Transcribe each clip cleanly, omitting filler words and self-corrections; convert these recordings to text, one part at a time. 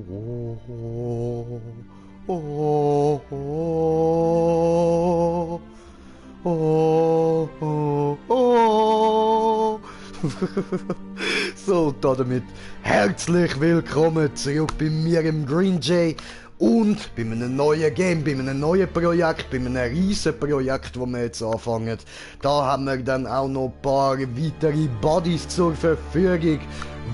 Oh, oh, oh, oh, oh, oh. So, damit herzlich willkommen zurück bei mir im Green Jay und bei einem neuen Game, bei einem neuen Projekt, bei einem riesen Projekt, das wir jetzt anfangen. Da haben wir dann auch noch ein paar weitere Buddies zur Verfügung,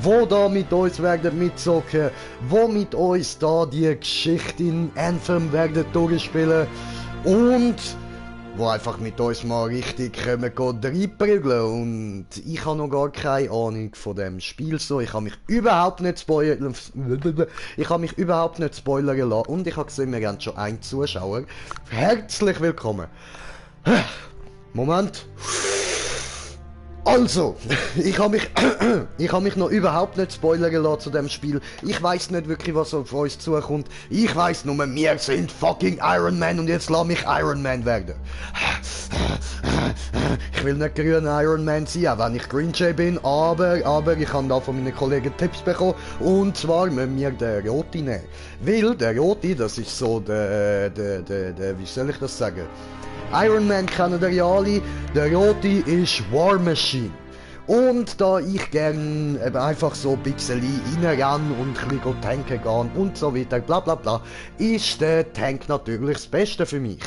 wo da mit uns werden mitzocken, wo mit uns da die Geschichte in Anthem werden durchspielen und wo einfach mit uns mal richtig können reinprügeln. Und ich habe noch gar keine Ahnung von dem Spiel so. Ich habe mich überhaupt nicht spoilern lassen. Und ich habe gesehen, wir haben schon einen Zuschauer. Herzlich willkommen. Moment. Also, ich habe mich noch überhaupt nicht spoilern lassen zu dem Spiel. Ich weiß nicht wirklich, was auf uns zukommt. Ich weiß nur, wir sind fucking Iron Man und jetzt lass mich Iron Man werden. Ich will nicht grüner Iron Man sein, auch wenn ich Green Jay bin, aber ich habe da von meinen Kollegen Tipps bekommen. Und zwar müssen wir den Roti nehmen. Weil der Roti, das ist so der, wie soll ich das sagen? Iron Man kennen ihr ja alle, der Roti ist War Machine. Und da ich gern eben einfach so ein bisschen reinrenne und ein bisschen tanken gehen und so weiter, bla bla bla, ist der Tank natürlich das Beste für mich.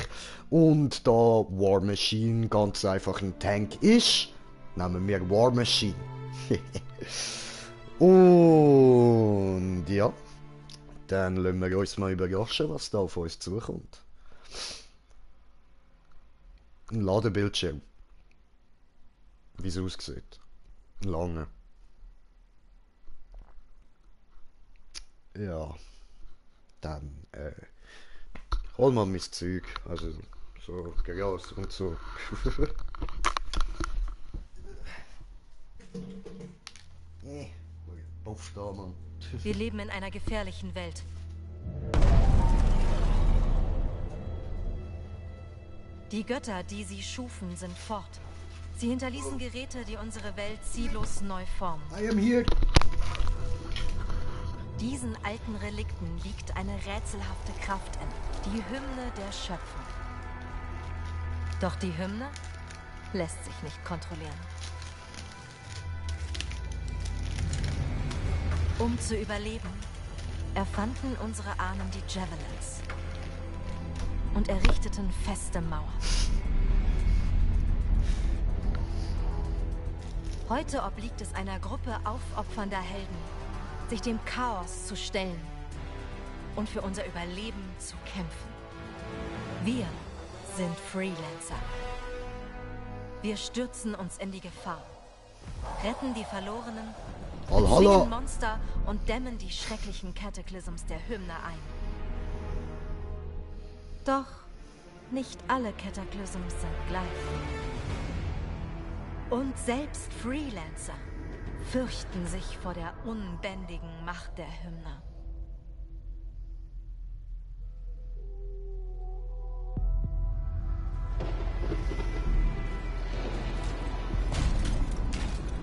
Und da War Machine ganz einfach ein Tank ist, nehmen wir War Machine. Und ja, dann lassen wir uns mal überraschen, was da auf uns zukommt. Ein Ladebildschirm. Wie es aussieht. Ein langer. Ja. Dann, hol mal mein Zeug. Also, so Gras und so. Puff da, Mann. Wir leben in einer gefährlichen Welt. Die Götter, die sie schufen, sind fort. Sie hinterließen Geräte, die unsere Welt ziellos neu formen. I am here. Diesen alten Relikten liegt eine rätselhafte Kraft in, die Hymne der Schöpfung. Doch die Hymne lässt sich nicht kontrollieren. Um zu überleben, erfanden unsere Ahnen die Javelins und errichteten feste Mauern. Heute obliegt es einer Gruppe aufopfernder Helden, sich dem Chaos zu stellen und für unser Überleben zu kämpfen. Wir sind Freelancer. Wir stürzen uns in die Gefahr, retten die Verlorenen, bezwingen Monster und dämmen die schrecklichen Cataclysms der Hymne ein. Doch nicht alle Cataclysms sind gleich. Und selbst Freelancer fürchten sich vor der unbändigen Macht der Hymne.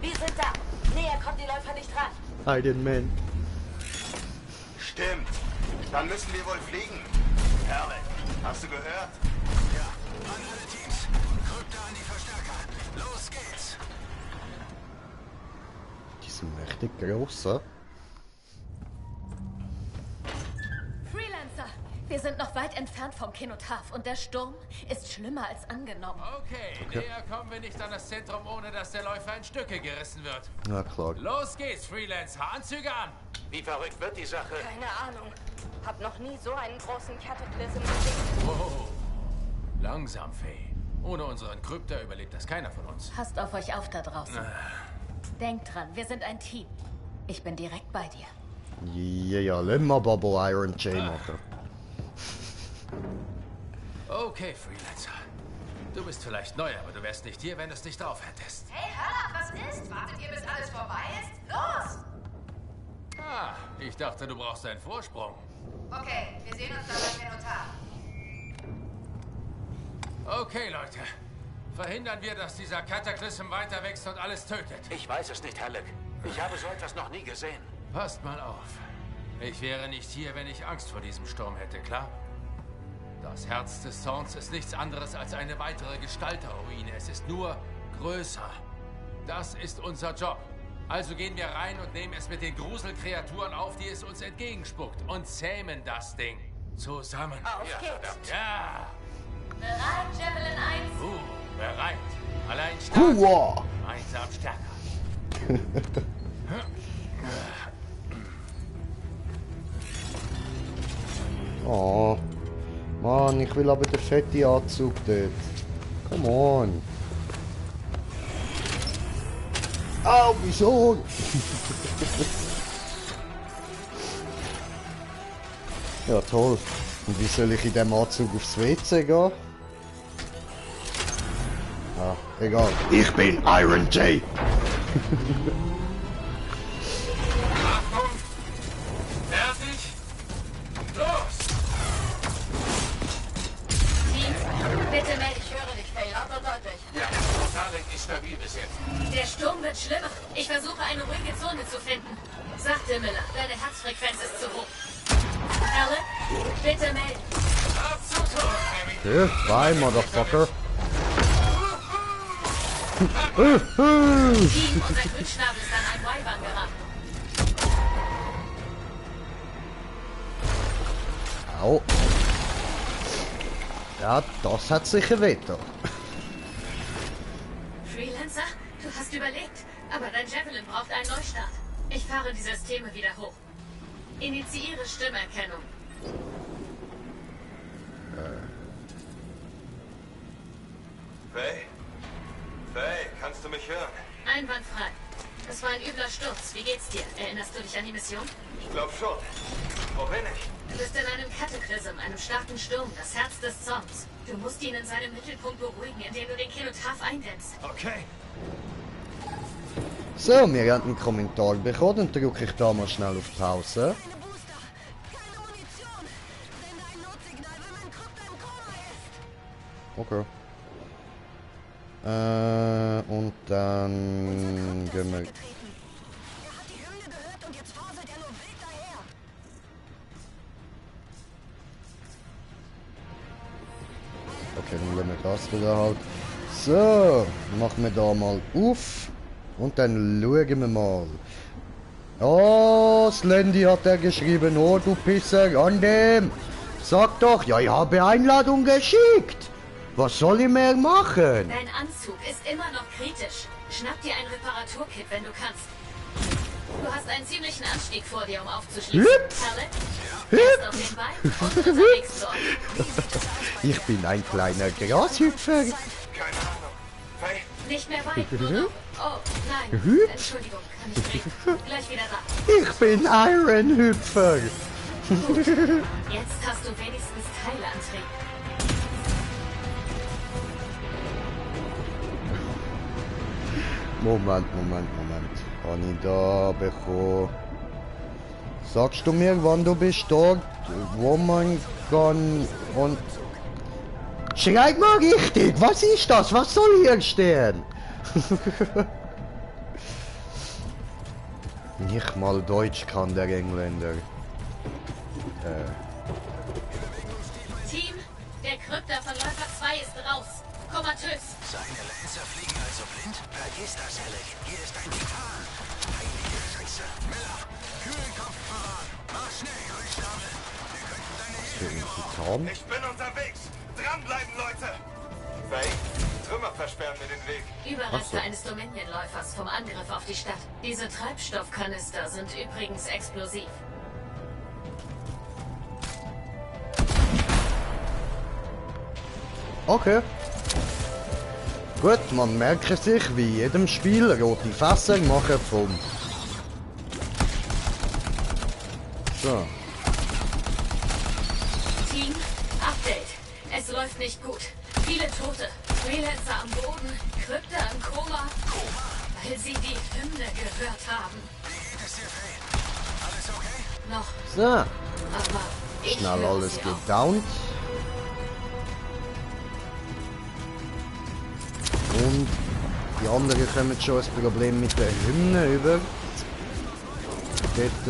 Wir sind da! Näher kommt die Läufer nicht ran! Iron Man. Stimmt. Dann müssen wir wohl fliegen. Herrlich. Hast du gehört? Ja. An alle Teams. Krypta an die Verstärker. Los geht's. Die sind richtig gross, he? Freelancer! Wir sind noch weit entfernt vom Kenotaph und der Sturm ist schlimmer als angenommen. Okay, näher kommen wir nicht an das Zentrum, ohne dass der Läufer in Stücke gerissen wird. Na klar. Los geht's, Freelancer. Anzüge an! Wie verrückt wird die Sache? Keine Ahnung. Hab noch nie so einen großen Cataclysm gesehen. Wow. Langsam, Faye. Ohne unseren Krypta überlebt das keiner von uns. Passt auf euch auf da draußen. Denkt dran, wir sind ein Team. Ich bin direkt bei dir. Ja, lass mal Bobo Iron Jay machen. Okay, Freelancer. Du bist vielleicht neu, aber du wärst nicht hier, wenn du es nicht drauf hättest. Hey, Hörner, was ist? Wartet ihr, bis alles vorbei ist? Los! Ah, ich dachte, du brauchst einen Vorsprung. Okay, wir sehen uns dann beim Kenotaph. Okay, Leute. Verhindern wir, dass dieser Kataklysm weiter wächst und alles tötet. Ich weiß es nicht, Halleck. Ich habe so etwas noch nie gesehen. Passt mal auf. Ich wäre nicht hier, wenn ich Angst vor diesem Sturm hätte, klar? Das Herz des Zorns ist nichts anderes als eine weitere Gestalterruine. Es ist nur größer. Das ist unser Job. Also gehen wir rein und nehmen es mit den Gruselkreaturen auf, die es uns entgegenspuckt. Und zähmen das Ding. Zusammen. Auf geht's. Ja! Bereit, Javelin 1? Bereit. Allein stark. Hua! Einsam stärker. Oh. Mann, ich will aber den fetten Anzug dort. Come on. Au, wieso? Ja, toll. Und wie soll ich in dem Anzug aufs WC gehen? Ah, egal. Ich bin Iron J. Fertig? Los! Team, bitte melde, ich höre dich, Faye, laut und deutlich. Ja, Tarek ist stabil bis jetzt. Der Sturm wird schlimmer. Ich versuche, eine ruhige Zone zu finden. Sagte Miller, deine Herzfrequenz ist zu hoch. Alan, bitte melden. Ab zu tun, Harry. Hier, bye, Motherfucker. Team, unser Grünschnabel ist an ein Weibern geraten. Au. Ja, das hat sicher Wetter. Freelancer, du hast überlebt, aber dein Javelin braucht einen Neustart. Ich fahre die Systeme wieder hoch. Initiiere Stimmerkennung. Faye? Faye, kannst du mich hören? Einwandfrei. Es war ein übler Sturz. Wie geht's dir? Erinnerst du dich an die Mission? Ich glaube schon. Wo bin ich? Du bist in einem Kataklysm, einem starken Sturm, das Herz des Zorns. Du musst ihn in seinem Mittelpunkt beruhigen, indem du den Kenotaph eindämmst. Okay. So, wir haben einen Kommentar bekommen, dann drücke ich da mal schnell auf Pause. Keine Booster, keine Munition. Sende ein Notsignal, wenn mein Krypta im Koma ist. Okay. Und dann gehen wir... Er hat die Hymne gehört und jetzt faselt er nur wild daher. Okay, dann lassen wir das wieder halt. So, machen wir da mal auf. Und dann schauen wir mal. Oh, Slendy hat er geschrieben. Oh, du Pisser, an dem. Sag doch, ja, ich habe Einladung geschickt. Was soll ich mehr machen? Dein Anzug ist immer noch kritisch. Schnapp dir ein Reparaturkit, wenn du kannst. Du hast einen ziemlichen Anstieg vor dir, um aufzuschließen. Hüpf! Halle, Hüpf! erst auf den Beinen und unterwegs dort. Ich bin ein kleiner Grashüpfer. Keine Ahnung. Faye? Nicht mehr weit, nur noch. Oh, nein. Hüpf! Entschuldigung, kann ich reden. Gleich wieder da. Ich bin Iron Hüpfer. Jetzt hast du wenigstens Teilantrieb. Moment. Kann ich da bekommen? Sagst du mir, wann du bist dort, wo man kann und... Schreib mal richtig! Was ist das? Was soll hier stehen? Nicht mal Deutsch kann der Engländer. Team, der Krypta von Läufer 2 ist raus. Komatös. Seine Laser fliegen also blind? Vergiss das, Alec. Hier ist ein Titan. Heilige Scheiße. Miller, Kühlkopf bewahren. Mach schnell, Grünschnabel. Wir könnten deine Hilfe gebrauchen. Ich bin unterwegs. Dranbleiben, Leute. Faye, Trümmer versperren mir den Weg. Überreste eines Dominion-Läufers vom Angriff auf die Stadt. Diese Treibstoffkanister sind übrigens explosiv. Okay. Gut, man merkt sich, wie jedem Spiel rote Fässer machen vom... So. Team, Update. Es läuft nicht gut. Viele Tote. Freelancer am Boden. Krypta im Koma. Weil sie die Hymne gehört haben. Wie geht es dir, Faye? Alles okay? Noch. So. Aber ich Schnell höre alles sie auch. gedownt. Und die anderen kommen schon ein Problem mit der Hymne über. Dort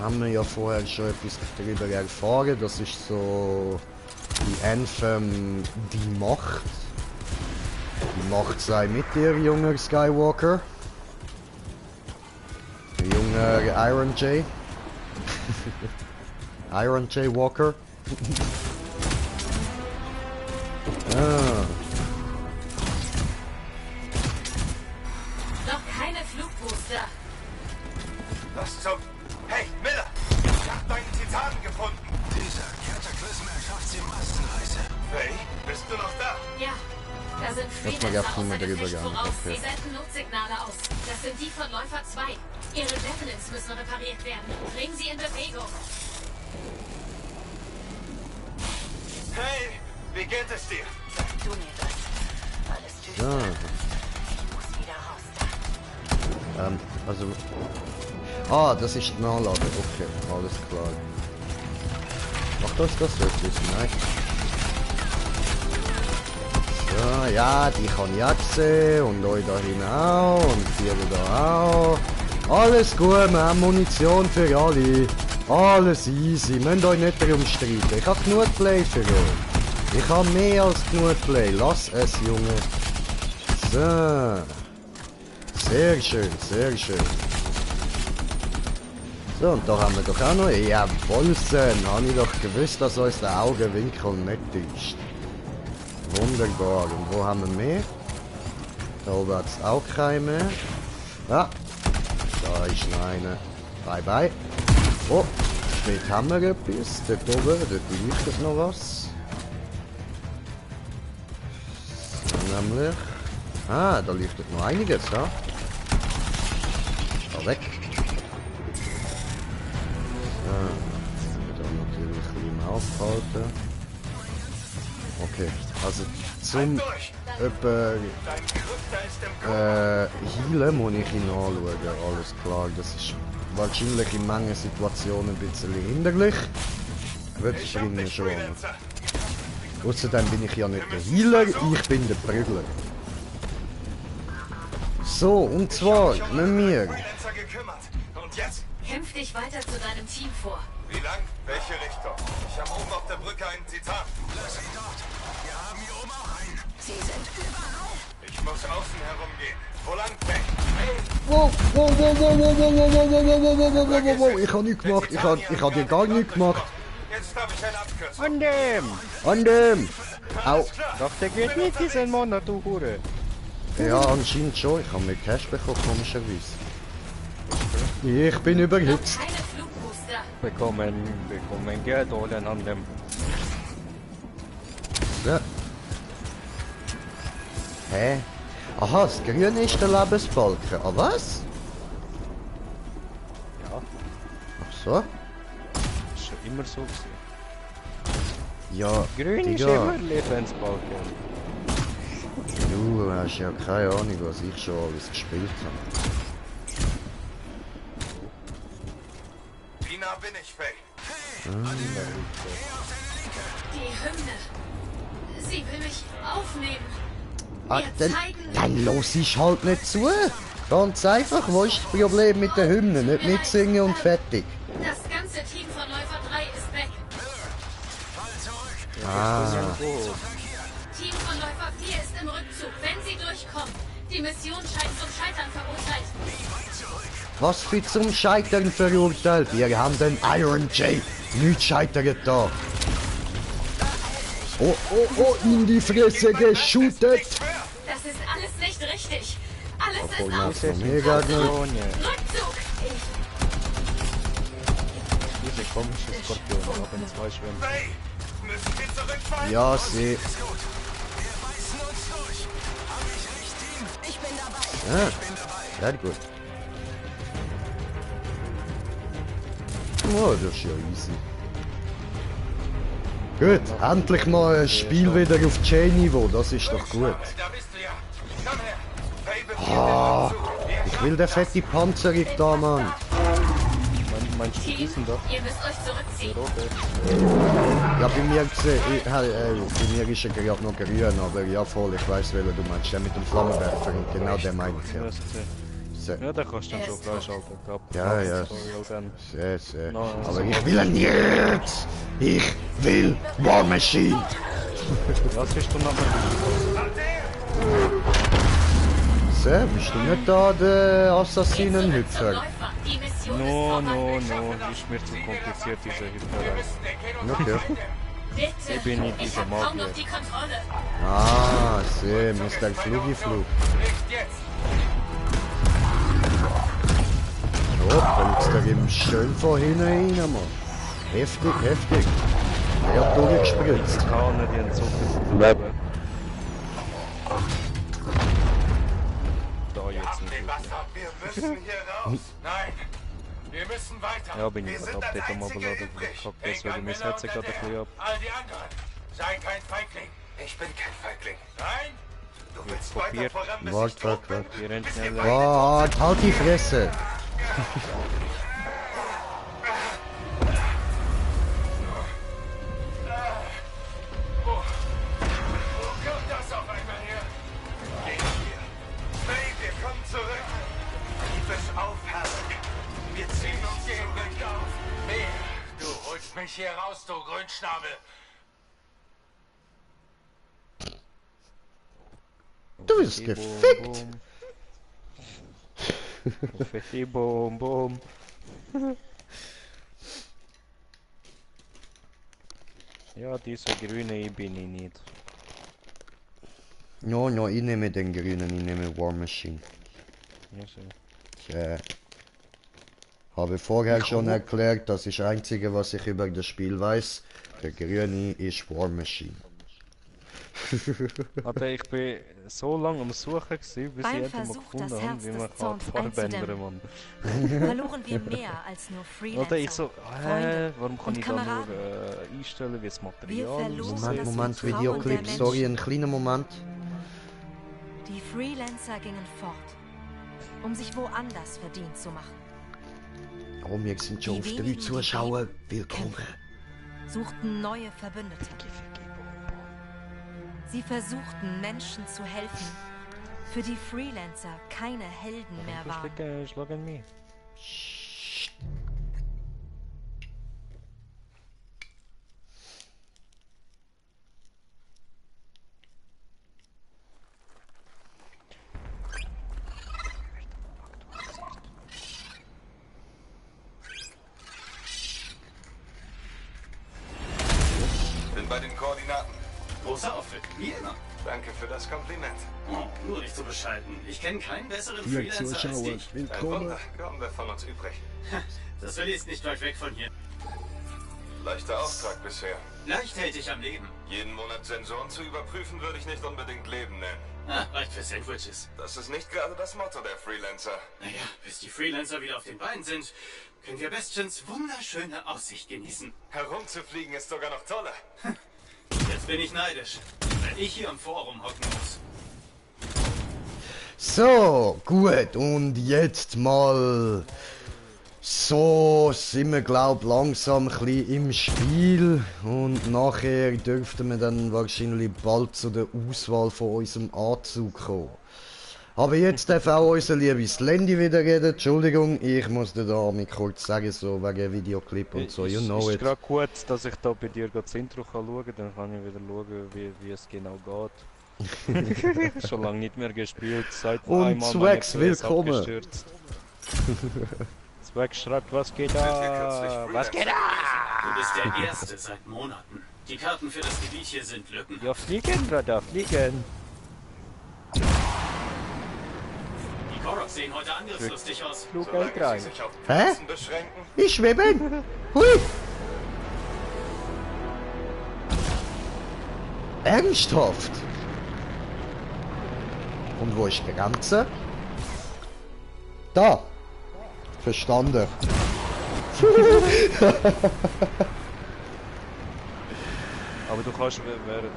haben wir ja vorher schon etwas darüber erfahren. Das ist so die Anthem, die Macht. Die Macht sei mit dir, junger Skywalker. Junger Iron J. Iron J Walker. Ah. Noch keine Flugbooster. Was zum... Hey, Miller! Ich hab deinen Titanen gefunden! Dieser Kataklysm erschafft sie massenweise. Faye, bist du noch da? Ja, da sind mal Freelancer gab's außer niemand darüber Gefecht gegangen. voraus. Okay. Sie senden Notsignale aus. Das sind die von Läufer 2. Ihre Javelins müssen repariert werden. Bringen sie in Bewegung. Hey, wie geht es dir? Sag du mir das. Alles düster. Ja. Ich muss wieder raus da. Also... Ah, das ist die Nachlade. Okay, alles klar. Macht uns das wirklich? Nein. So, ja, die kann ich auch sehen. Und euch da hin auch. Und die da auch. Alles gut, wir haben Munition für alle. Alles easy. Müsst euch nicht darum streiten. Ich habe genug Play für euch. Ich habe mehr als genug Play. Lass es, Junge. So. Sehr schön, sehr schön. So, und da haben wir doch auch noch... Jawohl, habe ich doch gewusst, dass uns der Augenwinkel nicht ist. Wunderbar. Und wo haben wir mehr? Da oben hat es auch keine mehr. Ja. Da ist noch eine. Bye, bye. Oh, dort haben wir etwas. Dort oben, dort leuchtet noch was. So, nämlich... Ah, da leuchtet noch einiges, ja? Da weg. Da natürlich ein bisschen aufhalten. Okay, also zum Durch! etwa Dein Krypta ist im Kopf! Healen muss ich ihn anschauen, alles klar. Das ist wahrscheinlich in manchen Situationen ein bisschen hinderlich. Wird Ich hab bringen dich, schon. Freelancer! Außerdem bin ich ja nicht der Healer, ich bin der Prügler. So, und zwar Ich hab mich um mit unsere mir. Freelancer gekümmert. Und jetzt? Kämpf dich weiter zu deinem Team vor. Wie lang? Welche Richtung? Ich habe oben auf der Brücke einen Titan. Lass ihn dort. Wir haben hier oben auch einen. Sie sind überall. Ich muss außen herumgehen. Wo lang, Faye? Wow, wow, wow, wow, wow, wow, wow, wow, wow, wow, wow, wow, wow, wow, wow, ich habe nichts gemacht, ich hab dir gar nichts gemacht. Jetzt habe ich eine Abkürzung. An dem! An dem! Au! Alles klar. Doch, der geht nicht diesen Monat, du Hure! Ja, anscheinend schon, ich habe mehr Cash bekommen, komischerweise. Ich bin überhitzt. Noch keine Flugbooster. Bekommen Geld holen an dem. Ja. Hä? Aha, das Grüne ist der Lebensbalken. Ah, was? Ja, Ach so? ist schon immer so gewesen. Ja, Grün ist Digga, immer Lebensbalken. du hast ja keine Ahnung, was ich schon alles gespielt habe. Wie nah bin ich, Faye? Die Hymne. Sie will mich aufnehmen. Ah, Mir zeigen. dann los ich halt nicht zu. Ganz einfach, wo ist das Problem mit der Hymne? Nicht mitsingen und fertig. Das ganze Team von Läufer 3 ist weg. Ah, Team von Läufer 4 ist im Rückzug. Wenn sie durchkommen. Die Mission scheint zum Scheitern verurteilt. was für zum Scheitern verurteilt? Wir haben den Iron J. Nicht scheitert da. Oh, oh, oh, in die Fresse geschootet. Das ist alles nicht richtig. Alles Obwohl, ist na, auf von mir gar nicht. Rückzug. Diese komische Skorpion haben zwei Schwänze. Faye, müssen wir zurückfallen? Ja, sie. Ich bin dabei. Ja, sehr gut. Oh, das ist ja easy. Gut, endlich mal ein Spiel wieder auf J-Niveau, das ist doch gut. Da bist du ja. Komm her. Faye befiehlt den Rückzug. Wir Ich will den fette Panzerung da, Mann. Meinst du Team, diesen da? ihr müsst euch zurückziehen. Rote. Ja, bei mir gesehen, bei mir ist er gerade noch grün, aber ja voll, ich weiß, welcher du meinst, der mit dem Flammenwerfer, und genau der meine ich ja. Müsste. Scheiße. Ja, da kannst du dann schon freischalten. Ja, ja. Dann. Sehr, sehr. No, Aber ich will ihn jetzt! Ich will War Machine! Was bist du nochmal? So, bist du nicht da der Assassinenhüpfer? No, ist mir zu kompliziert, diese Hüpferei. Okay. Bitte, Ich bin nicht dieser ich hab kaum Magier. noch die Kontrolle. Ah, sehr, Mr. Flugiflug. So, fällt's da eben schön von hinten rein, Mann. Heftig, heftig. Er hat durchgespritzt. Ich kann nicht ihren Zucker bleiben. Da jetzt nicht. Bastard, wir müssen hier raus. Nein, wir müssen weiter. Ja, bin ich Wir sind gerade das Update am einzige Abladen. übrig. Fuck, Denk deswegen an mein Miller Herz und gerade ein Adele. bisschen ab. All die anderen. Sei kein Feigling. Ich bin kein Feigling. Nein? Du willst weiter kopiert. voran, bis Wart, ich tot bin. Wir rennen Bis wir schneller. beide Wart, halt die Fresse! Wo kommt das auf einmal her? Gehen wir. Hey, wir kommen zurück. Gib es auf, Halleck. Wir ziehen uns jeden Weg auf. Mehr. Du holst mich hier raus, du Grünschnabel. Du bist gefickt! Fetti Boom, Boom. Ja, dieser grüne ich bin ich nicht. No, no, ich nehme den grünen, ich nehme War Machine. Ja, so. Ich habe vorher schon erklärt, das ist das Einzige, was ich über das Spiel weiß. Der grüne ist War Machine. Alter, ich bin so lange am Suchen gewesen, bis ich Beim endlich mal Versuch, gefunden das habe, Herz wie des man Zorns Farbe ändern einzudämmen. kann. Verloren wir mehr als nur Freelancer. Alter, ich so, Freunde warum kann und ich da nur Kameraden. einstellen, wie das Wir Material verloren aussieht? das Moment, Vertrauen der Videoclip, Menschen. sorry, ein kleiner Moment. Die Freelancer gingen fort, um sich woanders verdient zu machen. Oh, wir sind schon Die auf 3 wenigen, die Zuschauer. leben, Willkommen. Suchten neue Verbündete. Sie versuchten, Menschen zu helfen, für die Freelancer keine Helden mehr waren. Schlagen mich. Bin bei den Koordinaten. Großer Auftritt, wie immer. Danke für das Kompliment. Oh, nur nicht so bescheiden. Ich kenne keinen besseren Vier Freelancer als Zuschauer, dich. Ein willkommen. Wunder, kaum wer von uns übrig. Das Valley ist nicht weit weg von hier. Leichter Auftrag bisher. Leicht hält dich am Leben. Jeden Monat Sensoren zu überprüfen, würde ich nicht unbedingt Leben nennen. Ah, reicht für Sandwiches. Das ist nicht gerade das Motto der Freelancer. Naja, bis die Freelancer wieder auf den Beinen sind, können wir bestens wunderschöne Aussicht genießen. Herumzufliegen ist sogar noch toller. Jetzt bin ich neidisch, wenn ich hier im Forum hocken muss. So, gut, und jetzt mal. So sind wir, glaub langsam ein bisschen im Spiel. Und nachher dürften wir dann wahrscheinlich bald zu der Auswahl von unserem Anzug kommen. Aber jetzt darf auch unser liebes Landy wieder reden. Entschuldigung, ich musste da mich kurz sagen, so wegen Videoclip und so, you know ist it. gerade gut, dass ich da bei dir das Intro kann schauen kann, dann kann ich wieder schauen, wie es genau geht. Schon lange nicht mehr gespielt, seit Und einmal Swax, meine PS willkommen. abgestürzt. Swax schreibt, was geht da? Was geht da? Du bist der Erste seit Monaten. Die Karten für das Gebiet hier sind Lücken. Ja, fliegen, Bruder, fliegen. Die Koroks sehen heute angriffslustig aus. Flugeld Solange rein. sie sich auf Hä? Pflanzen beschränken. Ich schwebe! Hui! Ernsthaft? Und wo ist die Grenze? Da! Verstanden. Aber du kannst während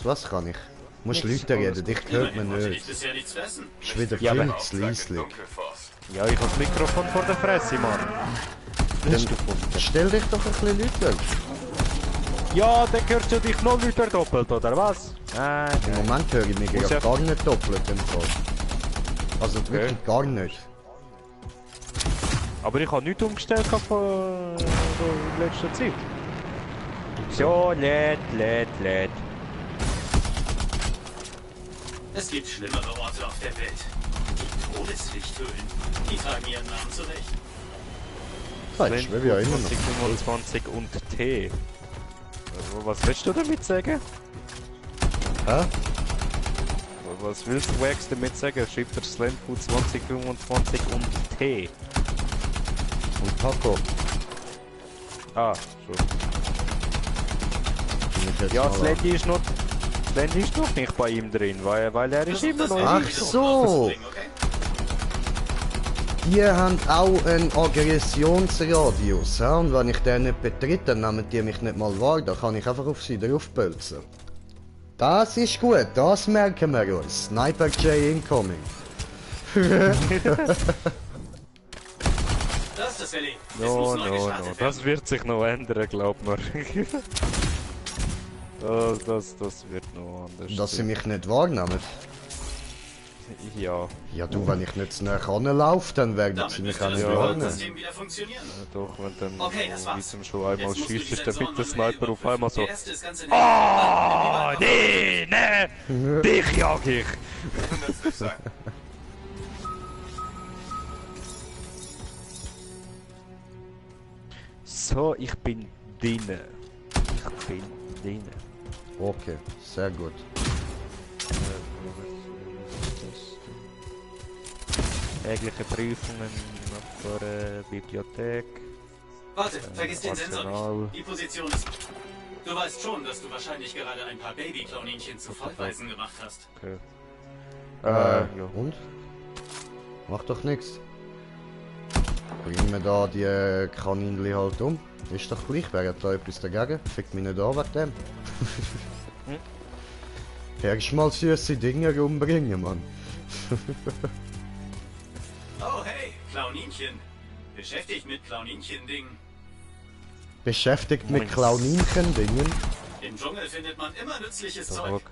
Was kann ich? Musst Leute reden, dich hört man Wollte ich nicht. bisher nichts fressen. Ist wieder Ja, viel aber- zu Auftrag im leislich. Dunkelforst. Ja, ich hab das Mikrofon vor der Fresse, Mann. Dann stell dich doch ein bisschen Leute. Ja, dann hörst du dich noch wieder doppelt, oder was? Nein, Im Moment höre ich mich Muss ja ja- gar nicht doppelt im Fall. Also wirklich gar nicht. Aber ich habe nichts umgestellt von in letzter Zeit. So, lädt. Es gibt schlimmere Orte auf der Welt. Die Todeslichthöhlen. Die tragen ihren Namen zurecht. Das schwebe ja immer noch. 2025 und T. Was willst du damit sagen? Hä? Was willst du Wax damit sagen? Schreibt der Slamfood 2025 und T. Und Taco. Ah, schon. Bin ich jetzt Ja, mal das an. Landy ist noch nicht bei ihm drin, weil er ist immer noch Ach im so! Okay? Die haben auch einen Aggressionsradius. Ja? Und wenn ich den nicht betritt, dann nehmen die mich nicht mal wahr. Da kann ich einfach auf sie draufpölzen. Das ist gut, das merken wir uns. Sniper J incoming. Das ist das Ellie. Es muss neu gestartet werden. Das wird sich noch ändern, glaub mir. das wird noch anders. Dass sie mich nicht wahrnehmen. Ja, Ja du, wenn ich nicht zu nah ranlaufe, dann werden Damit sie mich müsste auch das nicht Ja. wahrnehmen. System wieder funktionieren. doch, wenn dann Okay, das war's. diesem schon einmal Jetzt musst du die schießt, dann Sensoren mit der Sniper auf einmal so. Der erste ist ganz in der Ah, nee, dich jag ich. Nützlich sein. So, ich bin drinnen. Okay, sehr gut. Tägliche Prüfungen nach der Bibliothek. Warte, vergiss den Sensor Arsenal. nicht. Die Position ist... Du weißt schon, dass du wahrscheinlich gerade ein paar Baby-Klauninchen zu Vollweisen gemacht hast. Okay. Ja. Ja. Und? Macht doch nichts. Bring mir da die Kaninchen halt um. Ist doch gleich, wer hat da etwas dagegen? Fickt mich nicht an wegen dem. Erstmal süße Dinge umbringen, Mann. Oh hey, Klauninchen. Beschäftigt mit Klauninchen-Ding. Beschäftigt mit Moins. Klauninchen-Dingen. Im Dschungel findet man immer nützliches Dog. Zeug.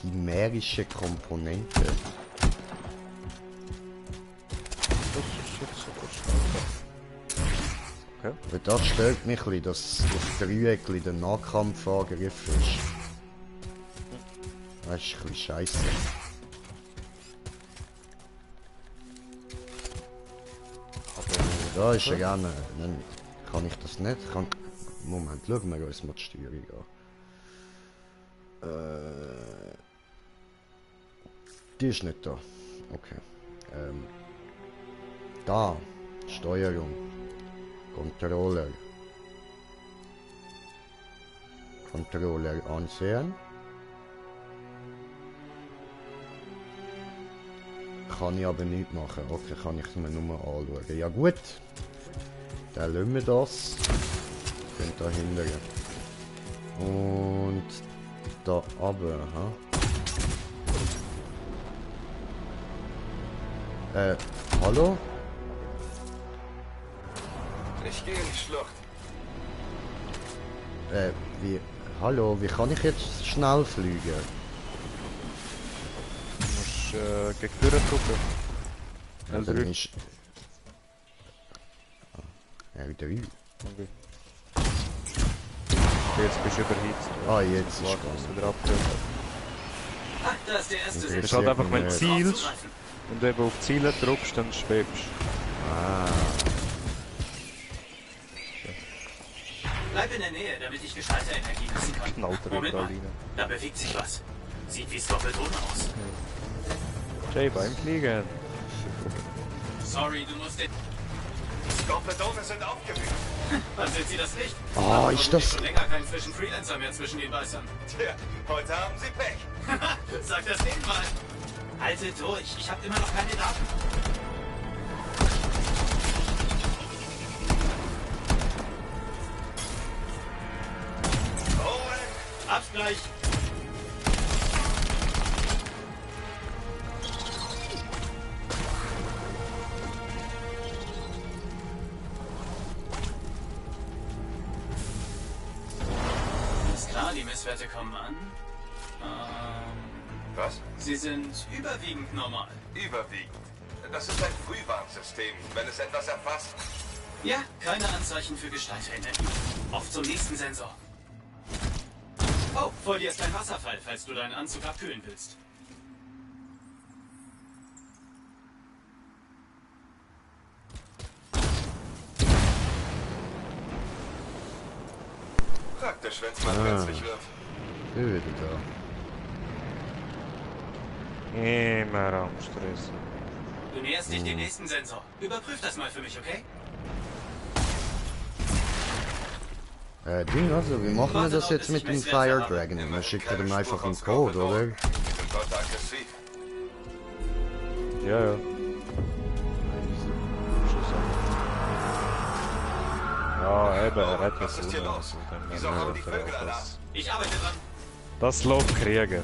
Chimärische Komponente. Okay. Aber das stört mich ein bisschen, dass auf Dreieckli der Nahkampfangriff ist. Das ist ein bisschen scheiße. Da ist er gerne. Dann kann ich das nicht. Moment, schauen wir uns mal die Steuerung an. Die ist nicht da. Okay. Da. Steuerung. Controller. Controller ansehen. Kann ich aber nicht machen. Okay, kann ich es mir nur anschauen. Ja gut. Dann lassen wir das. Gehen da hinten. Und da runter. Hallo? Ich gehe in die Schlucht. Wie... Hallo, wie kann ich jetzt schnell fliegen? Du musst gegen Führer drücken. Also L3. ist... L3. Okay. Jetzt bist du überhitzt. Ah, jetzt ist Warte, es musst wieder abdrücken. Ah, da ist der erste Okay. Das Sensor. ist halt einfach, wenn du Nicht. zielst Aufzugreifen. und eben auf Ziele drückst, dann schwebst Ah, Bleib in der Nähe, damit ich Gestalterenergie messen kann. Knallt er Moment überall mal, rein. da bewegt sich was. Sieht wie Doppelton aus. Jay, beim Fliegen. Sorry, du musst den... Skorpione sind aufgewühlt. Wann sind sie das nicht? Ah, Dann ist konnten wir das- schon länger keinen frischen Freelancer mehr zwischen den Beißern. Tja, heute haben sie Pech. Sag das denen mal. Haltet durch, ich habe immer noch keine Daten. Holen! Abgleich. Grenzwerte kommen an. Was? Sie sind überwiegend normal. Überwiegend. Das ist ein Frühwarnsystem, wenn es etwas erfasst. Ja, keine Anzeichen für Gestalterenergie. Auf zum nächsten Sensor. Oh, vor dir ist ein Wasserfall, falls du deinen Anzug abkühlen willst. Praktisch, wenn es mal brenzlig wird. Wieder da. Immer am Stress. Du näherst dich dem nächsten Sensor. Überprüf das mal für mich, okay? Ding, also, wie machen wir das jetzt mit dem Fire Dragon? Wir schicken ihm einfach einen Code, oder? Wir sind dort aggressiv. Ja, ja. Ja, eben, er hat Was das ist hier los? Wieso haben die Vögel Alarm? Ich arbeite dran. Das läuft kriegen.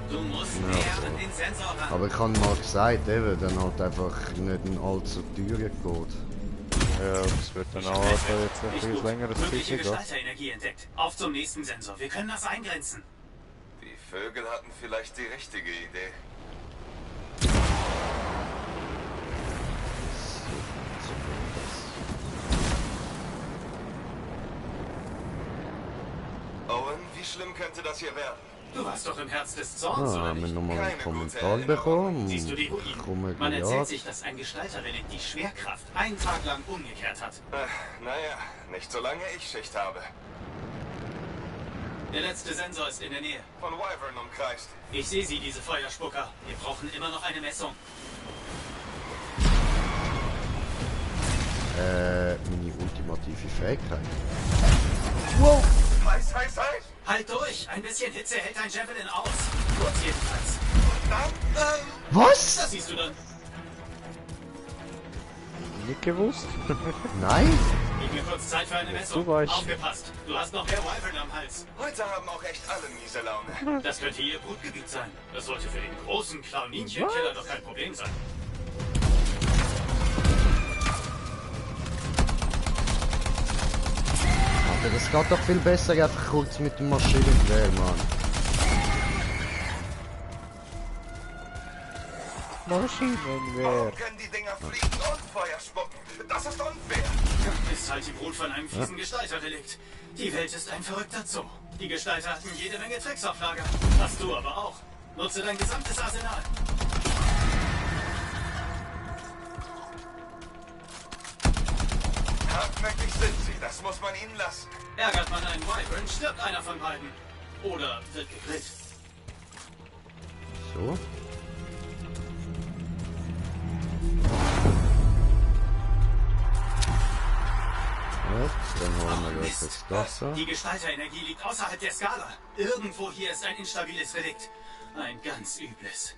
Du musst näher an den Sensor ran. Aber ich habe mal gesagt, eben, dann halt einfach nicht ein allzu teurer Code. Ja, das wird dann auch jetzt ein Nicht viel gut. längeres Mögliche Zeit gehen. Gestalterenergie entdeckt. Auf zum nächsten Sensor. Wir können das eingrenzen. Die Vögel hatten vielleicht die richtige Idee. Owen, wie schlimm könnte das hier werden? Du warst doch im Herz des Zorns, Ah, oder haben wir nicht? nochmal einen Keine Kommentar gute bekommen. Siehst du die Ruinen? Krumme Man erzählt gejagt. sich, dass ein Gestalterrelikt die Schwerkraft einen Tag lang umgekehrt hat. Naja, nicht solange ich Schicht habe. Der letzte Sensor ist in der Nähe. Von Wyvern umkreist. Ich sehe sie, diese Feuerspucker. Wir brauchen immer noch eine Messung. Meine ultimative Fähigkeit. Wow! Heiß, heiß, heiß! Halt durch! Ein bisschen Hitze hält ein Javelin aus. Kurz jedenfalls. Dann, Was? Das siehst du dann. Nicht gewusst? Nein? Gib mir kurz Zeit für eine Messung. Du weißt. Aufgepasst. Du hast noch mehr Wyvern am Hals. heute haben auch echt alle miese Laune. Das könnte ihr Brutgebiet sein. Das sollte für den großen Klauninchenkiller doch kein Problem sein. Aber das geht doch viel besser einfach kurz mit dem Maschinengewehr, Mann. Maschinenwehr. Warum können die Dinger fliegen und Feuer spucken? Das ist unfair. Ist halt die Brut von einem fiesen Gestalterrelikt. Die Welt ist ein verrückter Zoo. Die Gestalter hatten jede Menge Tricks auf Lager. Hast du aber auch. Nutze dein gesamtes Arsenal. Hartnäckig sind sie, das muss man ihnen lassen. Ärgert man einen Wyvern, stirbt einer von beiden. Oder wird gegrillt. So. Jetzt, dann holen wir Mist. jetzt das da. Die Gestalterenergie liegt außerhalb der Skala. Irgendwo hier ist ein instabiles Relikt. Ein ganz übles.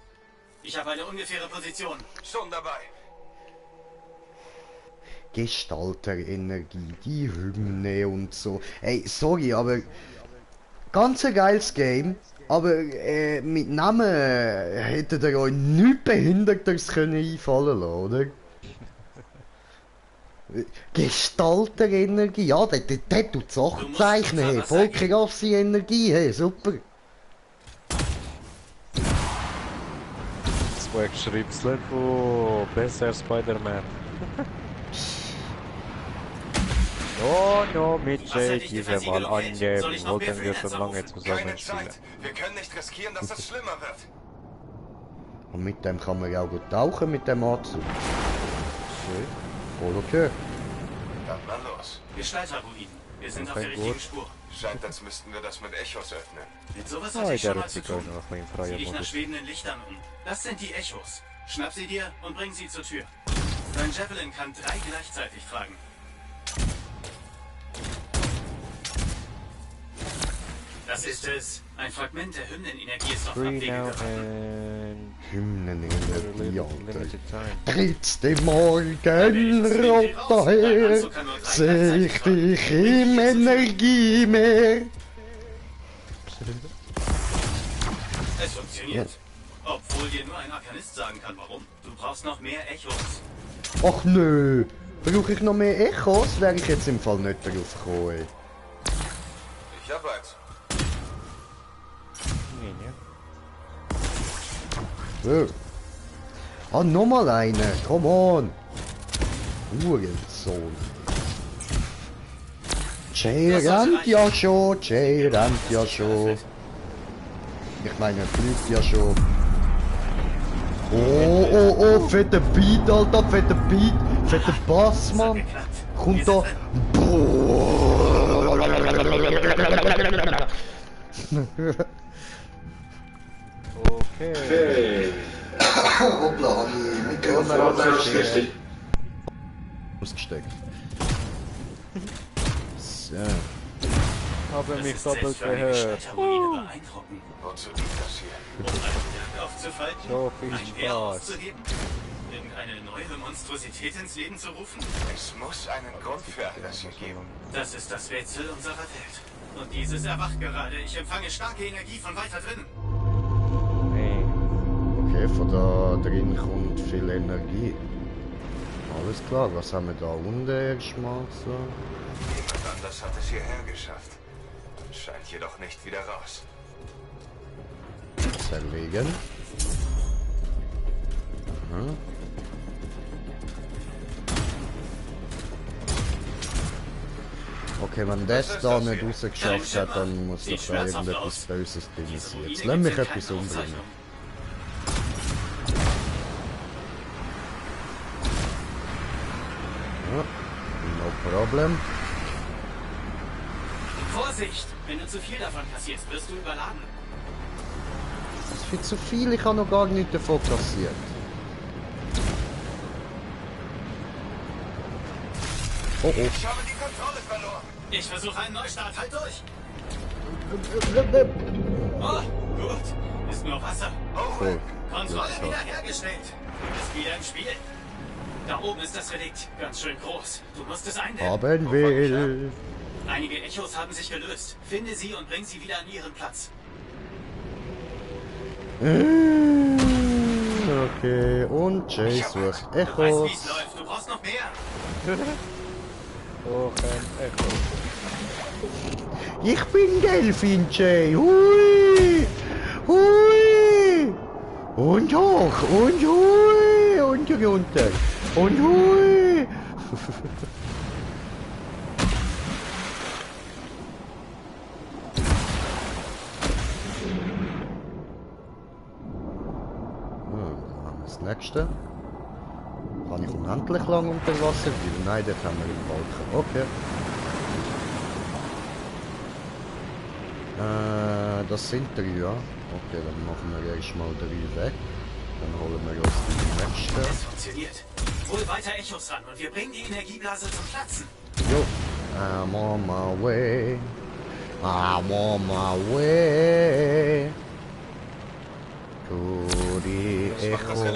Ich habe eine ungefähre Position. Schon dabei. Gestalterenergie, die Hymne und so. Ey, sorry, aber ganz ein geiles Game. Aber mit Namen hättet ihr euch nichts Behinderteres können einfallen lassen, oder? Gestalterenergie, ja, der tut Sachen zeichnen, hey, voll krasse Energie, hey, super. Swag Schreibsler von besser Spider-Man. Oh no, mit Jay, diese Mal angeben, wollten wir schon lange zusammen Keine spielen. Zeit. Wir können nicht riskieren, dass es schlimmer wird. Und mit dem kann man ja auch gut tauchen, mit dem Anzug. Schön. Voll okay. Dann mal los. Gestalterruinen. Wir sind auf Okay, der richtigen gut. Spur. Scheint, als müssten wir das mit Echos öffnen. Mit sowas Ah, hatte ich der schon mal hat zu sich tun. auch noch ein freier Sieh dich nach Modus. schwebenden Lichtern um. Das sind die Echos. Schnapp sie dir und bring sie zur Tür. Dein Javelin kann 3 gleichzeitig tragen. Das ist es. Ein Fragment der Hymnenenergie ist auf Free Abwege now geraten. and Hymnenenergie, Alter. limited time. Trittste Morgenrot daher, seh ich dich im Energiemeer. Es funktioniert. Obwohl dir nur ein Arkanist sagen kann, warum. Du brauchst noch mehr Echos. Ach nö, brauche ich noch mehr Echos? Wäre ich jetzt im Fall nicht drauf gekommen. Ey. Ich hab eins. So. Ah, nochmal eine. Come on. Hurensohn. Jay rennt ja schon. Jay rennt ja schon. Ich meine, er fliegt ja schon. Oh, oh, oh, fetter Beat, Alter, fetter Beat. Fetter Bass, Mann. Kommt da. Okay. Hoppla, hab ich Mikrofon ausgesteckt. So. Habe mich ist doppelt selbst für eine gehört. Gestalterruine beeindruckend. Wozu dient das hier? Um ein Werk aufzufalten, So viel ein Wehr Spaß. auszugeben, irgendeine neue Monstrosität ins Leben zu rufen. Es muss einen Grund für all das hier geben. Das ist das Rätsel unserer Welt. Und dieses erwacht gerade. Ich empfange starke Energie von weiter drinnen. Nee. Okay, von da drin kommt viel Energie. Alles klar, was haben wir da unten erstmal so? Jemand anders hat es hierher geschafft. Scheint jedoch nicht wieder raus. Zerlegen. Aha. Okay, wenn das da nicht rausgeschafft hat, dann muss doch da irgendetwas Böses drin sein. Jetzt lass mich etwas umbringen. Ja, no problem. Vorsicht! Wenn du zu viel davon kassierst, wirst du überladen. Das ist viel zu viel, ich habe noch gar nichts davon kassiert. Oh oh. Ich habe die Kontrolle verloren. Ich versuche einen Neustart. Halt durch! Oh, gut. Ist nur Wasser. Cool. Kontrolle wiederhergestellt. Du bist wieder im Spiel. Da oben ist das Relikt. Ganz schön groß. Du musst es eindämmen. Haben will. Einige Echos haben sich gelöst. Finde sie und bring sie wieder an ihren Platz. Okay, und Jay sucht Du weißt, Echos. wie es läuft. Du brauchst noch mehr. Oh, ein Echo. Ich bin Delfin Jay. Hui! Hui! Und hoch und hui! Und runter. Und hui! Das nächste. Kann ich unendlich lang unter Wasser bleiben? Nein, das haben wir im Balken. Okay. Das sind 3, ja. Okay, dann machen wir erstmal 3 weg. Dann holen wir uns die nächste. Es funktioniert. Hol weiter Echos ran und wir bringen die Energieblase zum Platzen. Jo. I'm on my way. I'm on my way. To the Echo. Kann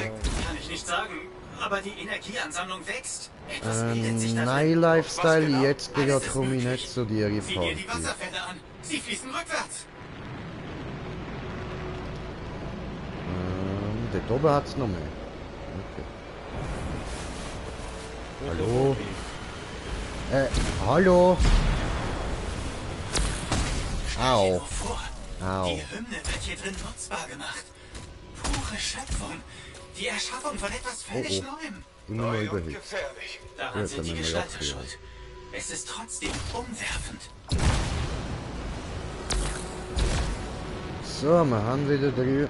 ich nicht sagen, aber die Energieansammlung wächst. Etwas bildet sich da drin. Nein, Lifestyle, jetzt Alles gerade ist komme ich möglich. nicht zu dir in Sieh dir die Party. Wasserfälle an. Sie fließen rückwärts. Dort oben hat es noch mehr. Okay. Hallo? Hallo? Au. Stell dir nur vor, Au. die Hymne wird hier drin nutzbar gemacht. Pure Schöpfung. Die Erschaffung von etwas völlig Neuem. Immer mal Neu und überhitzt. gefährlich. Daran Ja, sind dann die nehmen wir Gestalter das hier. schuld. Es ist trotzdem umwerfend. So, wir haben wieder 3.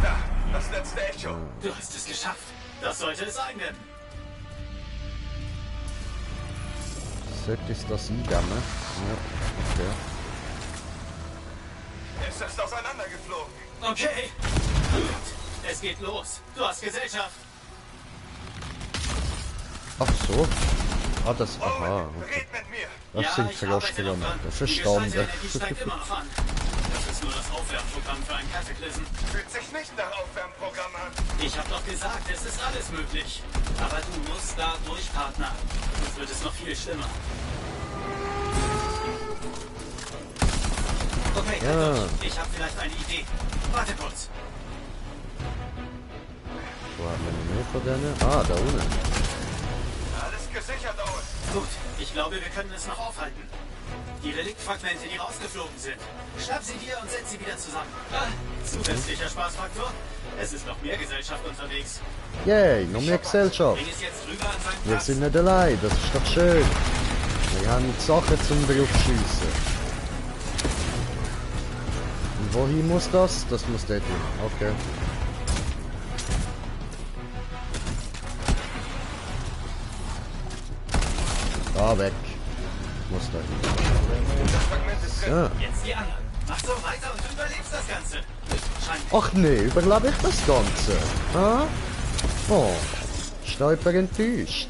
Da, das letzte Echo. Du hast es geschafft. Das sollte es eindämmen. Sollte ich das eindämmen? Ja, okay. Es ist auseinandergeflogen. Okay. Gut. Es geht los. Du hast Gesellschaft. Ach so. Ah, das... Aha, Owen, okay. red mit mir. Das sind ich arbeite noch dran. Frostgranate. Die Verstanden. Gestalterenergie steigt immer noch an. Das ist nur das Aufwärmprogramm für ein Cataclysm. Fühlt sich nicht nach Aufwärmprogramm an. Ich habe doch gesagt, es ist alles möglich. Aber du musst da durch, Partner. Sonst wird es noch viel schlimmer. Okay, Ja. ich habe vielleicht eine Idee. Warte kurz. Wo haben wir noch mehr von denen? Ah, da unten. Alles gesichert, Owen. Gut, ich glaube, wir können es noch aufhalten. Die Reliktfragmente, die rausgeflogen sind. Schnapp sie dir und setz sie wieder zusammen. Zusätzlicher Spaßfaktor. Es ist noch mehr Gesellschaft unterwegs. Yay, noch mehr Gesellschaft. Bring es jetzt rüber an seinen Wir Platz. sind nicht allein, das ist doch schön. Wir haben Sachen zum draufschiessen. Und wohin muss das? Das muss dort hin. Okay. Da weg. Muss da hin. So. Jetzt die anderen. Mach so weiter und du überlebst das Ganze. Höchstwahrscheinlich. Ach nee, überlebe ich das Ganze? Ha? Oh, ist da jemand enttäuscht?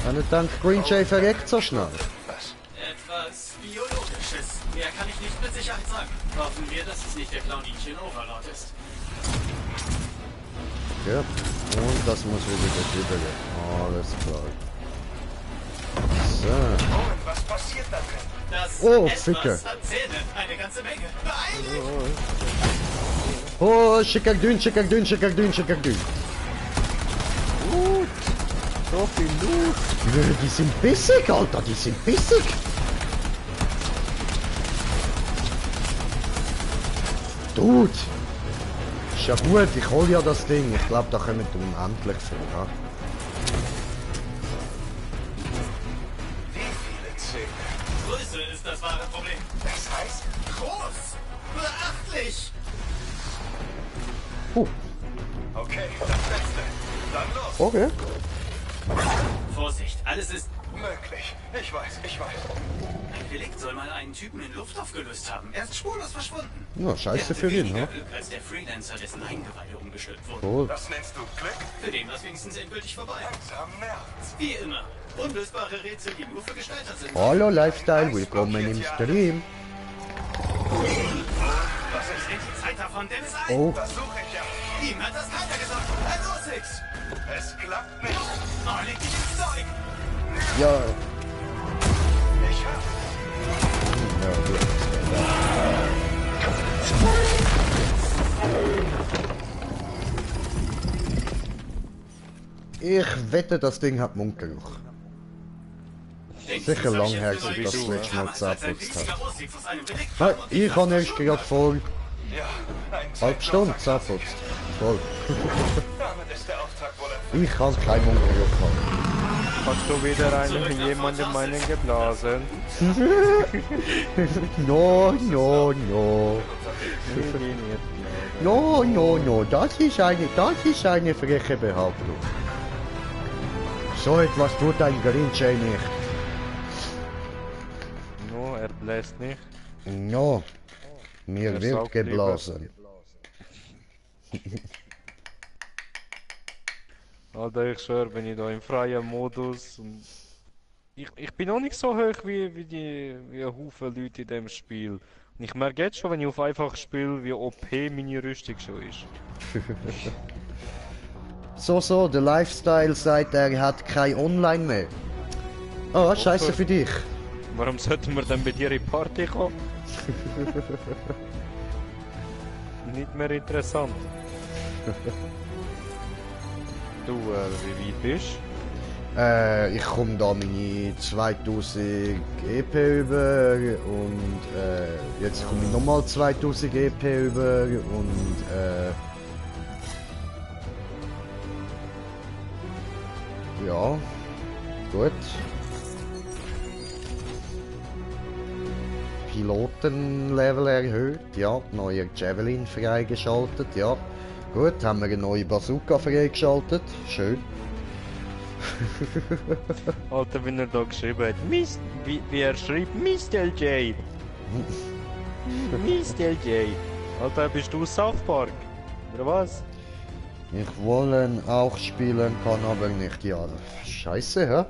Wenn ich denke, Green Jay verreckt so schnell. Etwas Biologisches. Mehr kann ich nicht mit Sicherheit sagen. Hoffen wir, dass es nicht der Clowninchen Overlord ist. Ja, und das muss wieder dort rüber gehen. Alles klar. So. Owen, was passiert da drin? Das Oh, Etwas Ficke. hat Zähne. Eine ganze Menge. Beeil dich! Oh, schicker dünn, schicker dünn, schicker dünn, schicker dünn. Gut. So viel Loot. Die sind bissig, Alter, die sind bissig. Dude. Ist ja gut, ich hol ja das Ding. Ich glaube, da kommen wir unendlich viel. Ja? Wie viele Zähne? Größe ist das wahre Problem. Das heißt, Groß! Beachtlich! okay, das letzte. Dann los. Okay. Vorsicht, alles ist... Möglich. Ich weiß. Ein Relikt soll mal einen Typen in Luft aufgelöst haben. Er ist spurlos verschwunden. Na, scheiße Er für hatte ihn, weniger ne? Glück als der Freelancer, dessen Eingeweide umgestülpt wurden. Cool. Das nennst du Glück? Für den war es wenigstens endgültig vorbei. Langsam nervt's. Wie immer. Unlösbare Rätsel, die nur für Gestalter sind. Hallo Lifestyle, willkommen im Stream. Was ist denn die Zeit davon? Dennis ein! Oh, Das suche ich ja. Ihm hat das keiner gesagt. Also Six! Es klappt nicht. Oh, leg dich ins Zeug! ja. Ich hab's. Ja, gut. Ich wette, das Ding hat Mundgeruch. Sicher lang her, dass ich das letzte Mal zusammengeputzt habe. Nein, ich habe erst gerade vor Ja, ein halb Stunde zusammengeputzt. Voll. Damit ist der Auftrag wohl erfüllt. Ich kann keinen Mundgeruch haben. Hast du wieder einen jemandem meinen geblasen? No, no, no. Nee, nicht. No, no, no. Das ist eine freche Behauptung. So etwas tut ein Green Jay nicht. No, er bläst nicht. No, mir Er wird saugt geblasen. Alter, ich schwör, bin ich da im freien Modus. Und ich bin noch nicht so hoch wie ein Haufen Leute in dem Spiel. Und ich merke jetzt schon, wenn ich auf einfach spiele, wie OP meine Rüstung schon ist. So, der Lifestyle sagt, er hat kein Online mehr. Oh, scheiße für dich. Warum sollten wir dann bei dir in die Party kommen? Nicht mehr interessant. Du, wie weit bist du? Ich komme da meine 2000 EP über und jetzt komme ich nochmal 2000 EP über und ja, gut. Pilotenlevel erhöht, ja, neuer Javelin freigeschaltet, ja. Gut, haben wir eine neue Bazooka freigeschaltet, schön. Alter, wenn er da geschrieben hat, wie er schreibt, Mr. J. Mr. J. Alter, bist du South Park? Oder was? Ich wollen auch spielen, kann aber nicht, ja. Scheiße, hä?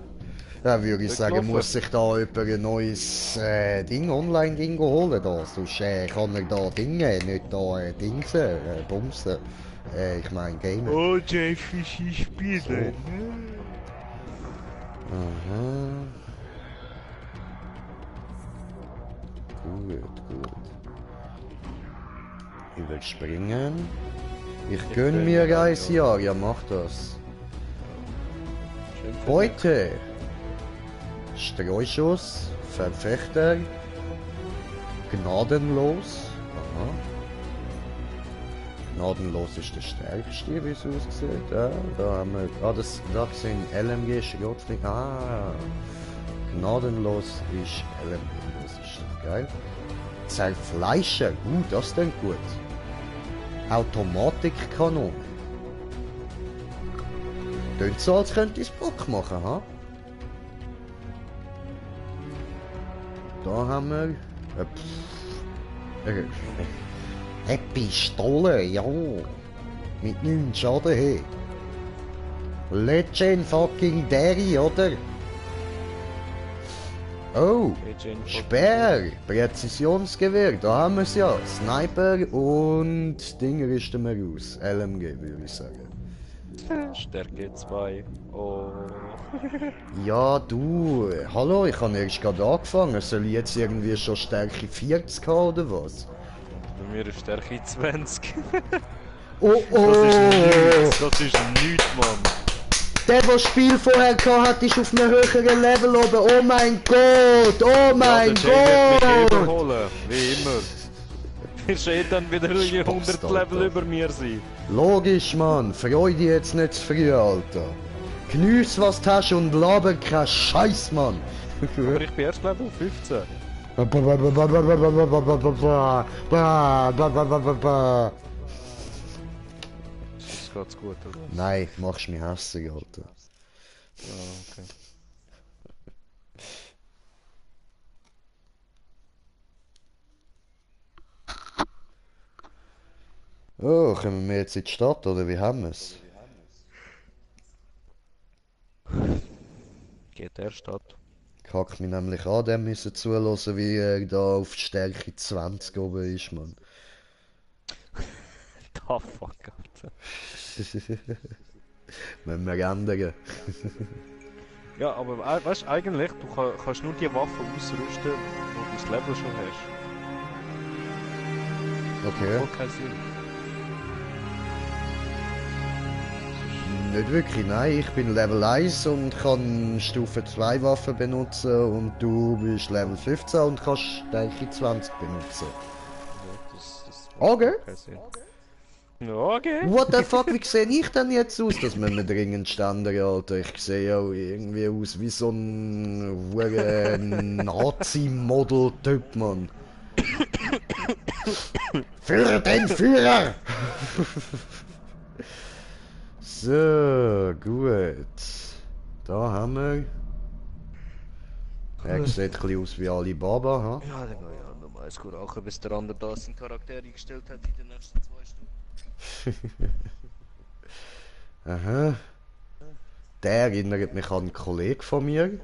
Ja, würde ich sagen, gelaufen. muss sich da jemand ein neues Ding, Online-Ding holen da. Sonst kann er da Dinge, nicht da Dingsen, Bumsen. Ich mein Gamer. Oh, Jeffy, spielen. Aha. Gut. Überspringen. Ich gönn mir ein Jahr, ja mach das. Beute! Streuschuss, Verfechter, gnadenlos. Aha. Gnadenlos ist der stärkste, wie es aussieht. Ja, da haben wir. Ah, da sind LMG, Schrotflinte. Ah. Gnadenlos ist LMG, das ist doch geil. Zerfleischer, das klingt gut. Automatikkanone. Klingt so, als könnte ich es Bock machen, ha? Da haben wir eine Pistole, ja. Mit 9 Schaden, hey. Legend fucking Derry, oder? Oh, Speer, Präzisionsgewehr, da haben wir es ja. Sniper und Dinger rüsten wir aus. LMG, würde ich sagen. Stärke 2. Oh. Ja, du, hallo, ich habe erst gerade angefangen. Soll ich jetzt irgendwie schon Stärke 40 haben oder was? Bei mir ist Stärke 20. Oh, oh! Das ist nichts, Mann. Der, der das Spiel vorher hat, ist auf einem höheren Level oben. Oh mein Gott! Oh mein Gott! Wird mich Gott! überholen, wie immer. Er wird dann wieder 100 Level über mir sein. Logisch, Mann. Freu dich jetzt nicht zu früh, Alter. Geniess, was du hast und laber kein Scheiß, Mann. Aber ich bin erst Level 15. Das geht's gut, oder? Nein, machst mich hässlich, Alter. Ah, okay. Oh, kommen wir jetzt in die Stadt, oder wie haben wir es? Geht der Stadt. Kack mich nämlich an, dem müssen zuhören, wie er da auf Stärke 20 oben ist, Mann. Da fuck, Alter. Müssen wir ändern. Ja, aber weißt du, eigentlich, du kannst nur die Waffen ausrüsten, wo du das Level schon hast. Okay. Voll keinen Sinn. Nicht wirklich, nein. Ich bin Level 1 und kann Stufe 2 Waffen benutzen und du bist Level 15 und kannst Stärke 20 benutzen. Ja, das Okay. keinen Sinn. Ja, okay. What the fuck, wie sehe ich denn jetzt aus? Das müssen wir dringend ständern, Alter. Ich sehe ja irgendwie aus wie so ein Nazi-Model-Typ, Mann. Führer den Führer! So, gut. Da haben wir. Er sieht ein bisschen aus wie Alibaba, ha? Ja, dann geh ich halt noch mal eins rauchen, bis der andere da seinen Charakter eingestellt hat in den nächsten 2 Stunden. Aha. Der erinnert mich an einen Kollegen von mir.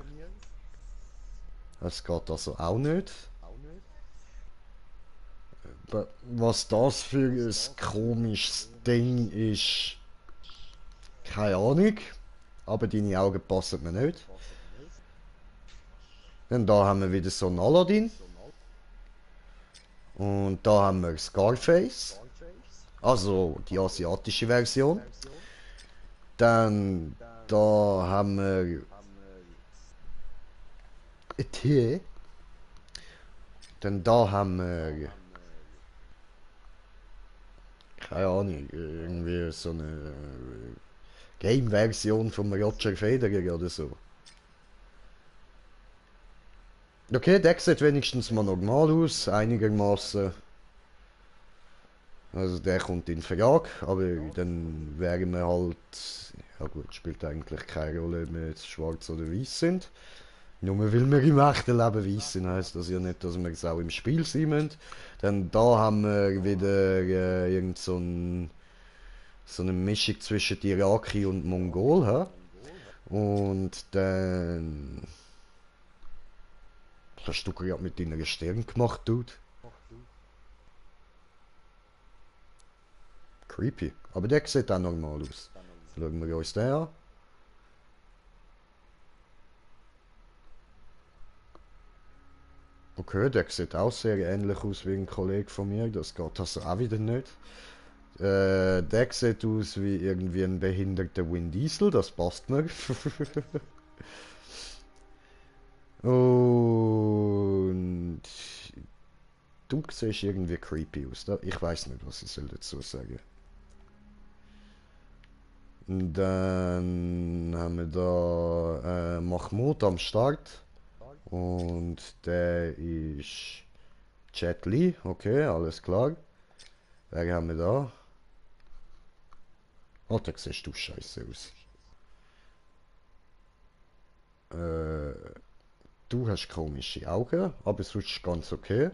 Das geht also auch nicht. Was das für ein komisches Ding ist, keine Ahnung. Aber deine Augen passen mir nicht. Dann da haben wir wieder so einen Aladdin. Und da haben wir Scarface. Also die asiatische Version. Dann da haben wir T. Dann da haben wir keine Ahnung, irgendwie so eine Game-Version von Roger Federer oder so. Okay, der sieht wenigstens mal normal aus, einigermaßen. Also der kommt in Frage, aber dann wären wir halt... Ja gut, spielt eigentlich keine Rolle, ob wir jetzt schwarz oder weiß sind. Nur weil wir im echten Leben weiß sind, heisst das ja nicht, dass wir es auch im Spiel sein müssen. Dann da haben wir wieder irgend so eine Mischung zwischen Iraki und Mongol. He? Und dann... Was hast du gerade mit deiner Stirn gemacht, Dude? Creepy. Aber der sieht auch normal aus. Schauen wir uns den an. Okay, der sieht auch sehr ähnlich aus wie ein Kollege von mir. Das geht also auch wieder nicht. Der sieht aus wie irgendwie ein behinderter Vin Diesel. Das passt mir. Und du siehst irgendwie creepy aus. Ich weiß nicht, was ich soll dazu sagen. Und dann haben wir da Mahmoud am Start. Und der ist Jet Li. Okay, alles klar. Wer haben wir da? Oh, da siehst du scheiße aus. Du hast komische Augen, aber sonst ist ganz okay.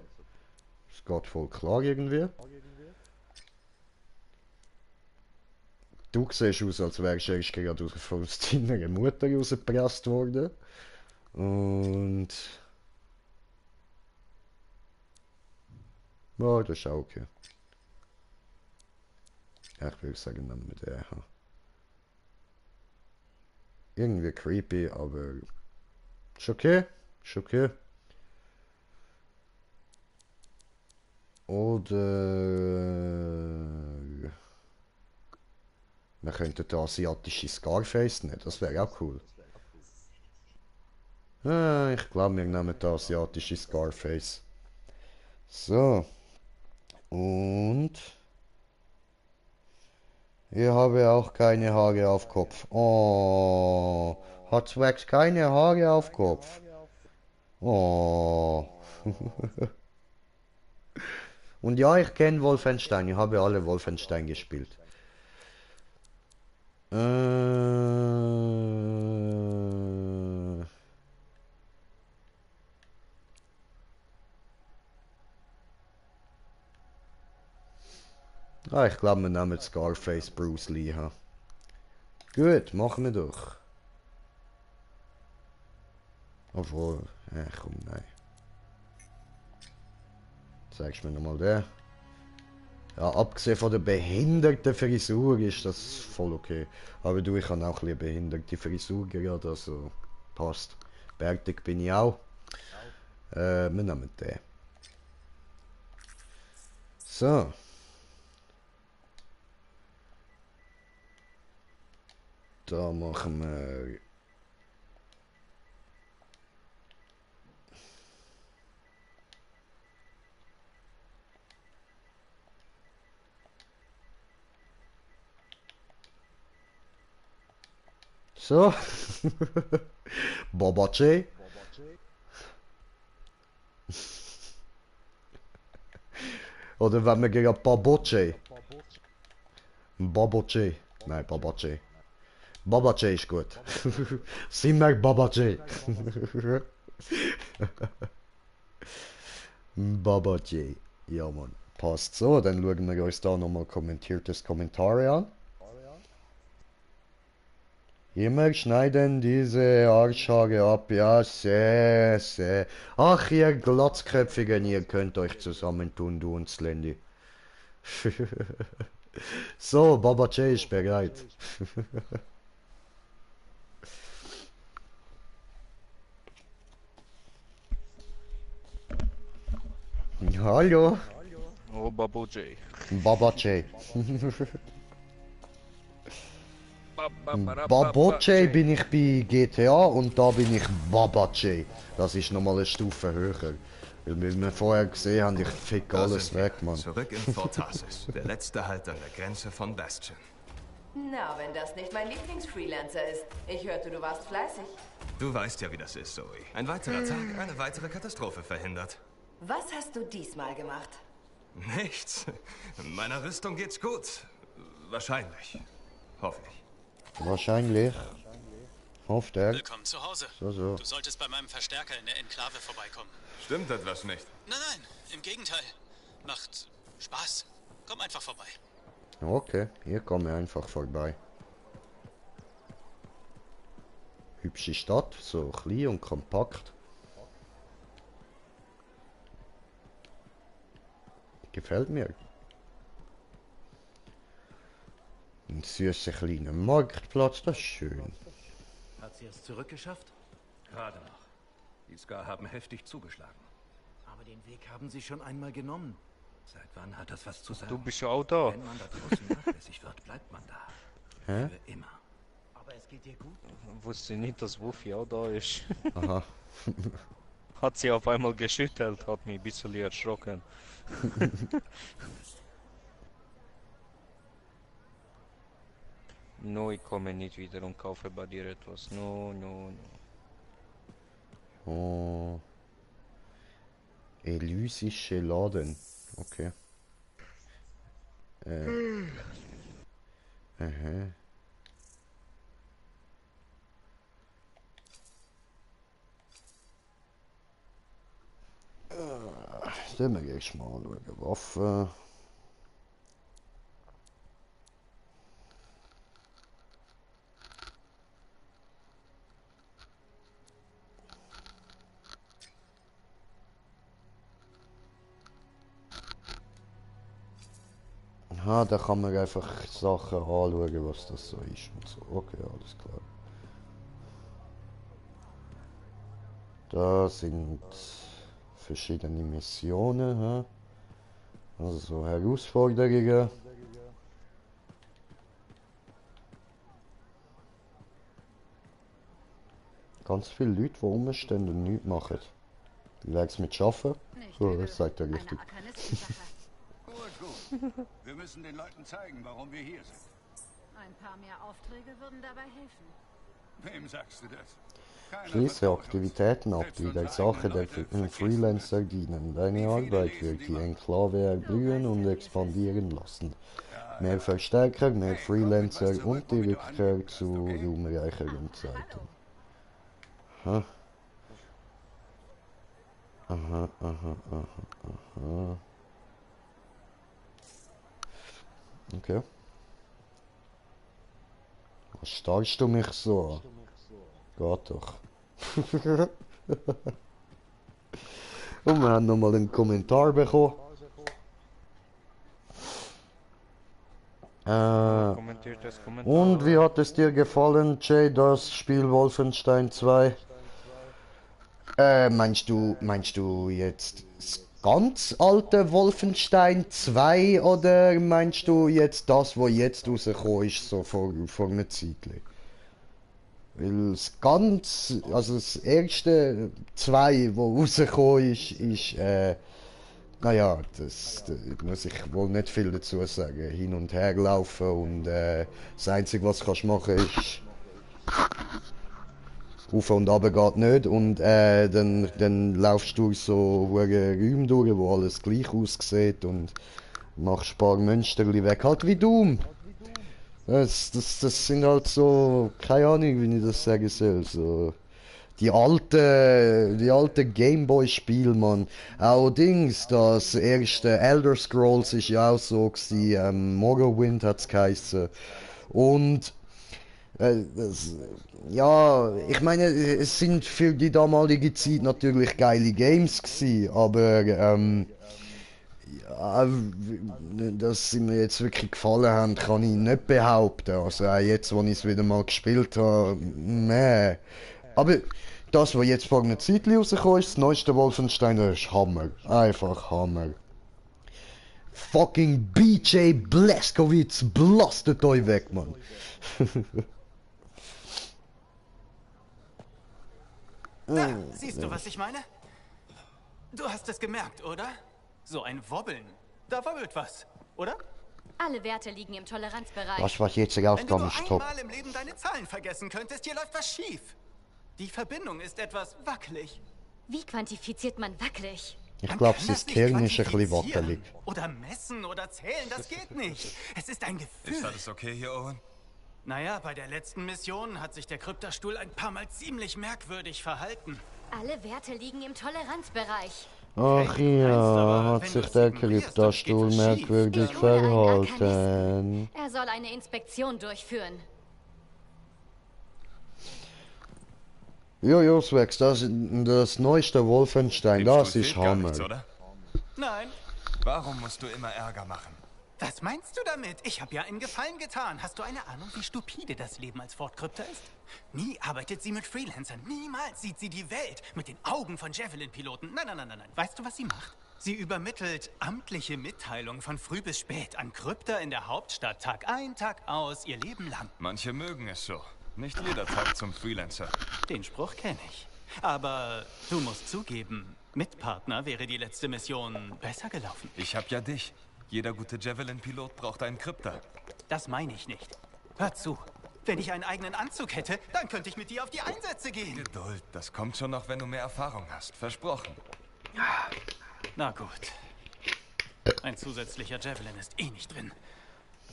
Es geht voll klar irgendwie. Du siehst aus, als wärst du erst gerade von deiner Mutter rausgepresst worden. Und... ja, das ist auch okay. Ja, ich würde sagen, nehmen wir den. Irgendwie creepy, aber... ist okay. Ist okay. Oder... wir könnten den asiatischen Scarface nehmen, das wäre auch cool. Ich glaube, wir nehmen den asiatischen Scarface. So. Und... ich habe auch keine Haare auf Kopf. Oh, hat Swax keine Haare auf Kopf. Oh. Und ja, ich kenne Wolfenstein. Ich habe alle Wolfenstein gespielt. Ich glaube, wir nehmen Scarface Bruce Lee. Gut, machen wir doch. Obwohl, komm, nein. Zeigst mir nochmal den. Ja, abgesehen von der behinderten Frisur ist das voll okay. Aber du, ich habe auch eine behinderte Frisur gerade, also passt. Bärtig bin ich auch. Wir nehmen den. So. Da machen wir... so. Baba J. Oder wenn wir gegen Baba J. Baba J. Nein, Baba J. Baba J ist gut. Sie merkt Baba J. Baba J. Ja, Mann. Passt so. Dann schauen wir uns da nochmal kommentiertes Kommentare an. Immer schneiden diese Arschhaare ab. Ja, sehr, sehr. Ach, ihr Glatzköpfigen, ihr könnt euch zusammentun, du und Slendy. So, Baba J ist bereit. Hallo. Oh, Baba J. Baba J. Baba J bin ich bei GTA und da bin ich Baba J. Das ist nochmal eine Stufe höher. Weil wir vorher gesehen haben, ich fick alles weg, Mann. Zurück in Fort Tarsis, der letzte Halt an der Grenze von Bastion. Na, wenn das nicht mein Lieblingsfreelancer ist. Ich hörte, du warst fleißig. Du weißt ja, wie das ist, Zoe. Ein weiterer Tag, eine weitere Katastrophe verhindert. Was hast du diesmal gemacht? Nichts. Meiner Rüstung geht's gut. Wahrscheinlich. Hoffe ich. Wahrscheinlich. Hofft er. Willkommen zu Hause. So. Du solltest bei meinem Verstärker in der Enklave vorbeikommen. Stimmt etwas nicht? Nein, im Gegenteil. Macht Spaß. Komm einfach vorbei. Okay, hier kommen wir einfach vorbei. Hübsche Stadt, so klein und kompakt. Gefällt mir. Ein süßer kleiner Marktplatz, das ist schön. Hat sie es zurückgeschafft? Gerade noch. Die Scar haben heftig zugeschlagen. Aber den Weg haben sie schon einmal genommen. Seit wann hat das was zu sagen? Du bist ja auch da. Wenn man da draußen nachlässig wird, bleibt man da. Hä? Für immer. hoffe, es geht dir gut. Wusste nicht, dass Wuffy auch da ist. Aha. Hat sie auf einmal geschüttelt, hat mich ein bisschen erschrocken. No, ich komme nicht wieder und kaufe bei dir etwas. No. Oh. Elysische Laden. Okay. Aha. Dann gehe ich mal schauen. Waffe. Aha, da kann man einfach Sachen anschauen, was das so ist und so. Okay, alles klar. Da sind verschiedene Missionen, ha? Also so Herausforderungen. Ganz viele Leute, die rumstehen und nichts machen. Wie wär's mit Schaffen? So, das sagt er richtig. Gut. Wir müssen den Leuten zeigen, warum wir hier sind. Ein paar mehr Aufträge würden dabei helfen. Wem sagst du das? Schließe Aktivitäten ab, die der Sache der Freelancer dienen. Deine Arbeit wird die Enklave erblühen und expandieren lassen. Mehr Verstärker, mehr Freelancer und die Rückkehr zu ruhmreicheren Zeiten. Aha. Aha. Okay. Was starrst du mich so an? Geht doch. Und wir haben nochmal einen Kommentar bekommen. Und wie hat es dir gefallen, Jay, das Spiel Wolfenstein 2? Meinst du jetzt das ganz alte Wolfenstein 2 oder meinst du jetzt das, was jetzt rausgekommen ist, so vor einer Zeit? Weil das erste 2, wo rausgekommen ist, naja, da muss ich wohl nicht viel dazu sagen. Hin und her laufen und das Einzige, was du kannst machen, ist rauf und runter geht nicht und dann laufst du so Räume durch, wo alles gleich aussieht und machst ein paar Münsterli weg, halt wie Doom. Das sind halt so, keine Ahnung, wie ich das sagen soll, so die alte Gameboy-Spiel, man. Auch Dings, das erste Elder Scrolls ist ja auch so gewesen, Morrowind hat's geheißen. Und ja, ich meine, es sind für die damalige Zeit natürlich geile Games gewesen, aber ja, dass sie mir jetzt wirklich gefallen haben, kann ich nicht behaupten. Also auch jetzt, wo ich es wieder mal gespielt habe, nee. Aber das, was jetzt vor einer Zeit rausgekommen ist, das neueste Wolfenstein, das ist Hammer. Einfach Hammer. Fucking BJ Blazkowicz, blastet euch weg, Mann. Da, siehst du, was ich meine? Du hast es gemerkt, oder? So ein Wobbeln. Da wobbelt was, oder? Alle Werte liegen im Toleranzbereich. Das, was jetzt rauskommt, ist top. Wenn du einmal im Leben deine Zahlen vergessen könntest, hier läuft was schief. Die Verbindung ist etwas wackelig. Wie quantifiziert man wackelig? Ich glaube, sein Hirn ist ein bisschen wackelig. Oder messen oder zählen, das geht nicht. Es ist ein Gefühl. Ist alles okay hier, Owen? Naja, bei der letzten Mission hat sich der Kryptastuhl ein paar Mal ziemlich merkwürdig verhalten. Alle Werte liegen im Toleranzbereich. Ach ja, hat sich der Kryptastuhl merkwürdig verhalten. Er soll eine Inspektion durchführen. Jojo, Svex, das neueste Wolfenstein, das ist Hammer. Nein. Warum musst du immer Ärger machen? Was meinst du damit? Ich habe ja einen Gefallen getan. Hast du eine Ahnung, wie stupide das Leben als Fortkrypter ist? Nie arbeitet sie mit Freelancern. Niemals sieht sie die Welt mit den Augen von Javelin-Piloten. Nein. Weißt du, was sie macht? Sie übermittelt amtliche Mitteilungen von früh bis spät an Krypter in der Hauptstadt. Tag ein, Tag aus, ihr Leben lang. Manche mögen es so. Nicht jeder Tag zum Freelancer. Den Spruch kenne ich. Aber du musst zugeben, mit Partner wäre die letzte Mission besser gelaufen. Ich hab ja dich. Jeder gute Javelin-Pilot braucht einen Krypter. Das meine ich nicht. Hör zu. Wenn ich einen eigenen Anzug hätte, dann könnte ich mit dir auf die Einsätze gehen. Geduld, das kommt schon noch, wenn du mehr Erfahrung hast. Versprochen. Na gut. Ein zusätzlicher Javelin ist eh nicht drin.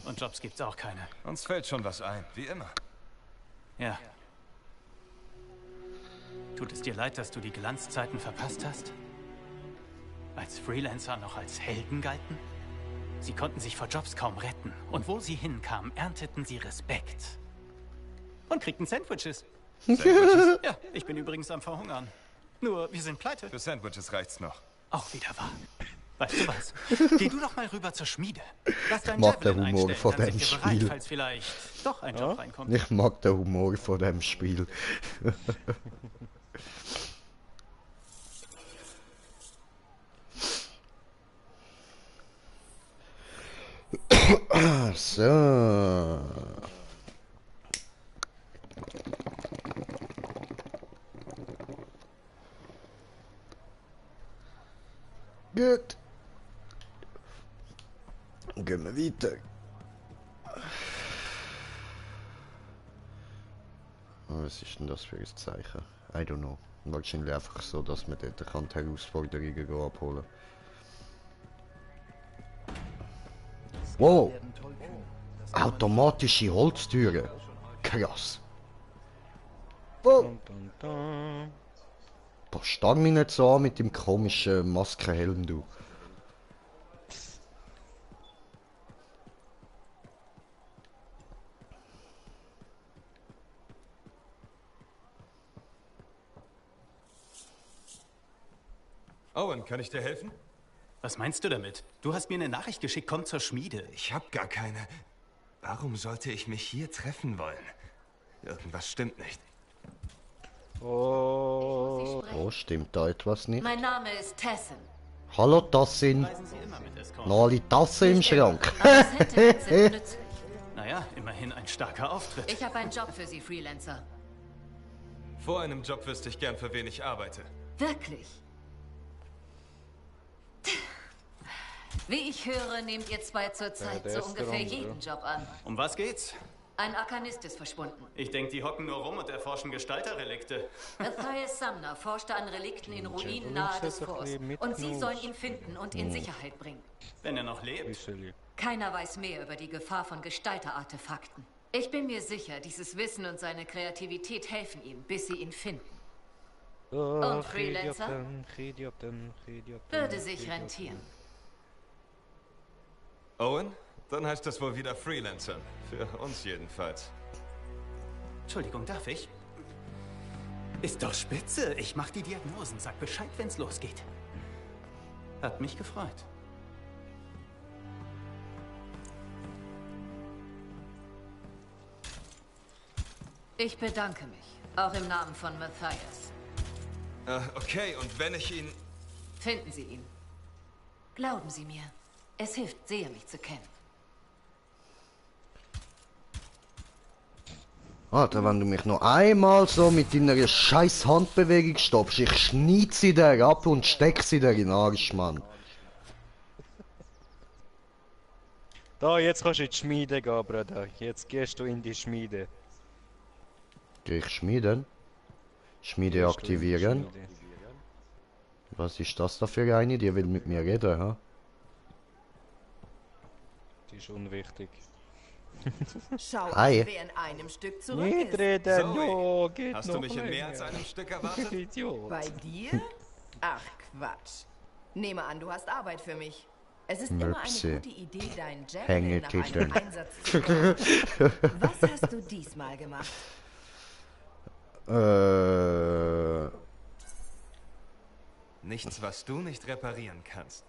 Und Jobs gibt's auch keine. Uns fällt schon was ein, wie immer. Ja. Tut es dir leid, dass du die Glanzzeiten verpasst hast? Als Freelancer noch als Helden galten? Sie konnten sich vor Jobs kaum retten. Und wo sie hinkamen, ernteten sie Respekt. Und kriegten Sandwiches. Sandwiches? Ja, ich bin übrigens am Verhungern. Nur, wir sind pleite. Für Sandwiches reicht's noch. Auch wieder wahr. Weißt du was? Geh du doch mal rüber zur Schmiede. Lass deinen Mag der Javelin Humor einstellen, von dann dem sind wir bereit, Spiel. falls vielleicht doch ein Job reinkommt. Ich mag den Humor von dem Spiel. So. Gut. Gehen wir weiter. Was ist denn das für ein Zeichen? I don't know. Wahrscheinlich einfach so, dass man dort die Herausforderungen abholen kann. Wow! Automatische Holztüren. Krass. Wow! Boah, starr mich nicht so an mit dem komischen Maskenhelm, du. Owen, kann ich dir helfen? Was meinst du damit? Du hast mir eine Nachricht geschickt, komm zur Schmiede. Ich hab gar keine. Warum sollte ich mich hier treffen wollen? Irgendwas stimmt nicht. Oh, stimmt da etwas nicht? Mein Name ist Tessin. Hallo Tassin. Reisen Sie immer mit Escort. Nali Tasse im Schrank. Aber das Hintergrund sind nützlich. Naja, immerhin ein starker Auftritt. Ich habe einen Job für Sie, Freelancer. Vor einem Job wüsste ich gern, für wen ich arbeite. Wirklich? Wie ich höre, nehmt ihr zwei zurzeit der so ist ungefähr dran, jeden Job an. Um was geht's? Ein Arkanist ist verschwunden. Ich denke, die hocken nur rum und erforschen Gestalterrelikte. Matthias Sumner forschte an Relikten in Ruinen nahe des Forts. Und Sie sollen ihn finden und in Sicherheit bringen. Wenn er noch lebt. Keiner weiß mehr über die Gefahr von Gestalterartefakten. Ich bin mir sicher, dieses Wissen und seine Kreativität helfen ihm, bis sie ihn finden. Und Freelancer? Würde sich rentieren. Owen? Dann heißt das wohl wieder Freelancer. Für uns jedenfalls. Entschuldigung, darf ich? Ist doch spitze. Ich mach die Diagnosen. Sag Bescheid, wenn's losgeht. Hat mich gefreut. Ich bedanke mich. Auch im Namen von Matthias. Okay, und wenn ich ihn... Finden Sie ihn. Glauben Sie mir, es hilft sehr, mich zu kennen. Alter, wenn du mich noch einmal so mit deiner scheiß Handbewegung stoppst, ich schneid sie dir ab und steck sie dir in den Arsch, Mann. Da, jetzt kannst du in die Schmiede gehen, Bruder. Jetzt gehst du in die Schmiede. Geh ich schmieden? Schmiede aktivieren? Was ist das da für eine? Die will mit mir reden, ha? Die ist unwichtig. Schau, Hi. wer in einem Stück zurück Nicht ist. reden, Zoe, ja, geht hast noch du mich in mehr länger. als einem Stück erwartet? Idiot. Bei dir? Ach, Quatsch. Nehme an, du hast Arbeit für mich. Es ist immer Möpse. eine gute Idee, deinen Javelin nach einem Hängetiteln. Einsatz zu bauen. Was hast du diesmal gemacht? Nichts, was du nicht reparieren kannst.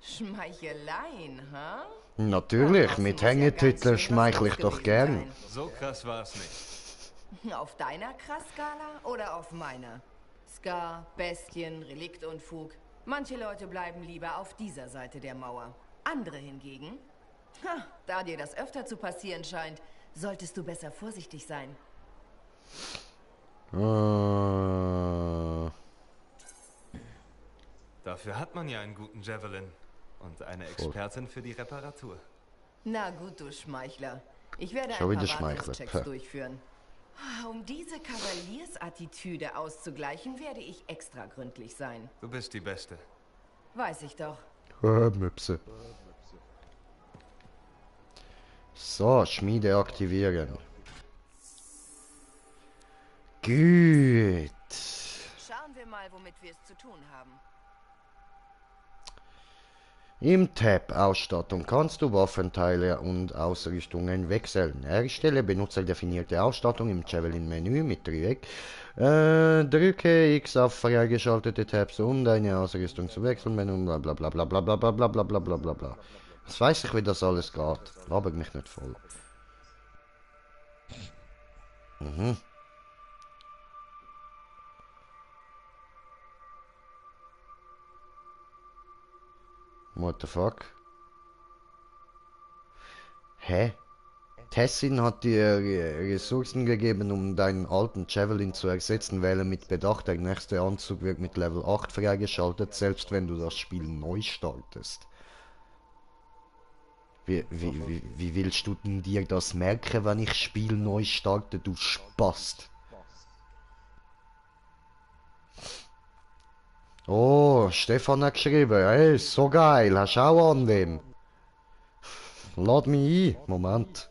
Schmeicheleien, ha? Natürlich, mit Hängetiteln schmeichle ich doch gern. So krass war es nicht. Auf deiner Krass-Skala oder auf meiner? Ska, Bestien, Reliktunfug. Manche Leute bleiben lieber auf dieser Seite der Mauer. Andere hingegen? Da dir das öfter zu passieren scheint, solltest du besser vorsichtig sein. Dafür hat man ja einen guten Javelin. Und eine Expertin für die Reparatur. Na gut, du Schmeichler. Ich werde Schon ein wieder paar Schmeichler. Wartungschecks durchführen. Um diese Kavaliersattitüde auszugleichen, werde ich extra gründlich sein. Du bist die Beste. Weiß ich doch. Möpse. So, Schmiede aktivieren. Gut. Schauen wir mal, womit wir es zu tun haben. Im Tab Ausstattung kannst du Waffenteile und Ausrüstungen wechseln. Erstelle benutzerdefinierte Ausstattung im Javelin-Menü mit Dreieck. Drücke X auf freigeschaltete Tabs, um deine Ausrüstung zu wechseln. Bla bla bla bla bla bla bla bla bla bla bla bla bla. Jetzt weiß ich, wie das alles geht. Laber mich nicht voll. Mhm. What the fuck? Hä? Tessin hat dir Ressourcen gegeben, um deinen alten Javelin zu ersetzen. Wähle mit Bedacht, der nächste Anzug wird mit Level 8 freigeschaltet, selbst wenn du das Spiel neu startest. Wie willst du denn dir das merken, wenn ich Spiel neu starte, du Spast? Oh, Stefan hat geschrieben. Hey, so geil. Hast du auch an dem? Lad mich ein. Moment.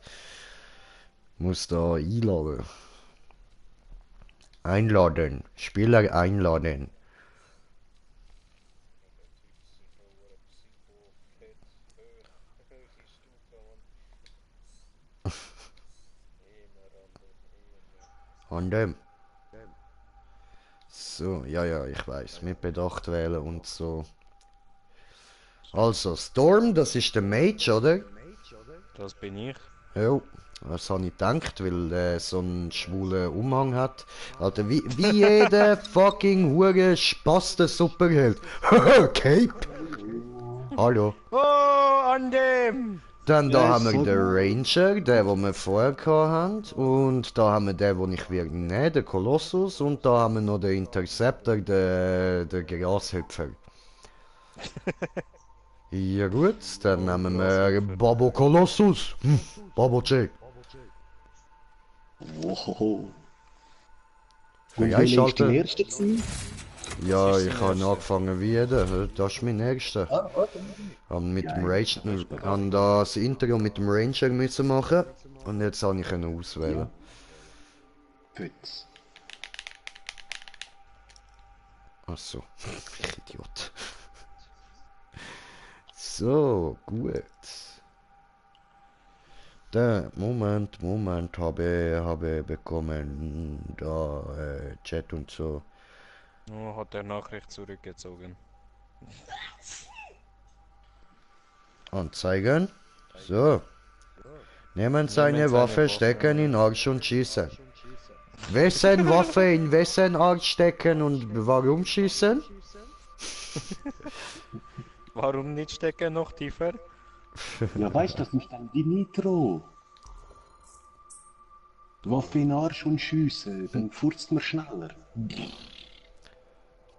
Muss da einladen. Einladen. Spieler einladen. An dem. So, ja, ich weiß. Mit Bedacht wählen und so. Also, Storm, das ist der Mage, oder? Das bin ich. Ja, das habe ich gedacht, weil er so einen schwulen Umhang hat. Alter, wie jeder fucking hure Spaß Superheld. Cape! Hallo. Oh, an dem! Dann da haben wir den Ranger, den wir vorher hatten. Und da haben wir den, den ich werde nehmen, den Kolossus. Und da haben wir noch den Interceptor, den Grashüpfer. Ja gut, dann nehmen wir Babo Kolossus. Babo J. Wow. Freischalten. Ja, ich habe angefangen wieder. Das ist mein nächster. Mit dem Ranger, habe das Intro mit dem Ranger müssen machen und jetzt habe ich ihn auswählen. Gut. Achso, ich Idiot. So, gut. Da, Moment, habe bekommen, da, Chat und so. Oh, hat der Nachricht zurückgezogen. Anzeigen. So. Nehmen seine Waffe, stecken in Arsch und schießen. Wessen Waffe in wessen Arsch stecken und warum schießen? Warum nicht stecken noch tiefer? Ja, weißt du, das ist dann die Nitro. Waffe in den Arsch und schiessen, dann furzt man schneller.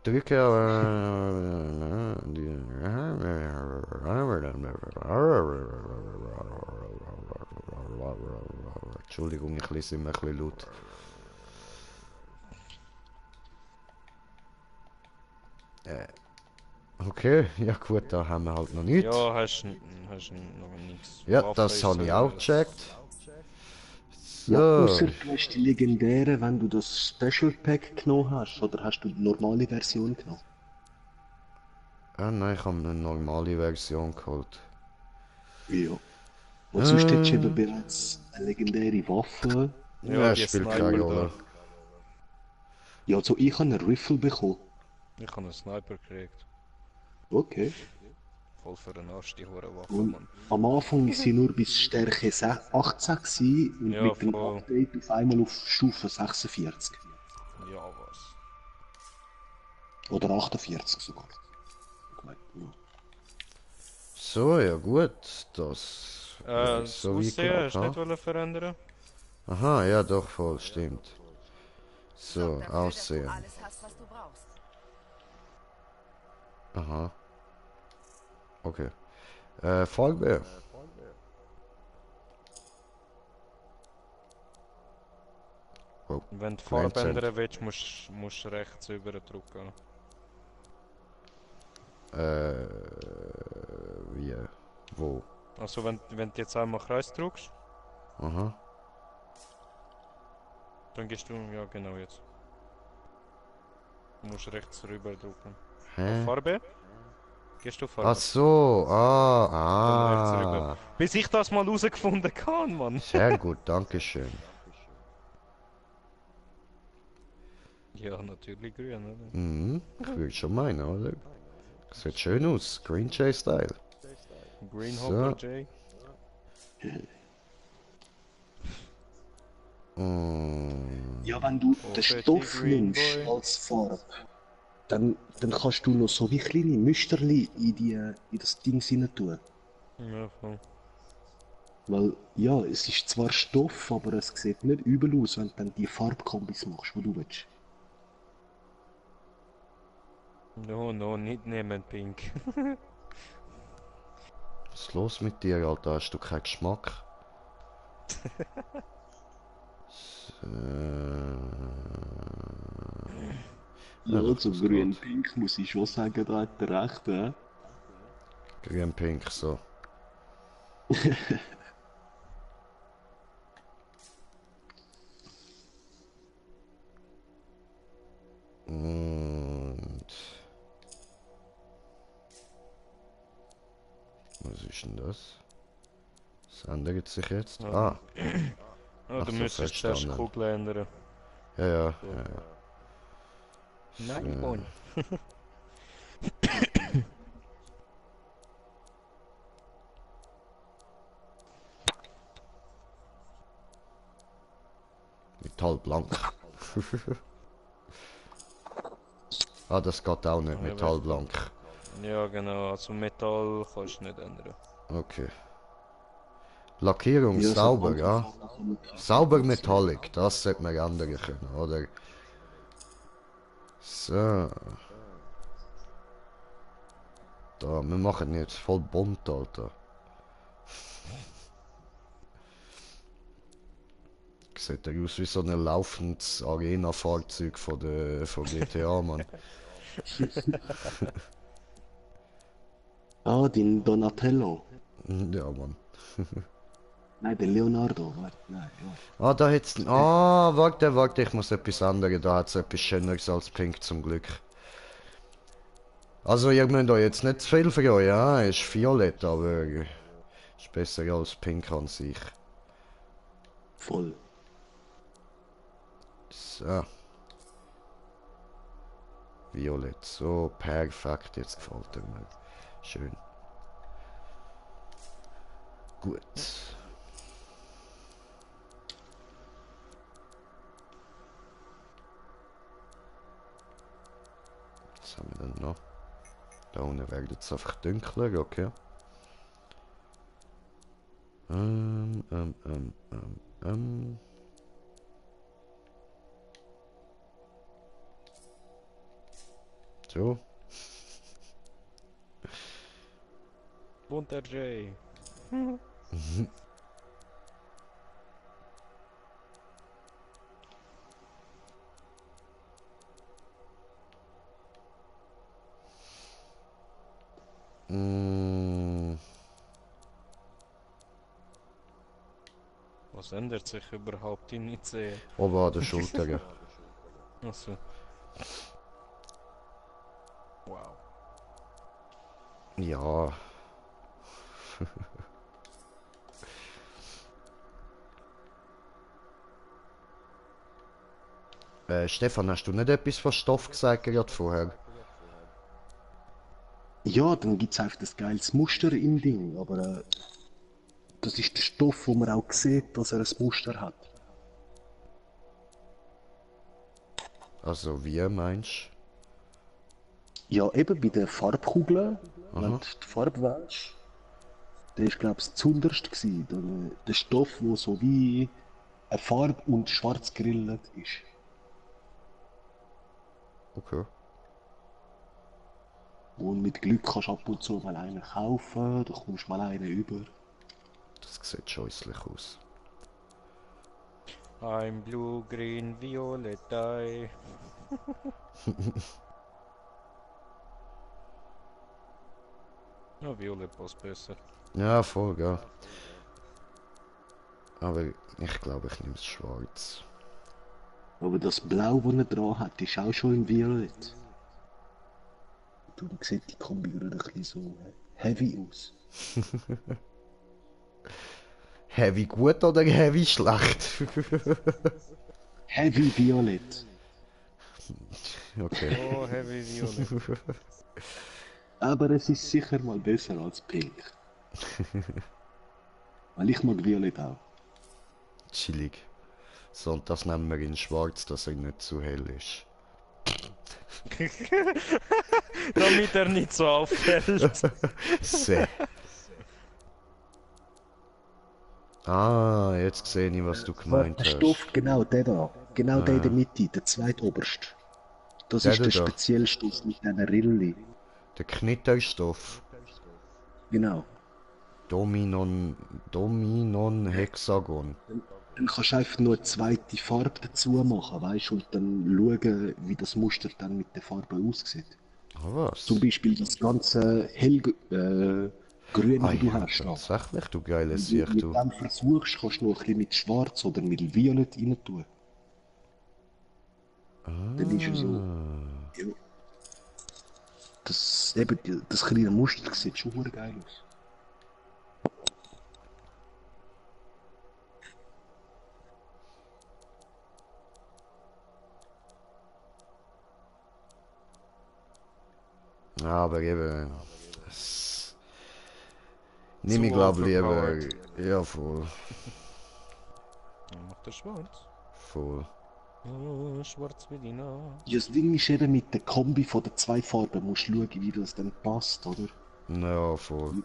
Drücke Entschuldigung, ich lese immer ein bisschen laut. Okay, ja gut, da haben wir halt noch nichts. Ja, hast noch nichts. Ja, das habe ich auch gecheckt. So. Ja, ausser du hast die legendäre, wenn du das Special Pack genommen hast, oder hast du die normale Version genommen? Nein, ich habe eine normale Version geholt. Ja. Und sonst hättest du eben bereits eine legendäre Waffe. Ja, spielt keine Rolle. Ja, also ich habe einen Riffle bekommen. Ich habe einen Sniper gekriegt. Okay. Voll für den Arsch, die Waffe, und am Anfang war sie nur bis Stärke 18 gewesen, und ja, mit dem voll. Update auf einmal auf Stufe 46. Ja, was? Oder 48 sogar. So, ja gut, das... Das Aussehen hast du nicht verändern? Aha, ja doch, voll, stimmt. So, aussehen. Alles hast, was du brauchst. Aha. Okay. Farbe. Oh, Wenn du die Farbe ändern willst, musst du rechts über drücken. Wie? Wo? Also wenn du jetzt einmal Kreis drückst. Aha. Dann gehst du, ja genau jetzt. Du musst rechts rüber drücken. Hä? Auf Farbe? Gehst du Farbe? Ach so, ah. Bis ich das mal herausgefunden habe, Mann. Sehr gut, danke schön. Ja, natürlich grün, oder? Mhm, ich würde schon meinen, oder? Sieht schön aus, Green Jay-Style. Green Hopper J. Ja, wenn du den Stoff nimmst als Farbe, dann kannst du noch so wie kleine Müsterli in das Ding rein tun. Ja, voll. Weil, ja, es ist zwar Stoff, aber es sieht nicht übel aus, wenn du dann die Farbkombis machst, die du willst. No, nicht nehmen, Pink. Was ist los mit dir, Alter? Hast du keinen Geschmack? Ja, zum Grün-Pink muss ich schon sagen, da hat er recht, Grün-Pink, so. Und... Was ist denn das? Das ändert sich jetzt. Ja. Ah! Du müsstest zuerst die Kugel ändern. Ja. Nein, Bon. Metallblank. Ah, das geht auch nicht, Metallblank. Ja, genau, also Metall kannst du nicht ändern. Okay. Lackierung Ja, sauber, so ja? Sauber Metallic, das sollte man ändern können, oder? So. Da, wir machen jetzt voll bunt, Alter. Sieht ja aus wie so ein laufendes Arena-Fahrzeug von GTA, Mann. Ah, den Donatello. Ja, Mann. Nein, der Leonardo. Warte, nein, ja. Ah, da hat's... Ah, warte, ich muss etwas ändern. Da hat's etwas Schöneres als Pink, zum Glück. Also, ihr müsst euch jetzt nicht zu viel freuen, ja? Ist violett, aber... Ist besser als Pink an sich. Voll. So. Violett, so perfekt, jetzt gefällt er mir. Schön. Gut. Was haben wir denn noch? Da unten wird es einfach dunkler, okay. So. Bunter J. Was ändert sich überhaupt in Nice? Oben an der Schulter, ja. Achso. Wow. Ja. Stefan, hast du nicht etwas von Stoff gesagt gerade vorher? Ja, dann gibt es einfach das geiles Muster im Ding, aber das ist der Stoff, wo man auch sieht, dass er ein Muster hat. Also wie meinst du? Ja, eben bei den Farbkugeln, Aha. wenn du die Farbe wählst, der ist glaube ich das zunderst gsi. Der Stoff, wo so wie eine Farbe und schwarz gerillt ist. Okay. Und mit Glück kannst du ab und zu mal einen kaufen, da kommst du mal einen über. Das sieht scheußlich aus. I'm blue, green, violet, I. Ja, violet passt besser. Ja, voll, gell. Aber ich glaube, ich nehme es schwarz. Aber das Blau, das er dran hat, ist auch schon im Violett. Darum sieht die Kombi gerade ein bisschen so heavy aus. Heavy gut oder heavy schlecht? Heavy Violett. Okay. Oh, heavy violet. Aber es ist sicher mal besser als Pink. Weil ich mag Violett auch. Chillig. So, und das nennen wir in schwarz, dass er nicht zu hell ist. Damit er nicht so auffällt. Sehr. Ah, jetzt sehe ich, was du gemeint Der hast. Stoff, genau der da. Genau der in der Mitte, der zweitoberste. Das Der ist der da. spezielle Stoff mit diesen Rilli. Der Knitterstoff. Genau. Dominon Hexagon. Dann kannst du einfach nur eine zweite Farbe dazu machen, weißt du, und dann schauen, wie das Muster dann mit der Farbe aussieht. Ah, was? Zum Beispiel das ganze hellgrün, das du hast. Tatsächlich, du geile Wenn Sicht, du du. mit dem versuchst, kannst du noch ein bisschen mit Schwarz oder mit Violett rein tun. Dann ist er so. Ja. Das kleine Muster sieht schon geil aus. Aber eben. Nimm ich glaube lieber. Ja, voll. Dann macht er schwarz. Voll. Oh, schwarz wie die Nacht. Ja, das Ding ist eben mit der Kombi von den zwei Farben, musst du schauen, wie das dann passt, oder? Ja, voll.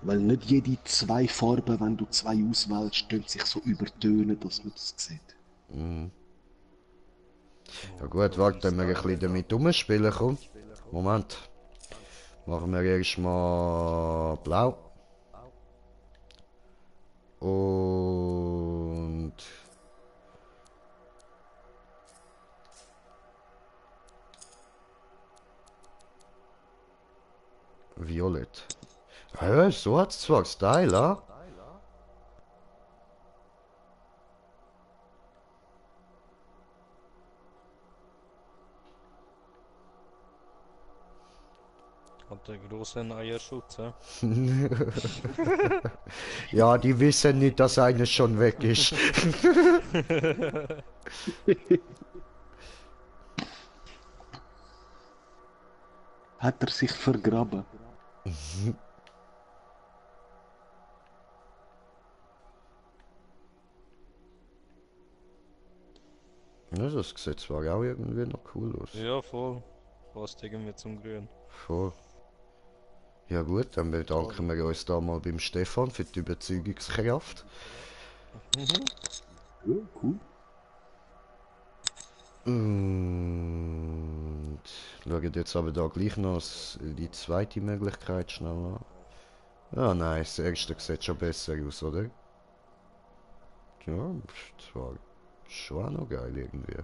Weil nicht jede zwei Farben, wenn du zwei auswählst, können sich so übertönen, dass man das sieht. Mhm. Ja gut, warte, wenn wir ein bisschen damit umspielen, komm. Moment. Machen wir erstmal blau. Und... Violett. Ja, so hat's zwar Style, ah? Hat der großen Eierschutz, ja? Ja, die wissen nicht, dass einer schon weg ist. Hat er sich vergraben? Ja, das sieht zwar auch irgendwie noch cool aus. Ja, voll. Passt irgendwie zum Grün. Voll. Ja gut, dann bedanken wir uns da mal beim Stefan für die Überzeugungskraft. Ja, cool. Und schauen jetzt aber da gleich noch die zweite Möglichkeit schnell an. Ja, nein, das erste sieht schon besser aus, oder? Ja, das war schon auch noch geil irgendwie.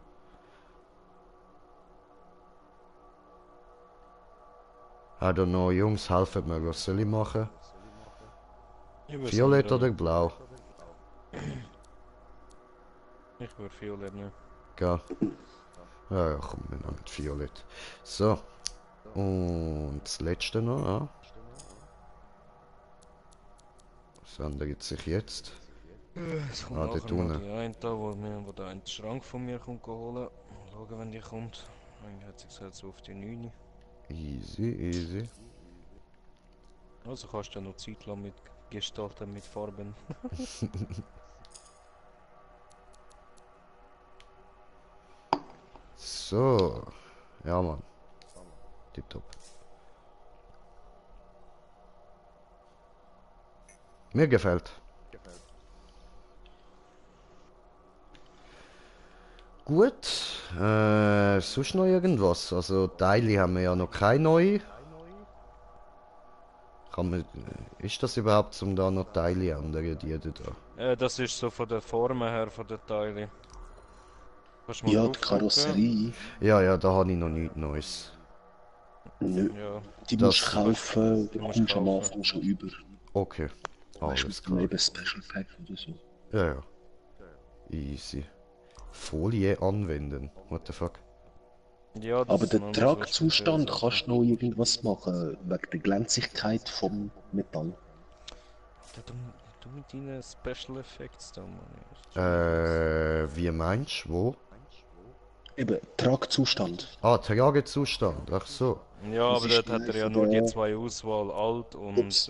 I don't know, Jungs, helfen mir, was soll ich machen? Violett oder blau? Ich würde Violett nehmen. Ja. Ja, komm, wir nehmen Violett. So. Und das letzte noch, ja. Was ändert sich jetzt? Es kommt dort nachher noch unten. die eine da, wo der einen Schrank von mir kommt holen. Schauen, wenn die kommt. Eigentlich hat sie gesagt, so auf die 9. Easy, easy. Also kannst du ja noch Zeit lang mit gestalten mit Farben. So. Ja, Mann. Tipptopp. Mir gefällt. Gut, sonst noch irgendwas? Also Teile haben wir ja noch keine neue. Ist das überhaupt, um da noch Teile ändern, die da? Das ist so von der Form her, von den Teilen. Ja, die Karosserie. Ja, da habe ich noch nichts Neues. Nö, ja. Die musst du kaufen, die kommst du am Anfang schon über. Okay, alles klar. Eben Special Pack oder so. Ja. Easy. Folie anwenden, what the fuck? Ja, aber der Tragzustand kannst du noch irgendwas machen, wegen der Glänzigkeit vom Metall. Du mit deinen Special Effects da, Mann. Wie meinst du, wo? Eben, Tragzustand. Ah, Tragezustand, ach so. Ja, aber dort hat er ja nur die zwei Auswahl, alt und...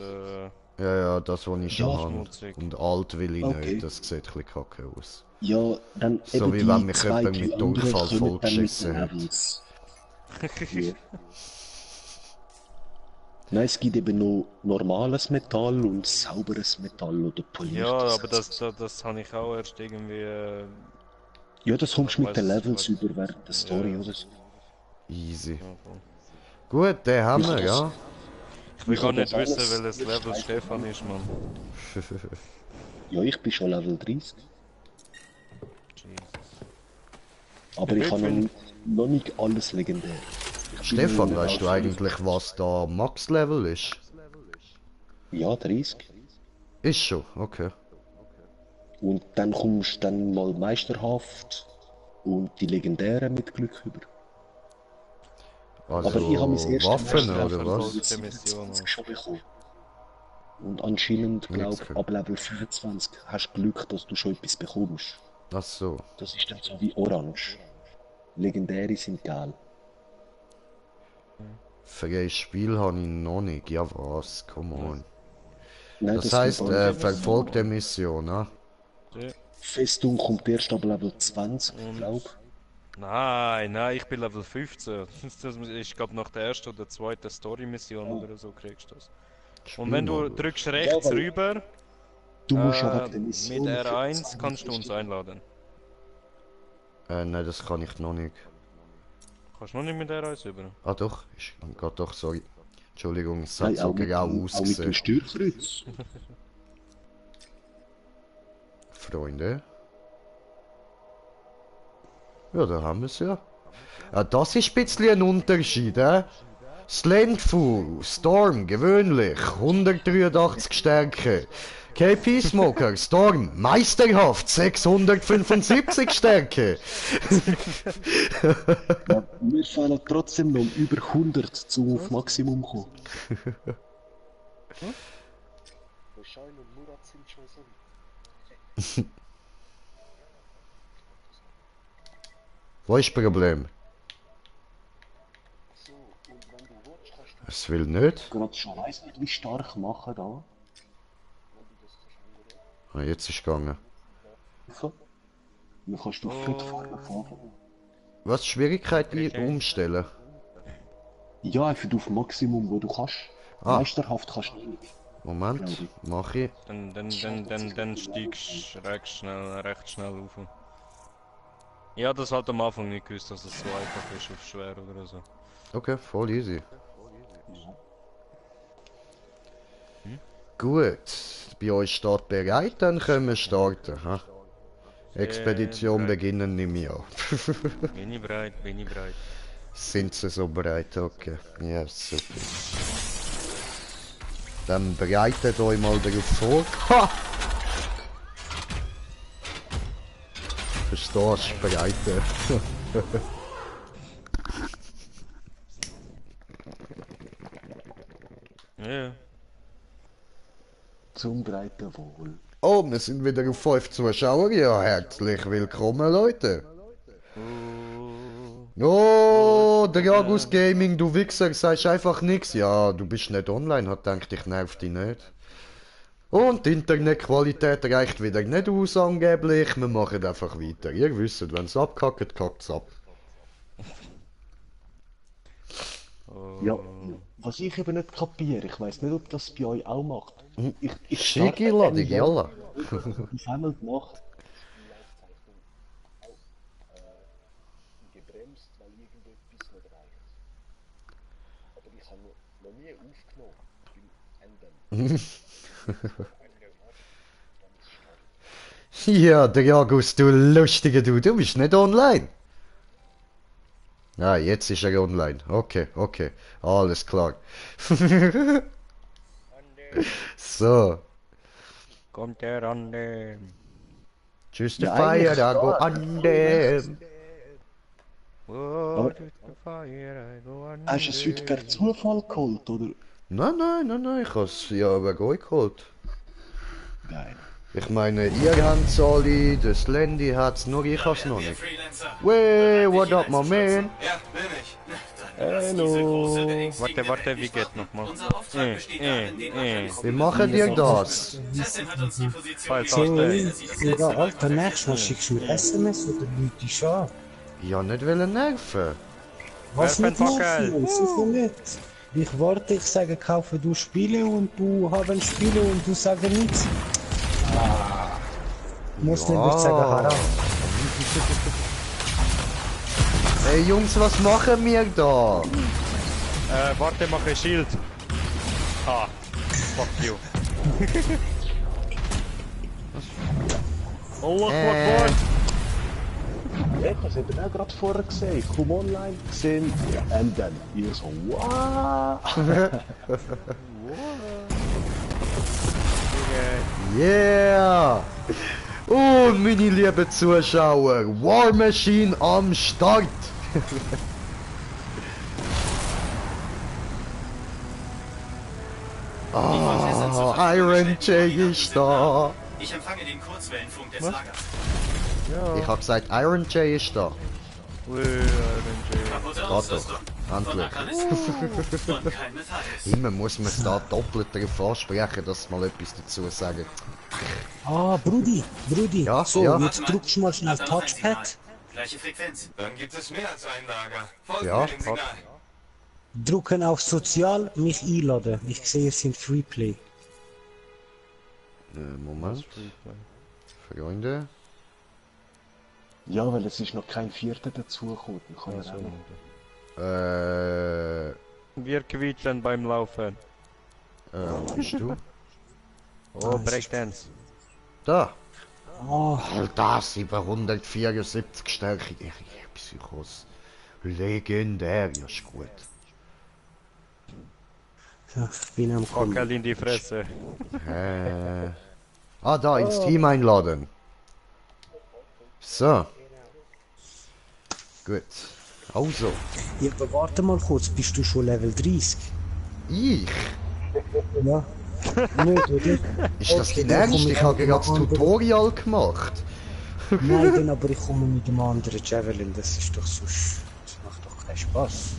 Ja, das was ich schon habe. Und alt will ich nicht, das sieht ein bisschen kacke aus. Ja, dann so eben wie die wenn mich zwei, jemand mit Durchfall vollgeschissen hat. Ja. Nein, es gibt eben noch normales Metall und sauberes Metall oder poliertes. Ja, aber das habe ich auch erst irgendwie... Ja, das kommst du mit den Levels über während der Story oder so. Easy. Gut, den haben wir, ja. Ich will gar nicht wissen, welches Level Stefan ist, Mann. Ja, ich bin schon Level 30. Aber ich habe noch nicht alles legendär. Stefan, weißt du eigentlich, was da Max-Level ist? Ja, 30. Ist schon, okay. Und dann kommst du dann mal Meisterhaft und die legendären mit Glück über. Also aber ich habe mein erstes Waffen oder was? Schon bekommen. Und anscheinend, glaube ich, ab Level 25 hast du Glück, dass du schon etwas bekommst. Ach so. Das ist dann so wie Orange. Legendäre sind geil. Freies Spiel habe ich noch nicht. Ja was, come on. Nein, das heisst, verfolgte Mission, ne? Ja. Festung kommt erst ab Level 20, glaube ich. Nein, ich bin Level 15. Ich glaube nach der ersten oder zweiten Story-Mission oder so kriegst du das. Und wenn du drückst rechts rüber, du musst ja wegen der Mission mit R1 kannst du uns einladen. Nein, das kann ich noch nicht. Kannst du noch nicht mit R1 rüber? Ah doch, geht doch, sorry. Entschuldigung, es hat so grau ausgesehen. Auch mit dem Steuerkreuz. Freunde. Ja, da haben wir es ja. Ja, das ist ein bisschen ein Unterschied, Slendful, Storm, gewöhnlich, 183 Stärke. KP Smoker, Storm, meisterhaft, 675 Stärke. Ja, wir fallen trotzdem noch über 100 zum auf Maximum kommen. Schein und Murat sind schon so. Wo ist das Problem? Es will nicht. Gerade schon weiss nicht, wie stark machen da. Ah, jetzt ist es gegangen. So. Dann kannst du fortfahren fahren. Was? Schwierigkeit umstellen? Ja, einfach auf Maximum, wo du kannst. Meisterhaft kannst du nicht. Moment, mach ich. Dann steigst du recht schnell auf. Ja, das hat am Anfang nicht gewusst, dass es so einfach ist auf schwer oder so. Okay, voll easy. Gut, bei euch steht bereit, dann können wir starten. Ha? Expedition beginnen nicht mehr. Bin ich bereit. Sind sie so bereit? Okay, ja, super. Dann bereitet euch mal darauf vor. Ha! Verstehst du, bereiten. Ja. Zum breiten Wohl. Oh, wir sind wieder auf 5 Zuschauer. Ja, herzlich willkommen, Leute. Oh, Dragus Gaming, du Wichser, sagst einfach nichts. Ja, du bist nicht online, hat gedacht, ich nerv dich nicht. Und die Internetqualität reicht wieder nicht aus, angeblich. Wir machen einfach weiter. Ihr wisst, wenn es abkackt, kackt es ab. Ja, was ich eben nicht kapiere, ich weiß nicht, ob das bei euch auch macht. Schicki, lade jalla. Ich habe gemacht. gebremst, weil irgendetwas nicht reicht. Aber ich habe noch nie aufgenommen beim Enden. Ja, der August, du lustiger du bist nicht online. Ah, jetzt ist er online. Okay, okay, alles klar. So. Kommt er an dem? Tschüss, der Feier, da go an dem. Hast du es heute per Zufall geholt, oder? Nein, ich hab's ja aber geholt. Geil. Ich meine, ihr habt's alle, das Landy hat's, nur ich hab's noch nicht. Wey, what up, my man? Ja, bin ich. Hallo. Warte, wie geht nochmal? Wie machen ihr das? So, Alter, nächstes Mal schickst du mir SMS oder Leute schon? Ja, nicht wollen nerven. Was nicht nerven? Sicher nicht. Ich warte, ich sage, kaufe du Spiele und du haben Spiele und du sagst nichts. Muslim wird sagen, haram. Hey Jungs, was machen wir da? Warte, mach ein Schild. Ah, fuck you. Allah Akbar. Ja, das habt ihr auch gerade vorher gesehen. Ich komme online, gesehen, und dann ihr so, wow. Yeah! Und meine lieben Zuschauer, War Machine am Start! Iron J ist da! Ich empfange den Kurzwellenfunk des Lagers. Ja. Ich hab gesagt, Iron J ist da. Kato, Handlich. Immer muss man es da doppelt darauf ansprechen, dass sie mal etwas dazu sagen. Ah, Brudi, ja, so, ja. Jetzt drückst du mal schnell Touchpad. Gleiche Frequenz. Dann gibt es mehr als ein Lager. Folgen Ja, wir dem Signal. Drucken auf Sozial, mich einladen. Ich sehe, es sind Freeplay. Moment. Freunde. Ja, weil es ist noch kein Vierter dazugekommen. Wir quietschen beim Laufen. Wo bist du? Oh, Breakdance. Da. Oh. Alter, 774 Stärke. Psychos. Legendär, ja, ist gut. Ja, ich bin am Kommen. Kockel in die Fresse. Da, ins Team einladen. So. Gut. Also. Ja, aber warte mal kurz, bist du schon Level 30? Ich? Ja. Nicht, oder? Ist das dein Ernst? Ich habe gerade das Tutorial gemacht. Nein, dann aber ich komme mit dem anderen Javelin, das ist doch sonst... Das macht doch keinen Spaß.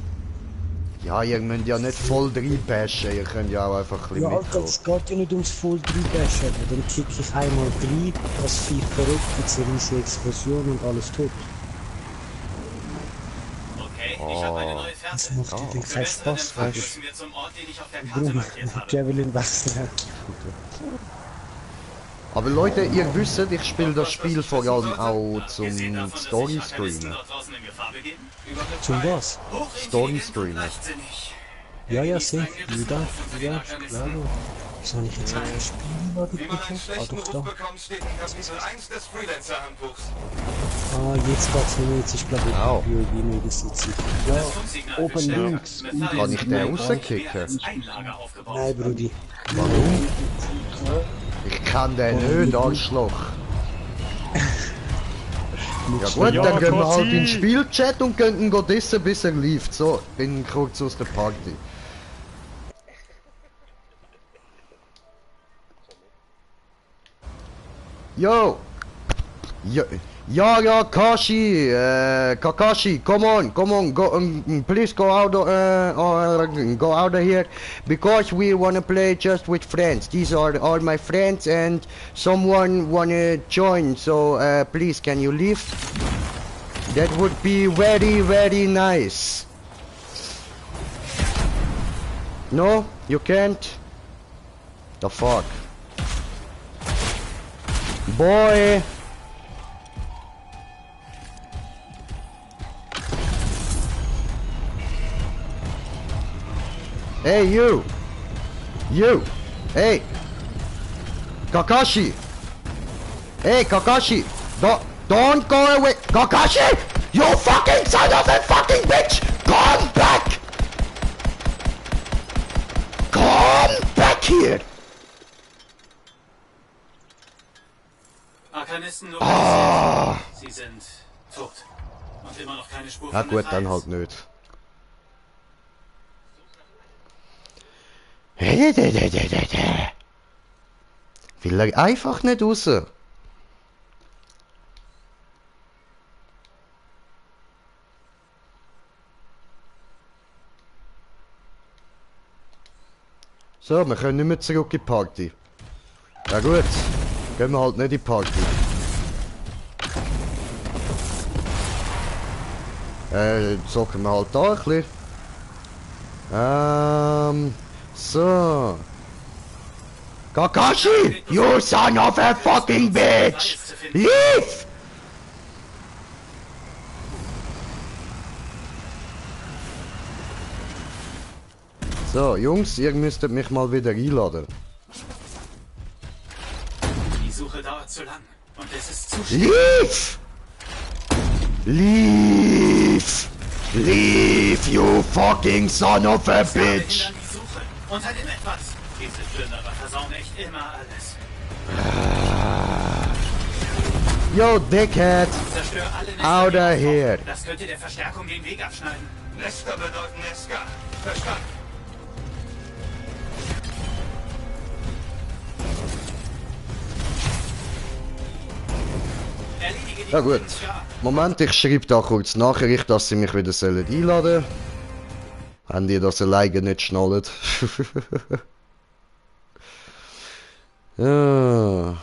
Ja, ihr müsst ja nicht voll reinbashen, ihr könnt ja auch einfach ein bisschen Ja, Alter, mitkommen. es geht ja nicht ums voll reinbashen, dann kick ich einmal rein, das Vieh verrückt, gibt's eine riesige Explosion und alles tot. Okay, ich habe eine neue Das Fährte. macht dir den keinen Spaß, weißt Müssen wir zum Ort, den ich auf der du? Karte Bruder, markiert habe. Javelin wechseln. Aber Leute, ihr wisst, ich spiele das Spiel vor allem auch zum Story streamen. Zum was? Story streamen. Ja, ja, sicher. Ja, klar. Was soll ich jetzt einfach spielen, oder? Wie man einen schlechten doch Ruf da. bekommt, steht in Kapitel 1 des Freelancer-Handbuchs. Ah, jetzt geht's mir jetzt ist glaube ich Biologie Medizin. Ja, oben links. Kann ich den rauskicken? Nein, Brudi. Warum? Ich kann den nicht, Arschloch. Ja gut, dann gehen wir halt in den Spielchat und gehen dessen bis er lief. So, bin kurz aus der Party. Yo! Ja, Kakashi, come on, go, please go out of here, because we wanna play just with friends. These are all my friends, and someone wanna join. So please, can you leave? That would be very, very nice. No, you can't. The fuck, boy. Hey, you! You! Hey! Kakashi! Hey, Kakashi! Don't go away! Kakashi! You fucking son of a fucking bitch! Come back! Come back here! Arkanisten, Sie sind tot. Und immer noch keine Spur Ja von gut, dann halt nicht. Will er einfach nicht raus? So, wir können nicht mehr zurück in die Party. Ja gut, gehen wir halt nicht in die Party. Zocken wir halt da ein bisschen. So. Kakashi! You son of a fucking bitch! Leave! So, Jungs, ihr müsstet mich mal wieder einladen. Die Suche dauert zu lang und es ist zu schwer. Leave! Leave! Leave, you fucking son of a bitch! Unternimm etwas! Diese Plünderer versauen echt immer alles. Yo, dickhead! Zerstör alle Out of here! Das könnte der Verstärkung den Weg abschneiden. Nester bedeuten Neska. Verstanden. Ja gut. Moment, ich schreibe da kurz Nachricht, dass sie mich wieder einladen sollen. Haben die das alleine nicht schnallt? Ja.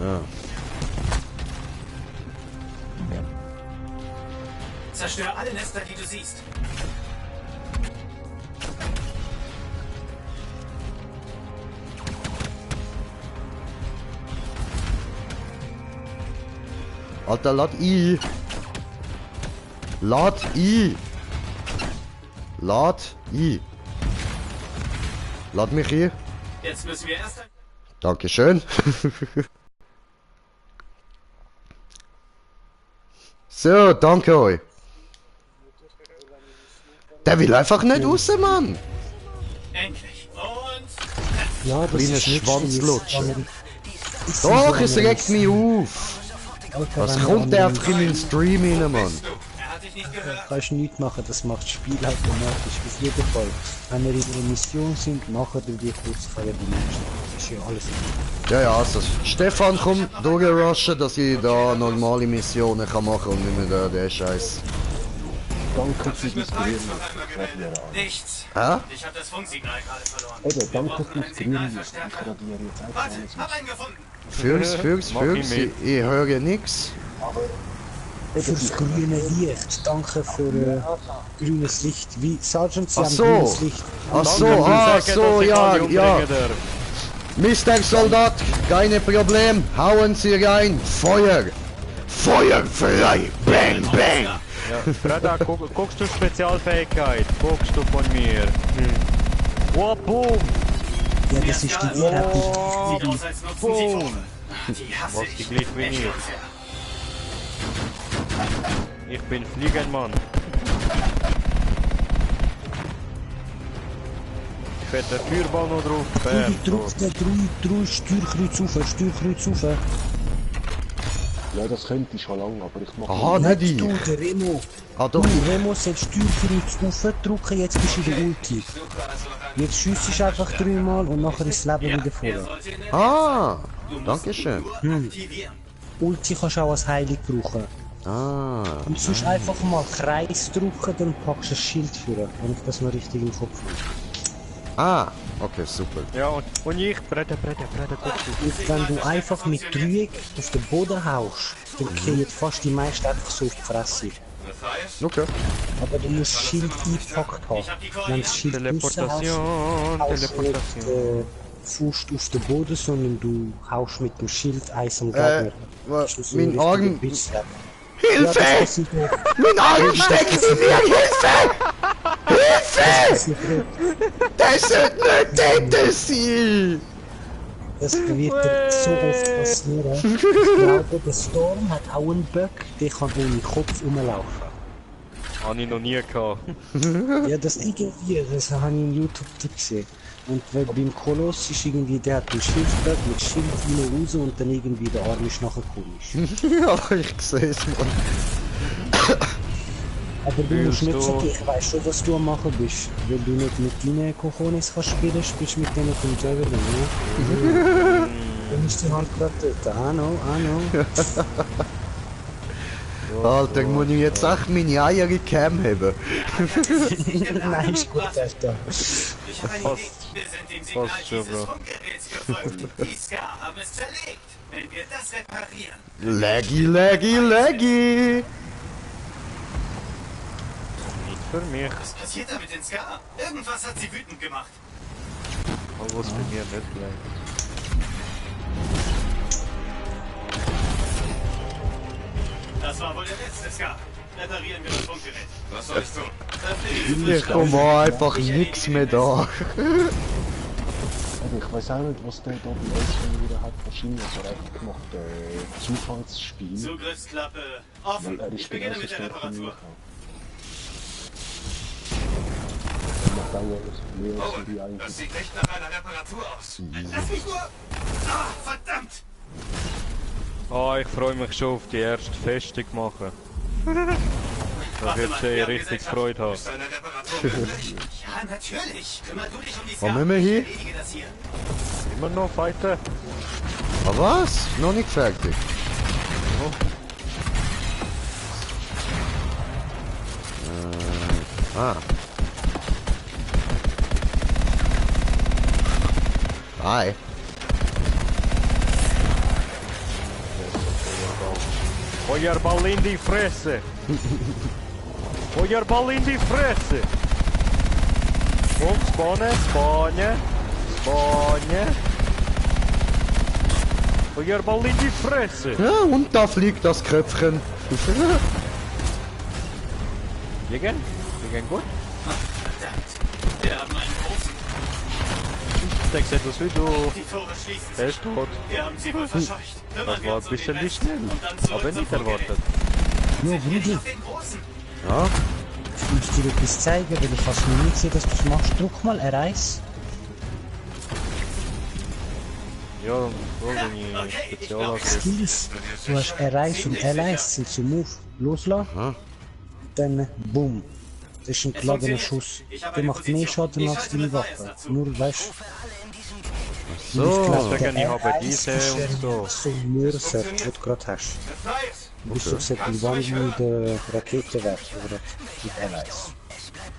Ja. Zerstör alle Nester, die du siehst. Alter, lad I. Lad I. Lad I. Lad mich hier. Jetzt müssen wir erst... Dankeschön. So, danke euch. Der will einfach nicht raus, Mann. Endlich. Und... Ja, das Kleines ist nicht Schwanzlutschen. Doch, es regt mich auf. Was kommt der einfach in meinen Stream rein, Mann? Kannst nichts machen, das macht das Spiel halt automatisch. Auf jeden Fall. Wenn wir in einer Mission sind, machen wir die kurz vorher die nächste. Das ist ja alles gut. Ja, ja, also Stefan, komm durchrushen, dass ich da normale Missionen kann machen und nicht mehr den Scheiß. Danke für das Grün. Nichts. Hä? Ich hab das Funksignal gerade verloren. Eben, danke fürs Grün. Ich radiere jetzt Warte, hab einen gefunden. Fürs, ich höre nix. Fürs grüne Licht, danke für grünes Licht. Wie Sergeant, Sie Ach haben so. grünes Licht. Ach so, ja, ja. Mr. Soldat, keine Problem, hauen Sie rein, Feuer! Feuer frei, bang, bang! Ja, Freda, guckst du Spezialfähigkeit? Guckst du von mir? Oh, boom! Ja, das ist die Oh, Sieht aus, als nutzen sie boom! Drohnen. Die hasse Was ich. die gleich wie Echt mir. unfair. Ich bin Fliegenmann. Ich werde den Feuerball noch drauf. Drück den drei Steuerkreuz auf, Steuerkreuz auf. Ja, das könnte ich schon lange, aber ich mache... Aha, nicht ich. Du, der Remo. Ah, doch. Du, Remo, sollst Steuerkreuz aufdrücken, jetzt bist du in der Ulti. Jetzt schiessest du einfach dreimal und nachher ist das Leben wieder voll. Ah, dankeschön. Ulti kannst du auch als Heilig brauchen. Ah. Und sonst einfach mal Kreis drücken, dann packst du ein Schild für, wenn ich das noch richtig im Kopf habe. Ah, okay, super. Ja, und ich brette. Und wenn du einfach mit Dreieck auf den Boden haust, dann kriegen fast die meisten einfach so auf die Fresse. Okay. Aber du musst Schild eingepackt haben. Wenn das Schild Teleportation. Fuß auf den Boden, sondern du haust mit dem Schild Eis am Gegner. Mein Arm... Hilfe! Ja, mein Arm steckt in mir! Hilfe! Hilfe! Das wird nicht töten sie! Das wird dir so oft passieren. Ich glaube, der Storm hat auch einen Bug, der kann ohne Kopf rumlaufen. Habe ich noch nie gehabt. Ja, das irgendwie, das habe ich in YouTube gesehen. Und beim Koloss ist irgendwie, der hat einen Schildbug mit Schild rein raus und dann irgendwie der Arm ist nachher komisch. Ja, ich sehe es, Mann. Aber du musst nicht sagen, ich weiss schon, was du am machen bist. Weil du nicht mit deinen Cojones kannst spielen, spielst mit denen vom Javelin, ne? Dann ist die Hand gerade dort. I know. Alter, muss ich jetzt echt meine Eier in die Cam haben? Nein, ist gut, Alter. Passt schon, Bro. Die Ska haben es zerlegt. Wenn wir das reparieren. Laggy! Nicht für mich. Was passiert da mit den Ska? Irgendwas hat sie wütend gemacht. Aber was bei mir nicht bleibt. Das war wohl der letzte Ska. Reparieren wir das Funkgerät. Was soll ich tun? Ich komme einfach nix mehr da. Ich weiß auch nicht, was der da bei uns wieder hat. Wahrscheinlich hat er einfach gemacht, Zufallsspiel. Zugriffsklappe offen. Weil Ich beginne mit der Reparatur. Das sieht echt nach einer Reparatur aus. Lass mich nur... Ah, verdammt! Oh, ich freue mich schon auf die erste Festung machen. Da wird sie richtig Freude haben. Ja, natürlich. Kümmer du dich um die Wo müssen wir hin? Immer noch fighten. Ah, was? Noch nicht fertig. Hi. Feuerball in die Fresse! Feuerball in die Fresse! Und Spawnen! Feuerball in die Fresse! Ja, und da fliegt das Köpfchen. Wir gehen gut. Wir haben einen großen. Denkst etwas wie du. Die Tore schließen Er ist tot. Wir haben sie wohl verscheucht. Das war ein bisschen nicht schnell, aber nicht erwartet. Ja, Brudi. Ja? Ich muss dir etwas zeigen, weil ich fast noch nicht sehe, dass du es machst. Druck mal R1. Ja, wenn ich Spezialangriff. Skills. Du hast R1 und L1 sind zum Move. Loslassen. Dann boom. Das ist ein geladener Schuss. Der macht mehr Schaden als deine Waffe. Nur weißt du. So, deswegen ich habe diese und so. So ein Mörser, den du gerade hast. Du bist doch seit dem wandelnden Raketenwerfer mit L1.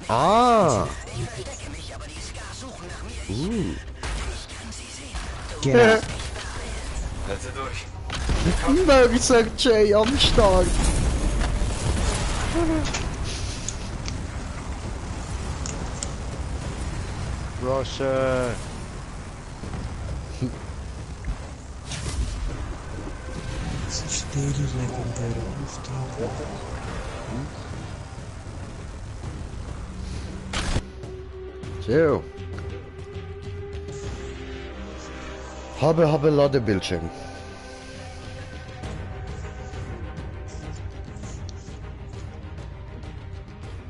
Ah! Genau. Mörser Jay am Start! Russia! Das ist der legendäre Auftrag. So. Habe Ladebildschirm.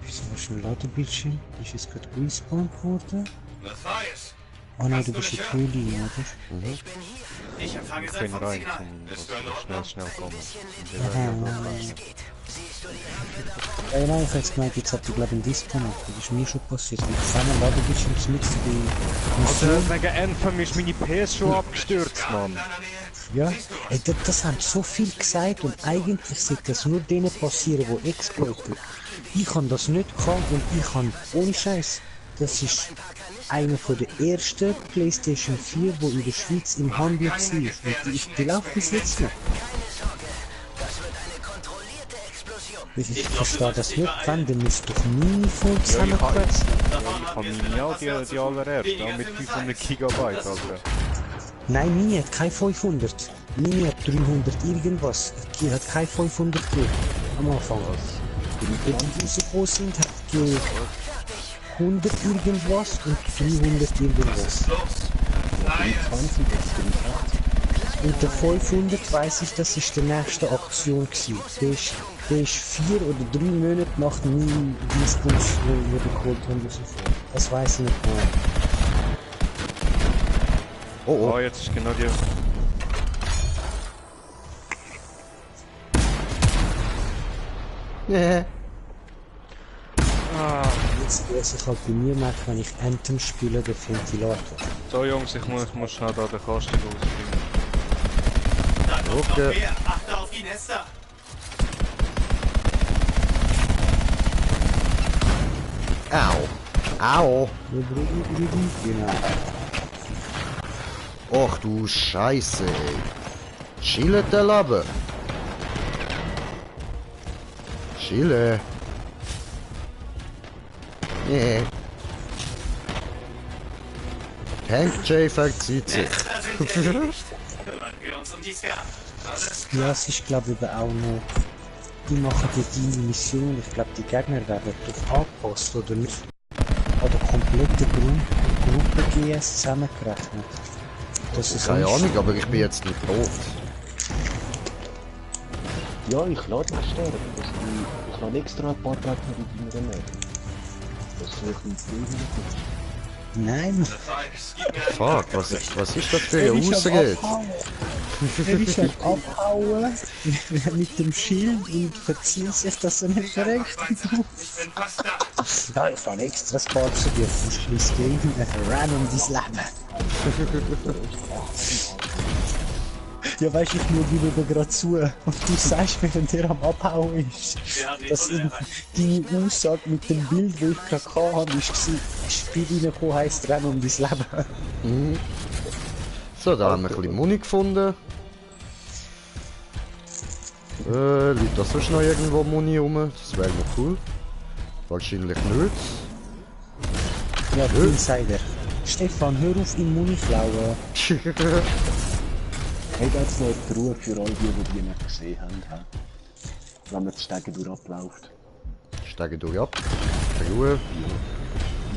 Wieso hast du ein Ladebildschirm? Ist jetzt gerade respawned worden? Was war es? Oh nein, du bist in die Höhle, oder? Ich empfange Ich sein bin rein, Funksignal. schnell kommen. Ja, nein, ich hätte gemeint, jetzt habt ihr glaube ich einen Disconnect. Das ist mir schon passiert. Wenn ich zusammen Ladebildschirm mitten Also wegen Anthem ist meine PS schon abgestürzt, Mann. Ja, ey, das haben so viel gesagt und eigentlich sollte das nur denen passieren, die exploiten. Ich kann das nicht gehabt und ich kann ohne Scheiß. Das ist einer von der ersten PlayStation 4, wo in der Schweiz im Handel war. Und die läuft bis jetzt noch. Ich verstehe das nicht, wenn, dann müsst doch nie voll zusammenquetschen. Ich habe meine auch die allererste, auch mit 500 Gigabyte, also. Nein, meine hat keine 500. Meine hat 300 irgendwas. Die hat keine 500 gegeben. Am Anfang. Die rausgekommen sind, hat die 100 irgendwas und 300 irgendwas. Und der 500 weiss ich, das ist die nächste Aktion gewesen. Der ist 4 oder 3 Monate nach meinem Dienstbus, wo wir geholt haben. Das weiss ich nicht mehr. Oh, oh, jetzt ist genau die... Nee. Jetzt muss ich halt bei mir merken, wenn ich Anthem spiele, den Ventilator. So Jungs, ich muss schnell da den Kasten rausfinden. Okay. Achte auf die Nester! Au. Au. Genau. Och du Scheiße, ey. Chile der Labe. Chile. Nee. Tank J verzieht sich. Ja, es ist glaube ich auch noch... Die machen die Mission, ich glaube die Gegner werden darauf angepasst, oder nicht? Oder komplette Gruppe GS zusammengerechnet. Das ist keine Ahnung, aber ich bin jetzt nicht tot. Ja, ich lade mich sterben. Ich lade extra ein paar Gegner mit meiner Nähe. Das soll ich nicht sehen. Nein. Fuck, was ist das für eine Ausrede? Er ist am Abhauen mit dem Schild und verzieht sich, dass er nicht verreckt. Ja, ich fahre extra das Paar zu dir. Du schließt gegen random dein Leben. Ja, weißt du, ich schaue dir gerade zu und du sagst, während er am Abhauen ist, dass deine Aussage mit dem Bild, das ich gerade hatte, war, Spiel reinkommen heisst Rennen um dein Leben. Mhm. So, da haben wir ein bisschen Muni gefunden. Liegt da sonst noch irgendwo Muni rum? Das wäre noch cool. Wahrscheinlich nicht. Ja, Insider. Stefan, hör auf, in Muni klauen. Hey, da jetzt noch eine Truhe für all die nicht gesehen haben. Wenn man die Stege durch abläuft. Stege durch ab? Ruhe. Ja.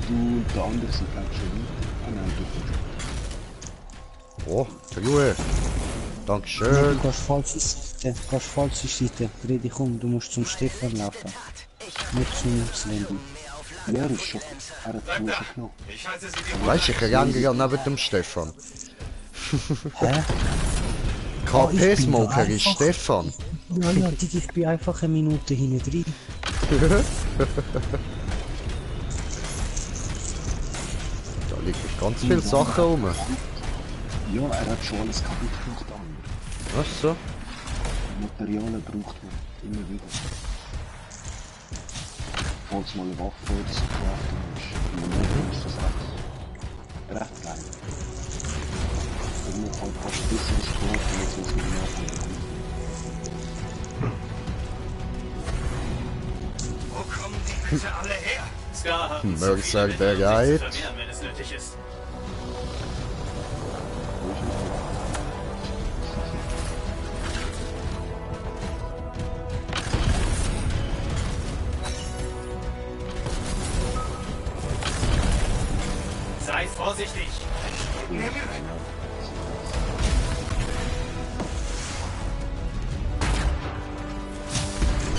Du und der andere sind glaube ich schon weiter. Ah nein, du Oh, kommst. Ruhe. Dankeschön. Nein, du gehst falsche Seite. Dreh dich um, du musst zum Stefan laufen. Nicht zum Slendy. Ja, das ist schon. Er hat die Truhe genommen. Weißt du, ich renne gerade neben dem Stefan. Hä? KP-Smoker ist Stefan. Ja, ich bin einfach eine Minute hinten drin. Da liegen ganz viele Sachen rum. Ja, er hat schon alles kaputt gemacht. Ach so. Materialien braucht man immer wieder. Falls mal eine Waffe oder so craften ist, im Moment ist das recht klein. Und man kann fast besseres craften, als was man nachher. Wo kommen die bitte alle her? Scar hat uns Mörser bereit. wenn es nötig ist. Sei vorsichtig!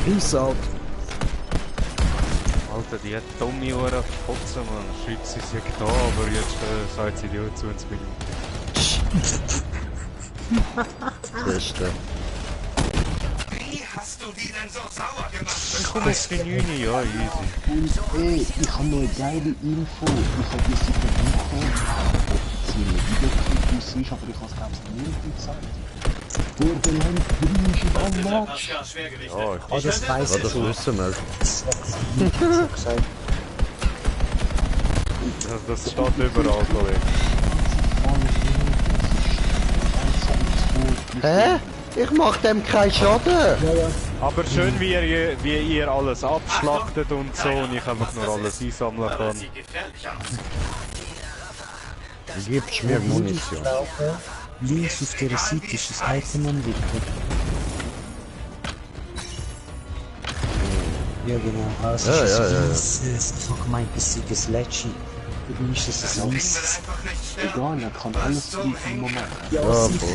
Peace out. Alter, die hat dumme Uhr Fotzen, man. Schreibt sie sich da, aber jetzt sagt sie dir zu uns Minuten. Beste. Wie hast du die denn so sauer gemacht? Ich komme jetzt in Juni, ja, easy. Und ey, ich habe noch eine geile Info. Ich habe diese Woche offizielle Videoclip ist, aber ich habe es glaube ich nicht gesagt. Borderland 3 ist im Anmarsch. Ja, Schwergewicht. Oh, das weiß ich das schon. wissen wir. Das steht überall, Kollege. Hä? Ich mach dem keinen Schaden. Aber schön, wie ihr alles abschlachtet und so und ich einfach nur alles einsammeln kann. Gibst mir Munition. Links auf der Seite ist das Item entwickelt. Ja genau, also ja. Ich hab gemeint, es sei ein Sledgy. Oder ist es ein Weiss? Egal, er kann alles fliegen im Moment. Ja,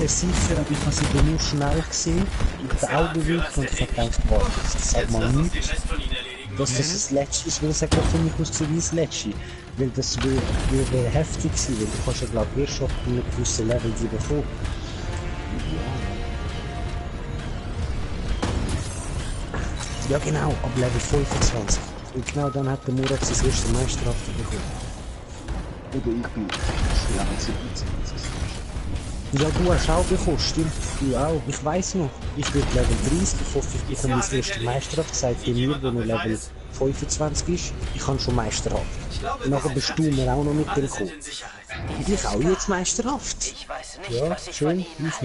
sicher, aber ich habe sie dann nur schnell gesehen, mit den Augen wirklich, und ich hab gedacht, warte, sag mal nicht, dass das ein Sledgy ist, weil es hat für mich ausgesehen wie ein Sledgy. Weil das wäre heftig gewesen, weil du kannst ja glaube ich erst auf einem gewissen Level die bekommen. Ja genau, ab Level 25. Und genau dann hat der Murat sein erste Meisterhaft bekommen. Oder ich bin Level 27. Ja, du hast auch bekommen, stimmt. Du auch, ich weiss noch. Ich bin Level 30, ich hoffe, ich bekomme meine erste Meisterhaft. Seit bei mir, wo noch Level 25 ist, ich habe schon Meisterhaft. Und nachher bist du mir auch noch mit dem gekommen. Und ich auch jetzt Meisterhaft. Ja, schön, ich nicht.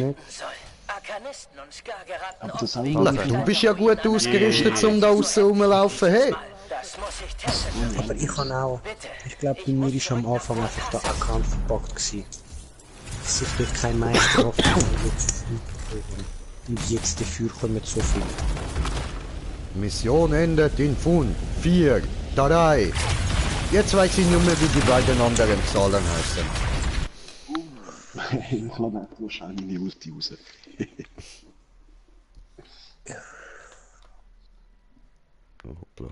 Aber das Du bist ja gut ausgerüstet, um da aussen rumlaufen, hey. Aber ich kann auch. Ich glaube, bei mir ist am Anfang einfach der Account verpackt gewesen. Dass ich durch kein Meisterhaft und jetzt dafür kommen so viel. Mission endet in 5, 4, 3. Jetzt weiß ich nur mehr, wie die beiden anderen Zahlen heißen. Ich lasse wahrscheinlich die Ulti raus. Oh, hoppla.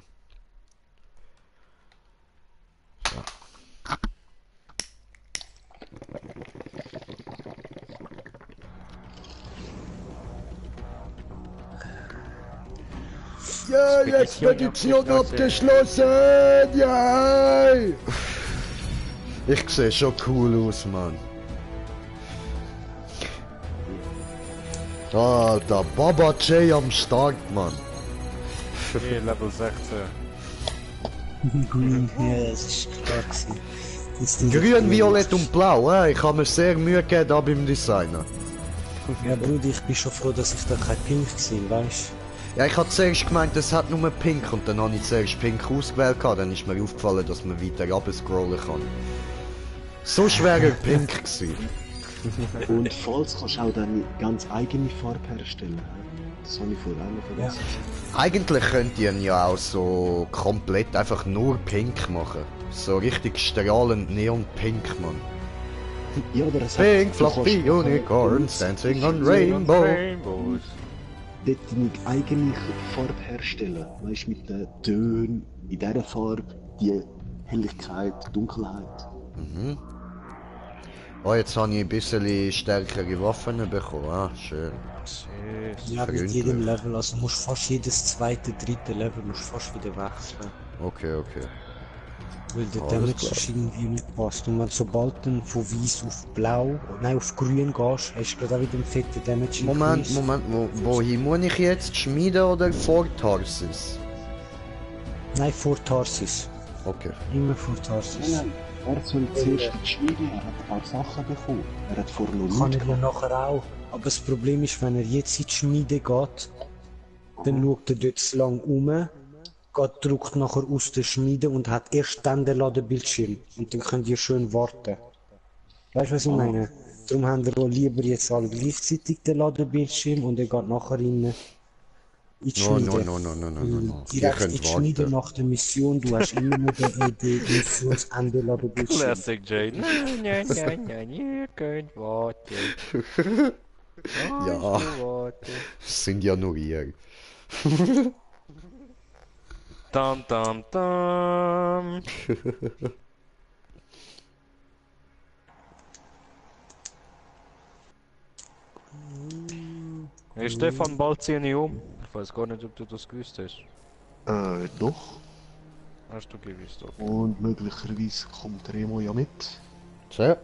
Ja, jetzt Expedition abgeschlossen! Ja! Ich sehe schon cool aus, Mann. Alter, Baba J am Start, Mann. Okay, Level 16. Ja, das ist klar gewesen. Grün, Violett und Blau, ich habe mir sehr Mühe gegeben da beim Designer. Ja, Bruder, ich bin schon froh, dass ich da kein Pink gesehen, weißt du? Ja, ich hatte zuerst gemeint, es hat nur Pink und dann habe ich zuerst Pink ausgewählt, dann ist mir aufgefallen, dass man weiter runterscrollen kann. So schwer Pink gewesen. Und falls kannst du auch deine ganz eigene Farbe herstellen. Das habe ich vorher auch noch vergessen. Ja. Eigentlich könnt ihr ihn ja auch so komplett einfach nur Pink machen. So richtig strahlend Neon-Pink, Mann. Ja, oder es Pink, fluffy unicorns dancing on rainbows. Dort deine eigene Farbe herstellen. Weißt du, mit den Tönen, in dieser Farbe, die Helligkeit, Dunkelheit. Mhm. Oh, jetzt habe ich ein bisschen stärkere Waffen bekommen. Ah, schön. Ja, mit jedem Level, also musst fast jedes zweite, dritte Level musst fast wieder wechseln. Okay, okay. Weil der Damage irgendwie nicht passt. Und wenn sobald du von weiß auf blau, nein auf grün gehst, hast du gerade auch wieder einen fetten Damage. Moment, wohin muss ich jetzt? Schmieden oder vor Tarsis? Nein, vor Tarsis. Okay. Immer vor Tarsis. Nein, er soll zuerst die Schmiede, er hat ein paar Sachen bekommen. Er hat vorher noch kann er ja nachher auch. Aber das Problem ist, wenn er jetzt in die Schmiede geht, dann schaut er dort zu lang drückt nachher aus der Schmiede und hat erst dann den Ladebildschirm. Und dann könnt ihr schön warten. Weißt du, was ich meine? Darum haben wir auch lieber jetzt alle gleichzeitig den Ladebildschirm und er geht nachher in die Schmiede. No. Direkt in die Schmiede nach der Mission, du hast immer nur den Missionsende Ladebildschirm. Classic Jade. Nein, ihr könnt warten. Ja, sind ja nur ihr. Dam. Hey Stefan, bald ziehe ich um. Ich weiß gar nicht, ob du das gewusst hast. Doch. Hast du gewusst, okay. Und möglicherweise kommt Remo ja mit. Tja.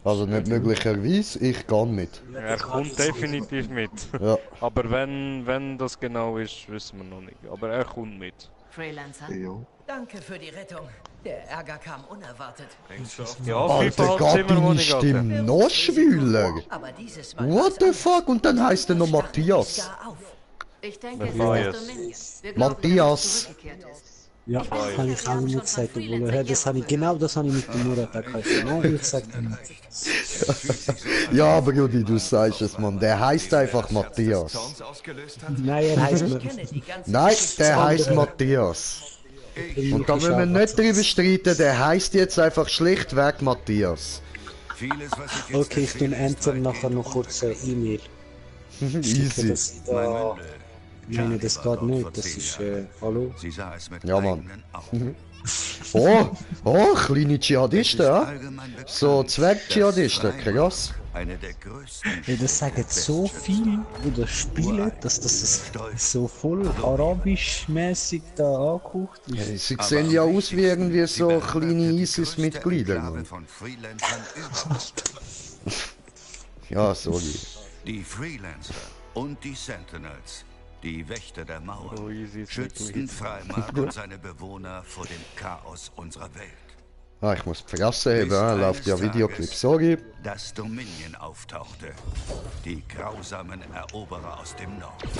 Also nicht möglicherweise, ich gehe mit. Er kommt definitiv mit. Ja. Aber wenn das genau ist, wissen wir noch nicht. Aber er kommt mit. Freelancer. Ja. Danke für die Rettung. Der Ärger kam unerwartet. Ja, Alter, geht deine Stimme noch schwüler. Aber dieses Mal What the fuck? Und dann heißt er noch Matthias. Ich denke, es ist Matthias. das Dominion. Wir glauben, Matthias. dass es zurückgekehrt ist. Ja, das habe ich auch nicht gesagt, obwohl das habe ich genau das habe ich mit dem Murat gesagt. Nein, ich sag nicht. Ja, aber Rudi, du sagst es, Mann. Der heißt einfach Matthias. Nein, er heißt Nein, der heißt Matthias. Und da müssen wir nicht drüber streiten, der heißt jetzt einfach schlichtweg Matthias. Okay, ich tue Anthem nachher noch kurz eine E-Mail. Easy. Nein, das geht nicht, das ist, hallo? Ja, Mann. Oh, kleine Dschihadisten, ja? So Zwerg-Dschihadisten, krass. Ja, das sagen so viele, die das spielen, dass das so voll arabisch-mäßig da angehaucht ist. Ja, sie sehen ja aus wie irgendwie so kleine ISIS-Mitglieder, Mann. Ja, sorry. Die Freelancer und die Sentinels, die Wächter der Mauer, schützten Freimark und seine Bewohner vor dem Chaos unserer Welt. Ah, ich muss die Fresse heben, läuft ja Videoclip, sorry. Das Dominion auftauchte. Die grausamen Eroberer aus dem Norden.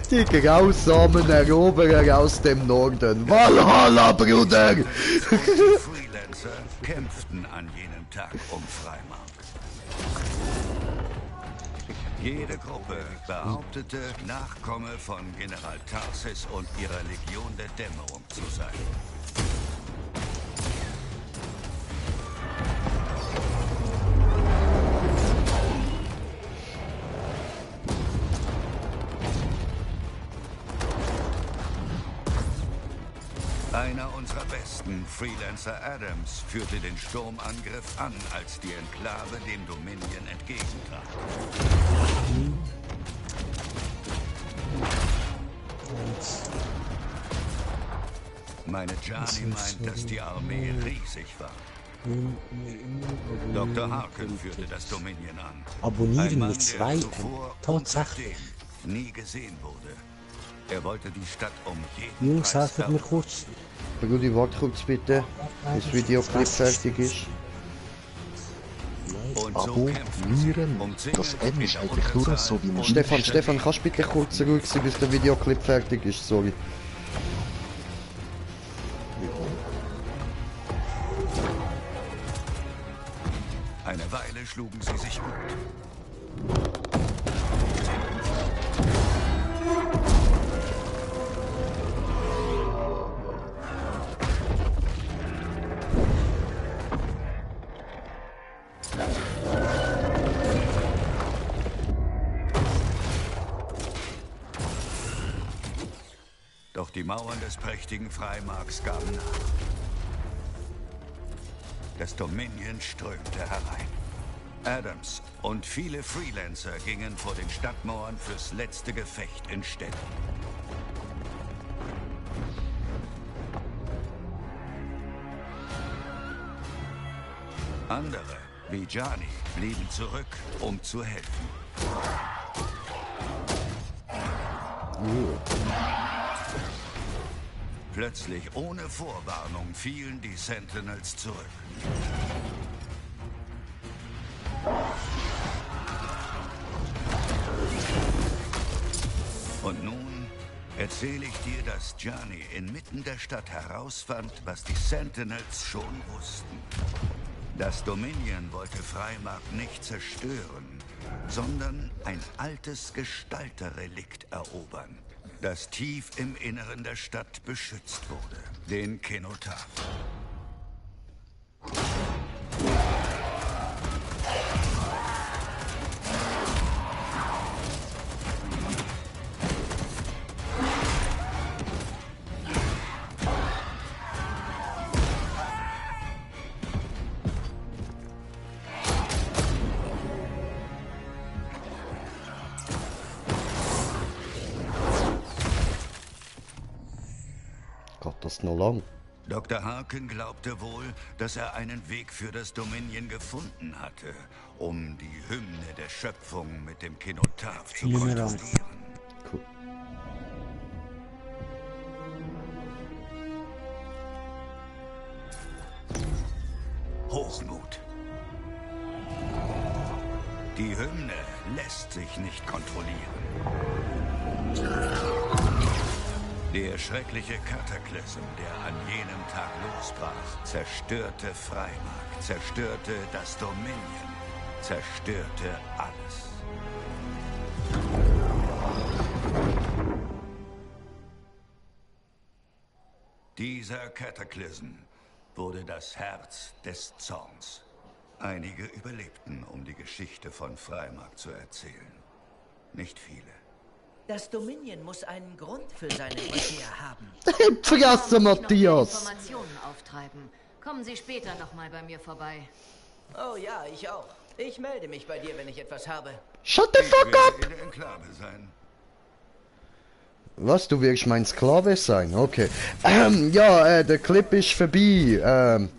Die grausamen Eroberer aus dem Norden. Valhalla, Bruder! Die Freelancer kämpften an jenem Tag um Freimark. Jede Gruppe behauptete, Nachkomme von General Tarsis und ihrer Legion der Dämmerung zu sein. Einer unserer besten, Freelancer Adams, führte den Sturmangriff an, als die Enklave dem Dominion entgegentrat. Meine Johnny meint, dass die Armee riesig war. Dr. Harkin führte das Dominion an. Abonnieren mit 2 tatsächlich. Nie gesehen wurde. Er wollte die Stadt um jeden Jungs, Preis helft mir kurz. Rudi, warte kurz bitte, bis das Videoclip fertig ist. Abonnieren. Das M ist eigentlich nur so wie man... Stefan, kannst du bitte kurz ruhig sein, bis der Videoclip fertig ist, sorry. Eine Weile schlugen sie sich gut. Doch die Mauern des prächtigen Freimarks gaben nach. Das Dominion strömte herein. Adams und viele Freelancer gingen vor den Stadtmauern fürs letzte Gefecht in Stellung. Andere, wie Johnny, blieben zurück, um zu helfen. Plötzlich, ohne Vorwarnung, fielen die Sentinels zurück. Und nun erzähle ich dir, dass Johnny inmitten der Stadt herausfand, was die Sentinels schon wussten. Das Dominion wollte Freimark nicht zerstören, sondern ein altes Gestalterrelikt erobern, das tief im Inneren der Stadt beschützt wurde, den Kenotaph. Geht das noch lang? Dr. Harkin glaubte wohl, dass er einen Weg für das Dominion gefunden hatte, um die Hymne der Schöpfung mit dem Kenotaph zu kontrollieren. Cool. Hochmut. Die Hymne lässt sich nicht kontrollieren. Der schreckliche Kataklysm, der an jenem Tag losbrach, zerstörte Freimark, zerstörte das Dominion, zerstörte alles. Dieser Kataklysm wurde das Herz des Zorns. Einige überlebten, um die Geschichte von Freimark zu erzählen. Nicht viele. Das Dominion muss einen Grund für seine Rückkehr haben. Vergasse Matthias! Informationen auftreiben. Kommen Sie später nochmal bei mir vorbei. Oh ja, ich auch. Ich melde mich bei dir, wenn ich etwas habe. Shut the fuck up! Ich werde Enklave sein. Was, du willst mein Sklave sein? Okay. Ja, der Clip ist vorbei.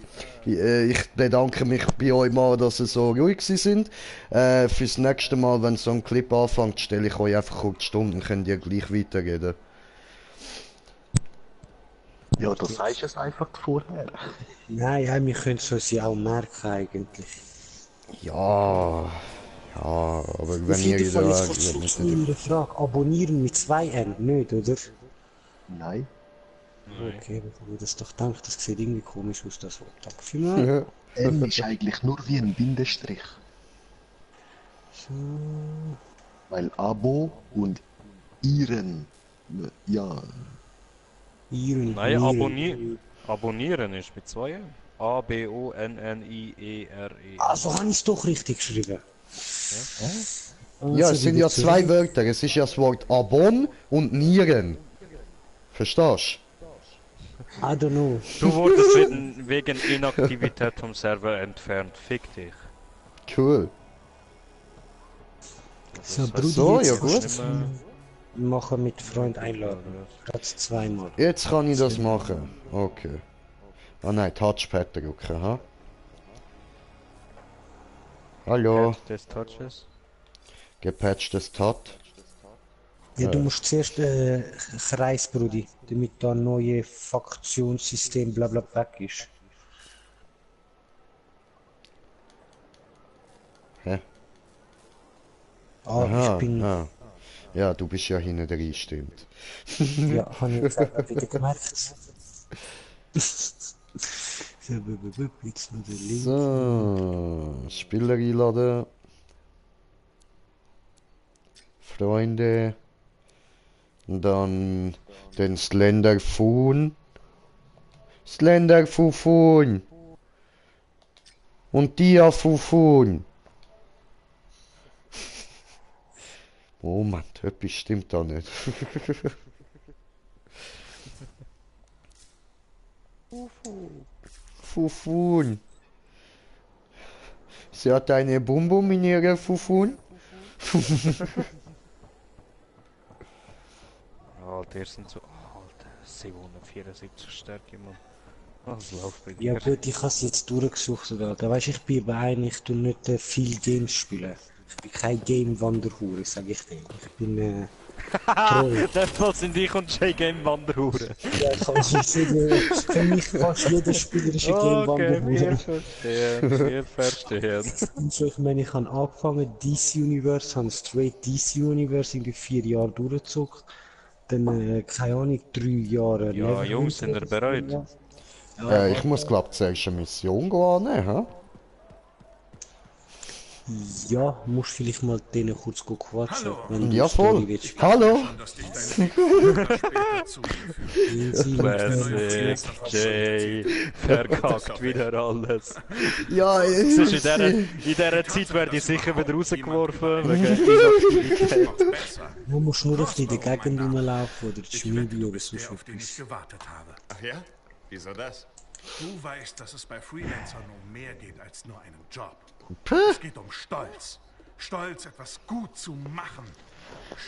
Ich bedanke mich bei euch mal, dass ihr so ruhig sind. Fürs nächste Mal, wenn so ein Clip anfängt, stelle ich euch einfach kurz Stunden, könnt ihr gleich weiterreden. Ja, das sagst du es einfach vorher. Nein, ja, wir können es uns ja auch merken eigentlich. Ja, aber wenn ihr wieder... Ich eine Frage, abonnieren mit 2 N, nicht, oder? Nein. Okay, bevor ich das doch denke, das sieht irgendwie komisch aus, das Wort. Danke vielmals. N ist eigentlich nur wie ein Bindestrich. So. Weil Abo und Iren, ja. Iren. Nein, abonnieren ist mit 2 N. A-B-O-N-N-I-E-R-E. Also habe ich es doch richtig geschrieben. Ja, es sind ja 2 Wörter. Es ist ja das Wort Abon und Nieren. Verstehst du? I don't know. Du wurdest wegen Inaktivität vom Server entfernt. Fick dich. Cool. So, Bruder, so, ja gut. gut. Machen mit Freund einladen. Gerade 2-mal. Jetzt kann ich das machen. Okay. Ah nein, Touchpad drücken, ha? Hallo. Des Touches. Gepatchtes Touch. Ja, du musst zuerst Kreis, Brudi, damit da ein neues Fraktionssystem blabla weg ist. Hä? Aha, ich bin... Ah. Ja, du bist ja hinten drin, stimmt. Ja, habe ich selber wieder gemerkt. So, jetzt noch der Link. So, Spieler einladen. Freunde. Und dann den Slender Foon. Slender Fufun. Und Dia Fufun. Oh Mann, etwas stimmt da nicht. Fufun. Sie hat eine Bumbum in ihrer Fufun. Alter, ihr sind so... Alter, 774 Stärke, Mann. Was läuft bei dir? Ja gut, ich habe es jetzt durchgesucht. Da weißt du, ich bin aber eigentlich, ich tue nicht viel Games spielen. Ich bin kein Game-Wanderhure, sag ich dir. Ich bin Haha, das sind ich und Jay Game-Wanderhure. Ja, ich kann für mich fast jeder Spieler ist ein Game-Wanderhure. Wir verstehen. So, ich meine, ich habe angefangen, DC Universe, habe straight DC Universe in 4 Jahren durchgezogen. Dann, keine Ahnung, 3 Jahre. Ja, Jungs, sind ihr bereit? Ja, ich muss, glaub, zuerst eine Mission gehen, hä? Ja, musst vielleicht mal denen kurz quatschen. Wenn ja, voll. Hallo! Classic Jay verkackt wieder alles. Ja, in dieser Zeit werde ich sicher wieder rausgeworfen wegen Inaktivität. Du musst nur auf die Gegend rumlaufen oder die Schmiede oder so. Auf den ich gewartet habe. Ach ja? Wieso das? Du weißt, dass es bei Freelancern um mehr geht als nur einen Job. Puh. Es geht um Stolz. Stolz, etwas gut zu machen.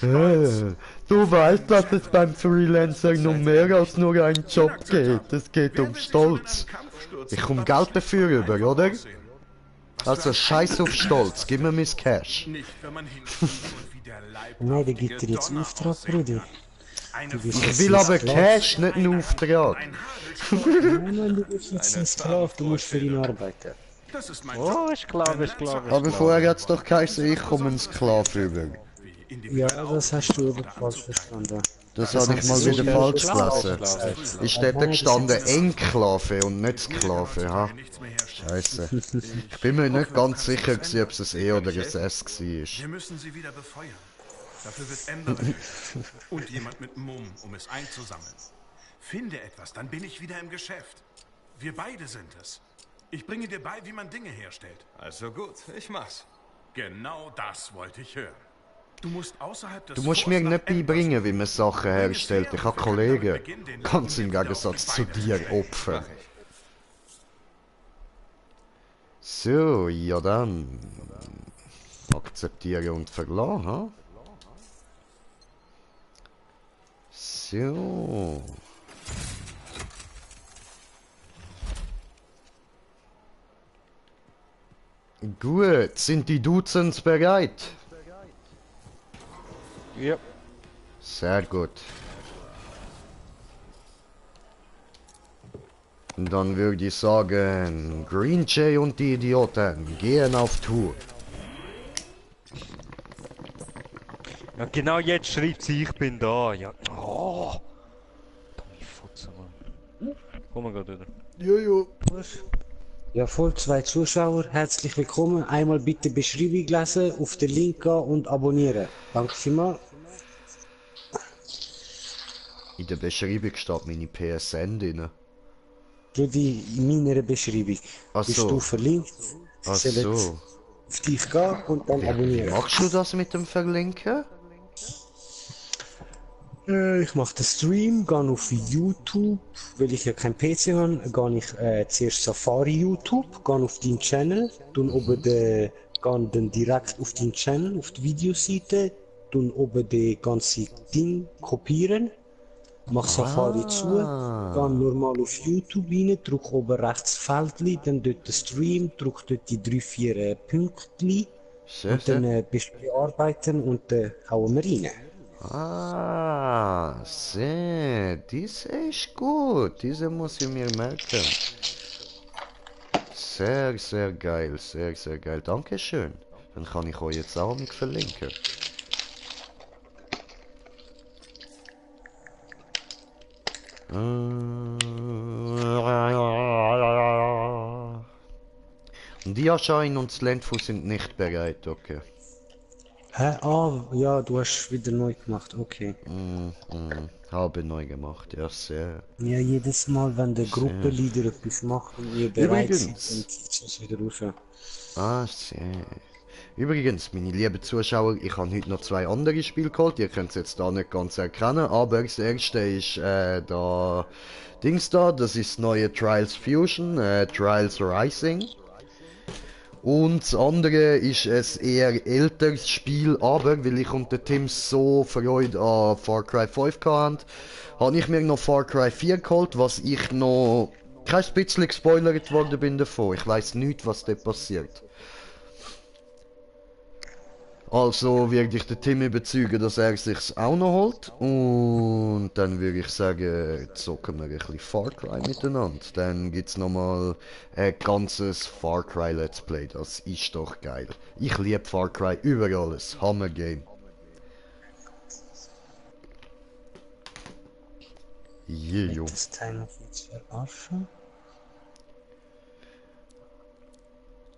Du weißt, dass es beim Freelancer noch mehr als nur einen Job geht. Es geht um Stolz. Ich komme Geld dafür über, oder? Also scheiß auf Stolz, gib mir mein Cash. Nein, der gibt dir jetzt einen Auftrag, Bruder. Ich will aber Cash, nicht einen Auftrag. Nein, du bist jetzt ein Sklave, du musst für ihn arbeiten. Oh, ich glaube. Aber vorher hat's doch geheißen, ich komme einen Sklave über. Ja, das hast du aber falsch verstanden. Das habe ich mal wieder falsch gelesen. Ist dort gestanden Enklave und nicht Sklave, ha? Scheiße. Ich bin mir nicht ganz sicher, ob es ein E oder ein S war. Wir müssen sie wieder befeuern. Dafür wird Ember benötigt. Und jemand mit Mumm, um es einzusammeln. Finde etwas, dann bin ich wieder im Geschäft. Wir beide sind es. Ich bringe dir bei, wie man Dinge herstellt. Also gut, ich mach's. Genau das wollte ich hören. Du musst außerhalb des Du musst mir nicht beibringen, wie man Sachen herstellt. Ich habe Kollegen. Ganz im Gegensatz zu dir, Opfer. So, ja dann. Akzeptiere und verlassen, ha? So. Gut, sind die Duzens bereit? Ja. Sehr gut. Dann würde ich sagen, Green Jay und die Idioten gehen auf Tour. Ja, genau jetzt schreibt sie, ich bin da. Ja. Oh. Dumme Fotze, Mann. Komm mal gerade wieder. Jojo. Ja, voll, 2 Zuschauer, herzlich willkommen. Einmal bitte Beschreibung lesen, auf den Link gehen und abonnieren. Danke vielmals. In der Beschreibung steht meine PSN drin. Rudi, in meiner Beschreibung bist du verlinkt. Ach so. Auf dich gehen und dann abonnieren. Wie machst du das mit dem Verlinken? Ich mache den Stream, gehe auf YouTube, weil ich ja kein PC habe, gehe ich zuerst Safari YouTube, gehe auf deinen Channel, gehe dann direkt auf deinen Channel, auf die Videoseite, oben das ganze Ding kopieren, mache Safari zu, gehe normal auf YouTube rein, drücke oben rechts Feldli, dann dort den Stream, drücke dort die 3-4 Pünktli und dann bearbeiten und dann hauen wir rein. Ah, sehr. Diese ist gut. Diese muss ich mir merken. Sehr, sehr geil. Sehr, sehr geil. Dankeschön. Dann kann ich euch jetzt auch nicht verlinken. Und die Erscheinen und das Landfuß sind nicht bereit, okay. Hä? Ah, ja, du hast wieder neu gemacht, okay. Habe neu gemacht, ja, sehr. Ja, jedes Mal, wenn der Gruppenleader etwas macht und ihr bereit seid, dann zieht es wieder raus. Ah, sehr. Übrigens, meine lieben Zuschauer, ich habe heute noch 2 andere Spiele geholt, ihr könnt es jetzt da nicht ganz erkennen, aber das erste ist da Dings da, das ist das neue Trials Fusion, Trials Rising. Und das andere ist ein eher älteres Spiel, aber weil ich und der Tim so Freude an Far Cry 5 hatte, habe ich mir noch Far Cry 4 geholt, was ich noch kein bisschen gespoilert worden bin davon. Ich weiss nicht, was da passiert. Also werde ich den Tim überzeugen, dass er sich's auch noch holt. Und dann würde ich sagen, zocken wir ein bisschen Far Cry miteinander. Dann gibt's nochmal ein ganzes Far Cry Let's Play. Das ist doch geil. Ich liebe Far Cry über alles. Hammer Game. Jejo. Das Teil noch jetzt verarschen.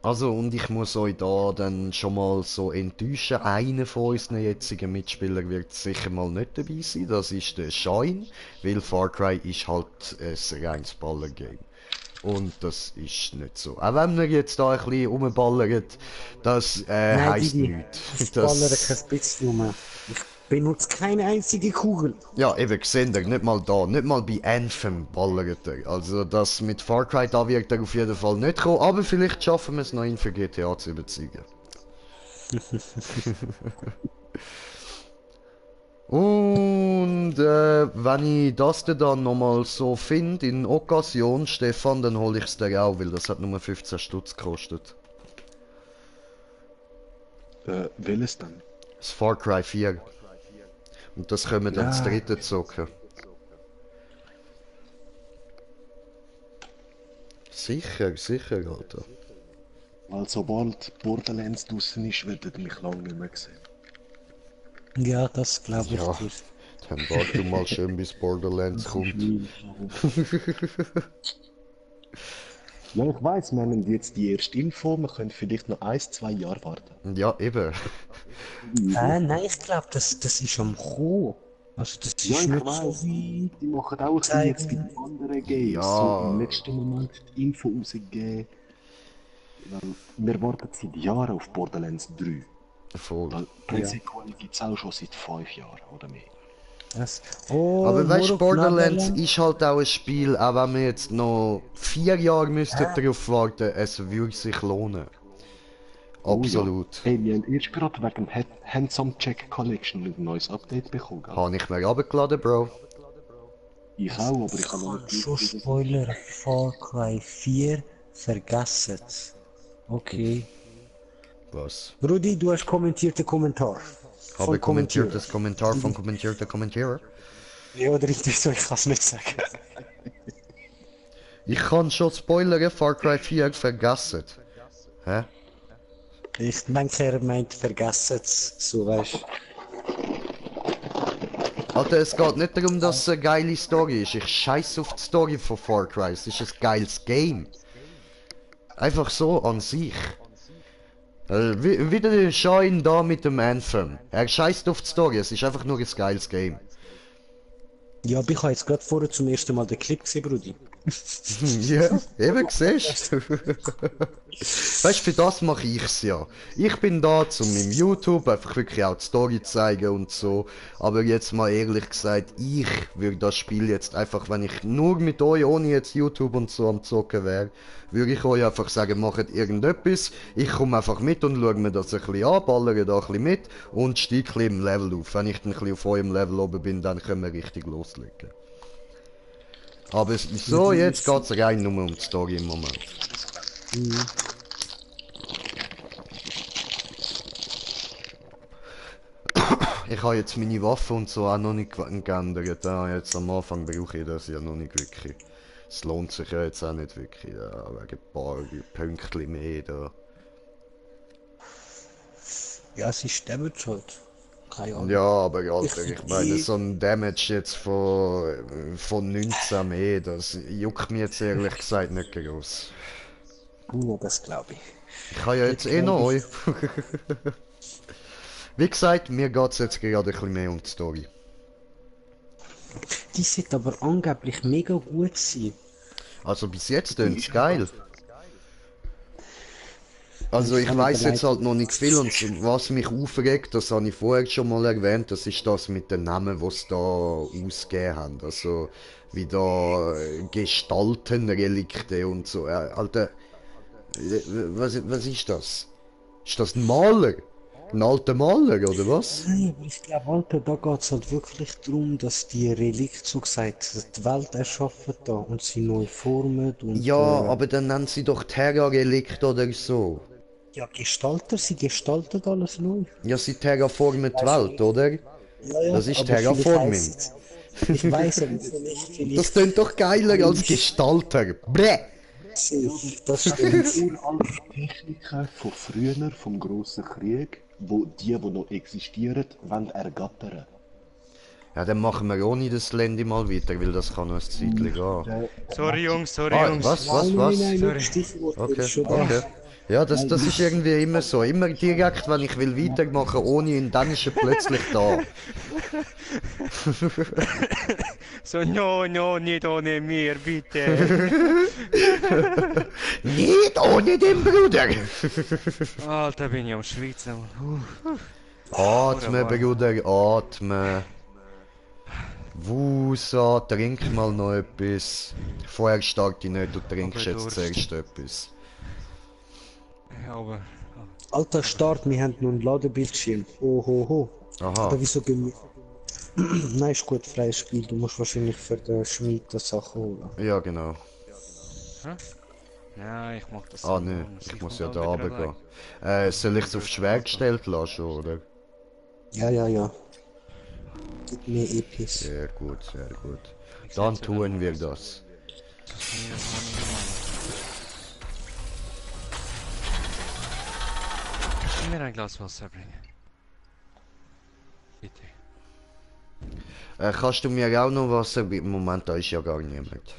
Also, und ich muss euch da dann schon mal so enttäuschen, einer von unseren jetzigen Mitspielern wird sicher mal nicht dabei sein, das ist der Shine, weil Far Cry ist halt ein reines Ballergame. Und das ist nicht so. Auch wenn wir jetzt da ein bisschen rumballert, das heisst nichts. Ich ballere kein bisschen mehr. Ich benutze keine einzige Kugel. Ja, eben, gesehen ihr, nicht mal da, nicht mal bei Anthem ballert er. Also das mit Far Cry, da wird er auf jeden Fall nicht kommen, aber vielleicht schaffen wir es noch, ihn für GTA zu überzeugen. Und wenn ich das dann nochmal so finde, in Occasion, Stefan, dann hole ich es dir auch, weil das hat nur 15 Stutz gekostet. Welches dann? Das Far Cry 4. Und das können wir dann das dritte zocken. Sicher, sicher, Alter. Weil sobald Borderlands draussen ist, werdet ihr mich lange nicht mehr sehen. Ja, das glaube ich. Ja, dann warte du mal schön, bis Borderlands kommt. Ja, ich weiss, wir haben jetzt die erste Info, wir können vielleicht noch 1-2 Jahre warten. Ja, eben. Nein, ich glaube, das ist am Kommen. Also das ist ich nicht weiss, so wie... Die machen auch ein jetzt bei den anderen Games. Ja. So im letzten Moment die Info rausgegeben. Wir warten seit Jahren auf Borderlands 3. Voll. Pre-Sequel gibt es auch schon seit 5 Jahren oder mehr. Aber weißt du, Borderlands ist halt auch ein Spiel, auch wenn wir jetzt noch 4 Jahre müssten darauf warten, es würde sich lohnen. Absolut. Oh ja. Hey, wir haben erst gerade wegen Handsome Check Collection ein neues Update bekommen. Habe ich mir runtergeladen, Bro. Ich auch, aber ich habe noch nicht... Schon Spoiler, Far Cry 4, vergessen. Okay. Was? Rudi, du hast kommentiert den Kommentar. Habe kommentiert das Kommentar von kommentierter Kommentierer? Ja, oder ich kann es nicht sagen. Ich kann schon spoilern, Far Cry 4 vergessen. Hä? Ich denke, er meint vergessen es, so weißt du. Alter, es geht nicht darum, dass es eine geile Story ist. Ich scheiß auf die Story von Far Cry. Es ist ein geiles Game. Einfach so an sich. Wie der Shine da mit dem Anthem. Er scheißt auf die Story, es ist einfach nur ein geiles Game. Ja, aber ich habe jetzt gerade vorher zum ersten Mal den Clip gesehen, Brudi. Ja, eben siehst du. Weißt du, für das mache ich's ja. Ich bin da, um im YouTube einfach wirklich auch die Story zeigen und so. Aber jetzt mal ehrlich gesagt, ich würde das Spiel jetzt einfach, wenn ich nur mit euch, ohne jetzt YouTube und so am Zocken wäre, würde ich euch einfach sagen, macht irgendetwas. Ich komme einfach mit und schaue mir das ein bisschen an, ballere da ein bisschen mit und steige ein bisschen im Level auf. Wenn ich dann ein bisschen auf eurem Level oben bin, dann können wir richtig loslegen. Aber so, jetzt geht es rein nur um die Story im Moment. Ich habe jetzt meine Waffe und so auch noch nicht geändert. Jetzt am Anfang brauche ich das ja noch nicht wirklich. Es lohnt sich ja jetzt auch nicht wirklich, ja, wegen ein paar Pünktchen mehr da. Ja, es ist Damage halt. Keine Ahnung. Ja, aber Alter, ich meine, so ein Damage jetzt von 19 mehr, das juckt mir jetzt ehrlich gesagt nicht groß. Ja, das glaube ich. Ich habe ja jetzt eh noch euch. Wie gesagt, mir geht es jetzt gerade ein bisschen mehr um die Story. Die sollte aber angeblich mega gut sein. Also bis jetzt klingt es geil. Also ich weiß jetzt halt noch nicht viel und was mich aufregt, das habe ich vorher schon mal erwähnt, das ist das mit den Namen, die sie da ausgegeben haben. Also wie da Gestaltenrelikte und so. Alter, was ist das? Ist das ein Maler? Ein alter Maler, oder was? Nein, aber ich glaube, Alter, da geht es halt wirklich darum, dass die Relikte, so gesagt, die Welt erschaffen da und sie neu formen und... Ja, aber dann nennen sie doch Terra-Relikt oder so. Ja, Gestalter, sie gestalten alles neu. Ja, sie terraformen die Welt, oder? Ja, ja, das ist aber Terraforming. Ich weiß aber vielleicht... Das klingt doch geiler als Gestalter. Bäh! Das stimmt. Uralte Techniken von früher, vom grossen Krieg, wo die noch existieren, wollen ergattern. Ja, dann machen wir ohne das Landy mal weiter, weil das kann noch ein Zeitchen gehen. Sorry Jungs, Jungs. Was? Nein, Okay. Ja, das ist irgendwie immer so. Immer direkt, wenn ich will weitermachen ohne ihn, dann ist er plötzlich da. So, no, nicht ohne mir, bitte. Nicht ohne den Bruder! Alter, bin ich am Schwitzen. Atme, Bruder, atme. Wusa, trink mal noch etwas. Vorher starte ich nicht, du trinkst jetzt zuerst etwas. Ja, aber... Alter Start, wir haben nur einen Ladebildschirm. Ohoho. Aha. Aber wieso gehen wir... Nein, ist gut, freies Spiel. Du musst wahrscheinlich für den Schmied das Sachen holen. Ja, genau. Hä? Ja, ich mach das. Ah, ne, ich muss ja da runtergehen. Soll ich es auf schwer gestellt lassen, oder? Ja, ja, ja. Gib mir EPs. Sehr gut, sehr gut. Dann tun wir das. Kannst du mir ein Glas Wasser bringen? Bitte. Kannst du mir auch noch Wasser bieten? Moment, da ist ja gar niemand.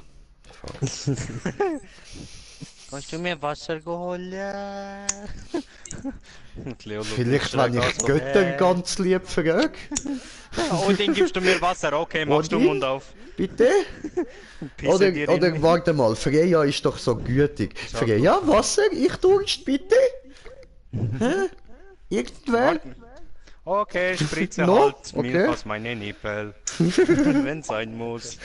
Kannst du mir Wasser holen? Vielleicht, wenn ich Götter ganz lieb frage. Oh, den gibst du mir Wasser, okay, machst du Mund auf. Bitte? Oder warte mal, Freya ist doch so gütig. Freya, Wasser, ich durst, bitte? Hä? Irgendwer? Okay, spritze no? halt Milch aus meinen Nippel. Wenn sein muss.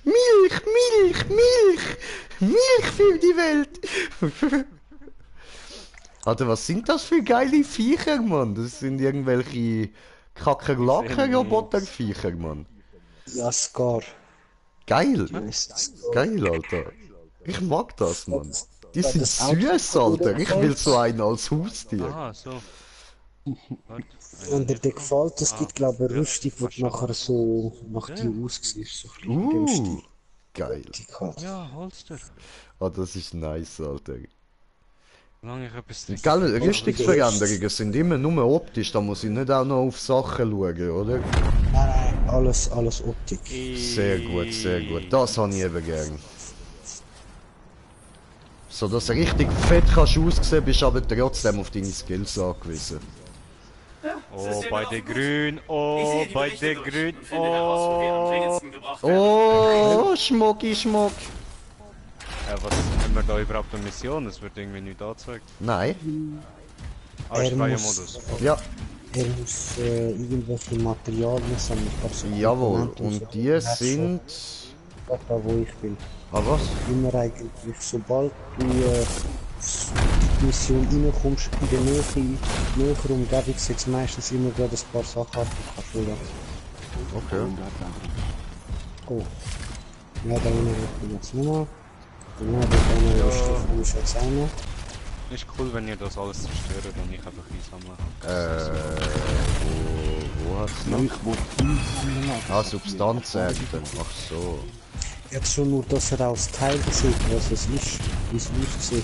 Milch, Milch, Milch! Milch für die Welt! Alter, was sind das für geile Viecher, Mann? Das sind irgendwelche Kakerlaken-Roboter-Viecher, Mann. Ja, Scar. Geil! Geil, Alter. Ich mag das, Mann. Die sind süß, Alter. Ich will so einen als Haustier. Ah, so. Wenn dir gefällt, es gibt glaube ich eine Rüstung, die nachher so nach dir aussieht. So geil. Ja, Holster. Ah, das ist nice, Alter. Solange ich etwas Gell, Rüstungsveränderungen sind immer nur optisch, da muss ich nicht auch noch auf Sachen schauen, oder? Nein, alles Optik. Sehr gut, sehr gut. Das habe ich eben gern. So, dass du richtig fett kannst aussehen, bist aber trotzdem auf deine Skills angewiesen. Oh, bei der Grün, oh, bei der Grün, oh. Oh, Schmucki, Schmuck. Ja, was haben wir da überhaupt eine Mission? Es wird irgendwie nicht angezeigt. Nein. Ah, ist freier Modus. Ja. Er muss irgendwelche Materialien sammeln. Jawohl, und die sind... Da, wo ich bin. Ah, was? Immer eigentlich, sobald du in die Mission reinkommst, in der näheren Umgebung setzt meistens immer gerade ein paar Sachen ab, die kannst du holen. Okay. Oh. Ja, da bin ich jetzt nochmal. Ja, da kann ich jetzt auch noch. Ist cool, wenn ihr das alles zerstört und ich einfach einsammeln. Wo hat's noch? Ah, Substanzernten. Ach so. Jetzt schon nur, dass er aus Teil sieht, was es ist, wie es aussieht.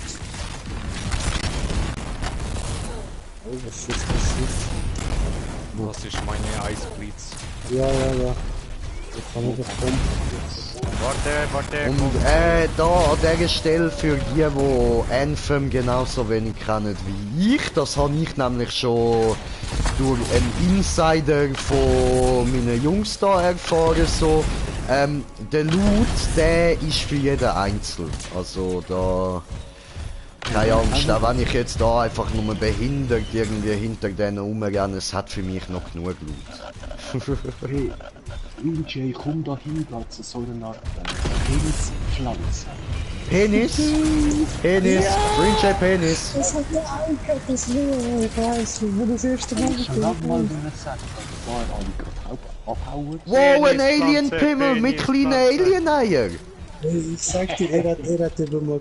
Oh, was ist das? Das ist meine Eisblitz. Ja. Ich kann nicht kommen. Warte. Und da an dieser Stelle für die Anthem genauso wenig kennen wie ich, das habe ich nämlich schon durch einen Insider von meinen Jungs da erfahren, so. Der Loot, der ist für jeden einzeln. Also da... Keine Angst, auch wenn ich jetzt da einfach nur behindert irgendwie hinter denen rumrenne, es hat für mich noch genug Loot. Hey, DJ, komm da hin, Gatze, so eine Art Penispflanze. Penis? Penis? Ja. Penis? Das hat mir angehört, das ich weiß, wo das erste Mal ich hab mal gesagt, da habe ich gerade abhauen. Wow, ein Alien-Pimmel mit kleinen Alien-Eier! Ich sag dir, er hat eben mal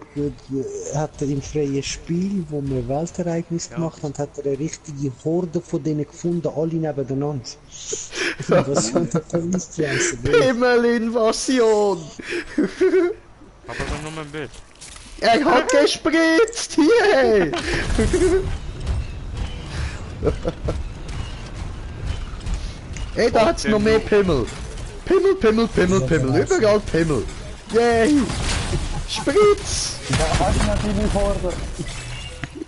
im freien Spiel, wo wir Weltereignis gemacht haben, hat er eine richtige Horde von denen gefunden, alle nebeneinander. Was sind das für Penispflanzen? Pimmel-Invasion! Aber dann nur ein Bild. Er hat gespritzt! Hier! Ey, da hat's noch mehr Pimmel! Pimmel! Überall Pimmel! Yay! Spritz!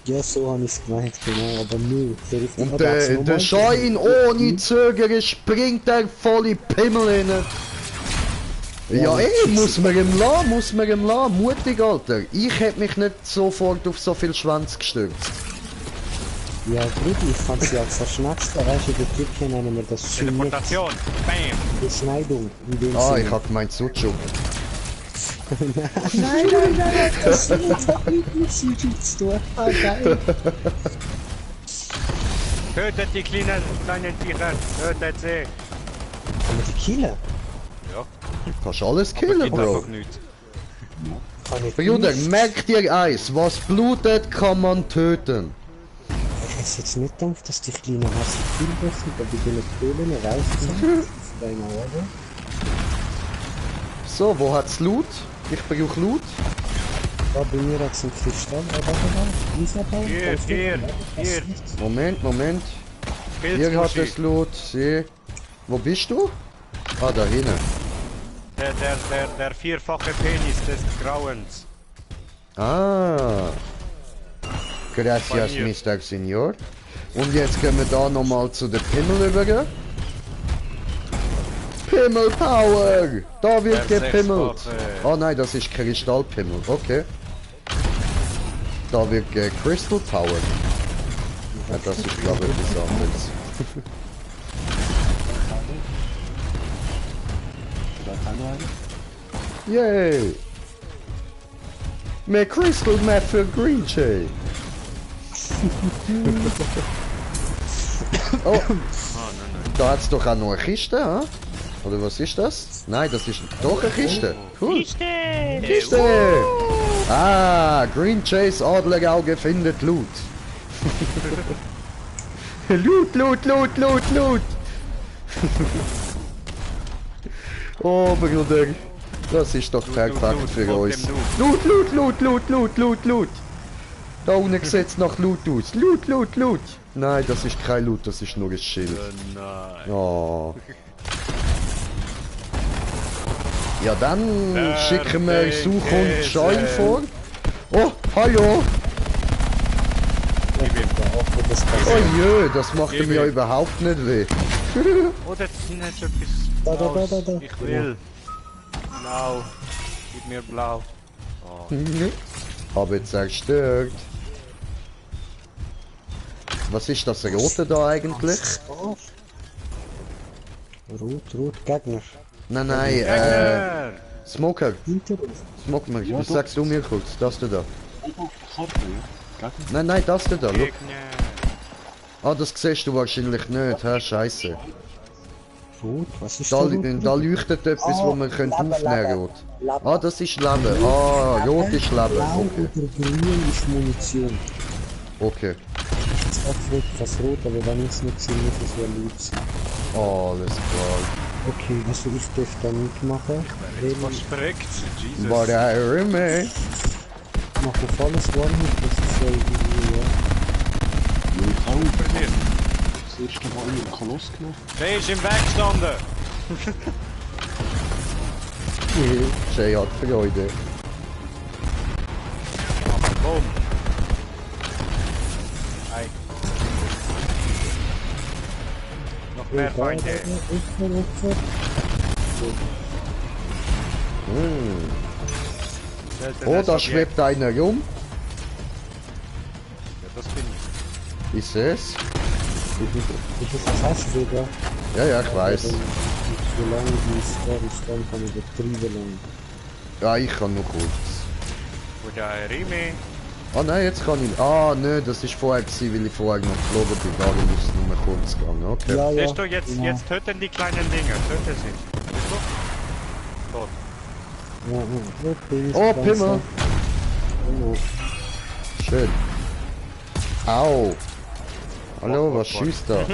Ja, so habe ich es gemeint, genau, aber nö. Und der Schein ohne Zögern springt er voll in Pimmel rein. Ja, muss man ihm lassen, mutig, Alter. Ich hätte mich nicht sofort auf so viel Schwanz gestürzt. Ja, gut, ich fand sie als das Schnellste, weißt du, in der Türkei nennen wir das Teleportation, bam! Beschneidung, in dem Ah, Sinne. ich hab gemeint Sucho. Nein, das hat nichts mit Sucho zu tun. Ah, geil. Tötet die kleinen Viecher. Tötet sie. Kann man die killen? Ja. Kannst alles killen, Bro. Bruder, merk dir eins, was blutet, kann man töten. Ich hätte jetzt nicht gedacht, dass die kleinen Hasse viel besser sind, aber die können Kohlen rausziehen. So, wo hat's Loot? Ich brauche Loot. Da bei mir hat es einen Kristall. Hier. Moment. Hier hat es Loot. Wo bist du? Ah, da hinten. Der vierfache Penis des Grauens. Ah. Gracias, Mr. Senior. Und jetzt gehen wir da nochmal zu der Pimmel über. Pimmel Power! Da wird gepimmelt. Oh nein, das ist Kristallpimmel. Okay. Da wird Crystal Power. Ja, das ist glaube ich etwas anderes. Yay! Mehr Crystal Map für Green Jay. Oh, da hat's doch auch noch eine Kiste, ha? Oder was ist das? Nein, das ist doch eine Kiste. Cool. Kiste! Ah, Green Chase Adlerauge findet Loot. Loot! Oh, Bruder. Das ist doch perfekt für uns. Loot! Da unten sieht's nach Loot aus. Loot! Nein, das ist kein Loot, das ist nur ein Schild. Nein. Oh. Ja, dann schicken wir Such und Schein vor. Oh, hallo! Oh jö, das macht ihm ja überhaupt nicht weh. Oh, das ist nicht etwas. Da. Ich will. Blau. Gib mir blau. Oh. Habe zerstört. Was ist das Rote da eigentlich? Rot, Gegner. Nein, Smoker. Smoker, was sagst du mir kurz? Das da. Nein, das da, look. Ah, das siehst du wahrscheinlich nicht, hä? Scheiße. Rot, was ist da? Rot? Da leuchtet etwas, wo man Leben aufnehmen kann. Ah, das ist Leben. Ah, rot ist Leben. Okay. Grün ist Munition. Okay. Das Rot, aber wenn ich es nicht sehe, muss es ja Loot sein. Alles klar. Okay, also ich darf da mitmachen. Verstreckt, Jesus. Whatever, ich mache auf alles One-Hit, das ist ja irgendwie, ja. Das erste Mal in den Koloss gemacht. Der ist im Weg gestanden. Jay hat Freude. Boom. Hey. Noch mehr Feinde. Oh, da schwebt einer rum. Ja, das bin ich. Ich seh's. Du bist ein Fassweger. Ja, ich weiß. Wie lange die Storm kann ich übertrieben lang. Ja, ich kann nur kurz. Oder Rimi. Ah nein, jetzt kann ich. Ah nein, das ist vorher gewesen, weil ich vorher noch geflogen bin. Darum ist es nur kurz gegangen. Okay. Ja, Siehst du, jetzt töten die kleinen Dinger. Töte sie. Siehst du? Tot. Ja, oh, Pimmel! Schön. Au! Hallo, was schießt da?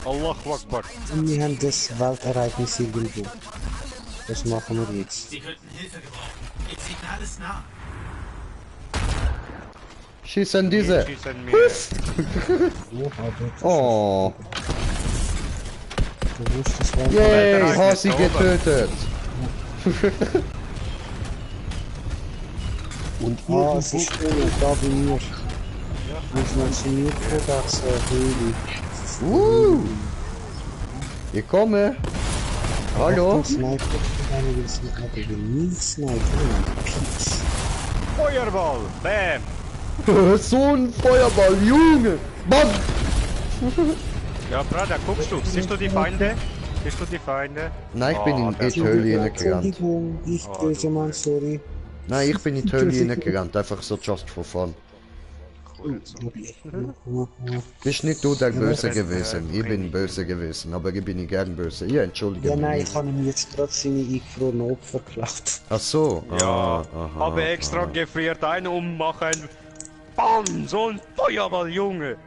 Allahu Akbar. Und wir haben das Weltereignis irgendwo. Das machen wir jetzt. Sie könnten Hilfe gebrauchen. Ihr zieht alles nah. Schießen diese! Schießen mir. Oh! Du wusstest, was Yay, Hasi getötet! Und es ist da bei mir. Muss man zu mir vorwärts Heli. Ich komme! Hallo? Feuerball! Bam! So ein Feuerball, Junge! Mann! Ja, Bruder, guckst du? Siehst du die Feinde? Siehst du die Feinde? Nein, ich bin in die Höhle reingerannt. Entschuldigung, ich böse Mann, sorry. Nein, ich bin in die Höhle reingerannt, einfach so just for fun. jetzt so. Bist nicht du der Böse gewesen, ich bin böse gewesen, aber ich bin nicht gern böse. Ja, entschuldige Ja, mich. nein, ich habe ihm jetzt gerade seine eingefrorenen Opfer geklaut. Ach so, Ja, aha, habe extra gefriert ein und mach ein BAM! So ein Feuerball, Junge!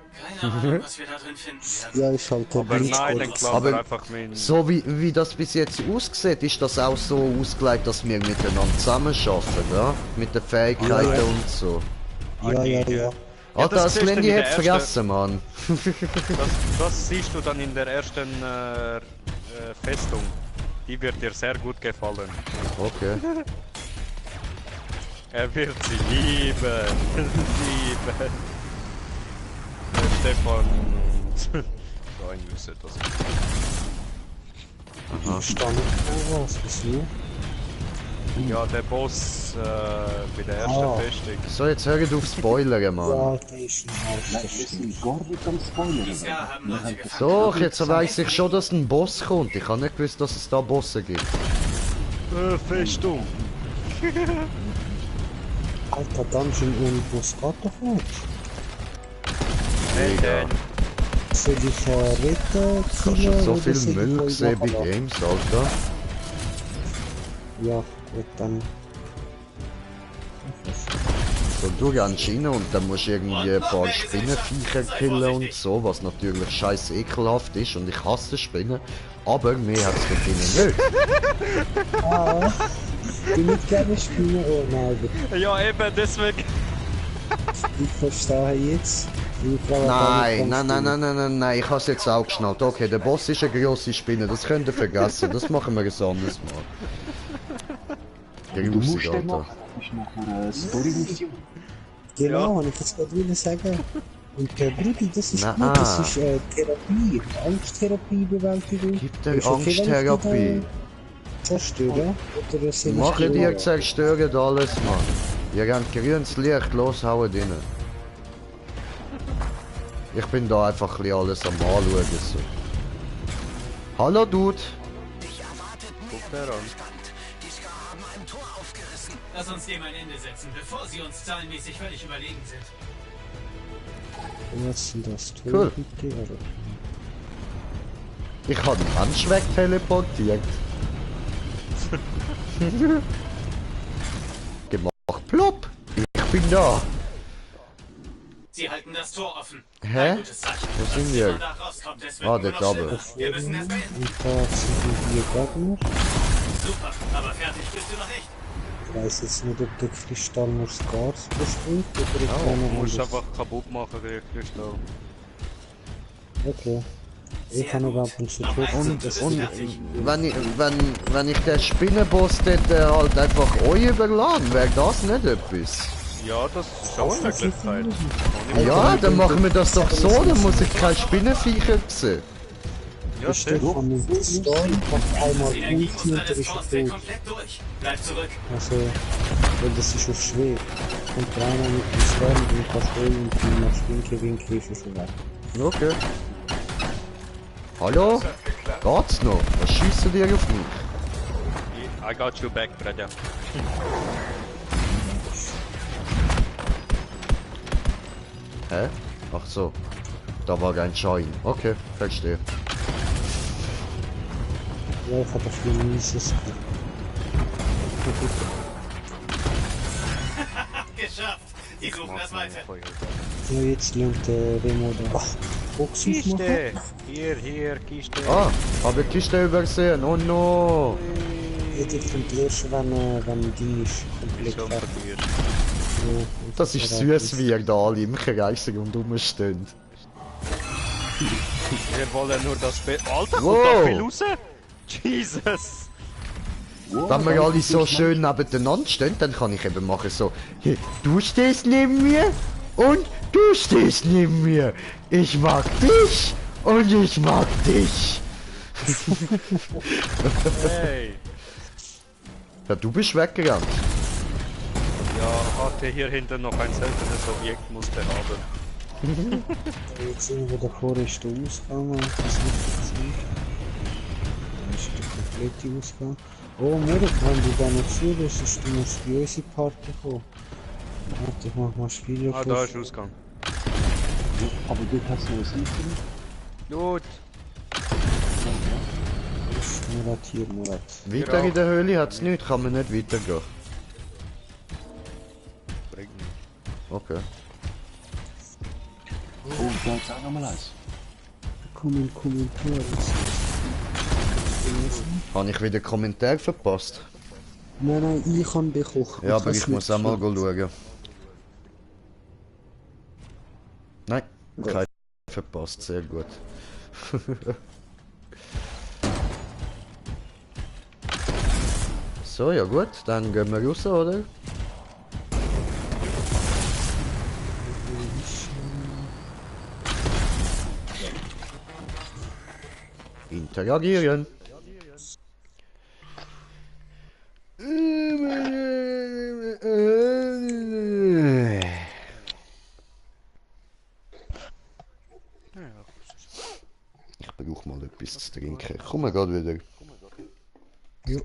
Keine Ahnung, was wir da drin finden werden. Ja, ist halt der Aber nein, dann klappt er Aber einfach mit. so wie das bis jetzt aussieht, ist das auch so ausgelegt, dass wir miteinander zusammenarbeiten, ja? Mit den Fähigkeiten Ja. und so. Ja. Ah, das das siehst du Lenny in der hat ersten- vergessen, Mann. Das siehst du dann in der ersten Festung. Die wird dir sehr gut gefallen. Okay. Er wird sie lieben. Lieben. Der Stefan und Nein, müsste das. Aha. Stand was, wieso? Ja, der Boss bei der ersten Festung. So, jetzt hört auf Spoilern, Mann. Ja, der ist ein Nein, wir sind gar nicht am Spoilern. So, jetzt weiss ich schon, dass ein Boss kommt. Ich habe nicht gewusst, dass es da Bosse gibt. Festung. Alter, Dungeon und Boss geht doch nicht. Mega. Soll ich retten? Ich habe schon so viel Müll gesehen bei Games, Alter. Ja, gut, dann. So, du gehst rein und dann musst du irgendwie ein paar Spinnenviecher killen und so, was natürlich scheiß ekelhaft ist und ich hasse Spinnen. Aber mehr hat es dort drinnen nicht. Ah, du nicht gerne spielen? Oh nein, Ja, eben, deswegen. ich verstehe jetzt. Nein, ich habe es jetzt auch geschnallt. Okay, der Boss ist eine grosse Spinne, das könnt ihr vergessen. Das machen wir ein anderes Mal. Du musst Grusig, den Alter. machen. Das ist nachher eine Story-Mission. Genau, habe ich jetzt gerade sagen. Und Brudi, das ist Na, gut, das ist Therapie, Angsttherapie-Bewältigung. Gibt der Angsttherapie? Zerstören? Oder sind Machen die zerstören alles, Mann. Ihr habt grünes Licht, los, hauen rein. Ich bin da einfach ein bisschen alles am Anschauen. So. Hallo, Dude. Guck der an. Lass uns dem ein Ende setzen, bevor sie uns zahlenmäßig völlig überlegen sind. Was sind das? Cool. Ich habe den Mensch wegteleportiert. Gemacht, plopp. Ich bin da. Sie halten das Tor offen. Hä? Ein gutes Zeichen. Wo sind Was wir? immer da rauskommt, es wird Ah, nur der noch Double. schlimmer. Wir müssen es beenden. Und da sind wir Gegner. Super, aber fertig bist du noch nicht. Ich weiß jetzt nicht, ob der Kristall nur Skars bestimmt oder ob Du einer musst anders. einfach kaputt machen, der Kristall. Okay. Ich habe überhaupt nicht so tot. Und wenn ich den Spinnenboss dort halt einfach euch überladen, wäre das nicht etwas? Ja, das ist auch eine Möglichkeit. Ja, dann machen wir das doch so, dann muss ich keine Spinnenviecher sehen. Ja, Stefan nimmt den Storm, macht einmal Ulti und der ist tot. Komplett durch. Bleib zurück. Also, weil das ist auf schwer. Kommt einer mit dem Storm und kannst du und du machst Winke, ist er schon weg. Okay. Hallo? Geht's noch? Was schiessen die auf mich? I got you back, Brother. Hä? Ach so. Da war ein Schein. Okay, verstehe. Ja, ich hab ein bisschen mieses Geschafft. Die suchen das weiter. Ja, jetzt lernt der Remo da. Boxen Kiste! machen. Hier, Kiste. Ah, habe Kiste übersehen. Oh no! Ja, die kommt erst, wenn die ist komplett So fertig. probiert. Ja, Das ist süß, wie ihr da alle im Kreis rundum stehen. Wir wollen nur das Alter, kommt Wow. da viel raus? Jesus! Wenn wir alle so schön nebeneinander stehen, dann kann ich eben machen so, hey, du stehst neben mir und du stehst neben mir. Ich mag dich und ich mag dich. Hey! Ja, du bist weggerannt. Ja, hatte hier hinten noch ein seltenes Objekt, musste haben. Jetzt sehen wir davor ist der Ausgang, das ist nicht. Das ist der komplette Ausgang. Oh, Murik, wenn du da noch zulässt, du musst bei uns in die Party kommen. Warte, ich mach mal Spieler. Ah, da ist Ausgang. Aber dort hast du noch was liefern. Gut. Murat hier, Murat. Weiter in der Höhle hat es nichts, kann man nicht weitergehen. Bringt nicht. Okay. Oh, da ist auch nochmal eins. Kommentar. Habe ich wieder Kommentar verpasst? Nein, ich kann bekochen. Ja, aber ich muss auch mal schauen. Nein, kein verpasst, sehr gut. So, ja gut, dann gehen wir raus, oder? Interagieren. Ich brauche mal etwas zu trinken. Komm mal gerade wieder. Ja.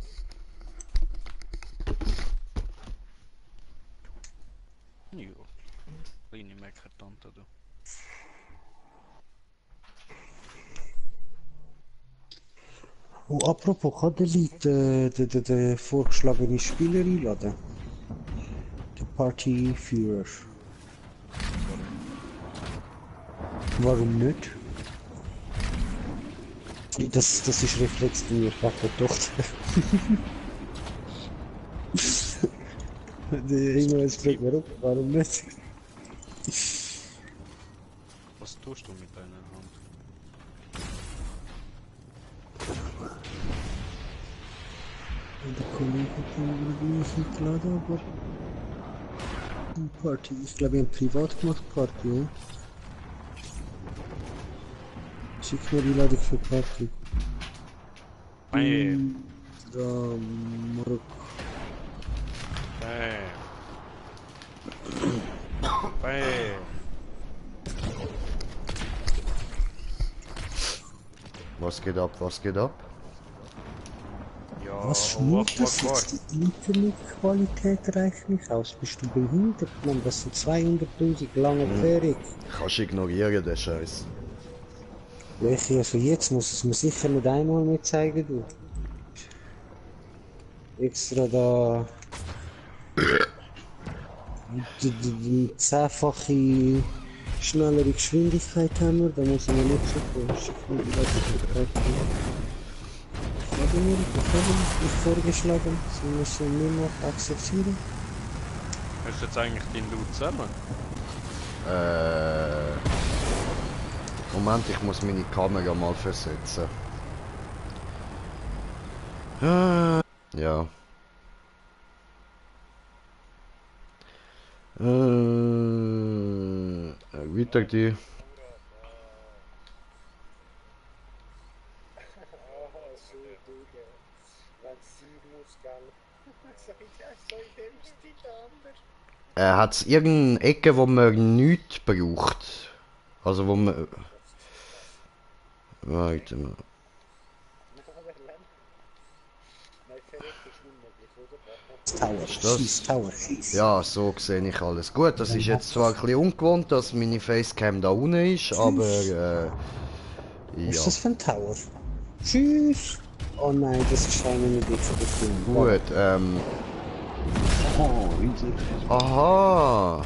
Ja. Kleine Meckertante, du. Oh, apropos, kann der Leute den vorgeschlagenen Spieler einladen? Der Partyführer. Warum nicht? Das ist Reflex bei mir, Vater, Tochter. Irgendwann fragt man warum nicht? Was tust du mit deiner Hand? Der Kollege hat ihn nicht eingeladen, aber... Eine Party. Ich glaube, wir haben privat gemacht Party, ja? Schick mir die Einladung für Party. Hey. Da, Marok. Hey. Hey. Was geht ab, was geht ab? Ja, Was schmeckt das jetzt? Die Internetqualität reicht nicht aus. Bist du behindert, Mann? Das sind 200.000 lange Ferien. Kannst ignorieren, den Scheiß. Welche? Also jetzt muss es mir sicher nicht einmal mehr zeigen, du. Extra da... Die 10-fache schnellere Geschwindigkeit haben wir, da muss ich mir nicht so schicken. Ich vorgeschlagen, sie müssen nur noch akzeptieren. Hast du jetzt eigentlich den Loot zusammen? Moment, ich muss meine Kamera mal versetzen. Ja. Weiter die. Hat es irgendeine Ecke, wo man nichts braucht? Also wo man... Warte mal. Tower. Ja, so sehe ich alles. Gut, das ist jetzt zwar ein bisschen ungewohnt, dass meine Facecam da unten ist, aber ja. Was ist das für ein Tower? Tschüss! Oh nein, das ist einer nicht explodiert. Gut, aha!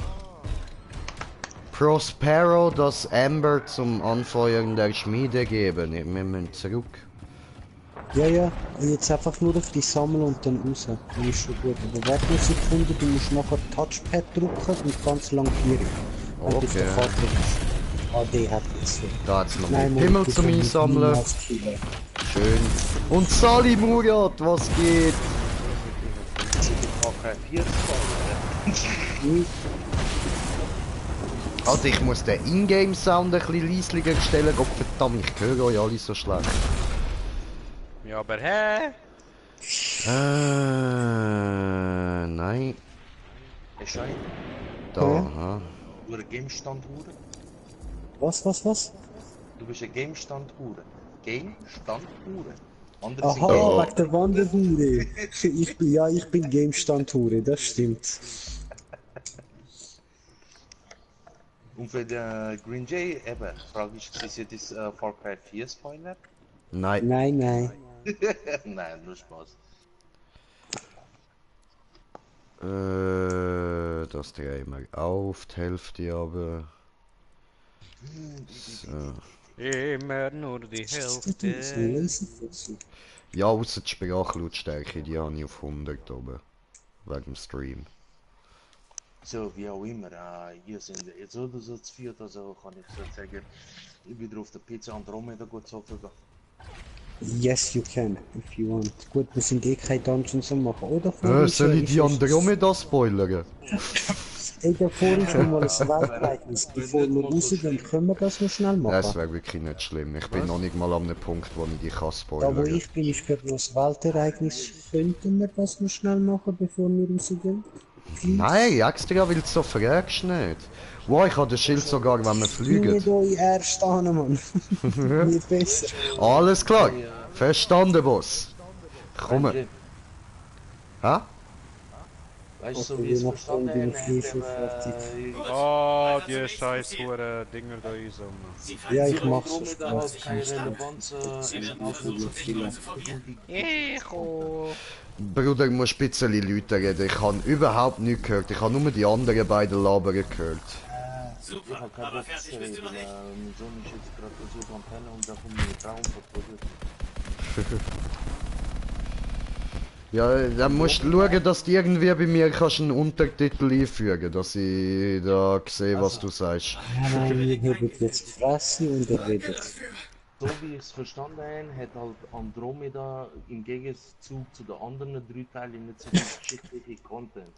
Prospero das Amber zum Anfeuern der Schmiede geben. Wir müssen zurück. Ja, jetzt einfach nur auf die Sammel und dann raus. Dann ist schon gut. Aber warte eine Sekunde, du musst nachher Touchpad drücken und ganz lang hier. Okay. AD hat jetzt. Da hat's noch einen Himmel zum Einsammeln. Schön. Und Sali Murat, was geht? Also ich muss den Ingame-Sound ein bisschen leislicher stellen. Gott verdammt, ich höre euch alle so schlecht. Ja, aber hä? Nein. Erscheint. Da, aha. Du bist ein Game-Stand-Hure. Was? Du bist ein Game-Stand-Hure. Game-Stand-Hure. Aha, wegen der Wanderhure. Ich bin Game-Stand-Hure, das stimmt. Und für den Green Jay, eben, frage ich, ist das Far Cry 4 Spoiler? Nein. Nein, nein. Nein, nur Spaß. Das drehen wir auf die Hälfte, aber... So. Immer nur die Hälfte. Ja, außer die Sprachlautstärke, die habe ich auf 100 oben. Wegen dem Stream. So, wie auch immer, hier sind jetzt oder so zu viert, also kann ich so sagen, wieder auf der PC Andromeda gut zocken gehen. Yes, you can, if you want. Gut, wir sind eh keine Dungeons am machen, oder? Soll ich die Andromeda spoilern? Ey, davor ist schon mal ein Weltereignis. Bevor wir rausgehen, können wir das noch schnell machen? Das wäre wirklich nicht schlimm. Ich bin noch nicht mal an einem Punkt, wo ich die kann spoilern. Da wo ich bin, ist gerade noch ein Weltereignis. Könnten wir das noch schnell machen, bevor wir rausgehen? Nein, extra, weil du so fragst nicht. Wow, ich habe das Schild sogar, wenn wir fliegen. Nicht euch erst an, Mann. Nicht besser. Alles klar. Verstanden, Boss. Komm. Hä? Weißt du, so wie es verstanden Oh, die scheiß hure Dinger da einsammeln. Ja, ich mach's. Bruder, ich muss ein bisschen Leute reden. Ich habe überhaupt nichts gehört. Ich habe nur die anderen beiden labern gehört. Super, aber fertig bist du noch nicht. Mein Sohn ist jetzt gerade so am Pennen und da kommt mir ein Traum verprügelt. Ja, dann musst du schauen, dass du irgendwie bei mir kannst einen Untertitel einfügen, dass ich da sehe, was du sagst. Nein, wir haben jetzt gefressen und er redet. So wie ich es verstanden habe, hat halt Andromeda im Gegenzug zu den anderen 3 Teilen nicht so viel geschichtliche Content.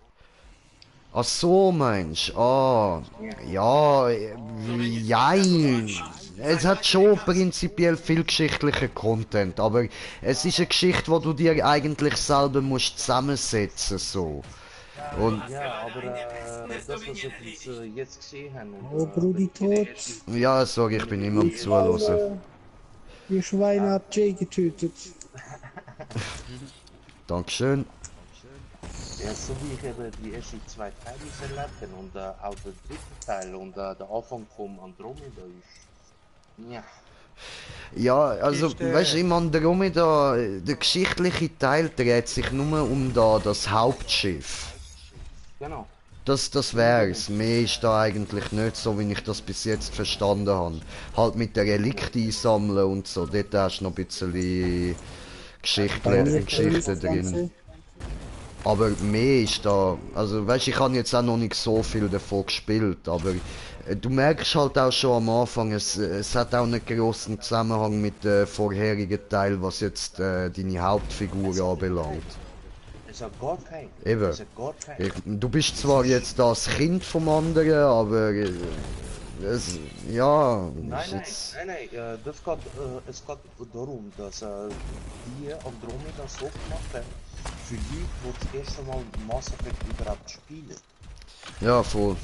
Ach so, meinst du? Ah, ja, jein. Es hat schon prinzipiell viel geschichtlichen Content, aber es ist eine Geschichte, die du dir eigentlich selber musst zusammensetzen so. Und ja, aber das, was wir jetzt gesehen haben... Oh, Brudi tot. Ja, sorry, ich bin immer am Zuhören. Ihr Schwein hat Jay getötet. Dankeschön. Ja, so wie ich eben die ersten 2 Teile erlebt habe und auch der 3. Teil und der Anfang vom Andromeda ist... Ja. Ja, also, weißt du, im Andromeda, der geschichtliche Teil dreht sich nur um das Hauptschiff. Genau. Das wär's. Mehr ist da eigentlich nicht so, wie ich das bis jetzt verstanden habe. Halt mit der Relikte einsammeln und so, dort hast du noch ein bisschen Geschichte drin. Aber mehr ist da, also weißt, ich habe jetzt auch noch nicht so viel davon gespielt, aber du merkst halt auch schon am Anfang, es hat auch einen grossen Zusammenhang mit dem vorherigen Teil, was jetzt deine Hauptfigur anbelangt. Es hat gar keinen. Eben. Du bist zwar jetzt das Kind vom anderen, aber ja. Nein, das geht, es geht darum, dass die Andromeda so gemacht haben, für Leute, die das erste Mal Mass Effect überhaupt spielen. Ja, voll.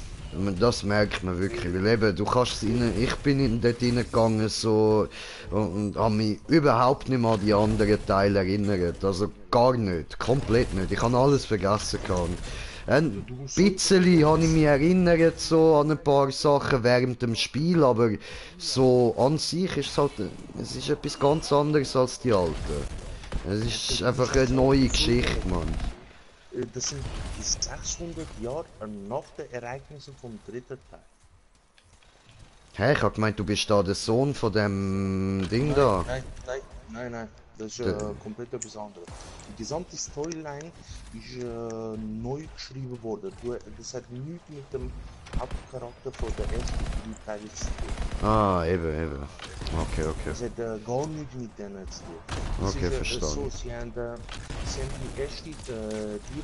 Das merkt man wirklich, weil eben, du kannst ich bin dort reingegangen so und habe mich überhaupt nicht mehr an die anderen Teile erinnert, also gar nicht, komplett nicht, ich habe alles vergessen gehabt. Ein bisschen habe ich mich erinnert so an ein paar Sachen während dem Spiel, aber so an sich ist es halt, es ist etwas ganz anderes als die alten. Es ist einfach eine neue Geschichte, Mann. Das sind 600 Jahre nach den Ereignissen vom 3. Teil. Hä, ich hab gemeint, du bist da der Sohn von dem Ding da. Nein, das ist komplett etwas anderes. Die gesamte Storyline ist neu geschrieben worden. Das hat nichts mit dem Hauptcharakter von der ersten 3 Teilen zu tun. Ah, eben. Okay. Das hat gar nichts mit denen zu tun. Okay, verstanden. So, sie haben die ersten, die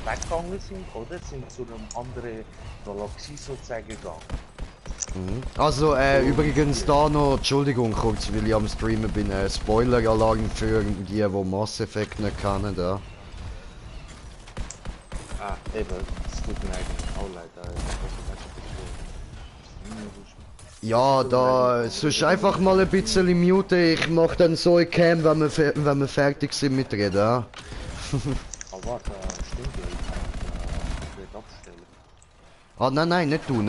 weggegangen sind, oder? Sind zu einer anderen Galaxie sozusagen gegangen. Also, übrigens da noch, Entschuldigung kurz, weil ich am Streamen bin, Spoiler-Alarm für die, die Mass Effect nicht kennen, da. Ah, eben, das tut mir eigentlich auch leid, Ja, da, sonst einfach mal ein bisschen muten, ich mach dann so eine Cam, wenn wir fertig sind mit Reden, ja? Oh, warte, stimmt ja, ich kann komplett abstellen. Ah, nein, nicht du.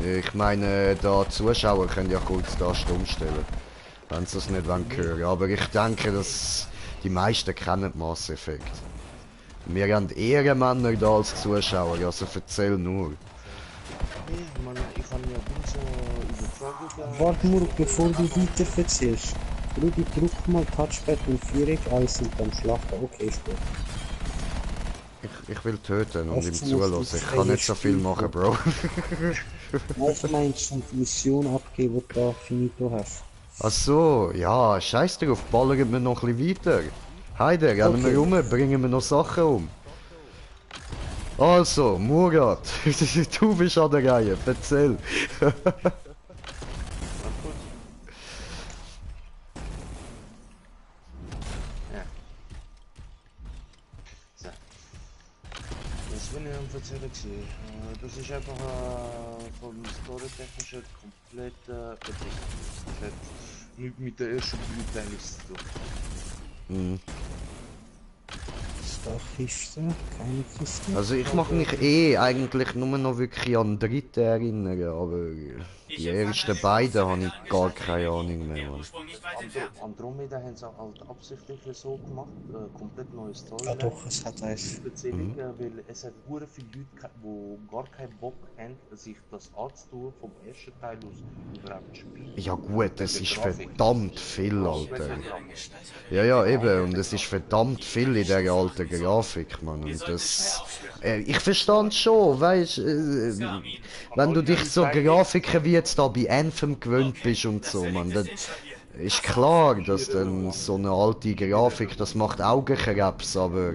Ich meine, da Zuschauer können ja kurz da stumm stellen. Wenn sie es nicht hören wollen. Aber ich denke, dass die meisten kennen Mass Effect. Wir haben eher Männer da als Zuschauer, also erzähl nur. Warte nur, bevor du weiter erzählst. Rudi, drück mal Touchpad und Viereck, alle sind am Schlachten. Okay, ist gut. Ich will töten und ihm zulassen. Ich kann nicht so viel machen, Bro. Was meinst du, die Mission abgeben, die du da finito hast? Ach so, ja, scheiß drauf, ballern wir noch ein bisschen weiter. Heide, rennen wir rum, bringen wir noch Sachen um. Also, Murat, du bist an der Reihe, erzähl. Das ist einfach vom Story-technischen komplett etwas. Nicht mit der ersten Blüte zu tun. Kiste, keine Kiste. Also ich mache mich eigentlich nur noch wirklich an Dritte erinnern, aber die ersten beiden habe ich gar keine Ahnung mehr. Andromeda haben sie halt absichtlich so gemacht, komplett neue Story. Ja doch, es hat eins. Weil es hat sehr viele Leute, die gar keinen Bock haben, sich das anzutun vom ersten Teil aus überhaupt zu spielen. Ja gut, das ist verdammt viel, Alter. Ja eben, und es ist verdammt viel in der alten Grafik, Mann. Und das... ich verstand schon, weißt wenn du dich so Grafiken wie jetzt da bei Anthem gewöhnt bist und so, man, dann ist klar, dass dann so eine alte Grafik, das macht Augenkrebs, aber...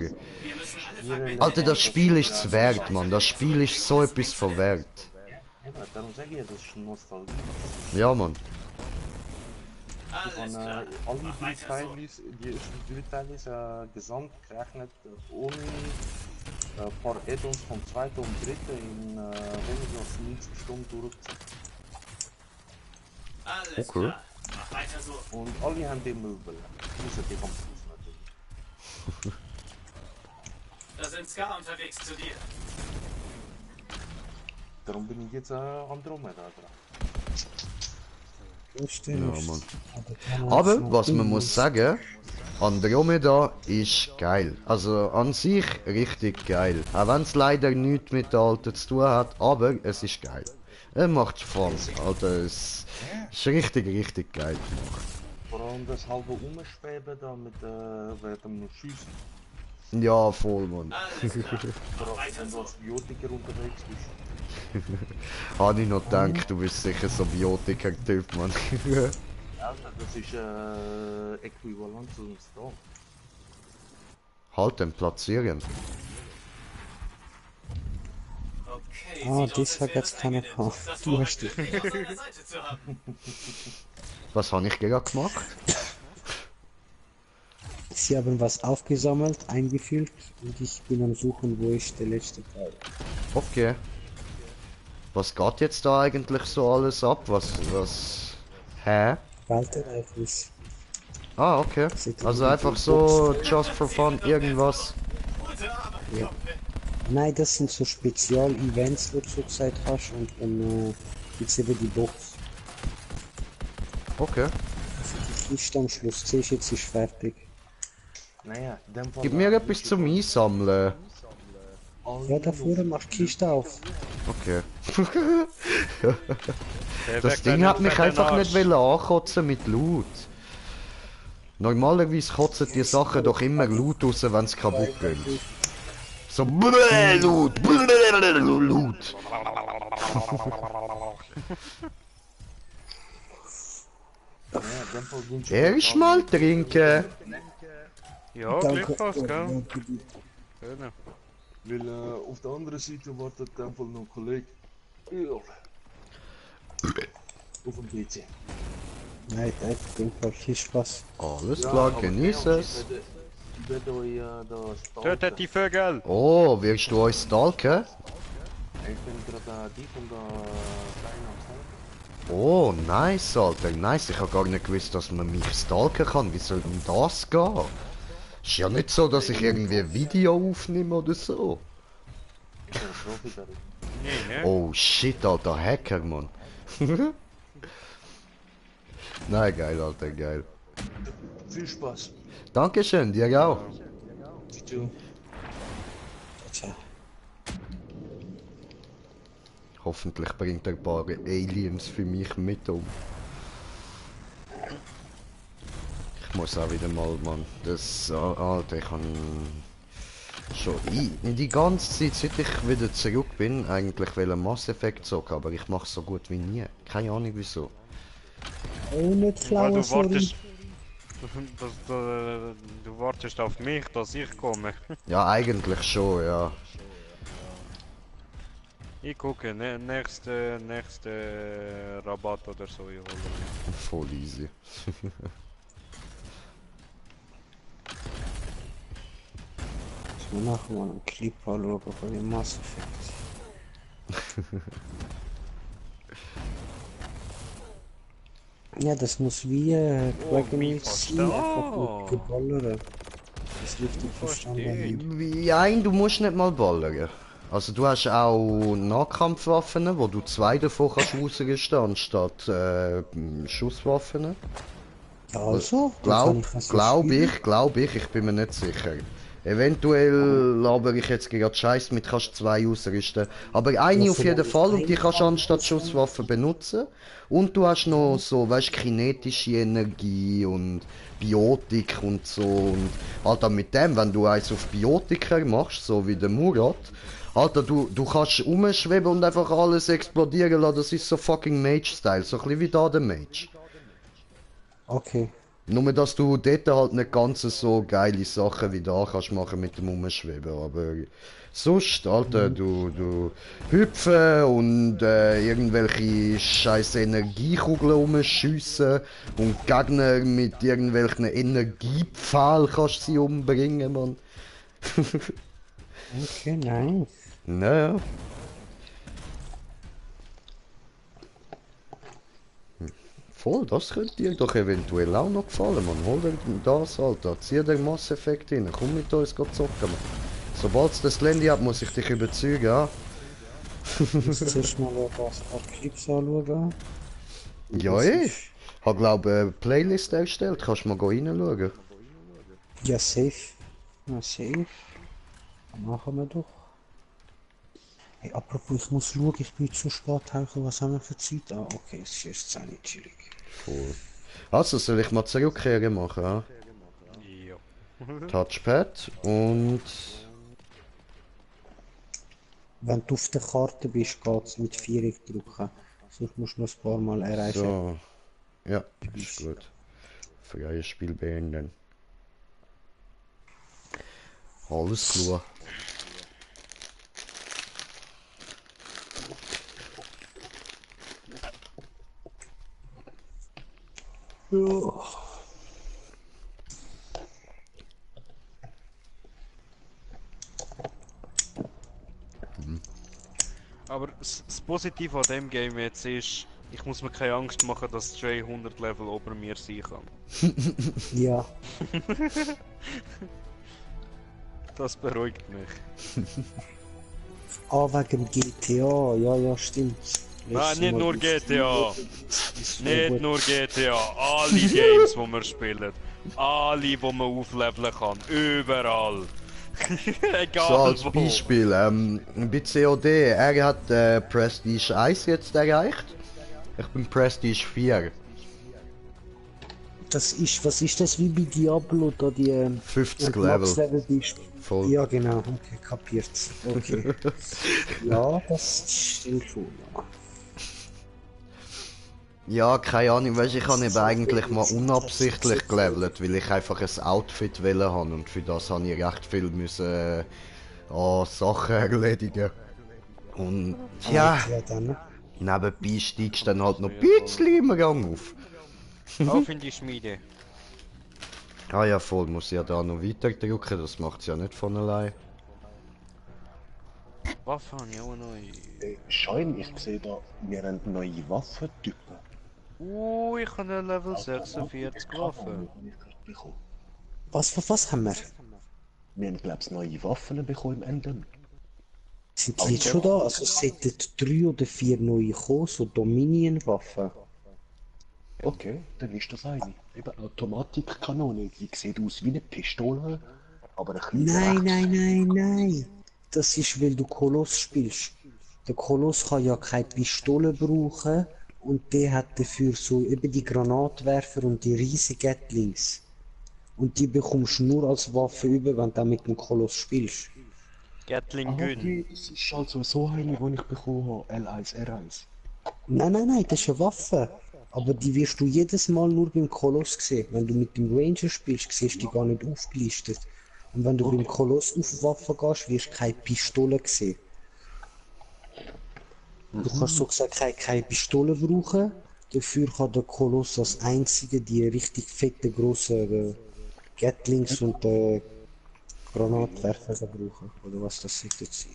Alter, das Spiel ist es wert, man, das Spiel ist so etwas von wert. Darum sage ich ja, das ist Nostalgie. Ja, Mann. Von alle die ersten drei Teile gesamt gerechnet ohne ein paar Add-ons vom zweiten und dritten in weniger als 90 Stunden durchgezogen. Okay. Und alle haben den Müll belangt. Müssen die am Schluss natürlich. Da sind Ska unterwegs zu dir. Darum bin ich jetzt Andromeda dran. Ja, Mann. Aber was man muss sagen, Andromeda ist geil. Also an sich richtig geil. Auch wenn es leider nichts mit der alten zu tun hat, aber es ist geil. Er macht Spaß, Alter. Es ist richtig geil gemacht. Vor allem das halbe Umschweben da mit dem Schießen. Ja, voll, Mann. Vor allem wenn du als Biotiker unterwegs bist. Habe ich noch gedacht, du bist sicher so ein Biotiker-Typ, Mann. Ja, das ist äquivalent zu einem Star. Halt den platzieren. Das hat jetzt keiner gekauft. Du hast dich. Was habe ich gerade gemacht? Sie haben was aufgesammelt, eingefüllt und ich bin am Suchen, wo ist der letzte Teil. Okay. Was geht jetzt da eigentlich so alles ab? Was... Hä? Waltereifnis. Ah, okay. Also einfach so, just for fun, irgendwas. Ja. Nein, das sind so Spezial-Events, wo du zurzeit hast und dann gibt's eben die Box. Okay. Also die Kiste am Schluss, siehst du, jetzt ist fertig. Naja, gib mir etwas zum Einsammeln. Ja, da vorne machst du die Kiste auf. Okay. Das Ding hat mich einfach nicht ankotzen mit Loot. Normalerweise kotzen die Sachen doch immer Loot raus, wenn sie kaputt gehen. So Loot, Loot. Erst mal trinken. Ja, Glückpass, gell? Weil auf der anderen Seite wartet dann wohl noch ein Kollege. Ja. Auf dem PC. Nein, ich denke, viel Spaß. Alles klar, genieß es. Ich werde euch da stalken. Tötet die Vögel! Oh, wirst du euch stalken? Ich bin gerade die von der Kleinen am Stalken. Oh, nice, Alter, nice. Ich habe gar nicht gewusst, dass man mich stalken kann. Wie soll denn das gehen? Ist ja nicht so, dass ich irgendwie ein Video aufnehme oder so. Nee, Oh shit, Alter, Hacker, Mann. Nein, geil, Alter, geil. Viel Spaß. Dankeschön, dir auch. Du. Hoffentlich bringt er ein paar Aliens für mich mit um. Ich muss auch wieder mal, Mann. Das, Alter, ich kann schon die ganze Zeit, seit ich wieder zurück bin, eigentlich will ein Mass Effect zocken, aber ich mache so gut wie nie. Keine Ahnung wieso. Oh, nicht klauen, du sorry. wartest, du wartest auf mich, dass ich komme. Ja, eigentlich schon, ja. Ich gucke, nächste Rabatt oder so, ich hole. Voll easy. Ich will nachher mal einen Clip anschauen von dem Mass Effect. Ja, das muss wie Dragon Age sein, einfach mit geballern. Das richtig verstanden. Nein, du musst nicht mal ballern. Also du hast auch Nahkampfwaffen, wo du 2 davon kannst ausrüsten anstatt Schusswaffen. Also? Glaube ich bin mir nicht sicher. Eventuell laber ich jetzt gerade Scheiß mit, kannst 2 ausrüsten. Aber eine auf jeden Fall und die kannst du anstatt Schusswaffen benutzen. Und du hast noch so, weißt, kinetische Energie und Biotik und so. Und Alter, mit dem, wenn du eins auf Biotiker machst, so wie der Murat, Alter, du kannst rumschweben und einfach alles explodieren lassen. Das ist so fucking Mage-Style, so ein bisschen wie da der Mage. Okay. Nur, dass du dort halt nicht ganz so geile Sachen wie da kannst machen mit dem Umschweben, aber sonst, Alter, du hüpfen und irgendwelche scheiß Energiekugeln umschiessen und Gegner mit irgendwelchen Energiepfählen kannst sie umbringen, Mann. Okay, nice. Naja. Voll, das könnte dir doch eventuell auch noch gefallen, man. Hol dir das, Alter. Zieh den Mass Effect rein. Komm mit uns zocken, man. Sobald es das Handy hat, muss ich dich überzeugen, ja? Ich muss zuerst mal ein paar Clips anschauen. Ja, ich habe, glaube ich, eine Playlist erstellt. Kannst du mal reinschauen? Ja, safe. Ja, safe. Machen wir doch. Hey, apropos, ich muss schauen, ich bin zu spät tauchen. Was haben wir für Zeit? Ah, okay, es ist erst 10 Uhr chillig. Voll. Also, soll ich mal zurückkehren machen, ja? Ja. Touchpad und... Wenn du auf der Karte bist, geht es mit 4 drücken. Sonst musst du noch ein paar Mal erreichen. So. Ja, ist gut. Freies Spiel beenden. Alles klar. Ja. Aber das Positive an dem Game jetzt ist, ich muss mir keine Angst machen, dass Jay 100 Level über mir sein kann. Ja. Das beruhigt mich. Ah, wegen GTA, ja, stimmt. Nein, nicht nur GTA. Nicht nur GTA. Alle Games, die wir spielen. Alle, die man aufleveln kann. Überall. Egal so als wo. Beispiel, bei COD, er hat Prestige 1 jetzt erreicht. Ich bin Prestige 4. Das ist, was ist das wie bei Diablo, da die 50 Level. Voll. Ja genau, okay, kapiert. Okay. Ja, das stimmt schon, ja. Ja, keine Ahnung, weißt, ich habe eben eigentlich mal unabsichtlich gelevelt, weil ich einfach ein Outfit wollen habe und für das habe ich recht viel müssen an Sachen erledigen. Und ja, nebenbei steigst du dann halt noch ein bisschen im Rang auf. Auf in die Schmiede. Ah ja, voll, muss ich ja da noch weiter drücken, das macht es ja nicht von allein. Waffe habe ich auch neu. Schein, ich sehe da, wir haben neue Waffentypen. Ich habe eine Level 46 Waffe. Was haben wir? Wir haben, glaube ich, neue Waffen bekommen im Ende. Sind die jetzt schon da? Also es sollten 3 oder 4 neue kommen, so Dominion-Waffen. Okay, dann ist das eine. Eben Automatikkanone, die sieht aus wie eine Pistole, aber ein bisschen Nein. Das ist, weil du Koloss spielst. Der Koloss kann ja keine Pistole brauchen und der hat dafür so eben die Granatwerfer und die riesigen Gatlings. Und die bekommst du nur als Waffe über, wenn du auch mit dem Koloss spielst. Gatling Gun. Okay, es ist also so eine, die ich bekommen habe, L1, R1. Nein, das ist eine Waffe. Aber die wirst du jedes Mal nur beim Koloss sehen. Wenn du mit dem Ranger spielst, siehst du die gar nicht aufgelistet. Und wenn du beim Koloss auf Waffen gehst, wirst du keine Pistole sehen. Du kannst so gesagt keine Pistole brauchen. Dafür kann der Koloss als einziger die richtig fette grossen Gatlings und Granatwerfer brauchen. Oder was das sollte sein.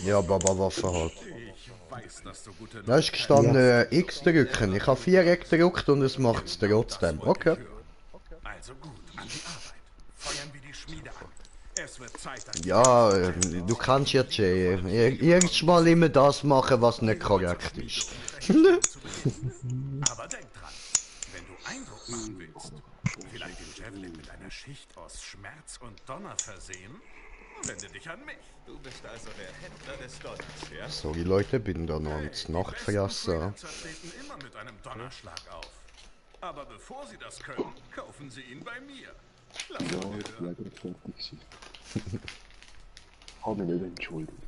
Ja, Baba-Waffe halt. Ich weiß, dass du gute Da ist gestanden X drücken. Ich habe Viereck gedrückt und es macht es trotzdem. Okay. Also gut, an die Arbeit. Feuern wir die Schmiede an. Es wird Zeit, dass Ja, du kannst ja Jay. Irgendwann mal immer das machen, was nicht korrekt ist. Aber denk dran, wenn du Eindruck machen willst, vielleicht den Javelin mit einer Schicht aus Schmerz und Donner versehen, wende dich an mich. Du bist also der Händler des Donners, ja? Sorry Leute, bin da noch ins Nachtverlassen. Treten immer mit einem Donnerschlag auf. Aber bevor sie das können, kaufen sie ihn bei mir. Lass Ja, mal ich hören. bin leider fertig gewesen. Habe mich nicht entschuldigt.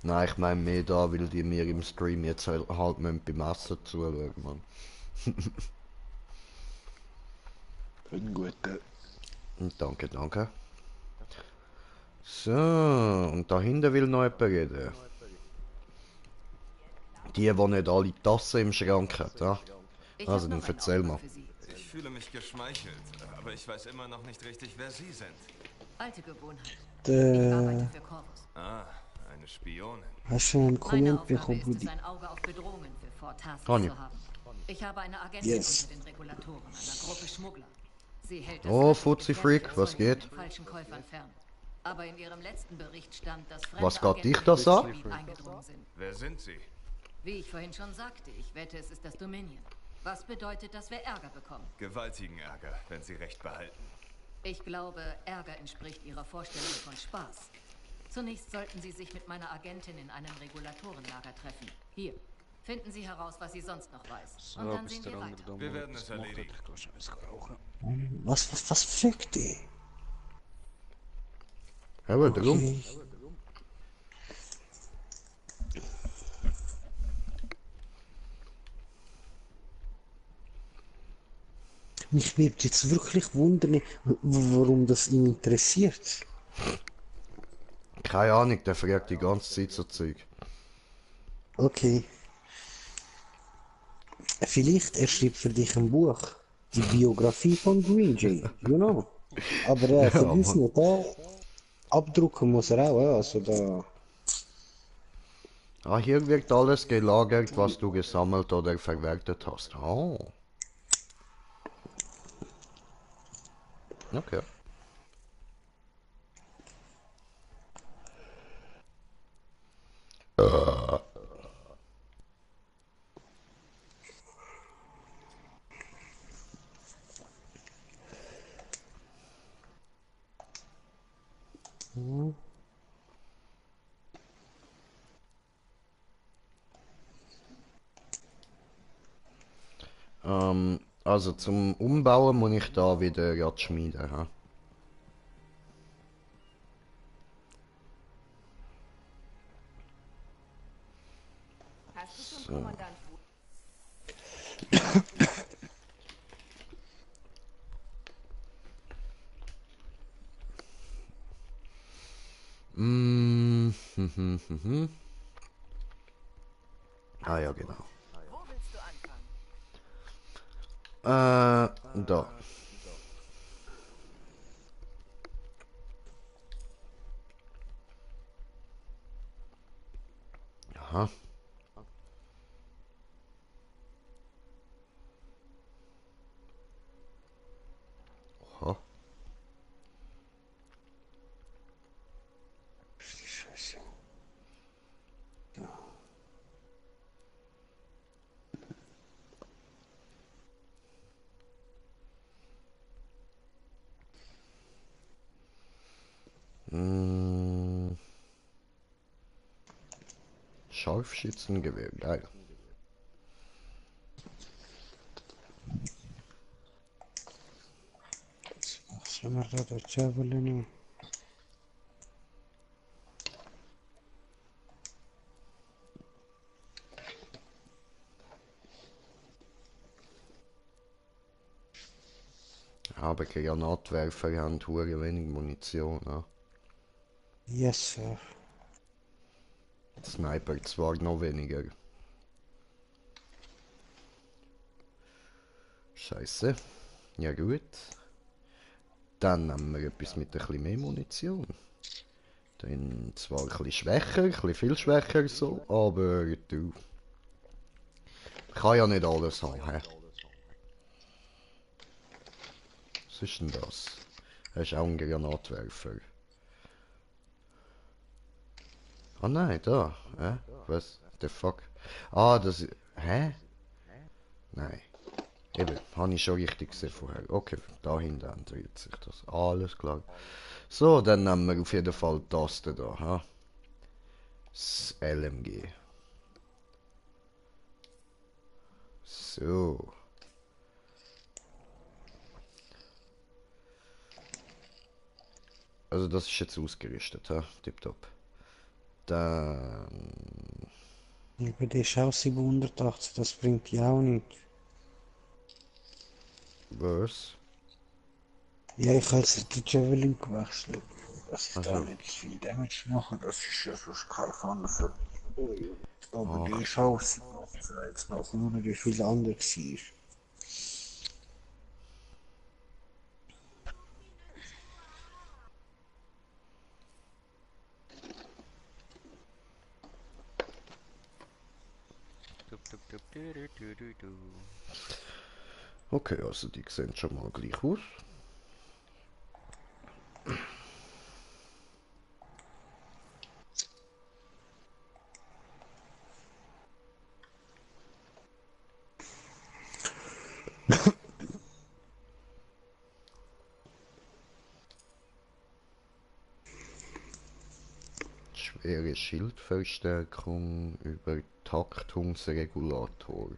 Nein, ich meine mehr da, weil die mir im Stream jetzt halt beim Essen zuschauen, Mann. Einen guten. Danke. So, und dahinter will noch jemand reden. Die nicht alle Tassen im Schrank hat, ja? Also dann erzähl mal. Ich fühle mich geschmeichelt, aber ich weiß immer noch nicht richtig, wer Sie sind. Alte Gewohnheit. Der- Ich arbeite für Corvus. Ah, eine Spionin. Hast du einen Meine Comment Aufgabe bekommen, ist es, Brudi? ein Auge auf Bedrohungen für Fort Task Conny. zu haben. Ich habe eine Agentin Yes. unter den Regulatoren, einer Gruppe Schmuggler. Sie hält das Oh, örtliche Fuzzi Freak, was Zeug von geht? den falschen Käufern fern. Aber in ihrem letzten Bericht stand, dass Was fremde geht dich Agenten das in an? Gebiet eingedrungen sind. Wer sind Sie? Wie ich vorhin schon sagte, ich wette, es ist das Dominion. Was bedeutet, dass wir Ärger bekommen? Gewaltigen Ärger, wenn Sie Recht behalten. Ich glaube, Ärger entspricht Ihrer Vorstellung von Spaß. Zunächst sollten Sie sich mit meiner Agentin in einem Regulatorenlager treffen. Hier. Finden Sie heraus, was sie sonst noch weiß. Und dann sehen wir weiter. Wir werden es erledigen. Was fragt die? Aber drum. Mich wird jetzt wirklich wundern, warum das ihn interessiert. Keine Ahnung, der fragt die ganze Zeit so Zeug. Okay. Vielleicht er schreibt für dich ein Buch. Die Biografie von Green Jay, you know. Aber Ja, vergiss Mann. nicht, da abdrucken muss er auch, also da... Ah, hier wird alles gelagert, was du gesammelt oder verwertet hast. Oh. Okay. Also zum Umbauen muss ich da wieder ja schmieden. Ha? Hast du schon So. Kommandant Ah ja, genau. Wo willst du anfangen? Da. Aha. Oha. Scharfschützengewehr, geil. Was haben wir da, der Javelin? Aber Granatwerfer haben hure wenig Munition, ne? Yes, Sir. Sniper zwar noch weniger. Scheiße. Ja gut. Dann haben wir etwas mit ein bisschen mehr Munition. Dann zwar ein bisschen schwächer, ein bisschen viel schwächer so, aber du. Kann ja nicht alles haben, hä? Was ist denn das? Das ist auch ein Granatwerfer. Ah nein, da. Was? The fuck? Ah, das ist... Hä? Nein. Eben, habe ich schon richtig gesehen vorher. Okay, da hinten ändert sich das. Alles klar. So, dann nehmen wir auf jeden Fall die Taste da. Ha? Das LMG. So. Also das ist jetzt ausgerüstet, ha? Tipptopp. Dann... Aber der ist auch 780, das bringt ja auch nicht. Was? Ja, ich habe jetzt den Javelin gewechselt. Dass ich da Also. nicht viel Damage mache, das ist ja sonst kein Fun. Aber der ist auch 780, jetzt noch nur wie viel andere war. Okay, also die sehen schon mal gleich aus. Schwere Schildverstärkung über Taktungsregulator.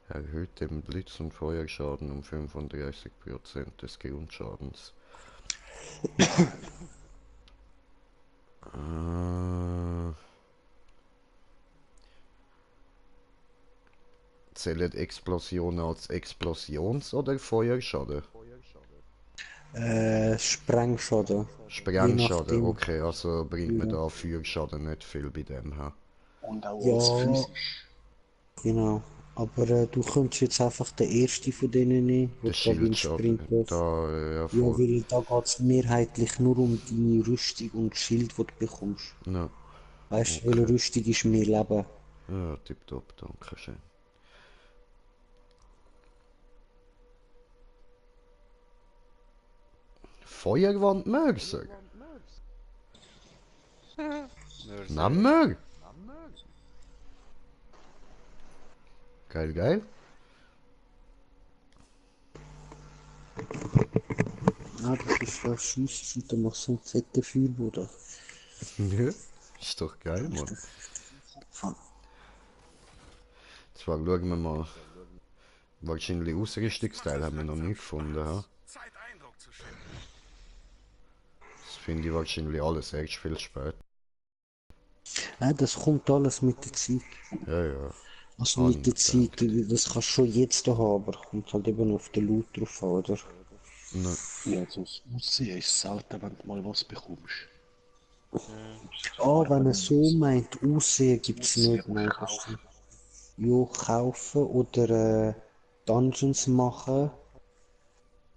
Erhöht den Blitz- und Feuerschaden um 35% des Grundschadens. Zählen Explosionen als Explosions- oder Feuerschaden? Sprengschaden. Sprengschaden, okay, also bringt mir da Feuerschaden nicht viel bei dem, ha? Und auch Ja, als physisch. genau. Aber du könntest jetzt einfach den ersten von denen nehmen, Der der gerade im Schildschaden, Sprint da, ja, Ja, voll. weil da geht es mehrheitlich nur um deine Rüstung und Schild, die du bekommst. Ja. Weißt du, Okay. weil Rüstung ist mehr Leben. Ja, tipptopp, danke schön. Feuerwand Mörser? Nehmen wir? Geil, geil. Ah, das ist ja Schiessen und dann machst du einen fetten Feuerboden. Ja, ist doch geil, Mann. Zwar schauen wir mal. Wahrscheinlich Ausrüstungsteil haben wir noch nicht gefunden, ha? Das finde ich wahrscheinlich alles erst viel später. Das kommt alles mit der Zeit. Ja, ja. Also mit der Zeit, das kannst du schon jetzt haben, aber kommt halt eben auf den Loot drauf an, oder? Nein. Ja, so das Aussehen ist selten, wenn du mal was bekommst. Ah, wenn er so meint, Aussehen gibt es nicht, nein, das stimmt. Ja, kaufen oder Dungeons machen.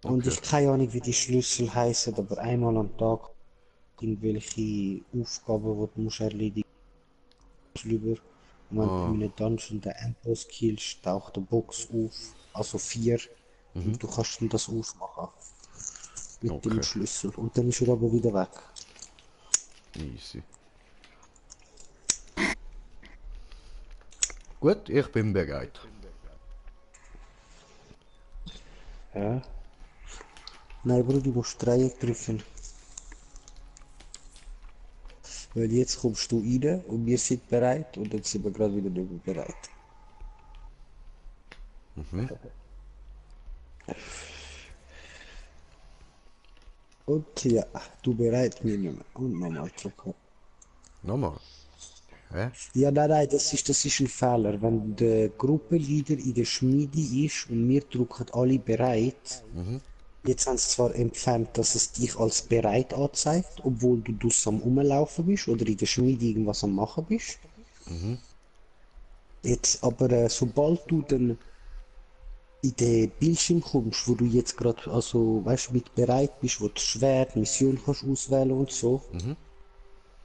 Und Okay. ich keine Ahnung, wie die Schlüssel heißen, aber einmal am Tag irgendwelche Aufgaben, die du musst erledigen musst. Und wenn du in einem Dungeon den Endboss killst, taucht eine Box auf, also 4, und du kannst dann das aufmachen. Mit dem Schlüssel. Und dann ist er aber wieder weg. Easy. Gut, ich bin bereit. Ja. Nein, Bruder, du musst Dreieck drücken. Weil jetzt kommst du rein und wir sind bereit und jetzt sind wir gerade wieder nicht mehr bereit. Mhm. Und ja, du bereit mir nicht mehr. Und nochmal drücken. Nochmal? Hä? Ja, nein, das ist ein Fehler. Wenn der Gruppenleader in der Schmiede ist und wir drücken alle bereit, jetzt haben sie zwar entfernt, dass es dich als bereit anzeigt, obwohl du draussen am Rumlaufen bist oder in der Schmiede irgendwas am Machen bist. Jetzt aber, sobald du dann in den Bildschirm kommst, wo du jetzt gerade, also, weißt du, mit bereit bist, wo du Schwert, Mission kannst auswählen und so,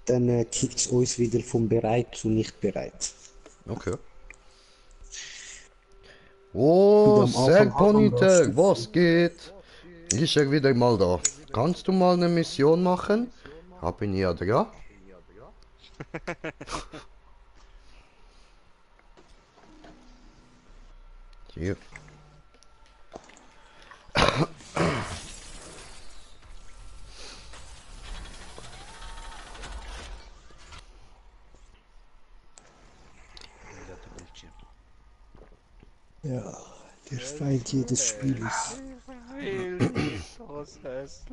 dann kickt es uns wieder von bereit zu nicht bereit. Okay. Oh, Serponiter, was geht? Ist er wieder mal da? Kannst du mal eine Mission machen? Hab ihn ja dran. Hier. Ja, der Feind jedes Spieles. Das ist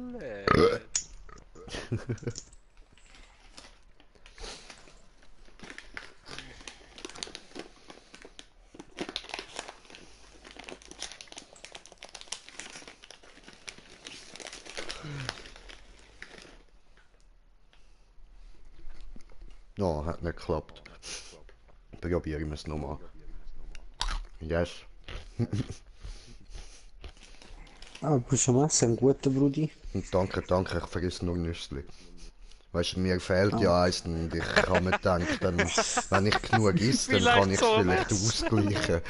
No, hat nicht geklappt. Probieren wir es nochmal. Yes. Ah, bist du ein guter Brudi? Danke, danke, ich vergiss nur Nüssli. Weißt du, mir fehlt ja eins und ich kann mir denken, dann, wenn ich genug esse, dann kann ich es vielleicht ausgleichen.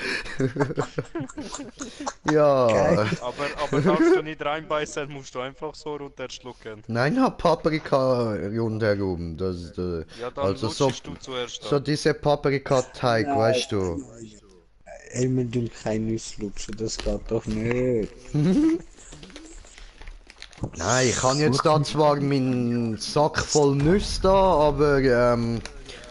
Ja. Aber darfst du nicht reinbeißen, musst du einfach so runterschlucken. Nein, ich hab Paprika rundherum. Das, Ja, dann also so, du zuerst. so diese Paprika-Teig, weißt du. Wir tun kein Nüsse lutschen, das geht doch nicht. Nein, ich habe jetzt da zwar meinen Sack voll Nüsse da, aber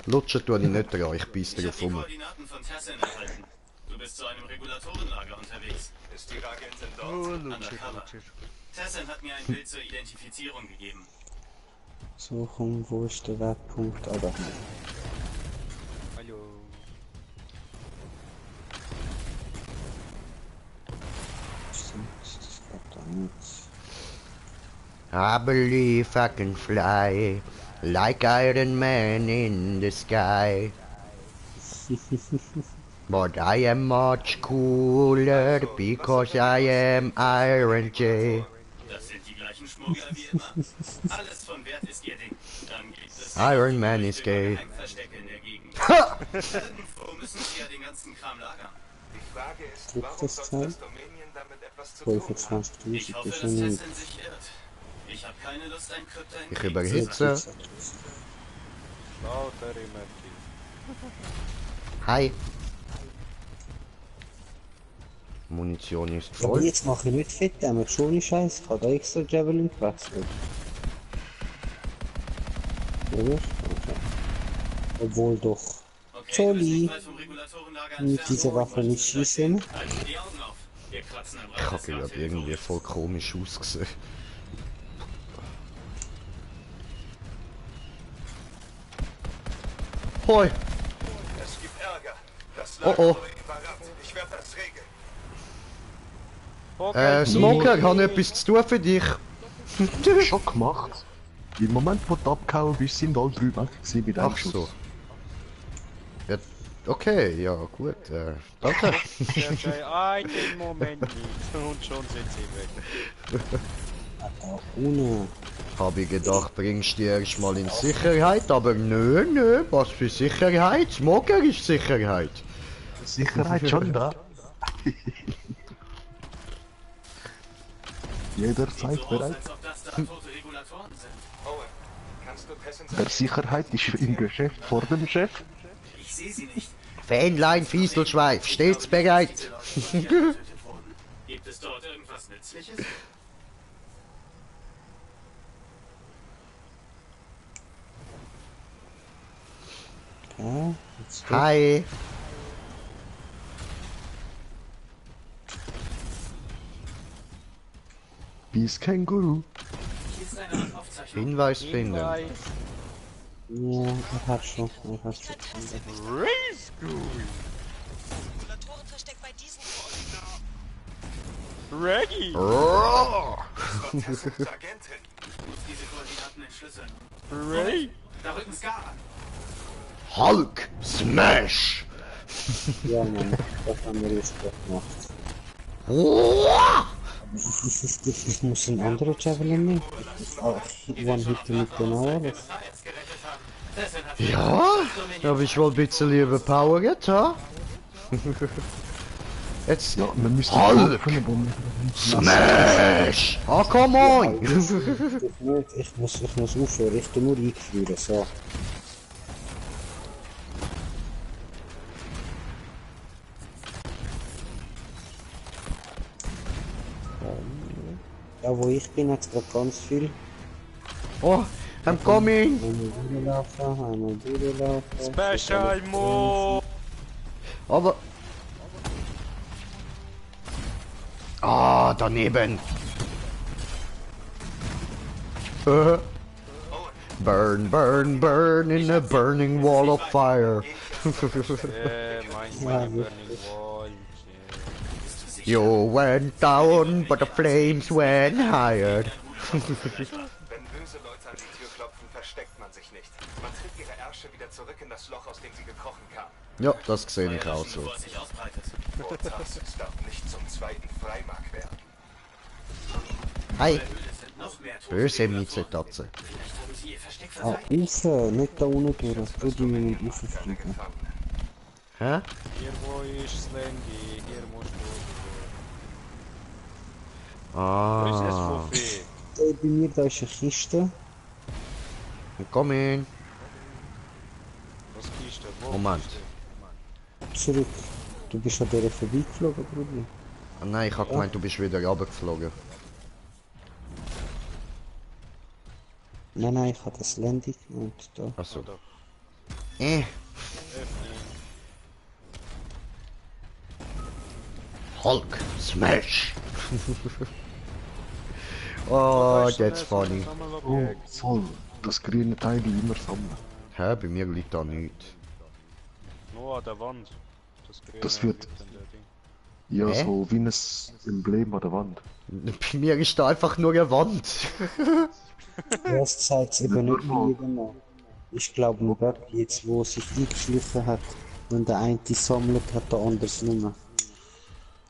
lutschen tue ich nicht dran, ich beiß drauf rum. Koordinaten von Tessin erhalten. Du bist zu einem Regulatorenlager unterwegs. Ist die Agentin dort? Undercover. Tessin hat mir ein Bild zur Identifizierung gegeben. So, komm, wo ist der Wegpunkt? Ah, da. Hallo. Das geht da nicht. I believe I can fly like Iron Man in the sky. But I am much cooler because I am Iron J. Das sind die gleichen Schmuggler wie immer. Alles von Wert ist ihr Ding. Dann gibt es Iron Man is gay. Verstecke in der Gegend. Irgendwo müssen sie ja den ganzen Kram lagern. Die Frage ist, Drückt warum das sollte Teil? das Dominion damit etwas zu tun haben? 25.000 Ich hoffe, ist dass ja nicht. Tessin sich irrt. Ich habe keine Lust, ein Krypta in Ich Krieg überhitze. Lauter Immerti. Hi. Munition ist Aber voll. jetzt mache ich nicht fett, aber schon nicht Scheiß. Ich habe da extra Javelin gewechselt. Oder? Okay. Obwohl doch. Jolly. Mit dieser Waffe nicht schießen. Ich habe gerade irgendwie voll komisch ausgesehen. Hoi! Es gibt Ärger. Das Oh oh. Ich werde das regeln. Smoker, ich habe etwas zu tun für dich. Schon gemacht. Im Moment, wo du abgehauen bist, sind alle drei weg gewesen mit einem Ach Schuss. so. Ja, okay, ja gut. Danke. Einen Moment nicht. Und schon sind sie weg. Ohne. Habe ich gedacht, bringst du die erstmal in Sicherheit, aber nö, was für Sicherheit? Smoker ist Sicherheit. Sicherheit schon da. Jederzeit bereit. Der Sicherheit ist im Geschäft vor dem Chef. Ich sehe sie nicht. Fähnlein, Fieselschweif, stets bereit. Gibt es dort irgendwas Nützliches? Okay, jetzt Hi. Bis Känguru. Hinweis finden. Ja, ich hab schon. Reggie! Agentin. Diese Koordinaten entschlüsseln. Ray! Da rücken Scar an. Hulk Smash! Ja, Mann, das haben wir jetzt gemacht. Ich muss einen anderen Javelin nehmen. One-Hit mit den alles. Ja, aber ich wollte ein bisschen überpowert, ha? Jetzt, Ja, wir müssen Hulk Smash! Ah, come on! Ich muss aufhören, ich tu nur einführen, so. Ja, wo ich bin, hat's grad ganz viel. Oh, I'm coming! Einmal durchlaufen. Special Move! Aber... Ah, daneben! Burn, burn, burn in a burning wall of fire. Mein burning wall. You went down, but the flames went higher. Wenn böse Leute an die Tür klopfen, versteckt man sich nicht. Man tritt ihre Ärsche wieder zurück in das Loch, aus dem sie gekrochen kamen. Ja, das sehe ich auch so. Otas darf nicht zum zweiten Freimark werden. Hi! Böse Mieze-Tatze. Ah, rauf, nicht da unten durch. Du die mit rauffliegen. Hä? Hier wo ist Slendy? Hier musst du. Ah. Wo ist das Fuffi? Bei mir, da ist eine Kiste. Komm hin. Was Kiste? Wo Moment. Zurück. Du bist an der vorbeigeflogen, Bruder. Ah, nein, ich hab gemeint, du bist wieder runtergeflogen. Nein, ich hab das Landing und da. Achso. Hulk Smash! Oh, that's funny. Oh, voll. Das grüne Teil immer sammeln. Hä, bei mir liegt da nichts. Nur an der Wand. Das wird... Ja, Hä? so wie ein Emblem an der Wand. Bei mir ist da einfach nur eine Wand. Das zeigt eben nicht jedem. Ich glaube nur gerade jetzt, wo es sich eingeschliffen hat, wenn der eine sammelt, hat der andere es nicht mehr.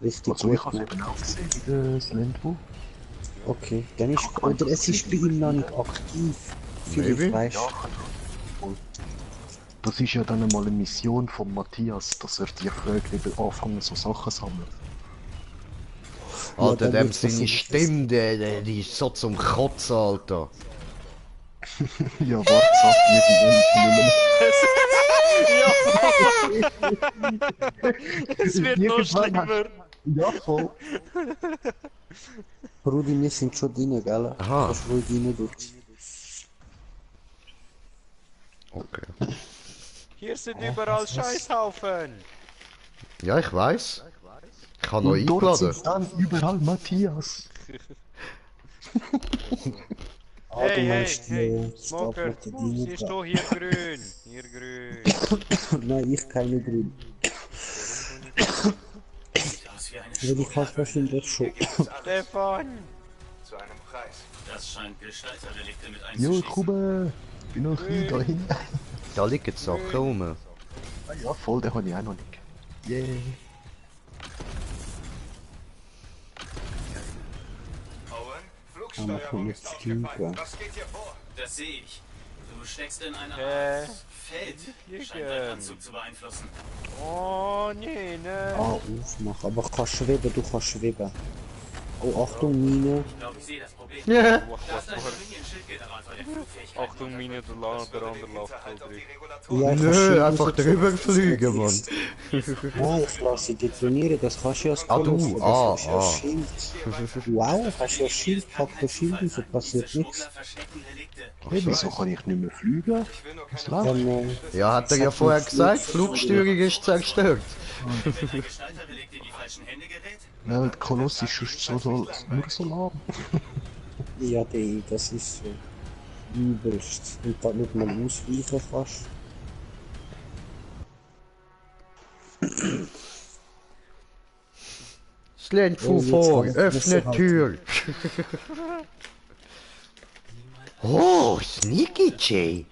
Richtig also gut. Ich habe eben auch gesehen, wie das Landwo. Okay, dann ist... Oder es ist bei ihm noch nicht aktiv. Vielleicht weißt du. Das ist ja dann einmal eine Mission von Matthias, dass er dir fragt, wie wir anfangen so Sachen sammeln. Alter, dem seine Stimme, die ist so zum Kotzen, Alter. Ja, warte, sag Es wird noch schlimmer. Ja, voll. Rudi, wir sind schon drin, gell? Aha. Das ruhig rein durch. Okay. Hier sind überall Scheißhaufen. Ja, ich weiß. Ich habe noch Und dort eingeladen. sind dann überall Matthias. Hey, Smoker, siehst du hier grün? Hier grün. Nein, ich keine grün. Weil ich hab's wahrscheinlich schon. Stefan! Zu einem Preis. Das scheint Gestalterrelikte mit Jo, einzuschließen. ich komme. Bin noch nie dahin. Da liegen die Sachen rum. Ja, voll, den habe ich auch noch nicht. Yeah. Flugsteuerung ist aufgefallen. Was geht hier vor? Das sehe ich. Du steckst in einer Art Feld. Scheint deinen Anzug zu beeinflussen. Oh, nee, ne. Ah, aufmachen. Aber ich kann schweben, du kannst schweben. Oh, Achtung, Mine. Ich glaube, ich sehe das Problem. Ja. Achtung, Mine, der andere läuft voll drin. Ja, ich Nö, einfach drüber fliegen, Mann. Nein, ich lasse sie detonieren, das kannst du ja als du, das ist ja Schild. Wow, hast du ja Schild, pack das Schild und so passiert nichts. Hey, wieso kann ich nicht mehr fliegen? Was läuft? Dann, Ja, hat er ja vorher gesagt, Flugsteuerung ist zerstört. Ja, weil der Koloss ist schon nur so lahm. ja, das ist so. Übelst. Und da nicht mal ausweichen fast. Es lehnt vor, öffne Tür. Oh, Sneaky Jay.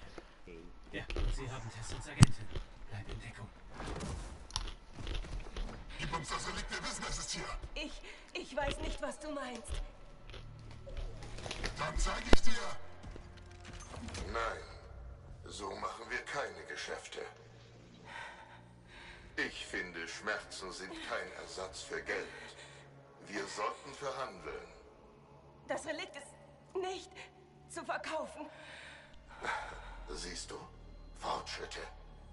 Ja, Sie haben Tess als Agentin. Bleib in Deckung. Gib uns das Relikt, wir wissen, es ist hier. Ich weiß nicht, was du meinst. Dann zeig ich dir. Nein, so machen wir keine Geschäfte. Ich finde, Schmerzen sind kein Ersatz für Geld. Wir sollten verhandeln. Das Relikt ist nicht zu verkaufen. Siehst du? Fortschritte.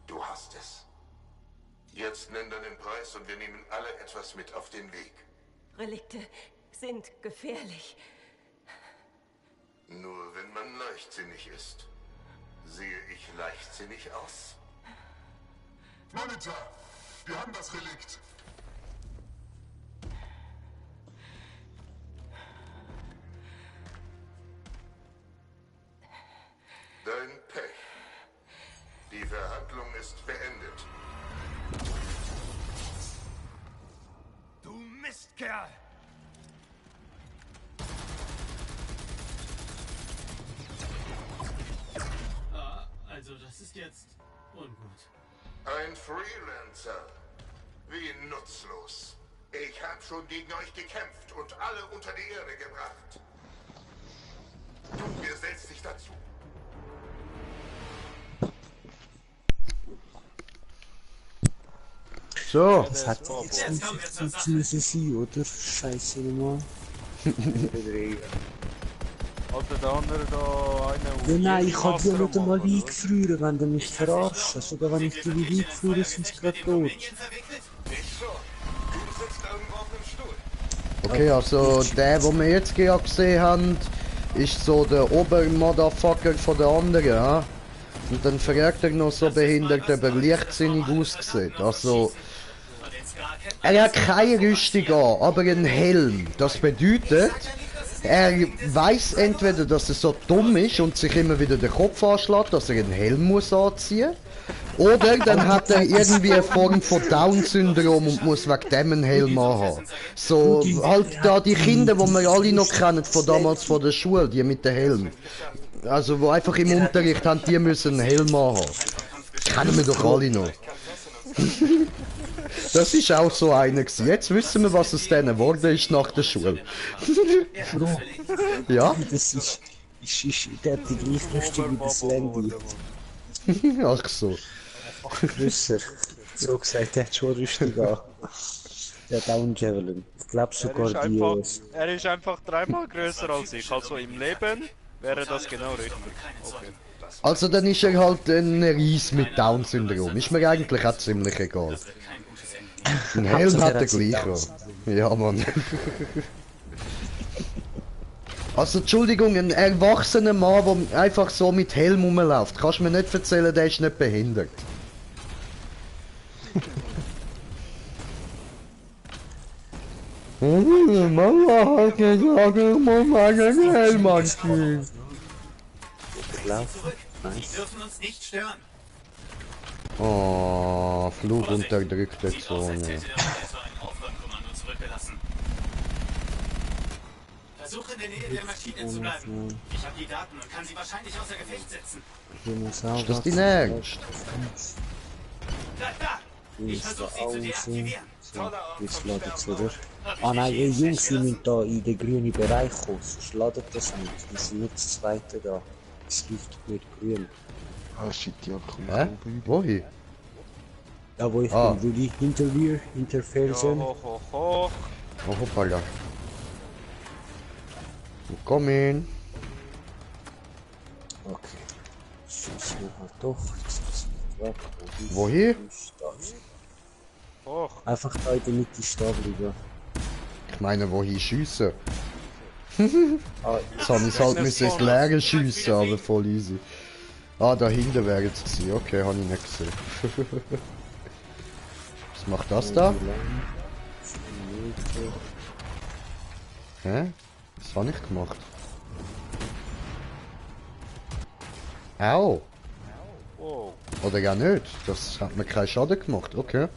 Du hast es. Jetzt nenn deinen Preis und wir nehmen alle etwas mit auf den Weg. Relikte sind gefährlich. Nur wenn man leichtsinnig ist. Sehe ich leichtsinnig aus? Monitor, wir haben das Relikt. Dein Pech. Die Verhandlung ist beendet. Du Mistkerl! Also das ist jetzt ungut. Ein Freelancer. Wie nutzlos. Ich habe schon gegen euch gekämpft und alle unter die Erde gebracht. Du gesellst dich dazu. So. Das hat jetzt nicht müssen sein, oder? Scheiße nochmal. Alter, der andere da, einer... Ja, nein, ich kann die ja nicht einmal eingefrieren, wenn du mich verarschst. Sogar wenn ich die wieder eingefriere, sind sie gerade tot. Okay, also der, den wir jetzt gerade gesehen haben, ist so der Obermotherfucker von der anderen, ja? Und dann fragt er noch so behindert, ob er leichtsinnig aussieht. Also, er hat keine Rüstung an, aber einen Helm. Das bedeutet, er weiß entweder, dass er so dumm ist und sich immer wieder den Kopf anschlägt, dass er einen Helm muss anziehen. Oder dann hat er irgendwie eine Form von Down-Syndrom und muss wegen dem einen Helm anhaben. So, halt da die Kinder, die wir alle noch kennen, von damals von der Schule, die mit dem Helm. Also, wo einfach im Unterricht haben, die müssen einen Helm anhaben. Kennen wir doch alle noch. Das ist auch so einer gewesen. Jetzt wissen wir, was aus denen geworden ist nach der Schule. Bro. Ja? Das ist der hat die gleiche Rüstung wie das Landy. Ach so. Grösser. So gesagt, der hat schon Rüstung an. Der Down Javelin. Ich glaube sogar die... Er ist einfach dreimal größer als ich. Also im Leben wäre das genau richtig. Okay. Also dann ist er halt ein Ries mit Down-Syndrom. Ist mir eigentlich auch ziemlich egal. Ein Helm hat er gleich auch. Ja, Mann. Also Entschuldigung, ein erwachsener Mann, der einfach so mit Helm rumläuft. Kannst du mir nicht erzählen, der ist nicht behindert. Mama hat gesagt, ich muss einen Helm anziehen. Die dürfen uns nicht stören. Oh, flugunterdrückte Zone. Versuche in der Nähe der Maschine zu bleiben. Ich habe die Daten und kann sie wahrscheinlich außer Gefecht setzen. Ist das dein Ernst? Da! Ich versuche sie zu deaktivieren. Jetzt ladet es wieder. Ah nein, ihr Jungs, ihr müsst da in den grünen Bereich kommen, sonst ladet das nicht. Wir sind nicht das zweite da. Es leuchtet nicht grün. Ah shit, ja, komm. Hä? Wohin? Da wo ich bin, Rudy, hinter mir, hinter Felsen. Hoch. Oh, hoppala. Komm hin. Okay. Schießen wir halt doch. Jetzt ist es weg. Wohin? Och. Einfach da in der Mitte stehen bleiben. Ich meine, wohin schiessen? Jetzt habe ich halt müssen ins Leere schiessen, aber voll easy. Ah, da hinten wäre jetzt gewesen. Okay, habe ich nicht gesehen. Was macht das da? Hä? Was habe ich gemacht? Au! Wow. Oder ja nicht? Das hat mir keinen Schaden gemacht, okay.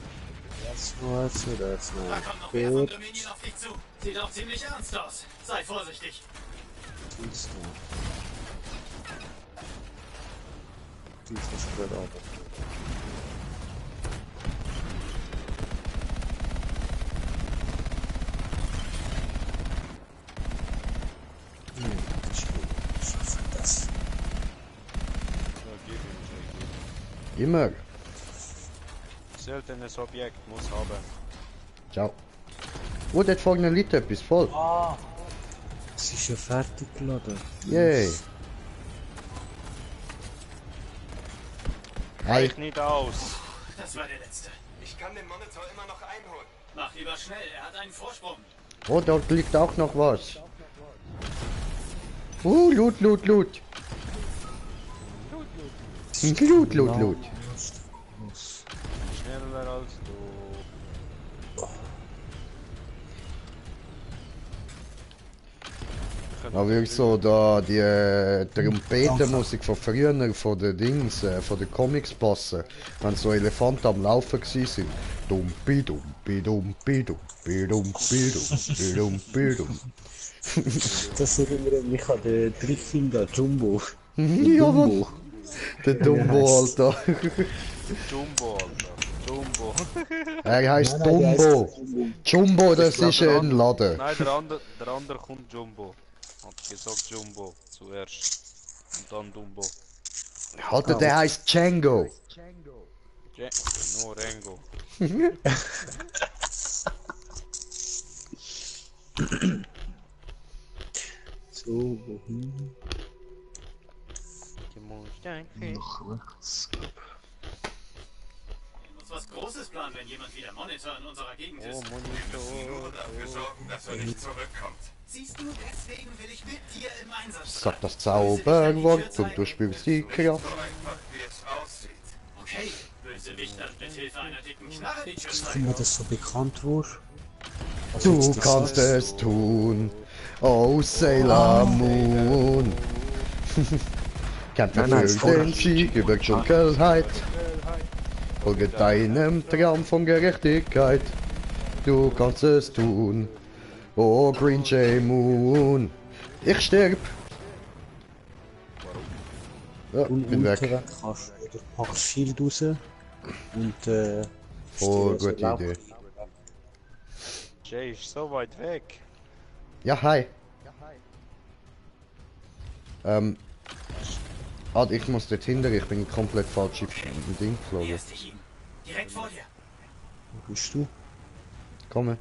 Das war so, das Da kommt noch mehr von Dominion auf dich zu. Sieht auch ziemlich ernst aus. Sei vorsichtig. Die ist nicht gut, aber. Das. Immer. Seltenes Objekt muss haben. Ciao. Oh, dort vorne liegt etwas voll. Ah! Es ist ja fertig geladen. Yay. Hi. Reicht nicht aus. Das war der letzte. Ich kann den Monitor immer noch einholen. Mach lieber schnell, er hat einen Vorsprung. Oh, dort liegt auch noch was. Loot, Loot, Loot. Loot, Loot, Loot. Schneller als du. Aber wirklich so, da die Trompetenmusik von früher, von den Dings, von den Comics passen, wenn so Elefanten am Laufen waren. Dumpi, dumpi, dumpi, dumpi, dumpi, dumpi, dumpi, dumpi. Das erinnert mich an den Trickfinger Jumbo. Ja, Mann. Der Dumbo, Alter. Jumbo, Alter. Jumbo. Er heißt Dumbo. Jumbo, das ist ein Laden. Nein, der andere kommt Jumbo. Hat gesagt Jumbo zuerst. Und dann Dumbo. Alter, der heißt Django. No, Rengo. So, wohin? Noch rechts. Muss was Großes planen, wenn jemand wieder Monitor in unserer Gegend ist. Wir müssen nur dafür sorgen, dass er nicht zurückkommt. Siehst du, deswegen will ich mit dir im Einsatz sein. Sagt das Zauberwort und du spürst die Kraft. So einfach wie es aussieht. Okay, Bösewicht hat mit Hilfe einer dicken Knarre die Tür Ist mir das so bekannt vor? Du kannst es tun, oh Sailor Moon. Kämpfe für den Sieg über Dunkelheit. Folge deinem Traum von Gerechtigkeit. Du kannst es tun, oh Green Jay Moon. Ich sterb. Ja, bin weg. Kannst oder packst Shield raus und oh, gute Idee. Jay ist so weit weg. Ja, hi. Ich muss dort hinter, ich bin komplett falsch im Ding geflogen. Direkt vor dir. Wo bist du? Komme.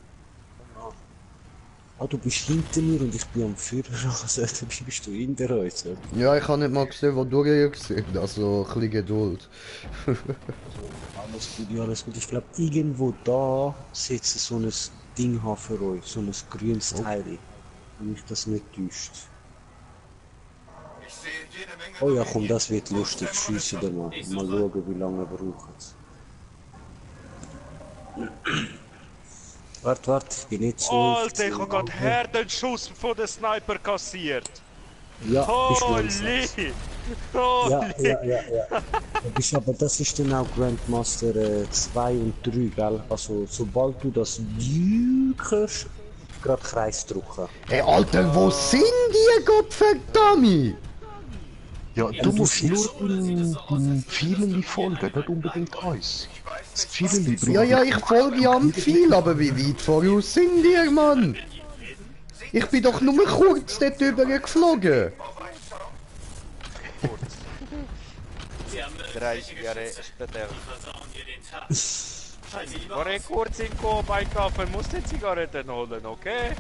Ah, du bist hinter mir und ich bin am Führerrasen, dann bist du hinter uns. Oder? Ja, ich habe nicht mal gesehen, wo du hier sind, also ein bisschen Geduld. Alles gut, ja, alles gut. Ich glaube, irgendwo da setzt so ein Ding haben für euch, so ein grünes Teil, wenn mich das nicht täuscht. Oh ja, komm, das wird lustig, schiessen dann mal. Mal schauen, wie lange wir brauchen. Warte, ich bin nicht so... Alter, ich hab grad Herdenschuss von der Sniper kassiert. Ja, Holy! Ja. Das ist dann auch Grandmaster 2 und 3, gell? Also, sobald du das Duke hörst, gerade Kreis drücken. Hey, Alter, wo sind die, Gottverdammt? Ja, du musst nur den Pfeilen folgen, nicht unbedingt uns. Das Pfeilen Ja, ich folge ja am Pfeil, aber wie weit voraus sind die, Mann? Ich bin doch nur kurz dort drüber geflogen. 30 Jahre später. Vorher kurz in Coop einkaufen, musst du Zigaretten holen, okay?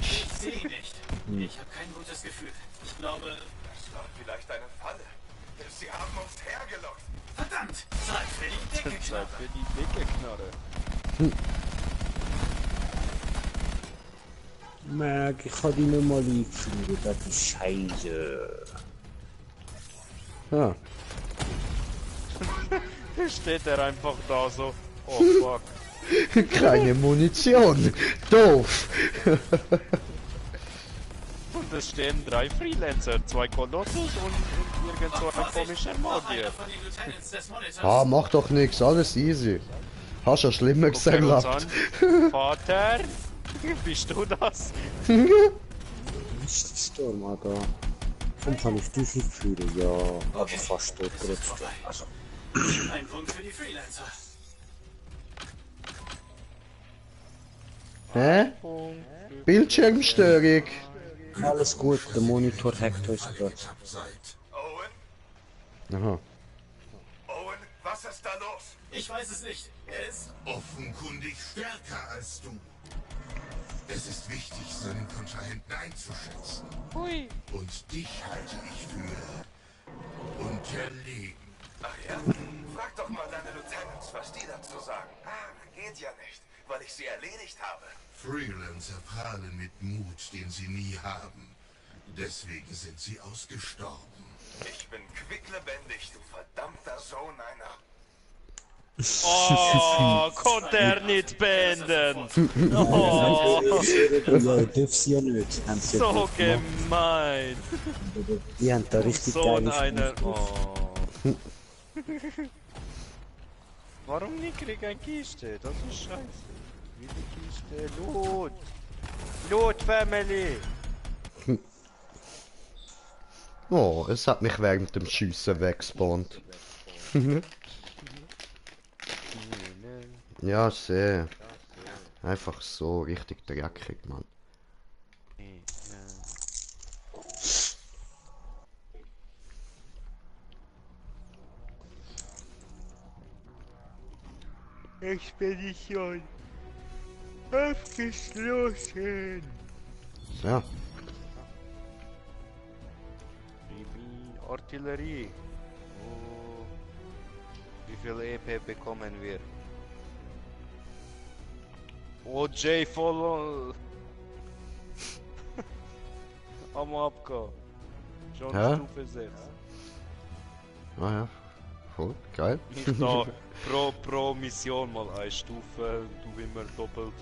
Ich sehe ihn nicht. Ich habe kein gutes Gefühl. Ich glaube... Das war vielleicht eine Falle. Sie haben uns hergelockt. Verdammt! Zeit für die dicke Knarre. Zeit für die dicke Knarre. Merk, ich kann die nicht mal eingeführt, das ist scheiße. Ja. Steht er einfach da so. Oh fuck. Keine Munition. Doof. Und es stehen 3 Freelancer, 2 Kolossus und irgend so ein komischer Magier. Ah, mach doch nix, alles easy. Hast ja schlimmer gesehen gehabt. Vater, bist du das? Ist die Storm auch da? Warum kann ich dich nicht fühlen? Ja, aber fast tot trotzdem. Also. Ein Punkt für die Freelancer. Hä? Bildschirmstörung. Alles gut, der Monitor hackt uns gerade. Aha. Owen, was ist da los? Ich weiß es nicht. Er ist offenkundig stärker als du. Es ist wichtig, seinen Kontrahenten einzuschätzen. Hui. Und dich halte ich für unterlegen. Ach ja? Frag doch mal deine Lieutenants, was die dazu sagen. Ah, geht ja nicht, weil ich sie erledigt habe. Freelancer prahlen mit Mut, den sie nie haben. Deswegen sind sie ausgestorben. Ich bin quicklebendig, du verdammter Sohn einer... Oh, konnte er nicht beenden. Oh. Ja, darf sie ja nicht. So gemein. Die haben da richtig so geile einer. Oh. Warum nicht krieg ein Kiste? Das ist scheiße. Wie die Kiste? Loot. Loot Family. Oh, es hat mich während dem Schiessen weggespawnt. Ja, sehr. Einfach so richtig dreckig, Mann. Expedition abgeschlossen. Ja. Artillerie. Oh. Wie viel EP bekommen wir? Oh, Jay voll am Abgehen. Schon Stufe 6. Ah ja. Voll geil. Nicht da pro Mission mal eine Stufe, du immer doppelt.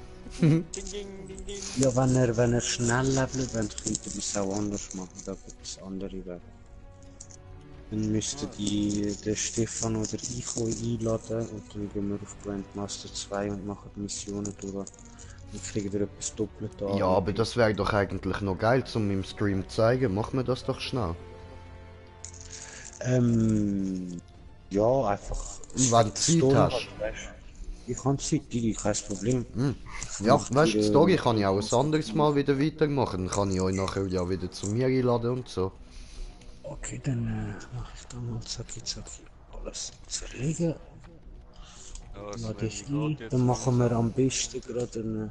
Ding, ding, ding, ding. Ja, wenn er schnell levelt, dann könnte man es auch anders machen. Da gibt es andere Wege. Dann müsste der Stefan oder ich euch einladen und dann gehen wir auf Grandmaster 2 und machen die Missionen durch. Dann kriegen wir etwas doppelt an. Ja, aber das wäre doch eigentlich noch geil, um im Stream zu zeigen. Machen wir das doch schnell. Ja, einfach. Wenn du Zeit hast. Ich habe Zeit, kein Problem. Ja, weißt du, die Story kann ich auch ein anderes Mal wieder weitermachen. Dann kann ich euch nachher ja wieder zu mir einladen und so. Okay, dann mache ich da mal zacki alles zerlegen. Lade ich ein. Dann machen wir am besten gerade einen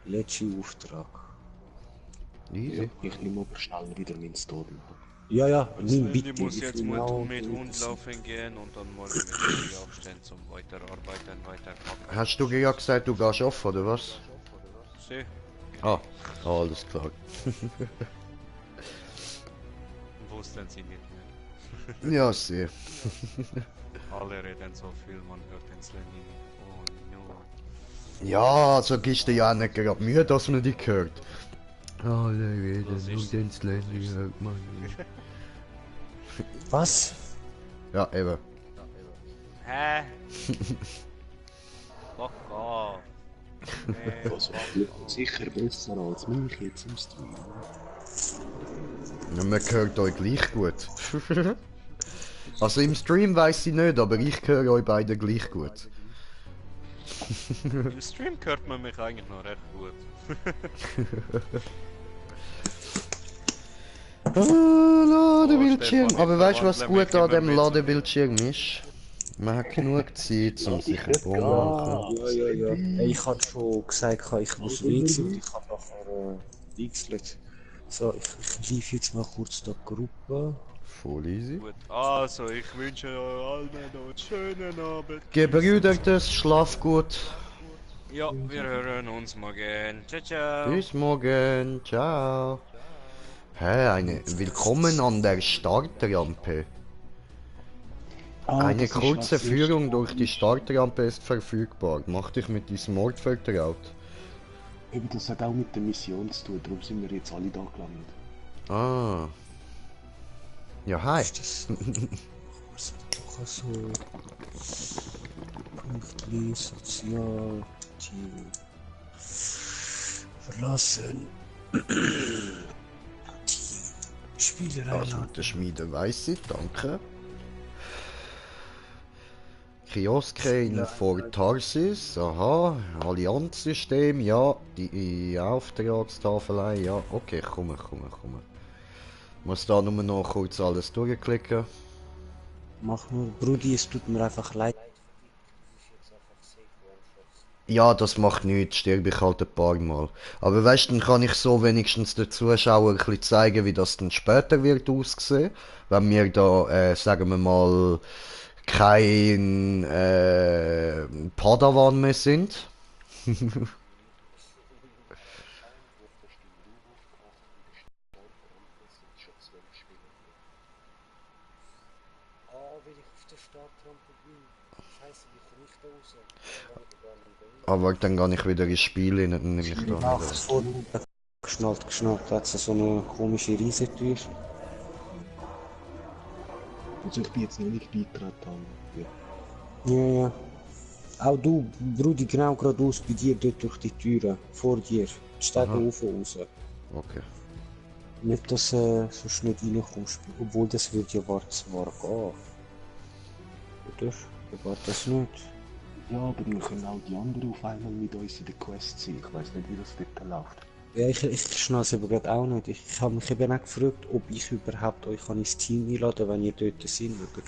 letzten Auftrag. Easy. Ja, ich nehme aber schnell wieder meinen Storm. Ja, nimm Ich bitte. muss jetzt mit Hund laufen gehen und dann morgen mit dir aufstehen zum Weiterarbeiten, weiterpacken. Hast du ja gesagt, du gehst auf, oder was? Sie. Ah, alles klar. Wussten sie nicht mehr. Ja, sehr. Alle reden so viel, man hört den Slang nicht. Oh no. Ja, so gibst du ja nicht gerade Mühe, dass man dich hört. Alle reden nur den Slang, hört man nicht. Was? Ja, eben. Hä? Fuck off. Das war sicher besser als mich jetzt im Stream. Ja, man hört euch gleich gut. Also im Stream weiss ich nicht, aber ich höre euch beide gleich gut. Im Stream hört man mich eigentlich noch recht gut. Ladebildschirm. Aber weißt du, was gut an dem Ladebildschirm ist? Man hat genug Zeit, um sich ein Bomben zu machen. Ja. Ich hatte schon gesagt, ich muss weg und ich habe nachher X-Let. So, ich lief jetzt mal kurz die Gruppe. Voll easy. Gut, also ich wünsche euch allen noch einen schönen Abend. Gebrüdertes, schlaf gut. Ja, wir hören uns morgen. Ciao, ciao. Bis morgen. Ciao. Willkommen an der Startrampe. Eine kurze Führung durch die Startrampe ist verfügbar. Mach dich mit diesem Ort vertraut. Eben, das hat auch mit der Mission zu tun, darum sind wir jetzt alle da gelandet. Ah. Ja, hi. Doch so. Punktli, Sozial, Team. Verlassen. Spielerei. Also mit der Schmiede weiss ich, danke. Kioske in Fort Tarsis, aha, Allianzsystem, ja, die Auftragstafelei, ja, okay, komm. Muss da nur noch kurz alles durchklicken. Mach nur, Brudi, es tut mir einfach leid. Ja, das macht nichts, sterbe ich halt ein paar Mal. Aber weißt du, dann kann ich so wenigstens den Zuschauern ein bisschen zeigen, wie das dann später wird aussehen, wenn wir da, sagen wir mal, kein Padawan mehr sind. Aber dann gehe ich wieder ins Spiel rein, dann nehme ich da wieder. Geschnallt, da hat es so eine komische Riesentür. Also ich bin jetzt noch nicht beigetreten. Ja. Auch du, Brudi, genau geradeaus bei dir dort durch die Türe. Vor dir. Steig auf und raus. Okay. Nicht, dass du so schnell reinkommst. Obwohl, das wird ja zwar gehen. Oder? Aber das nicht. Ja, aber wir können auch die anderen auf einmal mit uns in der Quest sein. Ich weiß nicht, wie das dort läuft. Ja, ich schnall es aber gerade auch nicht. Ich habe mich eben auch gefragt, ob ich überhaupt euch ins Team einladen kann, wenn ihr dort seid. Oder?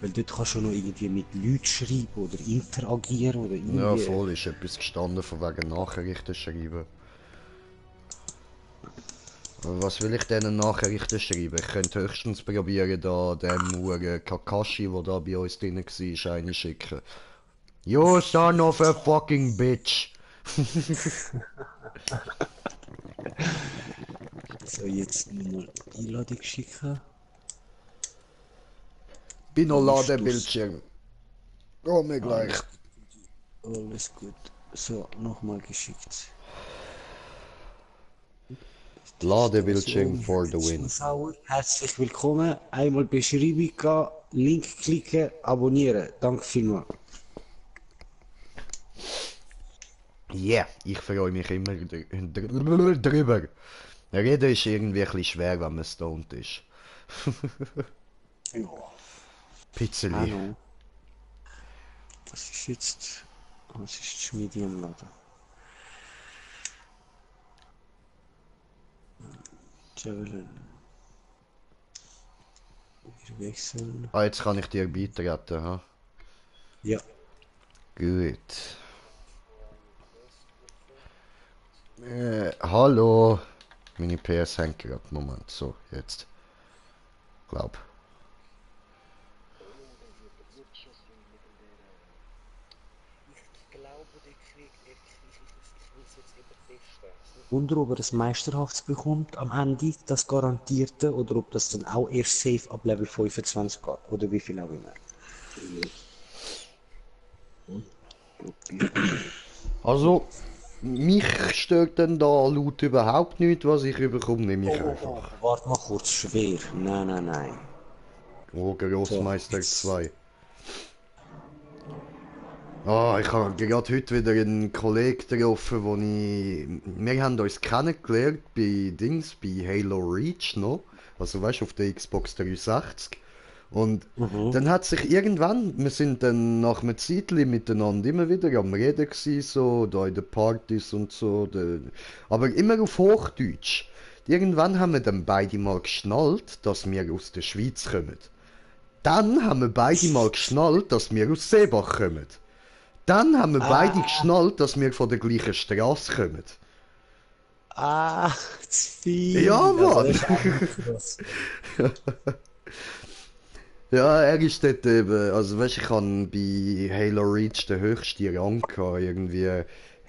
Weil dort kannst du noch irgendwie mit Leuten schreiben oder interagieren oder irgendwie. Ja, voll ist etwas gestanden von wegen Nachrichten schreiben. Aber was will ich denen Nachrichten schreiben? Ich könnte höchstens probieren, da dem Kakashi, der da bei uns drin war, eine schicken. You son of a fucking bitch! So, jetzt nochmal Einladung schicken. Bin noch Ladebildschirm. Oh, mir gleich. Alles gut. So, nochmal geschickt. Ladebildschirm for the win. Herzlich willkommen. Einmal Beschreibung gehen, Link klicken, abonnieren. Danke vielmals. Yeah, ich freue mich immer drüber. Reden ist irgendwie ein bisschen schwer, wenn man stoned ist. Ja. Pizzeli. Hallo. Was ist jetzt? Was ist die Schmiede am Laden? Javelin. Wir wechseln. Ah, jetzt kann ich dir beitreten, ha? Ja. Gut. Hallo. Meine PS hängt gerade. Moment, so, jetzt. Glaub. Wunder, ob er das Meisterhaftes bekommt am Ende, das Garantierte, oder ob das dann auch erst safe ab Level 25 geht, oder wie viel auch immer. Also, mich stört denn da laut überhaupt nicht, was ich überkomme, nehme ich einfach. Warte mal kurz, schwer. Nein. Oh, Großmeister 2. Ah, ich habe gerade heute wieder einen Kollegen getroffen, wir haben uns kennengelernt bei Halo Reach noch. Also weißt du, auf der Xbox 360. Und dann hat sich irgendwann, wir sind dann nach einem Zeitchen miteinander immer wieder am Reden gewesen, so, da in den Partys und so, aber immer auf Hochdeutsch. Irgendwann haben wir dann beide mal geschnallt, dass wir aus der Schweiz kommen. Dann haben wir beide mal geschnallt, dass wir aus Seebach kommen. Dann haben wir beide geschnallt, dass wir von der gleichen Straße kommen. Ah, zu viel. Ja, Mann! Ja, er ist dort eben, also weißt du, ich habe bei Halo Reach den höchsten Rang gehabt, irgendwie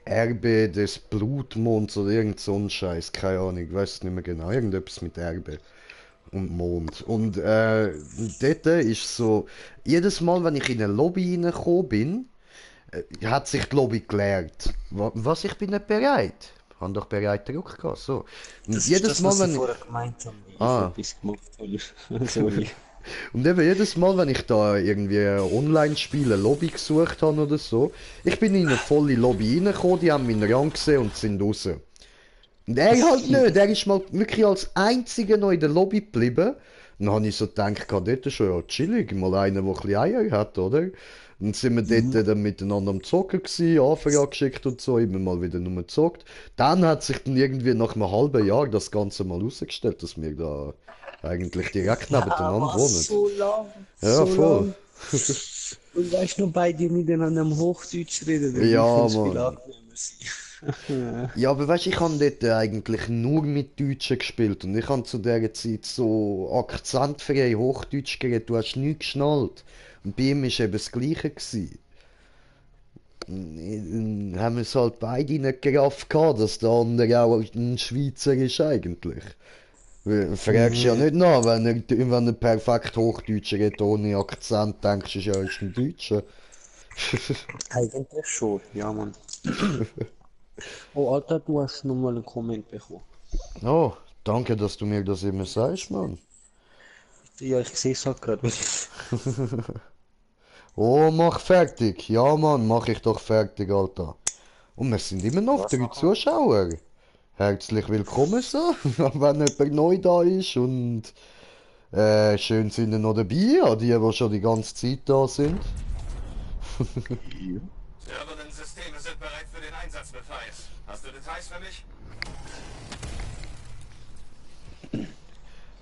Erbe des Blutmonds oder irgend so ein Scheiß, keine Ahnung, ich weiß es nicht mehr genau, irgendetwas mit Erbe und Mond. Und dort ist so, jedes Mal, wenn ich in eine Lobby reingekommen bin, hat sich die Lobby geleert. Was, ich bin nicht bereit? Ich habe doch bereit Druck gehabt, so. Und Das jedes ist das, Mal, was wenn ich vorher gemeint habe. Ich Ah. etwas gemacht habe. Sorry. Und eben jedes Mal, wenn ich da irgendwie Online-Spiele Lobby gesucht habe oder so, ich bin in eine volle Lobby reingekommen, die haben meinen Rang gesehen und sind raus. Und er halt nicht, der ist mal wirklich als einziger noch in der Lobby geblieben. Dann habe ich so gedacht, dort ist schon ja chillig, mal einer, der ein bisschen Eier hat, oder? Dann sind wir dort dann miteinander am Zocken gewesen, Anfrage geschickt und so, immer mal wieder nur gezockt. Dann hat sich dann irgendwie nach einem halben Jahr das Ganze mal herausgestellt, dass wir da eigentlich direkt nebeneinander wohnen. So lang. Ja, so voll. Lang. Und weißt du, noch beide miteinander am Hochdeutsch reden, dann Ja, kann es viel Mann. angenehmer sein. Ja, aber weißt du, ich habe dort eigentlich nur mit Deutschen gespielt und ich habe zu dieser Zeit so akzentfrei Hochdeutsch geredet, du hast nichts geschnallt. Und bei ihm war eben das Gleiche gewesen. Dann haben wir es halt beide nicht gerafft gehabt, dass der andere auch ein Schweizer ist eigentlich. Du fragst ja nicht nach, wenn er perfekt Hochdeutsch redet, ohne Akzent, denkst du, ja, er ist ein Deutscher. Eigentlich schon, ja, Mann. Oh, Alter, du hast nochmal einen Comment bekommen. Oh, danke, dass du mir das immer sagst, Mann. Ja, ich sehe es halt gerade. Oh, mach fertig. Ja, Mann, mach ich doch fertig, Alter. Und wir sind immer noch 3 Zuschauer. Herzlich willkommen so, wenn jemand neu da ist und schön sind ihr noch dabei, an die schon die ganze Zeit da sind. Serveren-Systeme sind bereit für den Einsatzbefehl. Hast du Details für mich?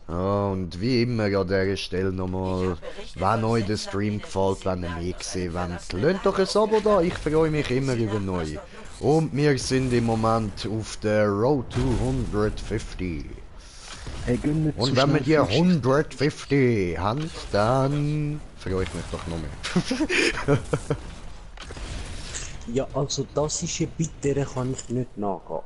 Ja, und wie immer an dieser Stelle nochmal, wenn euch der Stream gefällt, wenn ihr mehr gesehen wollt, lasst doch ein Abo da, ich freue mich immer über neue. Und wir sind im Moment auf der Road to 150. Hey, Und wenn wir die 150 haben, dann freue ich mich doch noch mehr. Ja, also das ist ein Bitte, kann ich nicht nachgehen.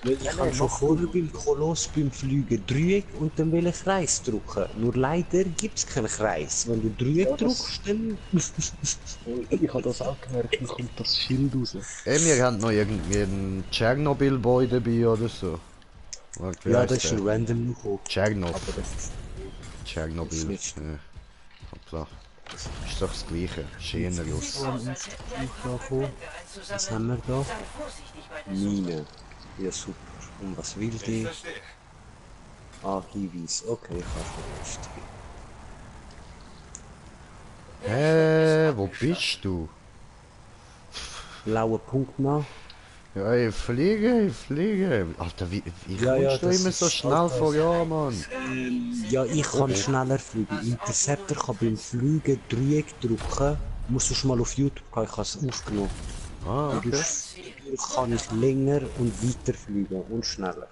Weil ich habe schon vorher beim Koloss beim Fliegen Dreieck und dann will ich Kreis drücken. Nur leider gibt es keinen Kreis. Wenn du Dreieck drückst, dann... Ich habe das auch gemerkt, dann kommt das Schild raus. Wir haben noch irgendwie ein Tschernobyl-Boy dabei oder so. Warte, wie Ja, heisst das ist der? ein random noch. Tschernobyl. Aber das ist... Tschernobyl. nicht- Ja. Hoppla. Ist doch das Gleiche. Schöner Lust. Was haben wir da? Mine. Ja, super. Und was will die? Ah, Hinweis. Okay, ich habe verwischt. Wo bist du? Blauer Punkt nach. Ja, ich fliege. Alter, wie Ja, ja, kommst du das immer so ist schnell Alter. vor, ja, Mann? Ja, ich kann schneller fliegen. Interceptor kann beim Fliegen Dreieck drücken. Musst du schon mal auf YouTube gehen, ich habe es aufgenommen. Ah, okay. Dadurch kann ich länger und weiter fliegen und schneller.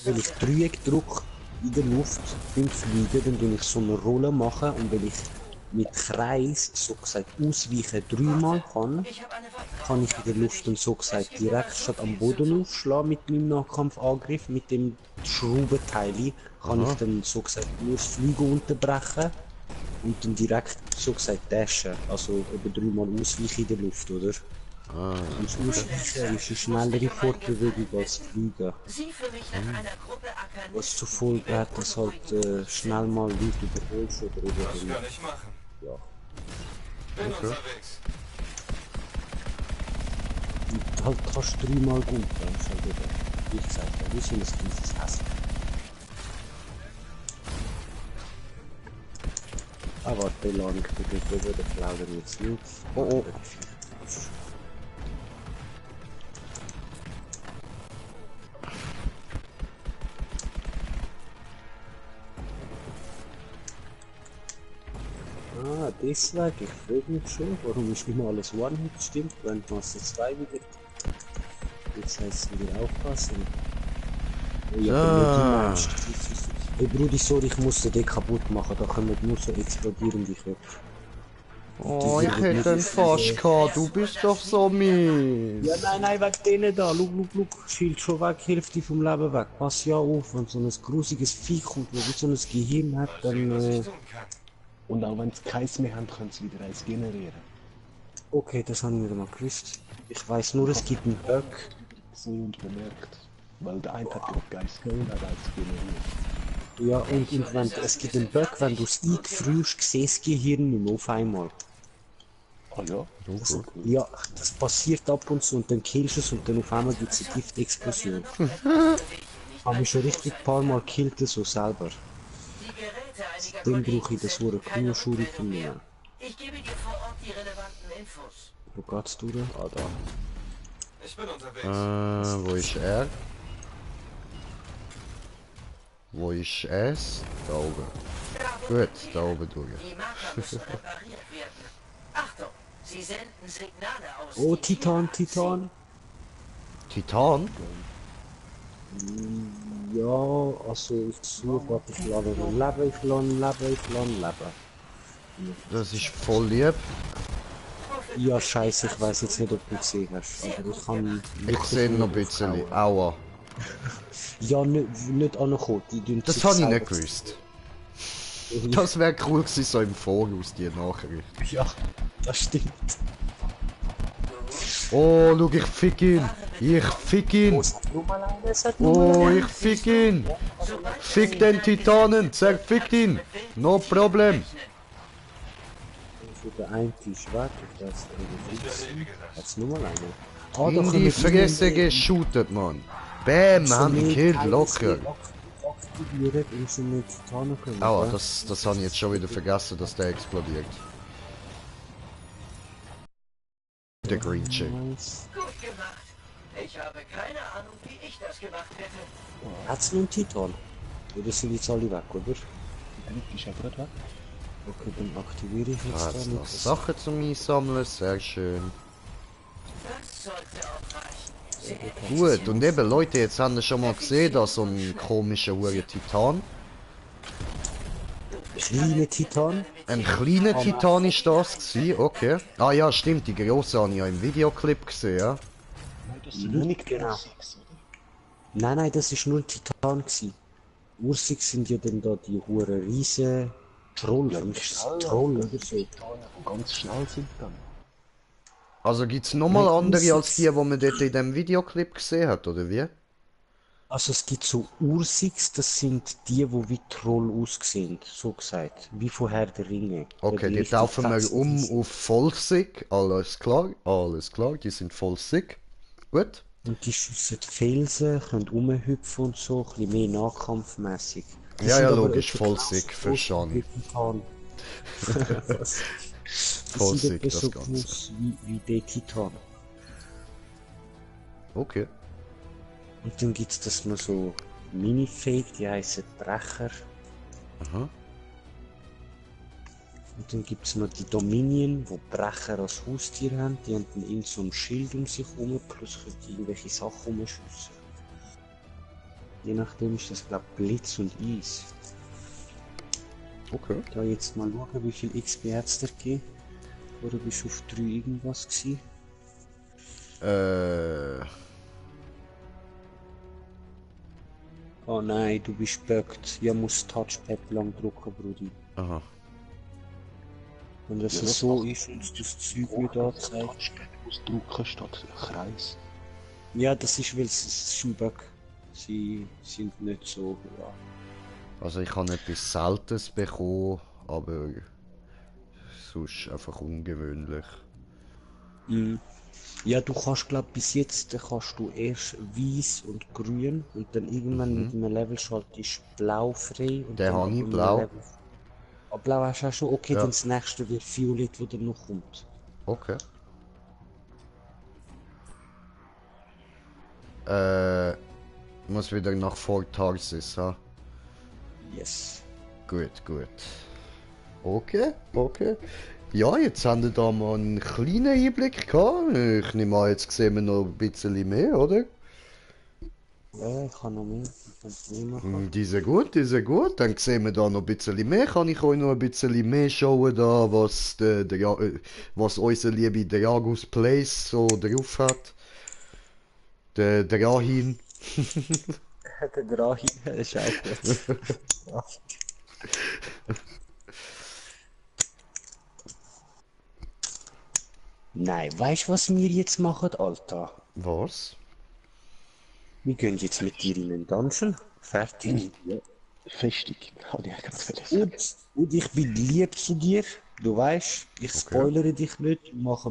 Wenn ich Dreieck drücke in der Luft beim Fliegen, dann tue ich so eine Rolle machen und wenn ich mit Kreis so gesagt ausweichen 3-mal kann ich in der Luft dann so gesagt direkt statt am Boden aufschlagen mit meinem Nahkampfangriff, mit dem Schraubenteil kann ich dann so gesagt nur das Fliegen unterbrechen und dann direkt so gesagt dashen, also über 3-mal ausweichen in der Luft, oder? Und das Ausweichen ist eine schnellere Fortbewegung als Fliegen. Was zur Folge hat, dass halt schnell mal Leute überholst oder Das kann ich machen. ja. Bin Okay. unterwegs. Und halt kannst du 3-mal gut, dann ist halt eben, wie gesagt, ein bisschen ein kleines Häschen. Ah, warte, lang, ich bin dort oben, der plaudern jetzt nicht. Oh. Ah, deswegen, ich frage mich schon, warum ist nicht mal alles One-Hit stimmt, wenn Master 2 wieder... Jetzt heisst es wieder aufpassen. Oh ja, aber nicht hey Brudi, sorry, ich musste den kaputt machen, da kommen nur so explodierende Köpfe. Oh, ich hätte den fast gehabt, du bist doch so mies. Ja, nein, wegen denen da, look, schild schon weg, Hälfte vom Leben weg. Pass ja auf, wenn so ein grusiges Vieh kommt, das wie so ein Gehirn hat, dann... Und auch wenn es keins mehr haben, können sie wieder eins generieren. Okay, das haben wir mal gewusst. Ich weiß nur, es gibt einen Bug. Gesehen und bemerkt. Weil der eine hat gerade Geist und hat eins generiert. Ja, und wenn, es gibt einen Bug, wenn du es eingefrierst, siehst das Gehirn nicht mehr auf einmal. Ah ja? Das, ja, das passiert ab und zu und dann killst du es und dann auf einmal gibt es eine Giftexplosion. Habe ich schon richtig ein paar Mal gekillt, so selber. Dann brauche ich das Wort Knurschuriken mehr. Ich gebe dir vor Ort die relevanten Infos. Wo geht's durch? Ah, da. Ich bin unterwegs. Wo ist er? Wo ist es? Da oben. Gut, da oben durch. Die Marker müssen repariert werden. Achtung, sie senden Signale aus. Oh, Titan. Titan? Ja, also ich suche, warte, ich lade noch Leben. Das ist voll lieb. Ja, scheiße, ich weiß jetzt nicht, ob du gesehen hast, aber ich kann... Ich sehe noch ein bisschen. Aua. Ja, nicht angekommen. Das habe ich nicht gewusst. Das wäre cool gewesen, so im Voraus, die Nachricht. Ja, das stimmt. Oh, schau, ich fick ihn. Ich fick ihn. Oh, ich fick ihn. Fick den Titanen. Sag, fick ihn. No problem. Der eine ist weg, ich weiß nicht, hat's nur mal eine. In die Fresse geshootet, Mann. Bam, haben die gekillt, locker. Aua, das habe ich jetzt schon wieder vergessen, dass der explodiert. Der Green Chick. Gut gemacht. Ich habe keine Ahnung, wie ich das gemacht hätte. Hat's nur einen Titan? Oder sind jetzt alle weg, oder? Der dritte ist ja gerade weg. Okay, dann aktiviere ich jetzt jetzt noch Sachen zum Einsammeln, sehr schön. Das sollte auch reichen. Gut, und eben Leute, jetzt haben wir schon mal gesehen, dass so ein komischer Titan. Kleiner Titan? Ein kleiner Titan ist das gewesen, okay. Ah ja, stimmt, die grosse habe ich ja im Videoclip gesehen, ja. Nein, das ist nicht genau. Nein, das ist nur ein Titan gewesen. Ursig sind ja dann da die hohen Riesen... Troll, ja, Troll oder so. Ganz schnell sind dann. Also gibt's nochmal andere als die, die man dort in dem Videoclip gesehen hat, oder wie? Also es gibt so Ursigs, das sind die wie Troll aussehen, so gesagt. Wie von Herr der Ringe. Okay, die taufen wir um auf Vollsig, alles klar, die sind Vollsig. Gut. Und die schiessen Felsen, können rumhüpfen und so, ein bisschen mehr nahkampfmässig. Ja, logisch, Vollsig, verstanden. Vollsig, das so Ganze. Groß wie der Titan. Okay. Und dann gibt es das noch so Mini-Fake, die heißen Brecher. Aha. Und dann gibt es noch die Dominion, die Brecher als Haustier haben. Die haben dann irgend so ein Schild um sich herum, plus können die irgendwelche Sachen umschiessen. Je nachdem ist das, glaube ich, Blitz und Eis. Okay. Da jetzt mal schauen, wie viel XP hat es dir gegeben? Oder bist du auf 3 irgendwas gewesen? Oh nein, du bist bugged. Ja, musst Touchpad lang drücken, Brudi. Aha. Wenn das ja, so ist und das Zeug nicht anzeigt. Touchpad muss drücken statt Kreis. Ja, das ist, weil es ist ein Bug. Sie sind nicht so, ja. Also ich habe etwas Seltenes bekommen, aber sonst einfach ungewöhnlich. Mhm. Ja, du kannst, glaube bis jetzt kannst du erst weiß und grün und dann irgendwann mit einem Level schaltest blau frei. Und den habe ich blau. Level... Aber blau hast du auch schon, okay, ja. Dann das nächste wird violett, wo dann noch kommt. Okay. Muss wieder nach Fort Tarsis, ha? Yes. Gut. Okay. Ja, jetzt haben wir da mal einen kleinen Einblick gehabt. Ich nehme an, jetzt sehen wir noch ein bisschen mehr, oder? Ja, ich kann noch mehr. Ich kann mehr machen. Die sind gut, die sind gut. Dann sehen wir da noch ein bisschen mehr. Kann ich euch noch ein bisschen mehr schauen, da, was unser liebe Dragus Place so drauf hat. Der Drahin. Der Drahin, das ist auch gut. Nein, weißt du, was wir jetzt machen, Alter? Was? Wir gehen jetzt mit dir in den Dungeon. Fertig. Ja, Festung, habe ich gerade vergessen. Und ich bin lieb zu dir. Du weißt, ich spoilere dich nicht. Wir machen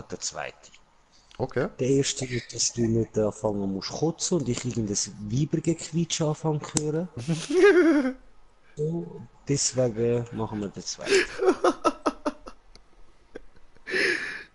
den zweiten. Okay. Der erste wird, dass du nicht anfangen musst kotzen und ich irgendein Weibergequietsch anfangen zu hören. So, deswegen machen wir den zweiten.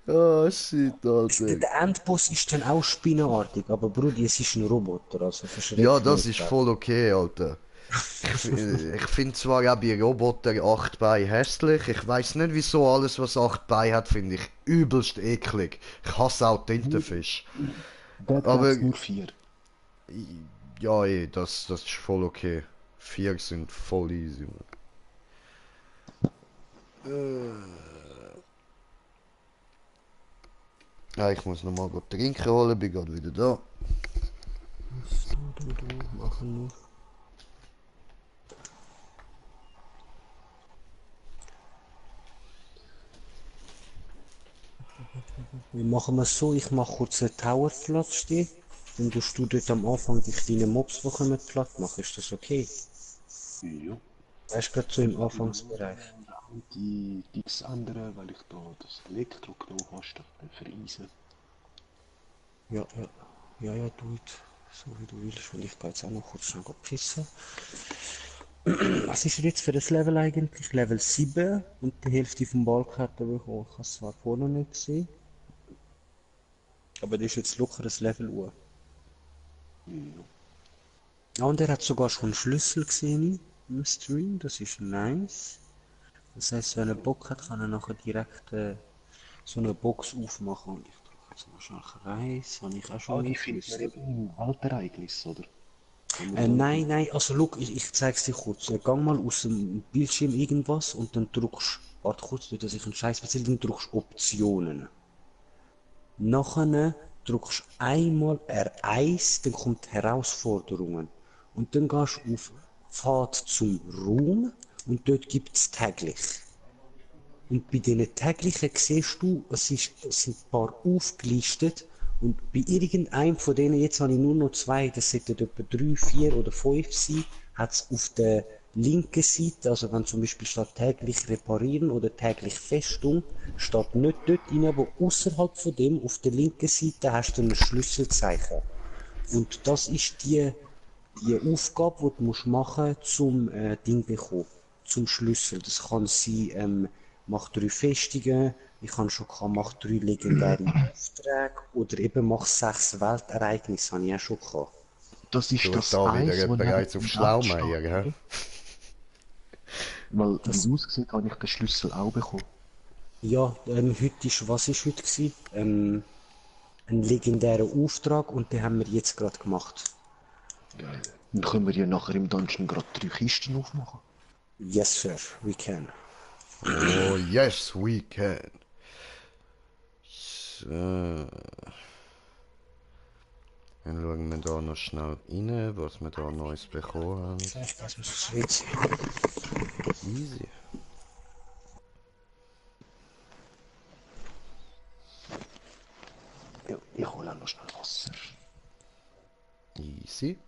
Oh shit, Alter. Der Endboss ist dann auch spinnenartig, aber Brudi, es ist ein Roboter, also verschreckt Ja, das nicht ist weg. voll okay, Alter. Ich finde zwar auch bei Roboter 8 Beine hässlich. Ich weiß nicht wieso alles, was 8 Beine hat, finde ich übelst eklig. Ich hasse auch Tintenfisch. Aber nur 4. Ja, das ist voll okay. 4 sind voll easy. Ja, ich muss nochmal trinken holen, bin gerade wieder da. Machen wir. Wir machen es so, ich mache kurz einen Tower platt stehen. Dann tust du dort am Anfang die kleinen Mobs, die kommen, platt machen. Ist das okay? Ja. Weißt du, gerade so im Anfangsbereich. Die Dings ändern, weil ich da das Elektro-Klo hast, für Eisen. Ja, du so wie du willst, weil ich gehe jetzt auch noch kurz schnell pissen. Was ist er jetzt für das Level eigentlich? Level 7 und die Hälfte vom Balk hat er bekommen. Ich habe es zwar vorne nicht gesehen. Aber das ist jetzt locker das Level Uhr. Ja, und er hat sogar schon einen Schlüssel gesehen im Stream, das ist nice. Das heißt, wenn er Bock hat, kann er nachher direkt so eine Box aufmachen. Und ich drücke jetzt mal schnell Kreis, habe ich auch schon Die findet man eben im Waldereignis, oder? Nein, also look, ich zeig's dir kurz. Gang mal aus dem Bildschirm irgendwas und dann drückst, warte kurz, nicht, dass ich einen Scheiß erzähle, dann drückst Optionen. Nachher drückst einmal R1, dann kommt Herausforderungen. Und dann gehst du auf Pfad zum Raum und dort gibt es täglich. Und bei diesen täglichen siehst du, es sind ein paar aufgelistet und bei irgendeinem von denen, jetzt habe ich nur noch 2, das sollten etwa 3, 4 oder 5 sein, hat es auf der linken Seite, also wenn zum Beispiel steht täglich reparieren oder täglich Festung, steht nicht dort rein, aber außerhalb von dem, auf der linken Seite hast du ein Schlüsselzeichen. Und das ist die Aufgabe, die du musst machen zum Ding bekommen, zum Schlüssel. Das kann sein, mach 3 Festungen, ich habe schon gehabt, mach 3 legendäre Aufträge oder eben mach 6 Weltereignisse, habe ich auch schon gehabt. Das ist du das da Eis, wieder wo bereits auf Schlaumeier, gell? Weil das ausgesehen habe ich den Schlüssel auch bekommen. Ja, was ist heute gewesen? Ein legendärer Auftrag und den haben wir jetzt gerade gemacht. Geil. Dann können wir ja nachher im Dungeon gerade 3 Kisten aufmachen. Yes, sir, we can. Oh, yes, we can. So. Dann schauen wir da noch schnell rein, was wir da Neues bekommen haben. Easy. Ja, ich hole auch noch schnell Wasser. Easy.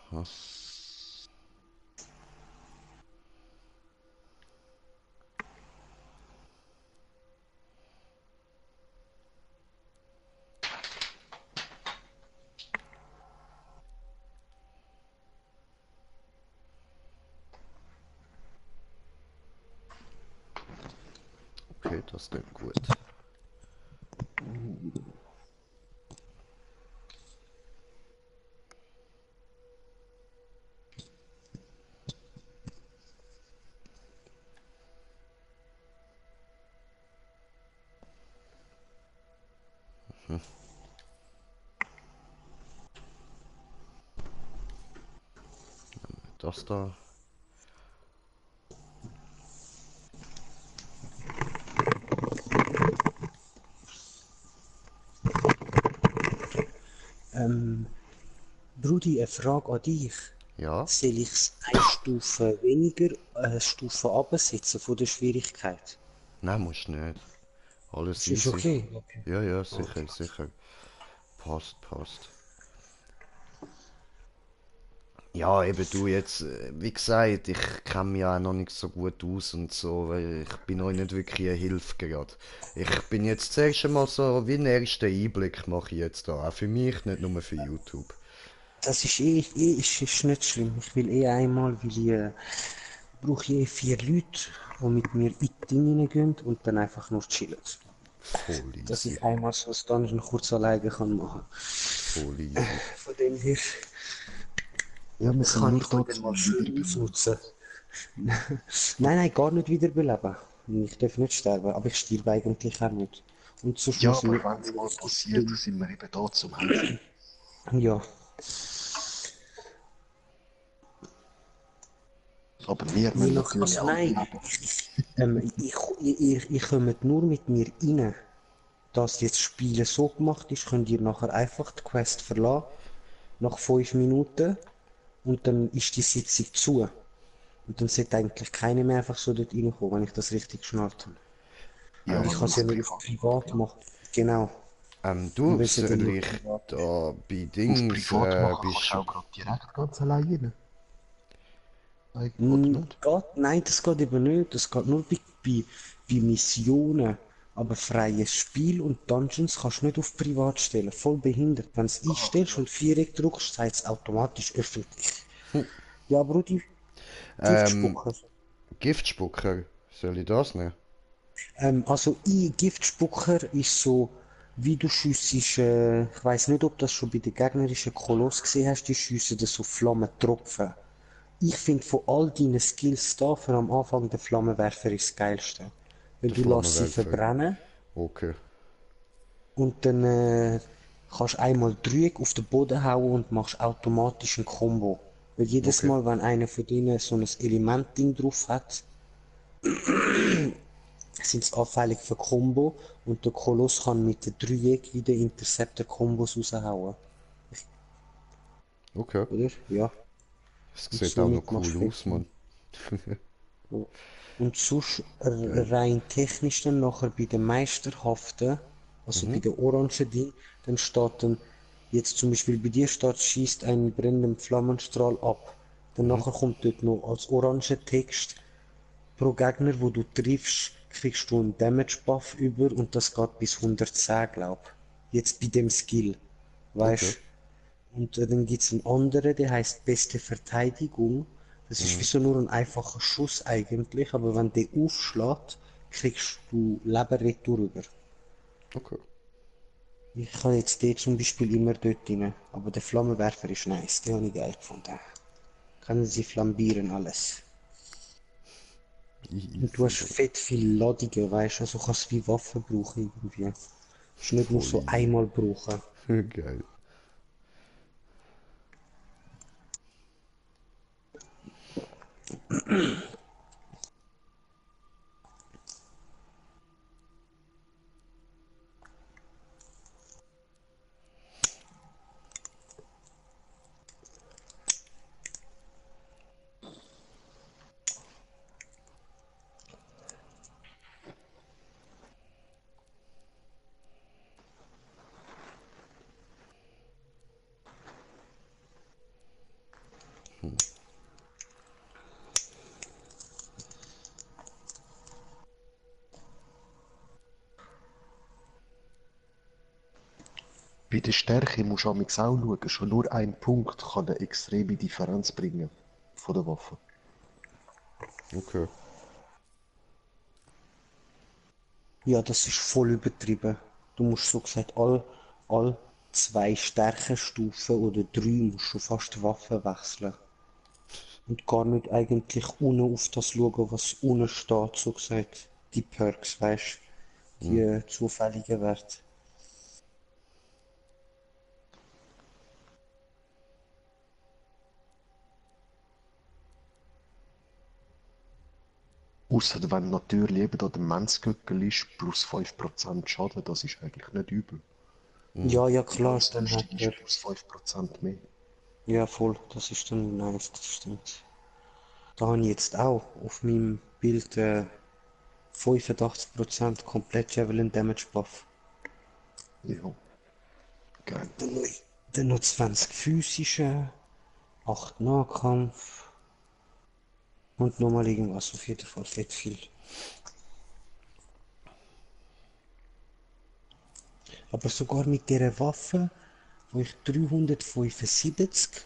Aha. Okay. das klingt gut. Das da. Brudi, eine Frage an dich. Ja? Soll ich es eine Stufe weniger, eine Stufe absetzen von der Schwierigkeit? Nein, musst nicht. Alles Ist easy. okay? Okay. Ja, ja, sicher, sicher. Passt, passt. Ja, eben du jetzt, wie gesagt, ich kenne mich ja noch nicht so gut aus und so, weil ich bin euch nicht wirklich eine Hilfe gerade. Ich bin jetzt zuerst einmal so, wie einen ersten Einblick mache ich jetzt da, auch für mich, nicht nur für YouTube. Das ist ist nicht schlimm. Ich will einmal, weil ich brauche 4 Leute, die mit mir in die Dinge reingehen und dann einfach nur chillen. Voll easy. Dass ich einmal so ein Dungeon kurz alleine kann machen. Voll easy. Von dem her Ja, wir sind kann nur ich da den zum mal schön Wiederbeleben. ausnutzen. Nein, gar nicht wiederbeleben. Ich darf nicht sterben, aber ich sterbe eigentlich auch nicht. Und sonst Ja, muss aber ich wenn es mal passiert, sind wir eben da zum Helfen. Ja. Aber wir müssen natürlich Also auch nein, leben. ihr kommt nur mit mir rein. Dass jetzt das Spiel so gemacht ist, könnt ihr nachher einfach die Quest verlassen, nach 5 Minuten, und dann ist die Sitzung zu. Und dann sollte eigentlich keiner mehr einfach so dort reinkommen, wenn ich das richtig geschnallt habe. Ja, Ich kann es ja nur auf privat machen. Genau. Du, Und wenn sie dann soll nur ich privat- da bei Auf Dings, privat machen bist kannst du auch gerade direkt ganz allein rein. Oder nicht? Nein, das geht eben nicht. Das geht nur bei Missionen. Aber freies Spiel und Dungeons kannst du nicht auf privat stellen. Voll behindert. Wenn du es einstellst und Viereck drückst, sagt es automatisch öffentlich. Ja, Brudi. Giftspucker. Giftspucker, soll ich das nehmen? Also Giftspucker ist so, wie du schiessest, ich weiß nicht, ob das schon bei den gegnerischen Koloss gesehen hast, die schiessen so Flammentropfen. Ich finde von all deinen Skills da, für am Anfang der Flammenwerfer ist das geilste. Weil Der du lässt sie Flammenwerfer. verbrennen Okay. und dann kannst du einmal Dreieck auf den Boden hauen und machst automatisch ein Combo. Weil jedes Okay. Mal, wenn einer von denen so ein Elementding drauf hat, sind es anfällig für Combo und der Koloss kann mit dem Dreieck wieder Interceptor-Kombos raushauen. Okay. Oder? Ja. Das Und sieht auch noch somit machst cool du aus, Mann. Und sonst rein technisch dann nachher bei den Meisterhaften, also bei den orangen Ding, dann steht dann, jetzt zum Beispiel bei dir steht, schießt einen brennenden Flammenstrahl ab. Dann nachher kommt dort noch als orange Text, pro Gegner, wo du triffst, kriegst du einen Damage Buff über und das geht bis 110, glaub. Jetzt bei dem Skill. Weißt Okay. Und dann gibt's einen anderen, der heißt beste Verteidigung. Das ist wie so nur ein einfacher Schuss eigentlich, aber wenn der aufschlägt, kriegst du Leben retour rüber. Okay. Ich kann jetzt den zum Beispiel immer dort rein, aber der Flammenwerfer ist nice, den habe ich geil gefunden. Können sie flambieren alles. Und du hast fett viel Ladungen, weißt du, also kannst du wie Waffe brauchen irgendwie. Ist nicht nur so einmal brauchen. Geil. Bei der Stärke musst du auch schauen, schon nur ein Punkt kann eine extreme Differenz bringen von der Waffe. Okay. Ja, das ist voll übertrieben. Du musst so gesagt all 2 Stärkestufen oder 3 musst du fast Waffen wechseln. Und gar nicht eigentlich unten auf das schauen, was unten steht, so gesagt. Die Perks, weißt du, die zufälligen Werte. Ausser wenn natürlich eben da der Menzgückel ist, plus 5% Schaden, das ist eigentlich nicht übel. Ja, ja, klar, Das dann hat ist er. plus 5% mehr. Ja, voll, das ist dann nice, das stimmt. Da habe ich jetzt auch auf meinem Bild 85% komplett Javelin Damage Buff. Ja. Geil. Dann noch 20 physische, 8 Nahkampf und nochmal irgendwas, auf jeden Fall fett viel. Aber sogar mit dieser Waffe, wo ich 375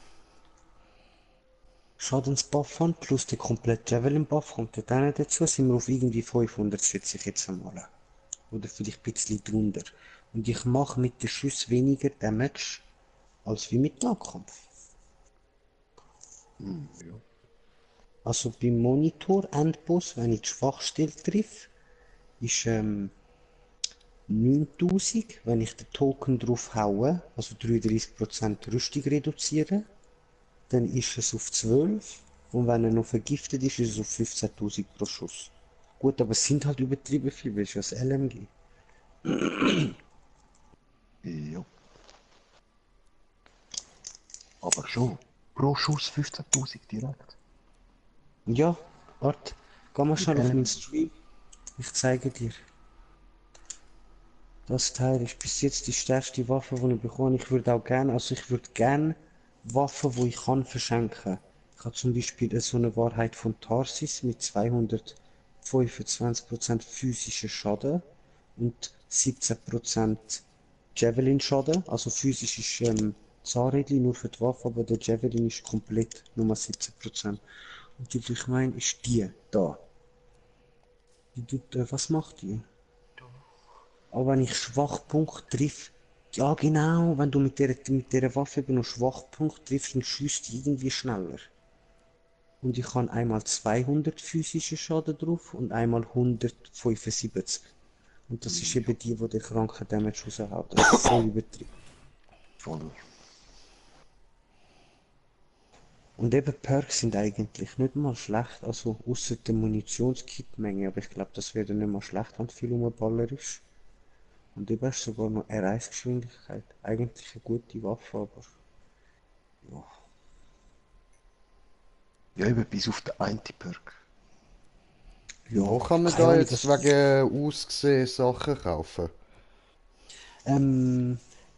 Schadensbuff habe, plus der komplette Javelin-Buff kommt dort auch dazu, sind wir auf irgendwie 500, schätze ich jetzt einmal. Oder vielleicht ein bisschen drunter. Und ich mache mit den Schüssen weniger Damage, als wie mit Nahkampf. Ja. Also beim Monitor Endboss, wenn ich die Schwachstelle treffe, ist 9000, wenn ich den Token drauf haue, also 33% Rüstung reduzieren, dann ist es auf 12 und wenn er noch vergiftet ist, ist es auf 15.000 pro Schuss. Gut, aber es sind halt übertrieben viel, weil es ja das LMG. Ja. Aber schon, pro Schuss 15.000 direkt. Ja, warte, geh mal schnell auf meinen Stream, ich zeige dir. Das Teil ist bis jetzt die stärkste Waffe, die ich bekomme. Ich würde auch gerne, also ich würde gerne Waffen, die ich kann, verschenken. Ich habe zum Beispiel so eine Wahrheit von Tarsis mit 225% physischer Schaden und 17% Javelin Schaden. Also physisch ist Zahnrädli nur für die Waffe, aber der Javelin ist komplett nur 17%. Und die, die ich meine, ist die da. Die tut, was macht die? Aber wenn ich Schwachpunkt triff, ja genau, wenn du mit der Waffe eben noch Schwachpunkt triffst, dann schießt die irgendwie schneller. Und ich habe einmal 200 physische Schaden drauf und einmal 175. Und das ist eben die den kranken Damage raushaut. Das ist voll übertrieben. Voll. Und eben Perks sind eigentlich nicht mal schlecht, also außer der Munitionskitmenge, aber ich glaube, das wäre nicht mal schlecht, wenn viel Baller ist. Und du hast sogar noch R1-Geschwindigkeit. Eigentlich eine gute Waffe, aber. Ja. Ja, eben bis auf den einen Perk. Ja, wo kann man da jetzt wegen Aussehen Sachen kaufen?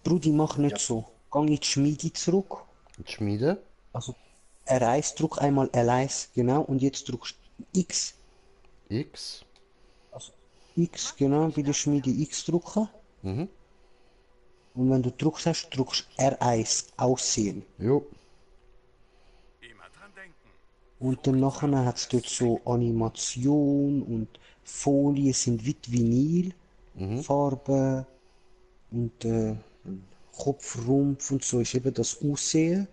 Brudi, mach nicht so. Geh in die Schmiede zurück. In die Schmiede? Also R1, druck einmal L1, genau, und jetzt drückst du X. X? Also X, genau, bei der Schmiede X drücken. Mhm. Und wenn du drückst hast, drückst R1, Aussehen. Jo. Und dann nachher hat es dort so Animation und Folien sind wie Vinyl, Farben und Kopfrumpf und so ist eben das Aussehen.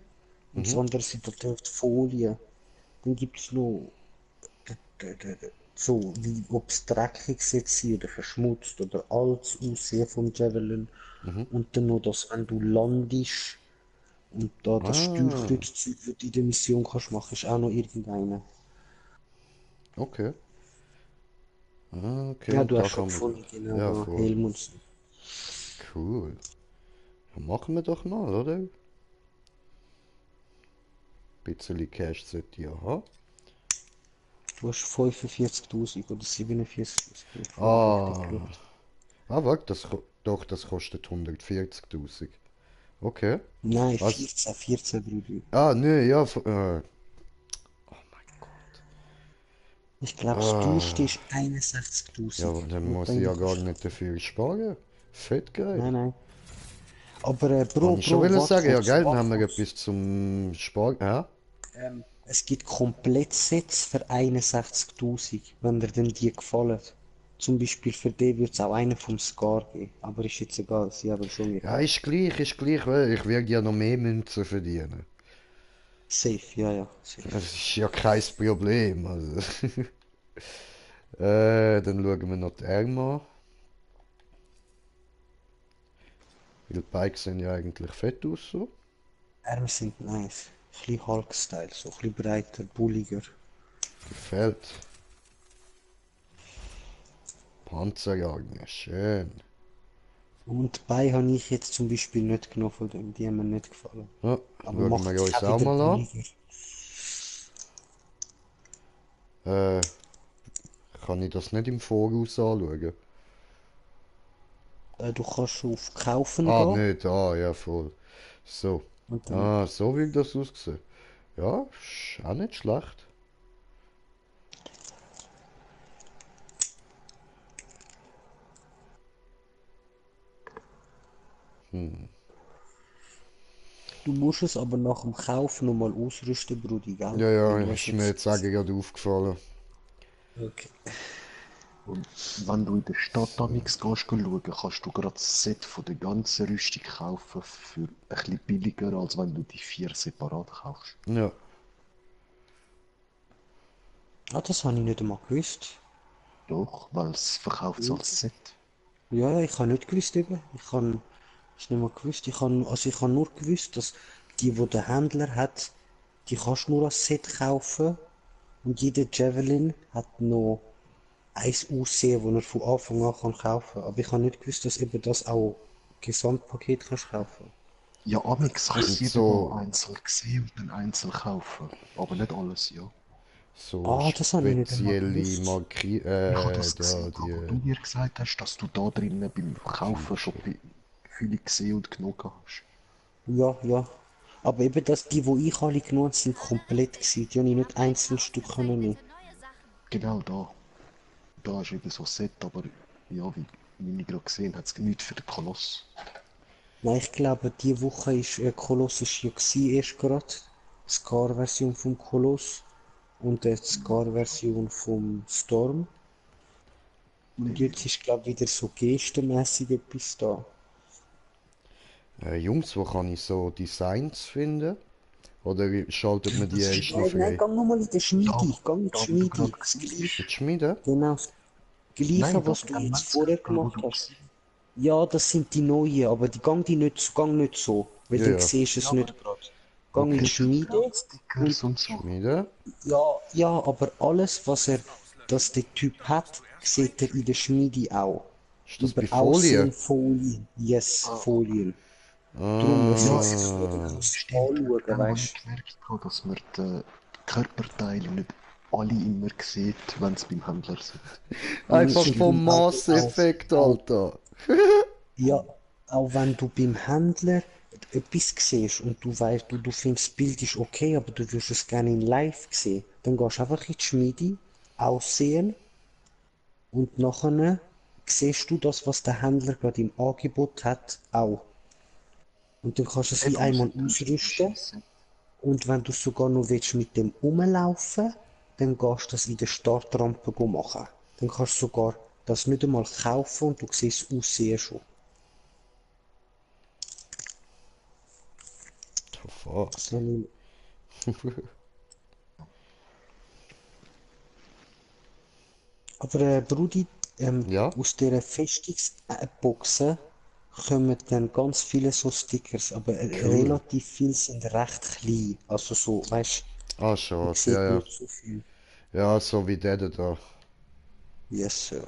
Und das andere sind halt die Folien. Dann gibt es noch so, wie ob es dreckig ist oder verschmutzt oder altes Aussehen vom Javelin. Und dann noch das, wenn du landest und da das Steuerkreuzzeug, das du in der Mission kannst machen, ist auch noch irgendeiner. Okay. Okay. Ja, du hast schon gefunden, genau, ja, Helm und so. Cool. Ja, machen wir doch mal, oder? Ein bisschen Cash sollte ich ja haben. Du hast 45.000 oder 47.000. Warte, das kostet 140.000. Okay. Nein, 14, Brüder. Ah, nee, ja. Oh mein Gott. Ich glaube, das teuerste ist 61.000. Ja, aber dann muss ich ja gar nicht dafür sparen. Fett geil. Nein. Aber Bro, ich schon sagen, ja, Geld haben wir etwas zum Sparen. Ja? Es gibt Komplettsets für 61.000, wenn dir denn die gefallen. zum Beispiel für den würde es auch einen vom Scar geben. Aber ist jetzt egal, sie haben schon Ja, ist gleich, weil ich werde ja noch mehr Münzen verdienen. Safe, ja, safe. Das ist ja kein Problem, also. Dann schauen wir noch die Arme an. Weil die Bikes sehen ja eigentlich fett aus, so. Arme sind nice. Ein bisschen Hulk-Style, so ein bisschen breiter, bulliger. Gefällt. Panzerjagd, schön. Und die Beine habe ich jetzt zum Beispiel nicht genommen von dem, die haben mir nicht gefallen. Ja, Aber schauen wir uns es auch wieder mal an. billiger. Kann ich das nicht im Voraus anschauen? Du kannst auf Kaufen gehen. Nicht, ja, voll. So. So will das aussehen. Ja, ist auch nicht schlecht. Du musst es aber nach dem Kauf nochmal ausrüsten, Brudi, gell? Ja, ist mir jetzt auch gerade aufgefallen. Okay. Und wenn du in der Stadt nichts gehst schauen, kannst du gerade das Set von der ganzen Rüstung kaufen für ein bisschen billiger, als wenn du die 4 separat kaufst. Ja. Ah, das habe ich nicht einmal gewusst. Doch, weil es verkauft als Set. Ja, ich habe nicht gewusst eben. Ich habe es nicht mal gewusst. Ich habe nur gewusst, dass die, wo der Händler hat, die kannst du nur als Set kaufen. Und jeder Javelin hat noch eins Aussehen, das er von Anfang an kann kaufen. Aber ich habe nicht gewusst, dass eben das auch Gesamtpaket kannst kaufen. Ja, Amix kannst du so mal einzeln sehen und dann einzeln kaufen. Aber nicht alles, ja. So das habe ich nicht spezielle gewusst. Markierungen. Ich habe das gesehen, wo du mir gesagt hast, dass du da drinnen beim Kaufen schon viele gesehen und genug hast. Ja. Aber eben, dass die ich alle genommen habe, sind komplett gewesen. Die habe ich nicht einzeln Stück können nehmen. Genau da. Da ist eben so ein Set, aber ja, wie ich gerade gesehen habe, es nichts für den Koloss. Nein, ich glaube, diese Woche ist Koloss ist ja gewesen, erst gerade. Die Scar-Version vom Koloss und die Scar-Version vom Storm. Und jetzt ist, glaube ich, wieder so gestenmässig etwas da. Jungs, wo kann ich so Designs finden? Oder schaltet man die erst noch frei? Nein, geh nochmal in die Schmiede. Geh in die Schmiede. In die Schmiede? Genau. Das Gleiche, was du jetzt vorher gemacht hast. Ja, das sind die neuen, aber gang nicht so. Weil dann siehst du es nicht gerade. Gang in die Schmiede. Schmiede? Ja, aber alles, das der Typ hat, sieht er in der Schmiede auch. Ist das bei Folien? Folien. Yes, Folien. Darum muss ich es anschauen, weißt Ich gemerkt habe, dass man die Körperteile nicht alle immer sieht, wenn es beim Händler sind. Einfach vom Masseffekt, Alter. Ja, auch wenn du beim Händler etwas siehst und du weißt, du findest, das Bild ist okay, aber du würdest es gerne in live sehen, dann gehst du einfach in die Schmiede, aussehen und nachher siehst du das, was der Händler gerade im Angebot hat, auch. Und dann kannst du es wie einmal ausrüsten. Und wenn du sogar noch willst mit dem rumlaufen, dann gehst du das in der Startrampe machen. Dann kannst du sogar das nicht einmal kaufen und du siehst das Aussehen schon. Aber Brudi, aus dieser Festungsboxen kommen dann ganz viele so Stickers, aber relativ viele sind recht klein. Also so, weißt du? Ah, schade, ja. So viel. Ja, so wie der da. Yes, sir.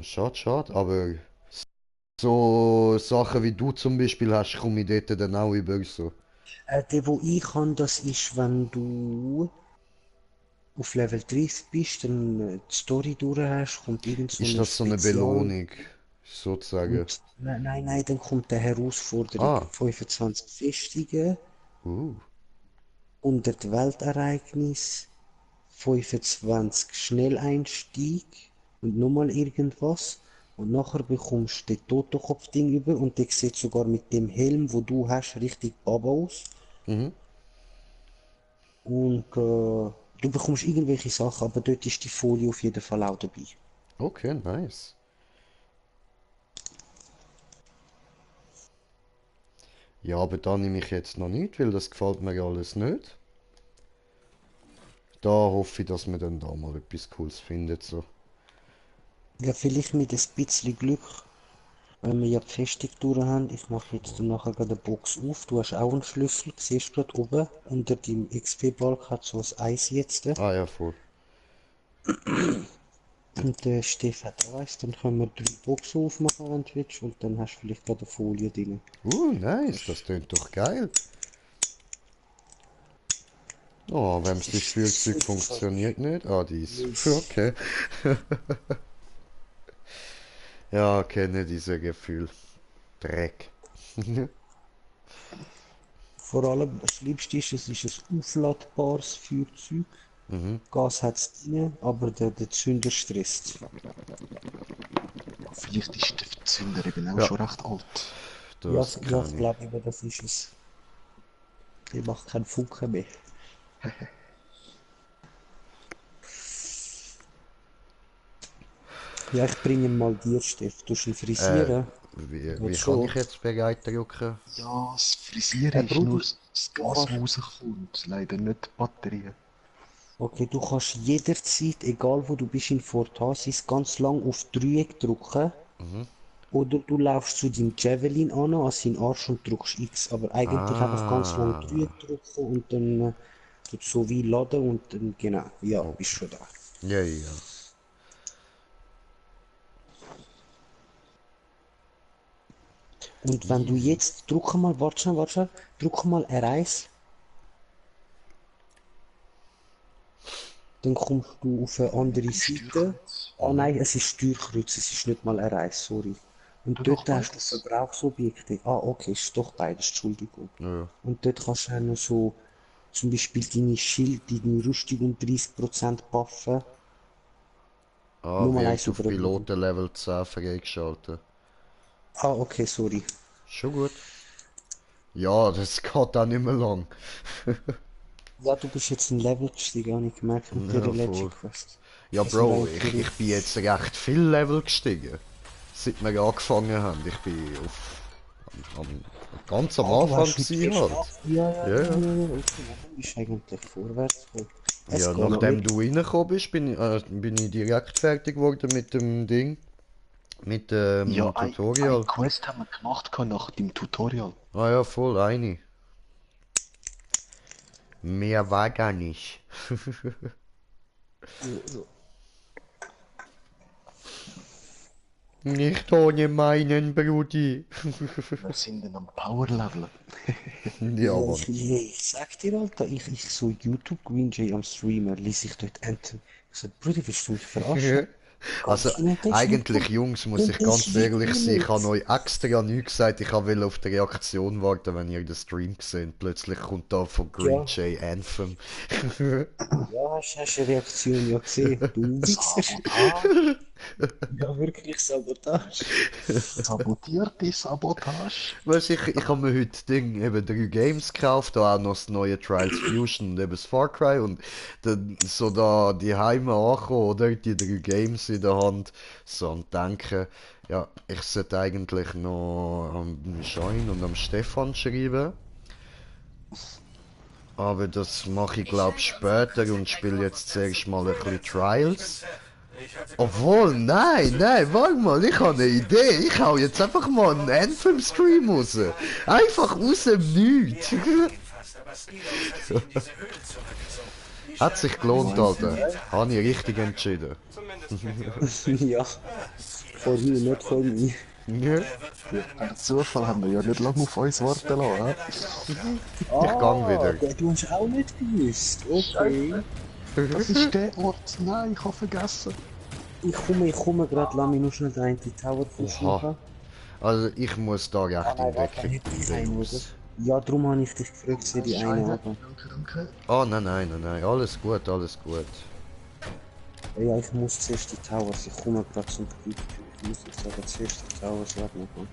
Schade, aber so Sachen wie du zum Beispiel hast, komme ich dort dann auch über so. Der, wo ich habe, das ist, wenn du auf Level 30 bist, dann die Story durch hast, kommt irgend so Ist das so eine Belohnung, sozusagen? Nein, dann kommt eine Herausforderung. 25 Festungen, 100 Weltereignis, 25 Schnelleinstieg und nochmal irgendwas. Und nachher bekommst du den Totenkopf-Ding über und der sieht sogar mit dem Helm, wo du hast, richtig Baba aus. Und Du bekommst irgendwelche Sachen, aber dort ist die Folie auf jeden Fall auch dabei. Okay, nice. Ja, aber da nehme ich jetzt noch nicht, weil das gefällt mir alles nicht. Da hoffe ich, dass man dann da mal etwas Cooles findet. So. Ja, vielleicht mit ein bisschen Glück, weil wir ja die Festung durch haben. Ich mache jetzt nachher gerade eine Box auf. Du hast auch einen Schlüssel, siehst du gerade oben. Unter dem XP-Balk hat so ein Eis jetzt. Ah ja, voll. Und der Steff hat auch eins, dann können wir 3 Boxen aufmachen, wenn du willst. Und dann hast du vielleicht gerade eine Folie drin. Nice, das klingt doch geil. Oh, wenn das Spielzeug funktioniert nicht. Ah, dies. Okay. Ja, kenne diese Gefühl. Dreck. Vor allem das Schlimmste ist, es ist ein aufladbares Feuerzeug. Gas hat es drin, aber der Zünder stresst. Vielleicht ist der Zünder eben auch schon recht alt. Ja, ich glaube eben, das ist es. Der macht keinen Funken mehr. Ja, ich bringe mal dir, Steff. Du ihn frisieren. Wie kann ich jetzt bereit drücken? Ja, das Frisieren ist nur das Gas, das rauskommt. Leider nicht die Batterie. Okay, du kannst jederzeit, egal wo du bist in Fortasis, ganz lang auf Dreieck drücken. Oder du laufst zu deinem Javelin an seinen Arsch und drückst X. Aber eigentlich einfach ganz lang Dreieck drücken und dann tut so wie laden und dann genau, ja, bist schon da. Ja, ja. Und wenn du jetzt, drück mal, warte schon, drück mal R1. Dann kommst du auf eine andere Seite. Ah nein, es ist Steuerkreuz, es ist nicht mal R1, sorry. Und dort hast du Verbrauchsobjekte. Ah, okay, ist doch beides, Entschuldigung. Ja. Und dort kannst du auch noch so, zum Beispiel deine Schild, deine Rüstung um 30% buffen. Ah, Nur mal wie eins auf Piloten-Level 10 freigeschaltet. Ah, okay, sorry. Schon gut. Ja, das geht auch nicht mehr lang. Ja, du bist jetzt ein Level gestiegen, habe ich gemerkt, mit der Legend Quest. Ja, Bro, ich bin jetzt recht viel Level gestiegen. Seit wir angefangen haben. Ich bin ganz am Anfang gewesen halt. Ja. Okay, dann bist du eigentlich vorwärts gekommen. Ja, nachdem du reingekommen bist, bin ich direkt fertig geworden mit dem Ding. Mit dem Tutorial. Eine Quest haben wir gemacht nach dem Tutorial. Ah ja, voll, eine. Mehr war gar nicht. Nicht ohne meinen Brudi. Wir sind dann am Power-Level. Ja, Mann. Ich sag dir, Alter, ich so YouTube Green Jay am Streamer, ließ ich dort Anthem. Ich sag, Brudi, willst du mich verarschen? Also, eigentlich, Jungs, muss ich ganz ehrlich sein, ich habe euch extra nichts gesagt, ich wollte auf die Reaktion warten, wenn ihr den Stream seht. Plötzlich kommt da von Green Jay Anthem. Ja, hast du eine Reaktion ja gesehen, du Wichser. Ja, wirklich Sabotage. Sabotierte Sabotage. Weißt du, ich habe mir heute eben 3 Games gekauft, da auch noch das neue Trials Fusion und eben das Far Cry und dann so da die Heime ankommen, oder? Die 3 Games in der Hand, so und denken, ja, ich sollte eigentlich noch am Schein und am Stefan schreiben. Aber das mache ich glaube später und spiele jetzt zuerst mal ein bisschen Trials. Obwohl, nein, warte mal, ich habe eine Idee. Ich hau jetzt einfach mal einen Anthem-Stream raus. Einfach aus dem Nichts. Hat sich gelohnt, Alter. Habe ich richtig entschieden. Ja, von mir, nicht von mir. Ja. Per Zufall haben wir ja nicht lange auf uns warten lassen. Ich gang wieder. Du hast auch nicht gewusst, okay. Das ist der Ort. Nein, ich habe vergessen. Ich komme gerade, lass mich nur schnell den einen Tower verschieben. Also ich muss da recht in Deckung. Ja, darum habe ich dich gefragt, sie die eine haben. Oh nein, alles gut. Ja, ich muss zuerst die Towers, ich komme gerade zum Krieg. Ich muss jetzt aber zuerst die Towers wegmachen.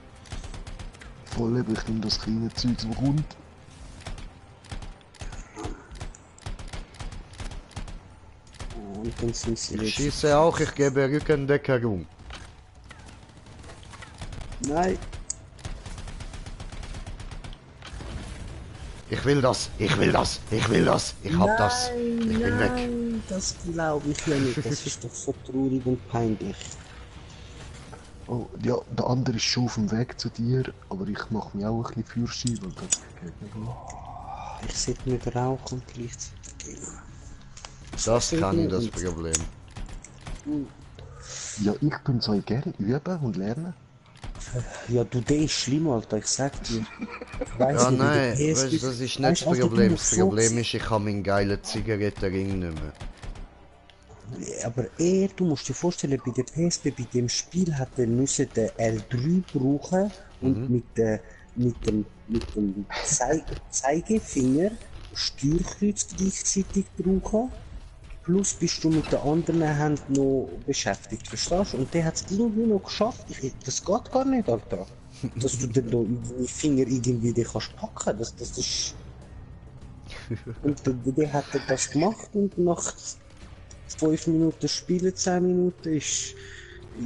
Voll, ich nehme das kleine Zeug zum Grund. dann sind sie Ich schieße auch, ich gebe Rückendeckung. Nein. Ich will das, ich will das, ich will das, ich hab das. Ich bin weg. Nein, das glaube ich ja nicht. Das ist doch so traurig und peinlich. Oh, ja, der andere ist schon auf dem Weg zu dir, aber ich mache mich auch ein bisschen Fürschi, weil das geht nicht mehr. Ich sollte nicht rauchen und gleichzeitig gehen. Das kann ich das Problem. Ja, ich bin so gerne üben und lernen. Ja, du, der ist schlimm, Alter, ich sag dir. Weiss Ja, nicht, nein, wie der weißt, PS das ist nicht weißt, das Alter, Problem. du Das musst Problem ist, ich habe meinen geilen Zigarettenring nicht mehr. Aber du musst dir vorstellen, bei der PSP, bei dem Spiel hat er müssen den L3 brauchen und mit dem Zeigefinger Steuerkreuz gleichzeitig brauchen. Plus bist du mit der anderen Hand noch beschäftigt, verstehst du? Und der hat es irgendwie noch geschafft. Das geht gar nicht, Alter. Dass du den deine Finger irgendwie den kannst packen. Das ist... Und der hat das gemacht und nach 5 Minuten Spielen, 10 Minuten ist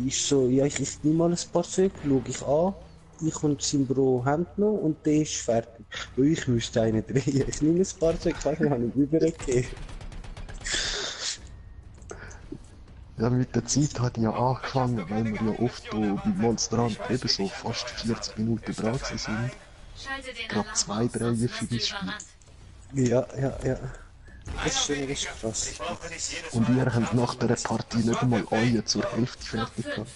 so, ja, ich nehme mal ein paar Zeug, schaue ich an, ich und sein Bro haben noch und der ist fertig. Und ich müsste einen drehen. Ich nehme ein paar Zeug, ich habe ihn übergegeben. Ja, mit der Zeit hat ja angefangen, weil wir ja oft bei Monstrand eben so fast 40 Minuten dran sind. Gerade 2, 3 für das Spiel. Ja. Das ist krass. Und ihr habt nach der Partie nicht einmal euer zur Hälfte fertig gehabt.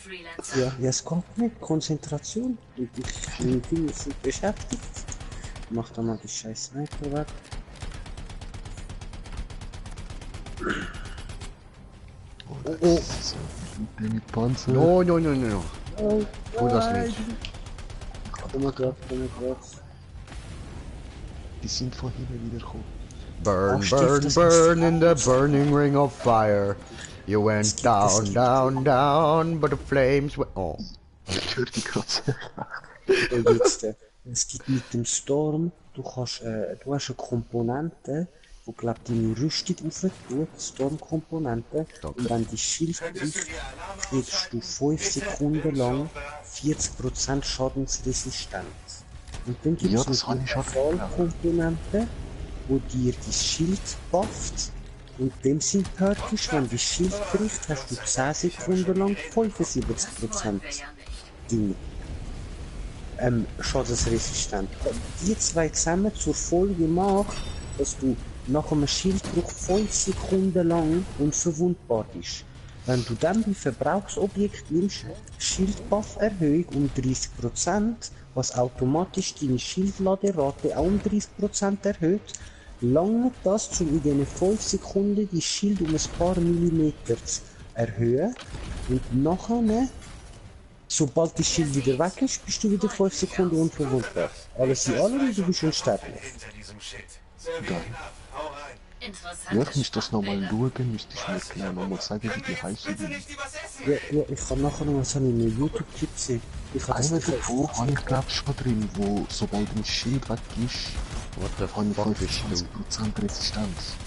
Ja, es kommt nicht. Konzentration. Und meine Finger sind beschäftigt. Mach da mal die scheiß Sniper weg. Oh. Mit Panzer. No. Tu das nicht. Komm mal grad. Die sind von hinten wieder gekommen. Burn in the burning ring of fire. You went down, but the flames were... Oh. Ich höre die gerade sehr Es gibt mit dem Storm, du hast eine Komponente, die glaub deine Rüstung aufentut, Storm-Komponente. Und wenn die Schild bricht, kriegst du 5 Sekunden lang 40% Schadensresistenz. Und dann gibt es eine Komponente, wo dir das Schild bufft. Und dem sind perkisch, wenn das Schild bricht, hast du 10 Sekunden lang 75% Ding. Schadensresistent. Die zwei zusammen zur Folge macht, dass du nach einem Schildbruch 5 Sekunden lang unverwundbar bist. Wenn du dann bei Verbrauchsobjekt nimmst, Schildbuff Erhöhung um 30%, was automatisch deine Schildladerate auch um 30% erhöht, lange das, um in diesen 5 Sekunden die Schild um ein paar Millimeter zu erhöhen. Und nachher, sobald die Schild wieder weg ist, bist du wieder 5 Sekunden unverwundbar. Alles in allem, du bist unsterblich. Geil. Ja, ich muss das nochmal schauen, müsste ich mir genau nochmal sagen, wie die heißen. Ja, ich kann nachher noch so einen YouTube-Clip sehen. Einer davon habe ich glaube schon drin, wo sobald ein Schild weg ist, habe ich 25% Resistenz.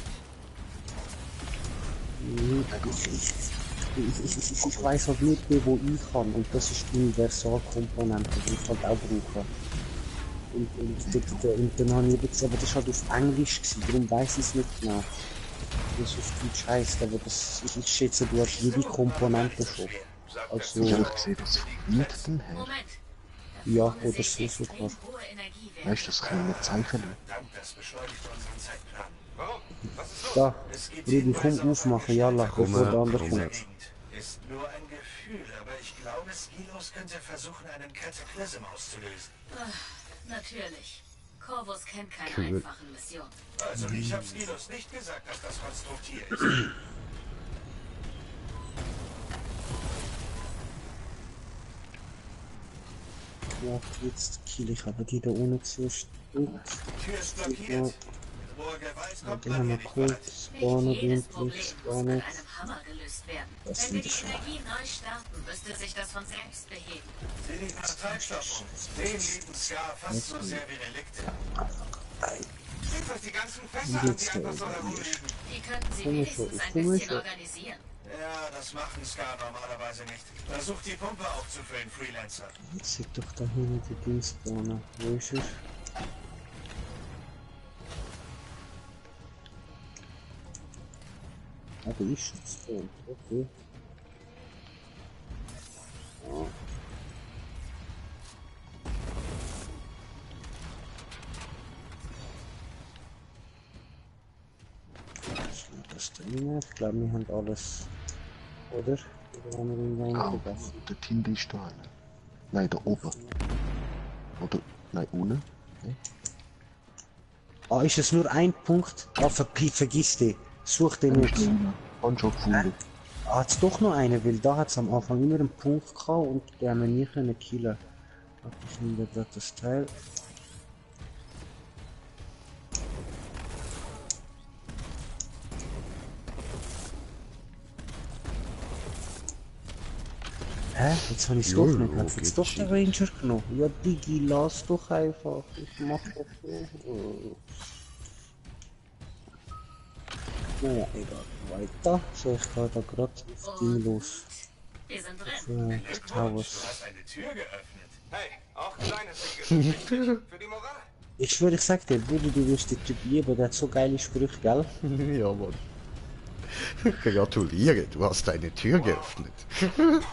Ich weiß halt nicht mehr, wo ich kann, und das ist die Universalkomponente, die ich halt auch brauche. Und dann habe ich jetzt, aber das war halt auf Englisch gewesen, darum weiß ich es nicht genau. Das ist auf Deutsch heisst, aber das, ich schätze, du hast jede Komponente schon. Also, ja, ich sehe das von hinten her. Ja, oder so sogar. Weißt du, das können wir zeichnen. Da, Rudi, komm aufmachen, jalla, bevor der andere kommt. Ist nur ein Gefühl, aber ich glaube, Skilos könnte versuchen, einen Kataklysm auszulösen. Natürlich. Corvus kennt keine einfachen Missionen. Also ich habe Skilos nicht gesagt, dass das konstruktiv ist. Ja, jetzt kill ich aber die da ohne zuerst. Tür ist blockiert. Den haben wir kurz, spawnen, endlich, spawnen. Das Wenn wir sind die schon. Energie neu starten, müsste sich das von selbst beheben. Sie liegt nach Treibstoff um. Den lieben Scar fast so sehr wie Relikte. bringst uns die ganzen Fässer an, die einfach so herumliegen. Die könnten Sie wenigstens ein bisschen organisieren. Ja, das macht ein Scar normalerweise nicht. Versuch die Pumpe aufzufüllen, Freelancer. Jetzt sieht doch da hinten die Dingsbahn. Wo ist er? Ah, da ist es. Okay. Ja. Das drin. Ich glaube, wir haben alles. Oder? Oder haben wir ihn reingebracht? Der Tinder ist da. Nein, da oben. Oder? Nein, unten. Okay. Ah, ist es nur ein Punkt? Ah, vergiss den. Such den nicht. Und schon gefunden. Ah, hat's doch noch einen, weil da hat es am Anfang immer einen Punkt gehabt und den haben wir nie können killen. Ich nehme da das Teil. Hä? Jetzt habe ich es doch nicht. Hat jetzt doch der Ranger genommen? Ja, Digi, lass doch einfach. Ich mach das so. Naja, egal. Weiter. So, ich gehe da gerade auf Ding los. Wir sind drin. Towers. Du hast eine Tür geöffnet. Hey, auch kleine Siege für die Moral. Ich schwöre, ich sag dir, Bruder, du wirst den Typ lieben, der hat so geile Sprüche, gell? Ja, Mann. Gratuliere, du hast eine Tür geöffnet. Für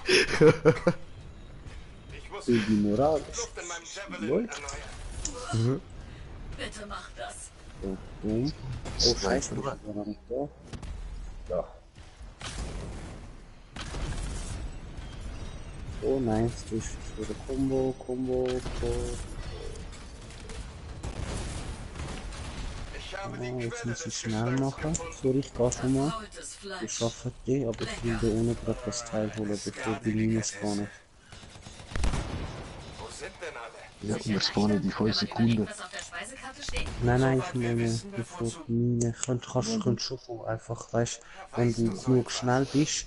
die Moral. Bitte mach das. Oh, scheiße, du war noch nicht da. Ja. Oh nein, das ist wieder Combo. Jetzt muss ich schnell machen. Sorry, ich gehe schon mal. Ich schaffe die, aber ich will da unten gerade das Teil holen, bevor die Mine spawnen. Wo sind denn alle? Ja, wir spawnen die 5 Sekunden. Nein, ich meine, bevor die Mine. Kannst schon von einfach, weißt du, wenn du genug schnell bist.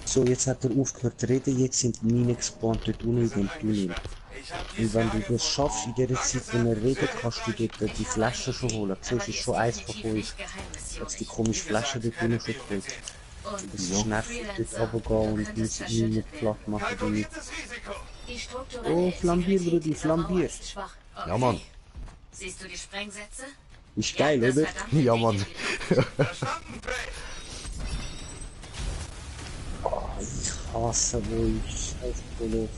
So, jetzt hat er aufgehört zu reden, jetzt sind die Minen gespawnt dort unten in dem Tunnel. Und wenn du das schaffst, in der Zeit, wenn er redet, kannst du dort die Flaschen schon holen. Siehst du, ist schon eins von euch. Jetzt die komische Flasche dort unten schon geholt. Das ist nervig, dort runtergehen und die Mine platt machen damit. Oh, Flambier, Brudi, Flambier. Ja, Mann. Siehst du die Sprengsätze? Ist geil, oder? Ja, Mann. Oh, ich hasse, wo ich scheiße.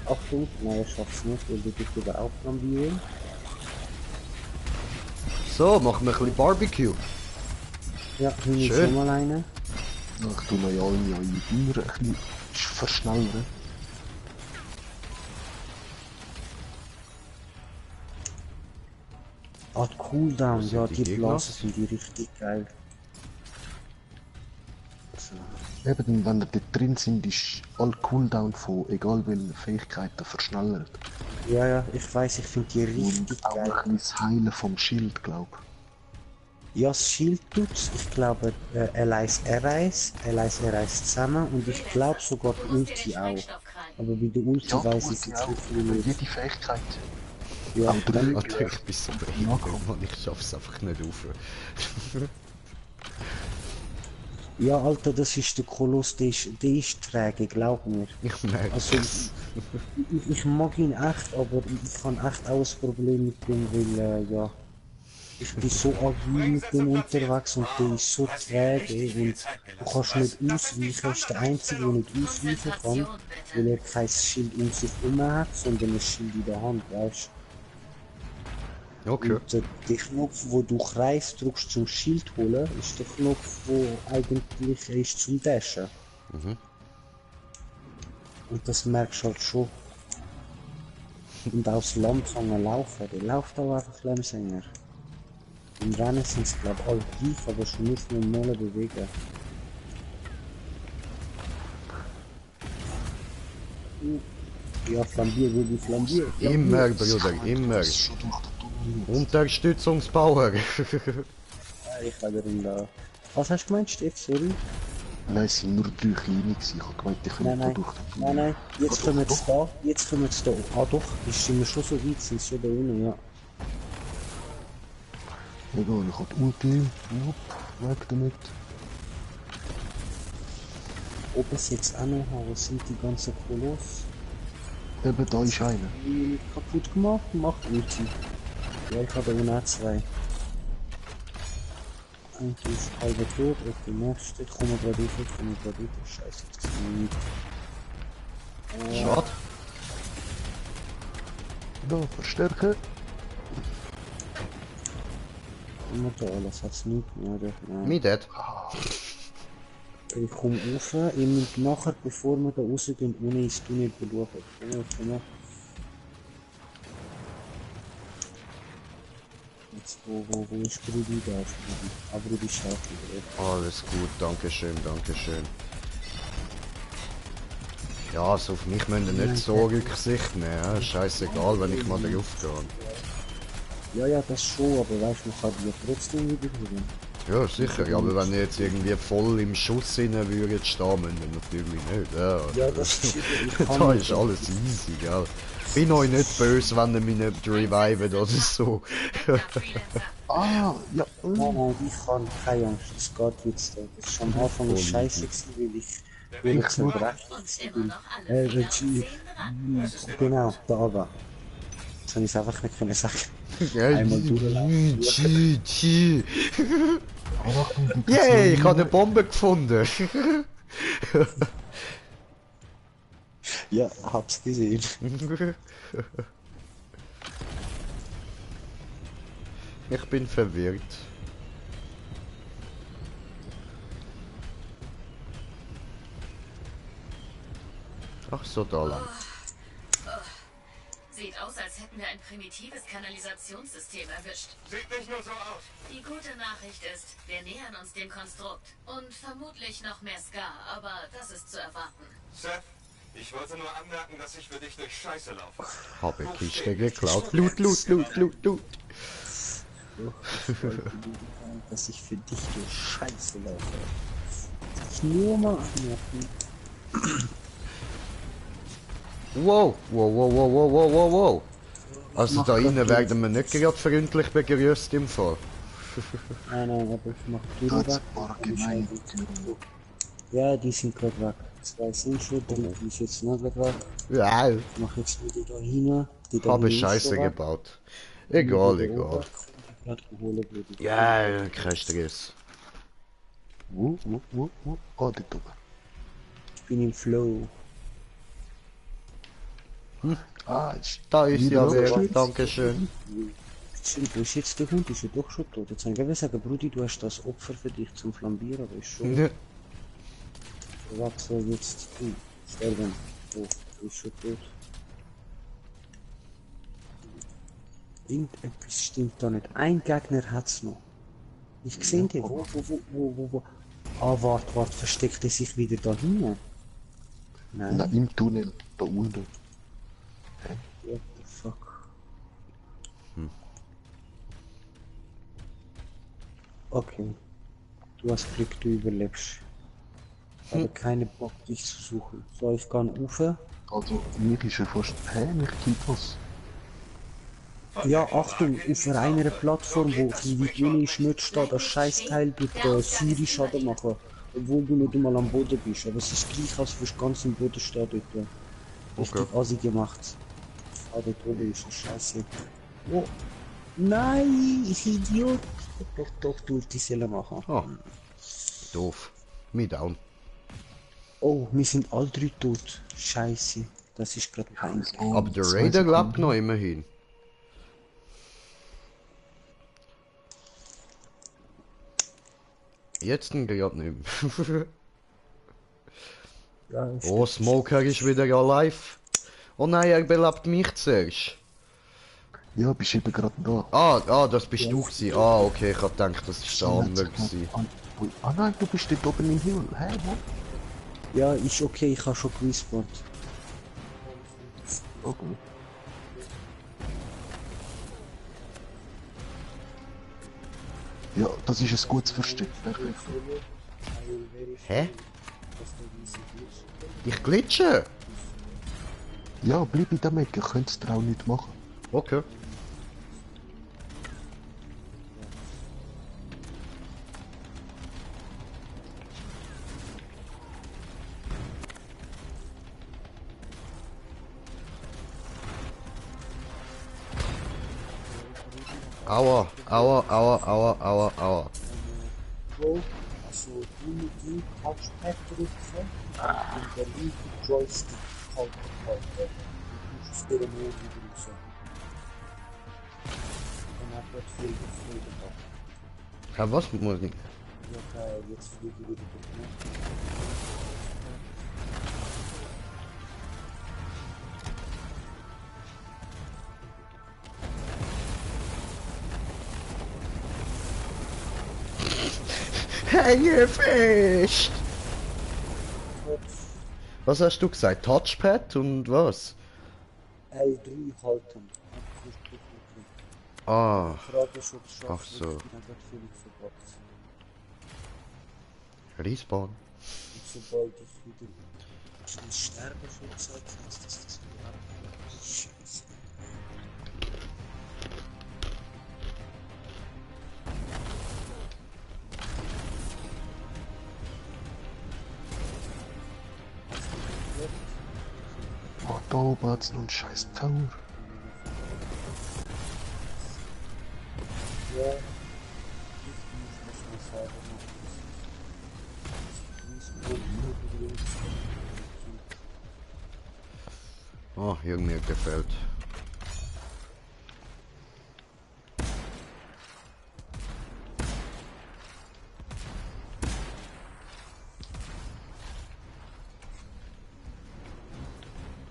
Achtung, nein, ich schaff's nicht, weil du bist wieder auch flambieren. So, machen wir ein bisschen Barbecue. Ja, hier ist schon mal eine. Ich tue noch ja alle Dinger ein bisschen verschnellern. Ah, die Cooldown, ja, die Blasen sind die richtig geil. So. Eben, wenn wir dort drin sind, ist all Cooldown von egal welchen Fähigkeiten verschnellert. Ja, ich weiß, ich finde die richtig auch geil. Auch ein bisschen das Heilen vom Schild, glaube ich. Ja, das Schild tut's. Ich glaube, L1, R1 zusammen und ich glaube sogar die Ulti auch. Aber bei der Ulti ja, weiß ich jetzt nicht viel mehr. Jede Fähigkeit. Ja, aber dann ich bin so behindert und ich schaff's einfach nicht auf. Ja, Alter, das ist der Koloss, der ist träge, glaub mir. Ich merke also, es. Ich mag ihn echt, aber ich habe echt auch ein Problem mit dem, weil, ja, ich bin so agil mit dem unterwegs und der ist so träge und du kannst nicht ausweichen, er ist der Einzige, der nicht ausweichen kann, weil er kein Schild um sich herum hat, sondern ein Schild in der Hand, weißt du. Okay. Und der Knopf, wo du Kreis drückst zum Schild holen, ist der Knopf, wo eigentlich ist zum Dashen. Mhm. Und das merkst du halt schon. Und aus Land fangen laufen, der läuft auch einfach langsamer. Im Rennen sind es glaube ich alle gleich, aber schon nicht normale bewegen. Ja, Flambier, will die Flambier. Immer, Bruder, immer. Unterstützungsbauer. Ich habe ihn da. Was hast du gemeint, Steff? Sorry? Nein, es sind nur 3 kleine. Ich habe gemeint, ich könnte da durch den Tunnel. Nein, jetzt kommen wir da. Jetzt kommen wir da. Ah doch, das sind wir schon so weit, sind so da unten, ja. Egal, ich hab die Ulti. Weg damit. Ob es jetzt auch noch haben, was sind die ganzen Koloss? Eben, da ist einer. Kaputt gemacht, macht Ulti. Ja, ich habe auch 2. Eigentlich ist halber tot, okay, nächste. Ich komme gerade rauf, Scheiße, jetzt gesehen. Schade. Da, verstärken. Immer da, alles hat's nicht mehr, oder? Me dead. Ich komme rauf, ihr müsst nachher, bevor wir da rausgehen, ohne ins Tunnel schauen. Jetzt, wo ist Brudi da? Aber Brudi ist auch Alles gut, dankeschön, dankeschön. Ja, also auf mich müsst ihr nicht so Rücksicht nehmen. Scheißegal, wenn ich mal drauf gehe. Ja, das schon, aber weißt du, man kann die trotzdem wieder holen. Ja, sicher, ja, aber wenn ihr jetzt irgendwie voll im Schuss rein würdet stehen, müsst ihr natürlich nicht. Ja, das ist da ist alles easy, gell. Bin euch nicht böse, wenn ihr mich nicht revivet oder so. Ja. Nein, ich kann keine Angst, das geht jetzt. Das ist am Anfang scheiße gewesen, weil ich zerbrechlich bin. Genau, da war. Jetzt habe ich es einfach nicht können sagen. Einmal durchlaufen. Yay, ich habe eine Bombe gefunden. Ja, hab's gesehen. Ich bin verwirrt. Ach so, da lang. Sieht aus, als hätten wir ein primitives Kanalisationssystem erwischt. Sieht nicht nur so aus. Die gute Nachricht ist, wir nähern uns dem Konstrukt. Und vermutlich noch mehr Ska, aber das ist zu erwarten. Seth, ich wollte nur anmerken, dass ich für dich durch Scheiße laufe. Habe Kiste geklaut. Loot. Dass ich für dich durch Scheiße laufe. Ich nur mal anmerken. Wow. Also da innen werden wir nicht gerade freundlich begrüßt im Fall. Nein, aber ich mach die weg. Ja, die sind gerade weg. 2 sind schon, 3 ist jetzt noch gerade weg. Ja. Ich mach jetzt nur die da hin. Habe Scheiße gebaut. Egal. Ja, kein Stress. Ich bin im Flow. Da ist ja wer, dankeschön. Wo ist jetzt der Hund? Ist er doch schon tot? Jetzt kann ich sagen, Brudi, du hast das Opfer für dich zum Flambieren, aber ist schon. Ja. Was soll jetzt tun? Sterben. Oh, du bist schon tot. Irgendetwas stimmt da nicht. Ein Gegner hat's noch. Ich sehe den. Wo? Ah, warte, versteckt er sich wieder da hinten? Nein. Na, im Tunnel, da unten. What the fuck? Okay. Du hast Glück, du überlebst. Ich habe keine Bock, dich zu suchen. So, ich kann rauf. Also, mir ist ja fast... mich gibt was. Ja, Achtung, auf einer Plattform, wo die Video ist, nicht steht, das Scheißteil durch Siri Schaden machen. Obwohl du nicht einmal am Boden bist. Aber es ist gleich, als würdest du ganz am Boden stehen dort. Richtig assi gemacht. Ah, dort oben ist eine Scheiße. Oh. Nein, ich Idiot. Doch, du die Selle machen. Oh. Doof. Me down. Oh, wir sind alle 3 tot. Scheiße. Das ist gerade peinlich. Aber der Raider lebt noch immerhin. Jetzt gerade nicht mehr. Ja, oh, Smoker ist wieder alive. Oh nein, er belebt mich zuerst. Ja, bist eben gerade da. Ah, das bist du gewesen. Ah, okay, ich hab gedacht, das ist der andere gewesen. Ah nein, du bist dort oben im Himmel. Hä, wo? Ja, ist okay, ich habe schon gespawnt. Okay. Ja, das ist ein gutes Versteck. Perfekt. Hä? Ich glitsche? Ja, bleib in der Mecke, könntest du auch nicht machen. Okay. Aua, aua, aua, aua, aua, aua. Bro, also du Touchpad drücken und der linke Joystick halten. Du musst den Mode drücken. Dann hat er viel gemacht. Ja, was muss ich? Ja, jetzt fliege ich wieder durch. Hängefisch! Was hast du gesagt? Touchpad und was? L3 halten. Ah. Ach so. Respawn. Sobald ich wieder zum Sterben verzeiht, heißt das Scheiße. Oh, da oben hat's noch einen scheiß Tower. Ja. Oh, irgendwie gefällt.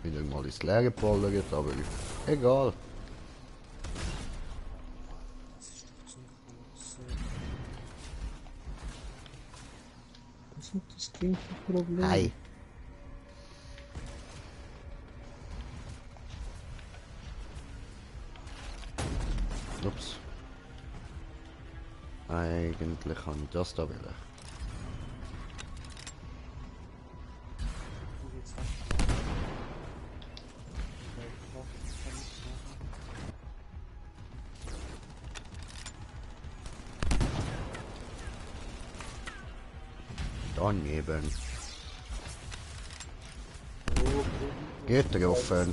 Wieder mal ins Leere gepollert, aber egal. Was ist das Ding für Problem? Hi. Ups. Eigentlich kann ich das da wählen. Daneben. Geht getroffen.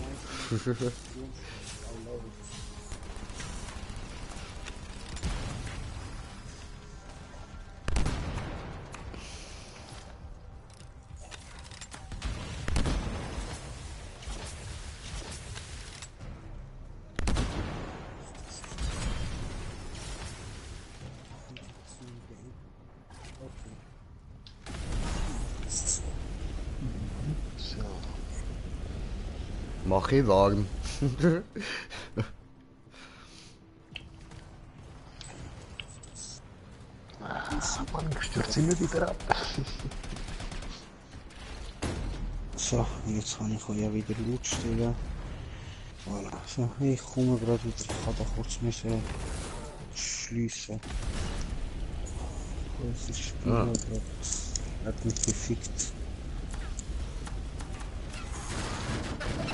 Mach ich warm. Mann, stürzt immer wieder ab. So, jetzt kann ich euch ja wieder laut stellen. Voilà. So, ich komme gerade wieder. Ich kann da kurz schliessen. Das Spiel hat mich gefickt.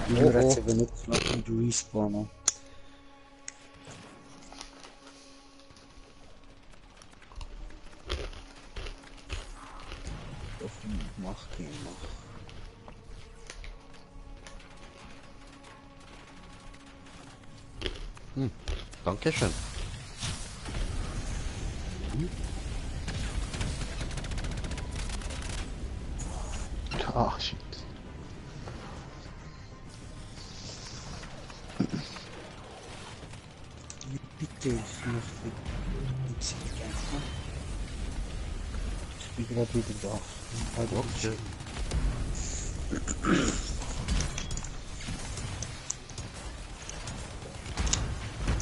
Ich werde jetzt eben nicht knapp mit respawnen. Mach. Dankeschön. Ach, shit. Bitte, ich möchte nichts vergessen. Ich bin gerade wieder da. Okay.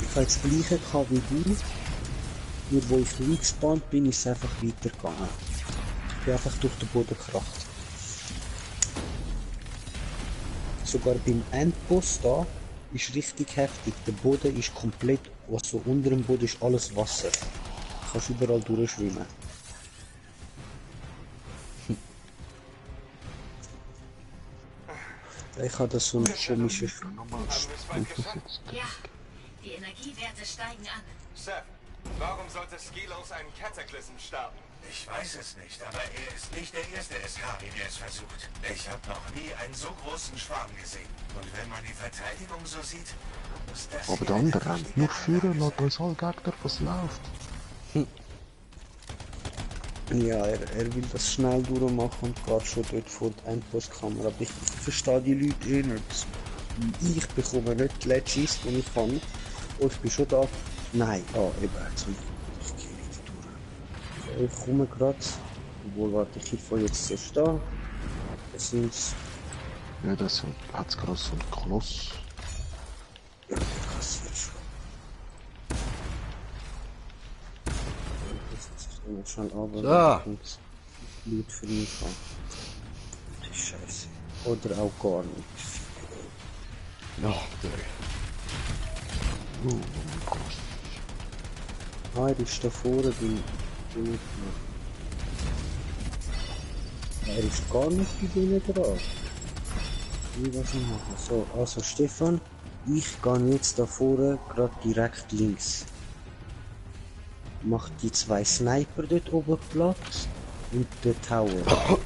Ich habe das gleiche gehabt wie du. Nur wo ich reingespannt bin, ist es einfach weitergegangen. Ich bin einfach durch den Boden gekracht. Sogar beim Endboss da ist richtig heftig. Der Boden ist komplett, was so unter dem Boden ist, alles Wasser. Du kannst überall durchschwimmen. Ich habe das so ein komisches... Ja, die Energiewerte steigen an. Chef, warum sollte Skelos einen Cataclysm starten? Ich weiß es nicht, aber er ist nicht der erste Eskari, der es versucht. Ich habe noch nie einen so großen Schwarm gesehen. Und wenn man die Verteidigung so sieht, Aber der andere rennt nur führen, lässt uns alle Gegner, was läuft. Ja, er will das schnell durchmachen und geht schon dort vor der Endpostkamera. Aber ich verstehe die Leute eh nicht. Ich bekomme nicht die Legends, die ich kann. Und ich bin schon da. Nein, eben, jetzt will ich gehe wieder durch. Ich komme gerade. Obwohl, warte, ich fange jetzt zuerst da. Das sind... Ja, das hat's gerade so ein Koloss. Ja, das wird schon. Schon aber Blut für mich an. Die Scheiße. Oder auch gar nichts. Ach, er ist da vorne, bin ich noch. Er ist gar nicht bei denen dran. Wie was ich machen? So, also Stefan, ich gehe jetzt da vorne gerade direkt links. Macht die 2 Sniper dort oben Platz und der Tower. Das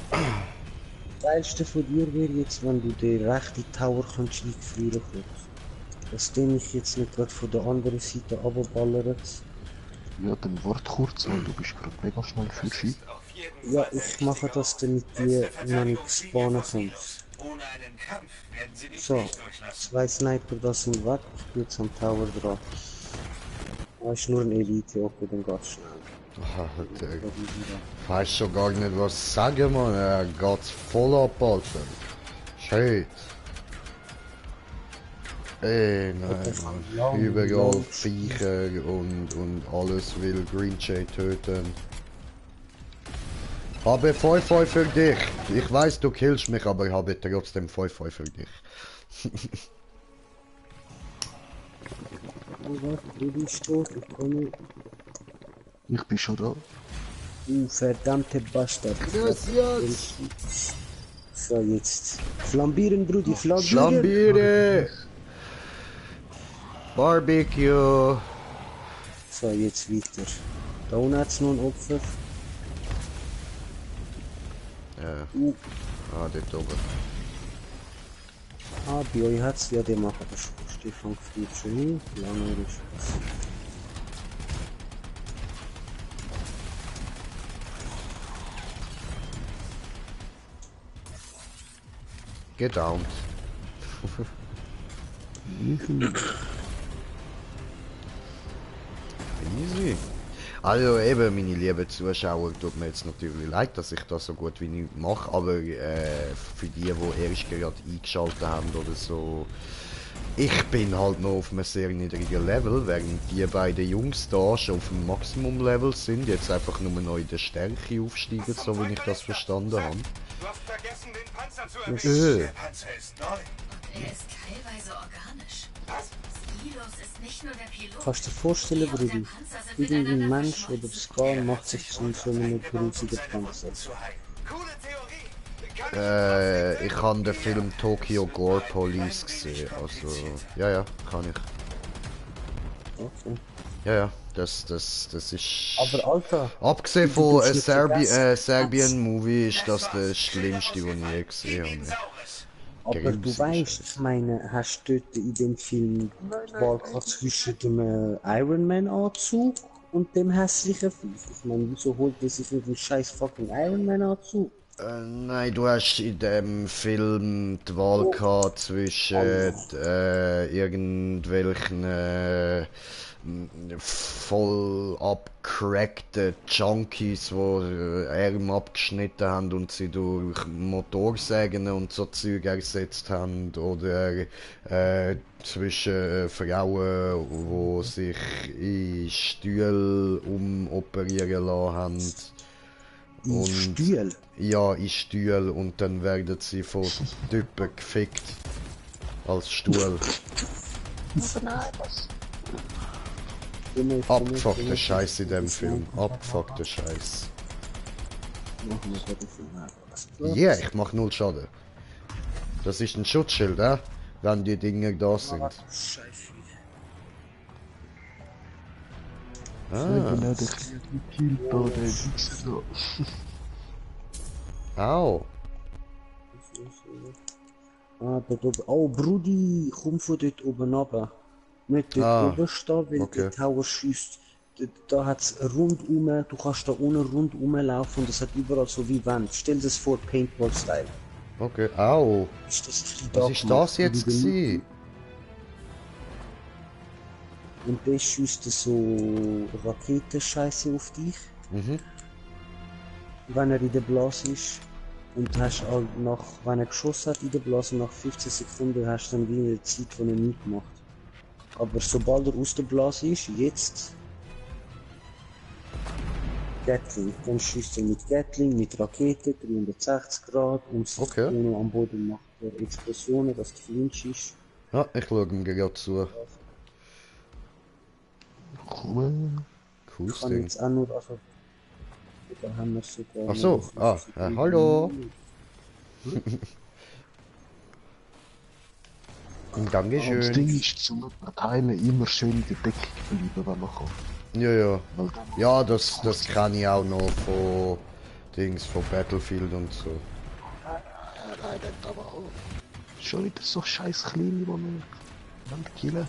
Geilste von dir wäre jetzt, wenn du den rechten Tower kannst einfrieren kannst. Dass den ich jetzt nicht gerade von der anderen Seite abballere. Ja, dann wart kurz, weil du bist gerade mega schnell für Ski. Ja, ich mache das, damit die noch nicht spawnen kommt. So, 2 Sniper da sind weg, ich bin jetzt am Tower dran. Das ist nur ein Elite, okay, dann geht's schnell. Alter, ich weiß schon gar nicht was sagen, man. Er geht voll ab, Alter. Shit. Ey, nein, man. Überall Viecher und alles will Green Jay töten. Habe 5-5 für dich. Ich weiß, du killst mich, aber ich habe trotzdem 5-5 für dich. Ich bin schon da. Du verdammte Bastard. Gracias. So, jetzt. Flambieren, Brudi, flambieren. Flambieren. Barbecue. So, jetzt weiter. Da unten hat es noch ein Opfer. Ja. Dort oben. Bei euch hat es, ja, der macht das schon. Stefan friert schon hin. Lange ist es. Gedownt. Easy. Also eben, meine lieben Zuschauer, tut mir jetzt natürlich leid, dass ich das so gut wie nicht mache, aber für die erst gerade eingeschaltet haben oder so, ich bin halt noch auf einem sehr niedrigen Level, während die beiden Jungs da schon auf dem Maximum-Level sind, jetzt einfach nur noch in der Stärke aufsteigen, so wie ich das verstanden habe. Du hast vergessen, den Panzer zu erwischen. Der Panzer ist neu. Er ist teilweise organisch. Was? Skilos ist nicht nur der Pilot. Kannst du dir vorstellen, Brudi? Irgendein Mensch oder Ska macht sich zu so einem grusigen Panzer. Ich habe den Film Tokyo Gore Police gesehen, also, ja, kann ich. Okay. Ja, das ist... Aber Alter... Abgesehen von Serbien-Movie ist das das Schlimmste, was ich je gesehen habe. Aber du weißt, ich meine, hast du dort in dem Film die Wahl zwischen dem Iron Man Anzug und dem hässlichen Viech? Ich meine, wieso holt er sich nicht den scheiß fucking Iron Man Anzug? Nein, du hast in dem Film die Wahl gehabt zwischen irgendwelchen voll abgecrackten Junkies, die Arme abgeschnitten haben und sie durch Motorsägen und so Zeug ersetzt haben, oder zwischen Frauen, die sich in Stühle umoperieren lassen haben. In Stühle? Ja, in Stühle, und dann werden sie von Typen gefickt. Als Stuhl. Abgefuckter Scheiß in dem Film. Abgefuckter Scheiß. Ja, ich mach null Schaden. Das ist ein Schutzschild, wenn die Dinge da sind. Au. Dort oben. Oh, Brudi, komm von dort oben runter. Nicht dort oben stehen, weil der Tower schießt. Da hat es rundum, du kannst da unten rundum laufen und es hat überall so wie Wand. Stell dir das vor, Paintball-Style. Okay, au. Was ist das jetzt gewesen? Und der schießt so Raketenscheiße auf dich. Wenn er in der Blase ist. Und hast halt wenn er geschossen hat in der Blase, nach 15 Sekunden hast du dann wie eine Zeit, wo er nichts macht. Aber sobald er aus der Blase ist, jetzt Gatling, dann schießt er mit Gatling, mit Rakete, 360 Grad und ohne am Boden macht er Explosionen, dass du flinchst. Ja, ich schaue ihm gerade zu. Cool. Cooles Ding. Jetzt auch nur, also, da haben wir sogar ach so, hallo. Dankeschön. Das Ding ist zum Teilen immer schön in der Deckung bleiben, wenn man kann. Ja. Ja, das kann ich auch noch von Dings, von Battlefield und so. Nein, aber auch. Schon wieder so scheiß klein, die man killen.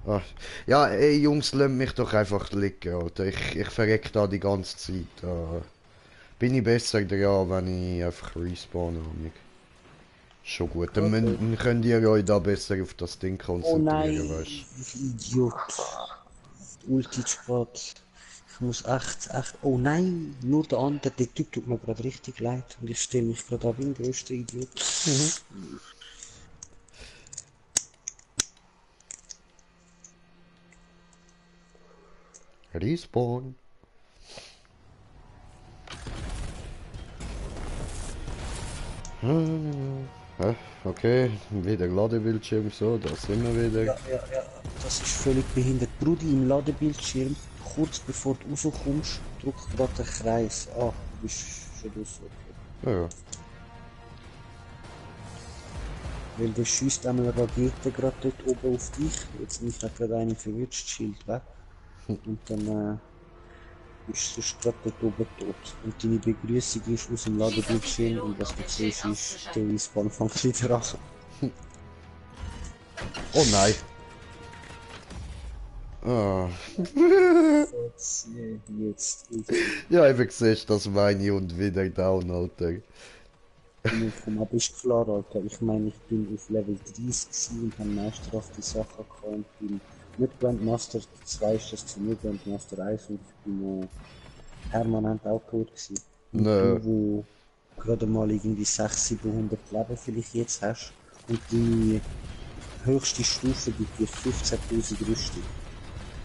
Ach, ja, ey Jungs, lasst mich doch einfach liegen, Alter. Ich verreck da die ganze Zeit. Bin ich besser dran, wenn ich einfach respawne. Schon gut, dann könnt ihr euch da besser auf das Ding konzentrieren, weißt du? Idiot. Ulti spät. Ich muss echt, oh nein, nur der andere, der Typ tut mir gerade richtig leid. Und ich stelle mich gerade ab wie ein größter Idiot. Respawn. Okay, wieder Ladebildschirm, so, da sind wir wieder. Ja, das ist völlig behindert. Brudi, im Ladebildschirm, kurz bevor du rauskommst, drückt gerade den Kreis. Du bist schon raus. Okay. Ja. Weil der schießt einmal eine Rakete gerade dort oben auf dich. Jetzt mich hat gerade eine verwirrt, Schild weg. Und dann ist sonst gerade dort oben tot. Und deine Begrüßung ist aus dem Ladebildschirm und was du siehst ist, der Respawn fängt wieder an. Oh nein! Jetzt. Ja, ich gesehen, das meine und wieder down, Alter. Aber ist klar, Alter. Ich meine, ich bin auf Level 30 und habe meisterhafte Sachen gehabt und bin nicht Grandmaster 2 ist das zu mir, Grandmaster 1 und ich bin permanent auch tot gewesen. Und du, wo gerade mal irgendwie 600-700 Leben vielleicht jetzt hast und die höchste Stufe gibt dir 15.000 Rüstung.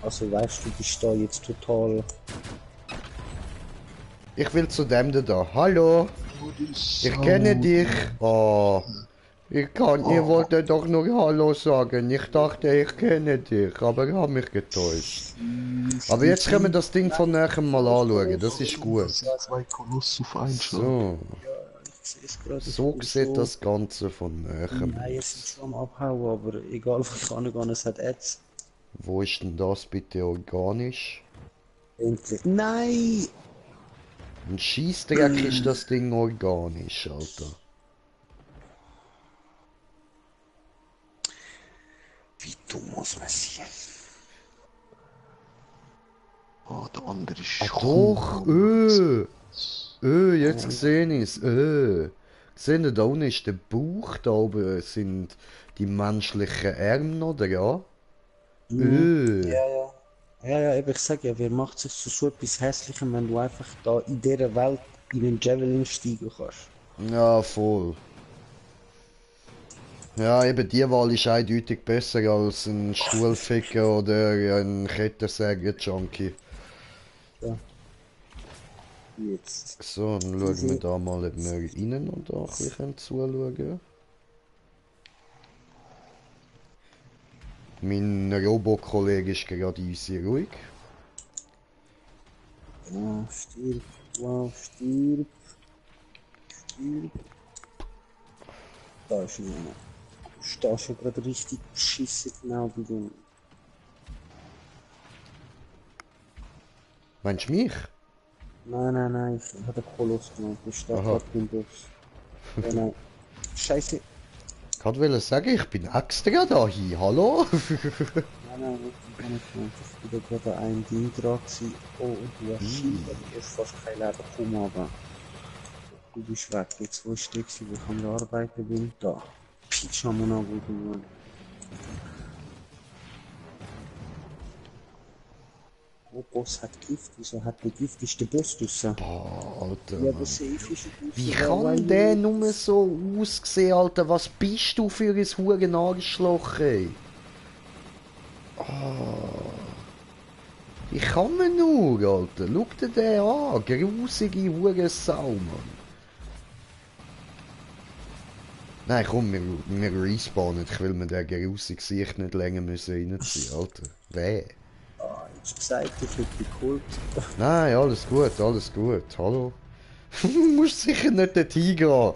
Also weißt du, bist da jetzt total... Ich will zu dem da. Hallo! Ich kenne dich! Ihr wolltet doch nur Hallo sagen. Ich dachte, ich kenne dich, aber ich habe mich getäuscht. Aber jetzt können wir das Ding von nachher mal anschauen, das ist gut. So. So sieht das Ganze von nachher. Nein, es sind schon am Abhauen, aber egal, was ich angehen, es hat Ads. Wo ist denn das bitte organisch? Endlich. Nein! Ein Scheissdreck ist das Ding organisch, Alter. Wie dumm muss man sein? Der andere ist doch, jetzt sehe ich es. Seht ihr, da unten ist der Bauch, da oben sind die menschlichen Arme, oder ja? Ja, ich sag ja, wer macht sich so etwas Hässlichem, wenn du einfach da in dieser Welt in den Javelin steigen kannst? Ja, voll. Ja, eben die Wahl ist eindeutig besser als ein Stuhlficker oder ein Kettensäger-Junkie. Ja. Jetzt. So, dann schauen wir da mal, ob wir innen und da ein bisschen zuschauen. Mein Robo-Kollege ist gerade easy ruhig. Stirb. Da ist einer. Du stehst ja gerade richtig beschissen genau bei dem. Meinst du mich? Nein, ich habe den Koloss genommen. Du stehst gerade beim Boss. Ja, nein. Scheiße. gerade wollte sagen, ich bin extra da hier, hallo? Nein, ich bin wieder gerade ein Ding dran gewesen. Oh, du hast erst fast kein Leben bekommen, aber du bist weg. Jetzt, wo ich stehe, wo ich am Arbeiten bin, da. Pyjama noch gut geworden. Oh, Boss hat Gift. Wieso hat der Gift? Ist der Boss draussen? Boah, Alter. Ja, aber safe ist er draussen. Wie kann der nur so aussehen, Alter? Was bist du für ein Hurenarschloch, ey? Oh. Wie kann man nur, Alter? Schau dir den an. Grusige Hurensau, Mann. Nein, komm, wir respawnen. Ich will mir den grusige Gesicht nicht länger reinziehen, Alter. Weh. Ich hab gesagt, ich hätte dich geholt. Nein, alles gut, alles gut. Hallo? Du musst sicher nicht dorthin gehen.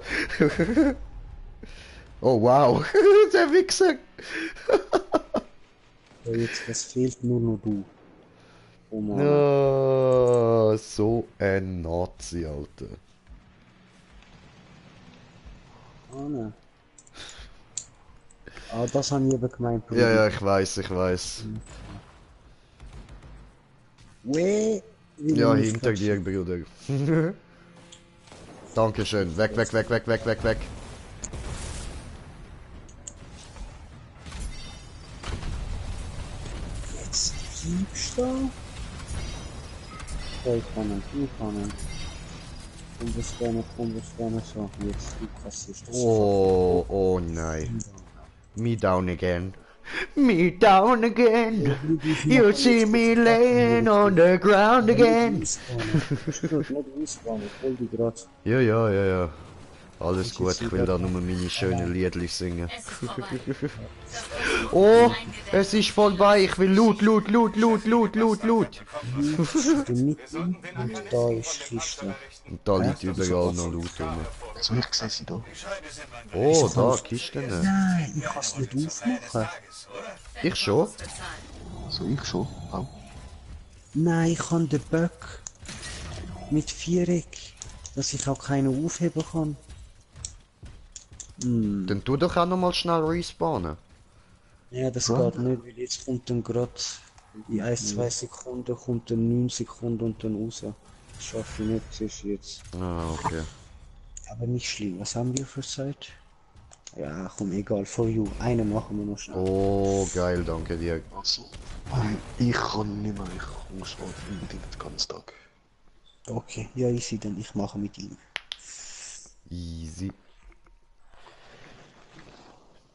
Oh wow, der Wichser. Ja, jetzt, was fehlt nur noch du. Oh Mann. Oh, so ein Nazi, Alter. Oh nein. Ah, das habe ich eben gemeint. Ja, ja, ich weiß, ich weiß. Ja, hinter dir, Bruder. Dankeschön. Weg, weg, weg, weg, weg, weg, weg. Jetzt Diebstahl? Ich kann nicht. Komm, das gerne so. Jetzt, du kassierst das. Oh, oh nein. Me down again. Me down again. You see me laying on the ground again. Ja, ja, ja, ja. Alles gut, ich will da nur meine schönen Liedli singen. Oh, es ist vorbei, ich will Loot. Und da ist Kiste. Und da liegt überall noch Loot rum. Also ich sehe sie da. Oh, da, Kisten. Nein, ich kann es nicht aufmachen. Ich schon? So, ich schon. Auch. Nein, ich kann den Bug mit Viereck, dass ich auch keinen aufheben kann. Dann tu doch auch noch mal schnell respawnen. Ja, das geht nicht, weil jetzt kommt dann gerade in 1-2 Sekunden kommt dann 9 Sekunden und dann raus. Das schaffe ich nicht, siehst du jetzt. Ah, okay. Aber nicht schlimm. Was haben wir für Zeit? Ja, komm, egal, for you. Eine machen wir noch schnell. Oh, geil, danke dir. Also, ich kann nicht mehr, ich muss halt unbedingt den ganzen Tag. Okay, ja, easy, dann ich mache mit ihm. Easy.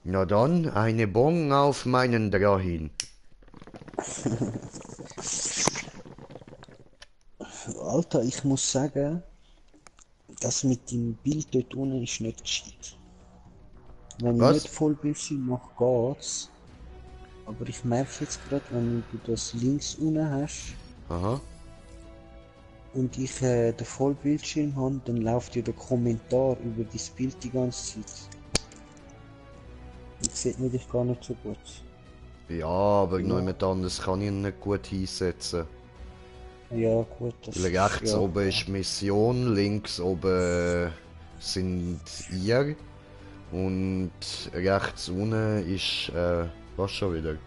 Na dann, eine Bon auf meinen Drahin. Alter, ich muss sagen, das mit dem Bild dort unten ist nicht gescheit. Wenn ich nicht Vollbildschirm mache, geht's. Aber ich merke jetzt gerade, wenn du das links unten hast. Aha. Und ich den Vollbildschirm habe, dann läuft ja der Kommentar über das Bild die ganze Zeit. Ich sehe mir dich gar nicht so gut. Ja, aber jemand anderes kann ich nicht gut hinsetzen. Ja, gut. Das rechts oben ist Mission, links oben sind ihr. Und rechts unten ist, was schon wieder?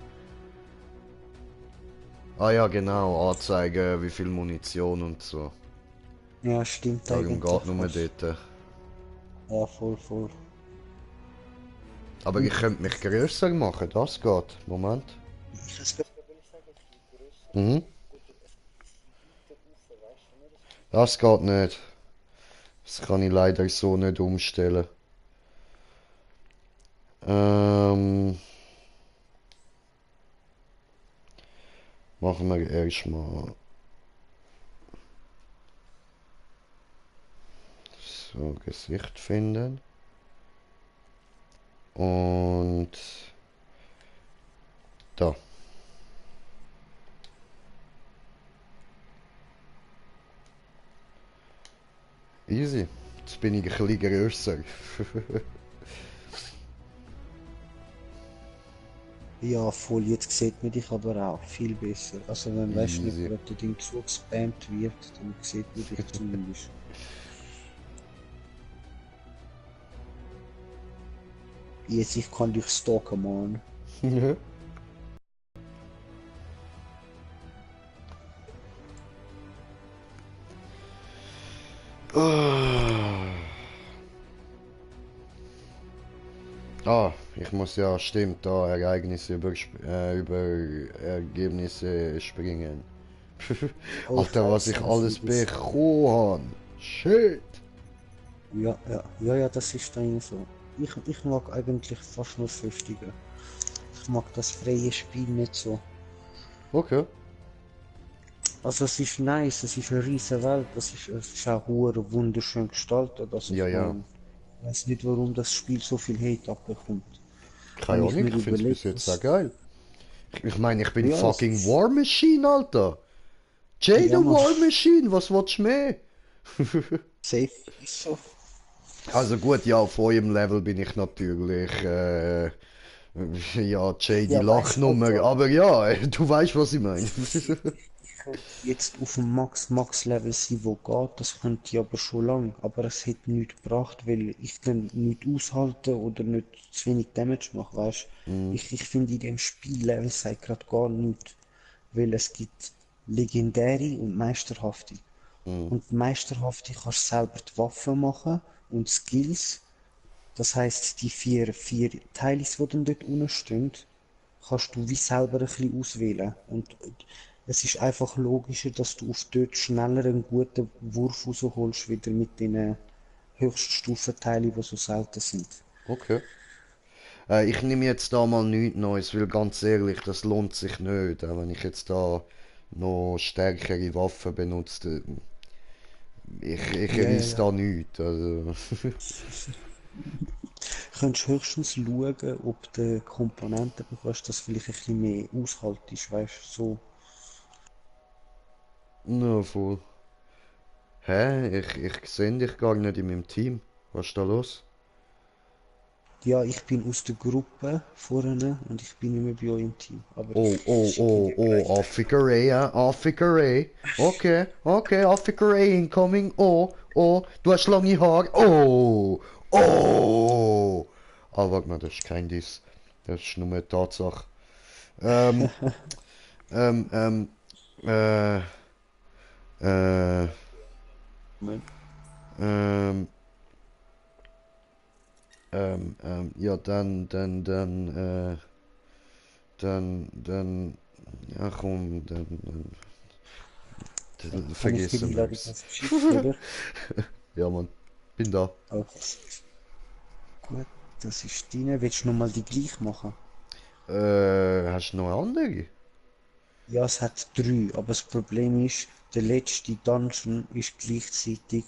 Ah ja, genau, anzeigen, wie viel Munition und so. Ja, stimmt. Darum geht nur dort. Ja, voll. Aber ich könnte mich grösser machen, das geht. Moment. Das geht nicht. Das kann ich leider so nicht umstellen. Machen wir erstmal. So, Gesicht finden. Und da. Easy. Jetzt bin ich ein bisschen grösser. Ja, voll. Jetzt sieht man dich aber auch viel besser. Also wenn weißt nicht gerade das Ding zugespammt wird, dann sieht man dich zumindest. Jetzt ich kann dich stalken, Mann. Ah, ich muss ja, stimmt, da Ereignisse über Ergebnisse springen. Alter, was ich alles bekommen habe. Shit! Ja, das ist dann so. Ich mag eigentlich fast nur 50er. Ich mag das freie Spiel nicht so. Okay. Also es ist nice, es ist eine riesige Welt, es ist auch wunderschön gestaltet. Also Ja. Ich weiß nicht, warum das Spiel so viel Hate abbekommt. Keine Ahnung, ich finde es bis jetzt sehr geil. Ich meine, ich bin fucking War Machine, Alter! Jay the War Machine, was willst du mehr? Safe ist so. Also gut, ja, auf eurem Level bin ich natürlich, ja, Jay die Lachnummer, aber ja, du weißt, was ich meine. Jetzt auf dem Max-Level sein, wo geht, das könnte ich aber schon lang, aber es hat nichts gebracht, weil ich dann nicht aushalte oder nicht zu wenig Damage mache, weißt du. Ich finde in dem Spiellevel sei gerade gar nichts, weil es gibt legendäre und meisterhafte. Und meisterhafte kannst du selber die Waffen machen und Skills, das heisst die vier Teile, die dann dort unten stehen, kannst du wie selber ein bisschen auswählen. Und es ist einfach logischer, dass du auf dort schneller einen guten Wurf rausholst, wieder mit den Höchststufenteilen, die so selten sind. Okay. Ich nehme jetzt da mal nichts Neues, weil ganz ehrlich, das lohnt sich nicht. Auch wenn ich jetzt da noch stärkere Waffen benutze, ich reiss da nichts. Also. Du könntest höchstens schauen, ob du Komponenten bekommst, dass vielleicht ein bisschen mehr aushaltest, weißt du, so. Na voll. Hä? Ich sehe dich gar nicht in meinem Team. Was ist da los? Ja, ich bin aus der Gruppe vorne und ich bin nicht mehr bei euch im Team. Aber Africa Ray, ja? Africa Ray. Okay, Africa Ray incoming. Du hast lange Haare. Ah, warte mal, das ist kein Diss. Das ist nur eine Tatsache. Ja, ja komm, dann vergessen wir es. Ja, Mann, bin da. Okay. Gut, das ist deine. Willst du nochmal die gleich machen? Hast du noch eine andere? Ja, es hat 3, aber das Problem ist, der letzte Dungeon ist gleichzeitig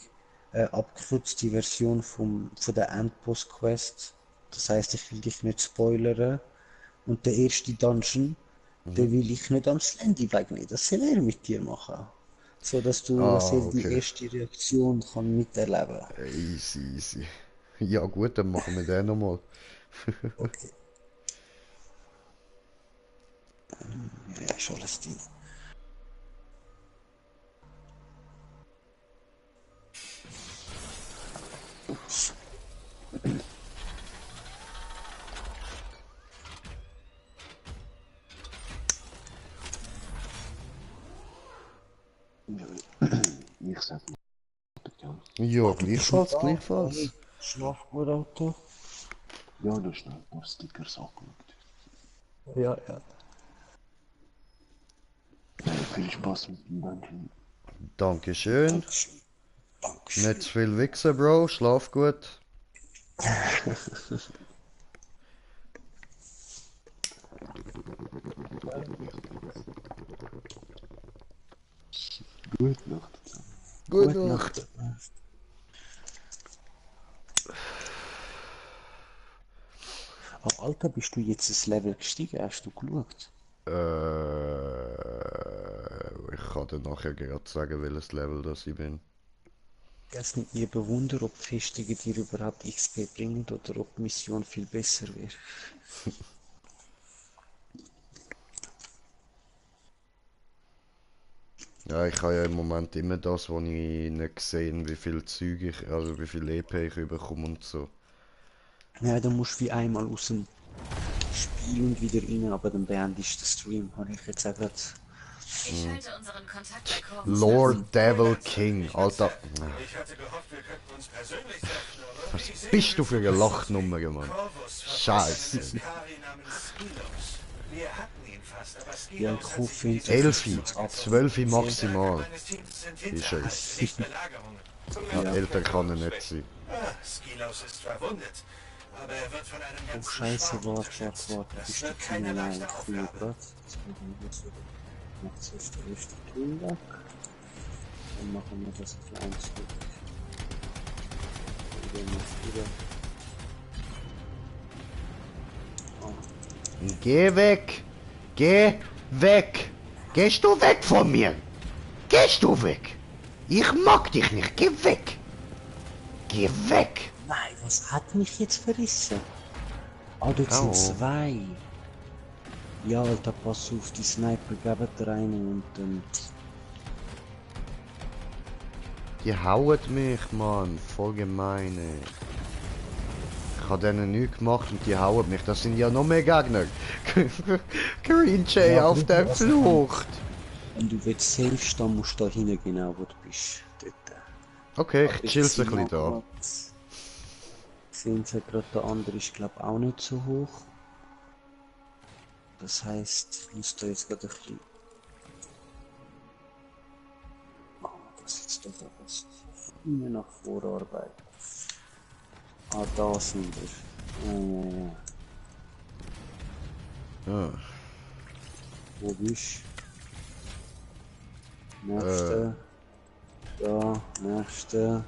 eine abgekürzte Version von der Endboss-Quest. Das heisst, ich will dich nicht spoilern. Und der erste Dungeon, den will ich nicht am Slendy wegnehmen. Das soll er mit dir machen. So dass du die erste Reaktion kann miterleben. Easy. Ja gut, dann machen wir den nochmal. Okay. Ja, ist alles drin. Ups. Ich sag mal. Ja, gleichfalls. Schlaf gut, Auto. Ja, du hast noch ein paar Stickers angeschaut. Ja. Viel Spaß mit dem Dungeon. Dankeschön. Nicht zu viel wichsen, Bro. Schlaf gut. Gute Nacht. Gute Nacht. Oh, Alter, bist du jetzt das Level gestiegen? Hast du geschaut? Ich kann dir nachher gerade sagen, welches Level das ich bin. Es nimmt mir Bewunder, ob Festungen dir überhaupt XP bringen oder ob die Mission viel besser wäre. Ja, ich habe ja im Moment immer das, wo ich nicht sehe, wie viel Zeug ich, also wie viel EP ich bekomme und so. Ja, du musst wie einmal aus dem Spiel und wieder rein, aber dann beendest du den Stream, habe ich jetzt auch gerade. Ich halte unseren Kontakt bei Corvus. Lord Devil King, Alter. Ich hatte gehofft, wir könnten uns persönlich treffen, aber Was bist du für eine Lachnummer, Mann? Scheiße. Wir hatten ihn fast, aber Ja, ich hoffe, 11, 12 maximal. Ist er. Ja, älter kann er nicht sein. Skilos ist verwundet, aber er wird von einem Oh ganzen Scheiße, Schwarm warte, unterstützt. bist Das du wird keine keine leichte Früh Aufgabe. grad. Jetzt machen wir das wieder. Macht zuerst der erste Tool weg. Dann machen wir das klein zurück. Wieder noch wieder. Geh weg! Geh weg! Gehst du weg von mir? Gehst du weg? Ich mag dich nicht, geh weg! Geh weg! Nein, was hat mich jetzt verrissen? Ah, dort sind zwei. Ja, Alter, pass auf, die Sniper geben rein und dann... Die hauen mich, Mann. Voll gemeine. Ich habe denen nichts gemacht und die hauen mich. Das sind ja noch mehr Gegner. Green Jay auf der Flucht. Wenn du willst selbst, dann musst du da hinten genau, wo du bist. Dort. Okay, ich chill's ein bisschen da. Sehen Sie gerade, der andere ist glaube auch nicht so hoch. Das heisst, ich muss da jetzt gerade ein bisschen... Machen wir das jetzt doch etwas immer nach Vorarbeit. Ah, da sind wir. Ja. Wo bist du? Nächste. Da, nächste.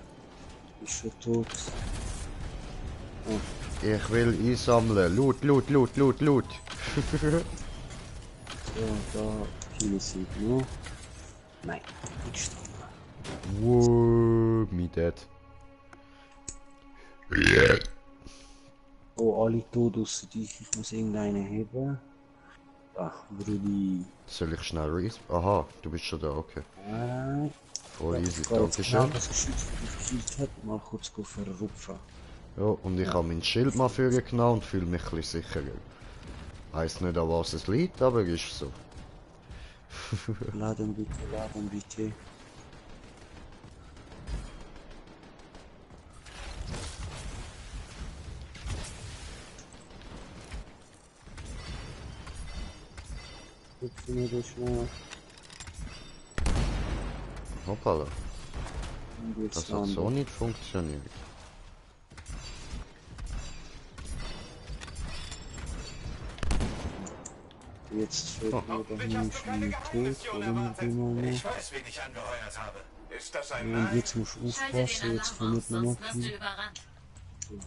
Ist schon tot. Oh. Ich will einsammeln. Loot, loot, loot, loot, loot. So, da hinten sind noch. Nein, nicht sterben. Wow, me dead. Oh, alle tot außer dich. Ich muss irgendeinen heben. Ach, Brudi. Soll ich schnell reis? Aha, du bist schon da, okay. Nein. Voll Ja, easy, ich gehe jetzt genau, dankeschön. dass ich gekillt hat, mal kurz verrupfen. Ja, und ich habe mein Schild mal für genommen und fühle mich ein bisschen sicherer. Weiss nicht, an was es liegt, aber ist so. Laden bitte, laden bitte. Rupfen wir das schnell. Hoppala. Und jetzt Das hat landen. so nicht funktioniert. Jetzt wird wieder Menschen tot, oder nicht immer Ich noch. weiß, wen ich angeheuert habe. Ist das ein Und Nein? jetzt musst du aufpassen, jetzt kommt nochmal viel.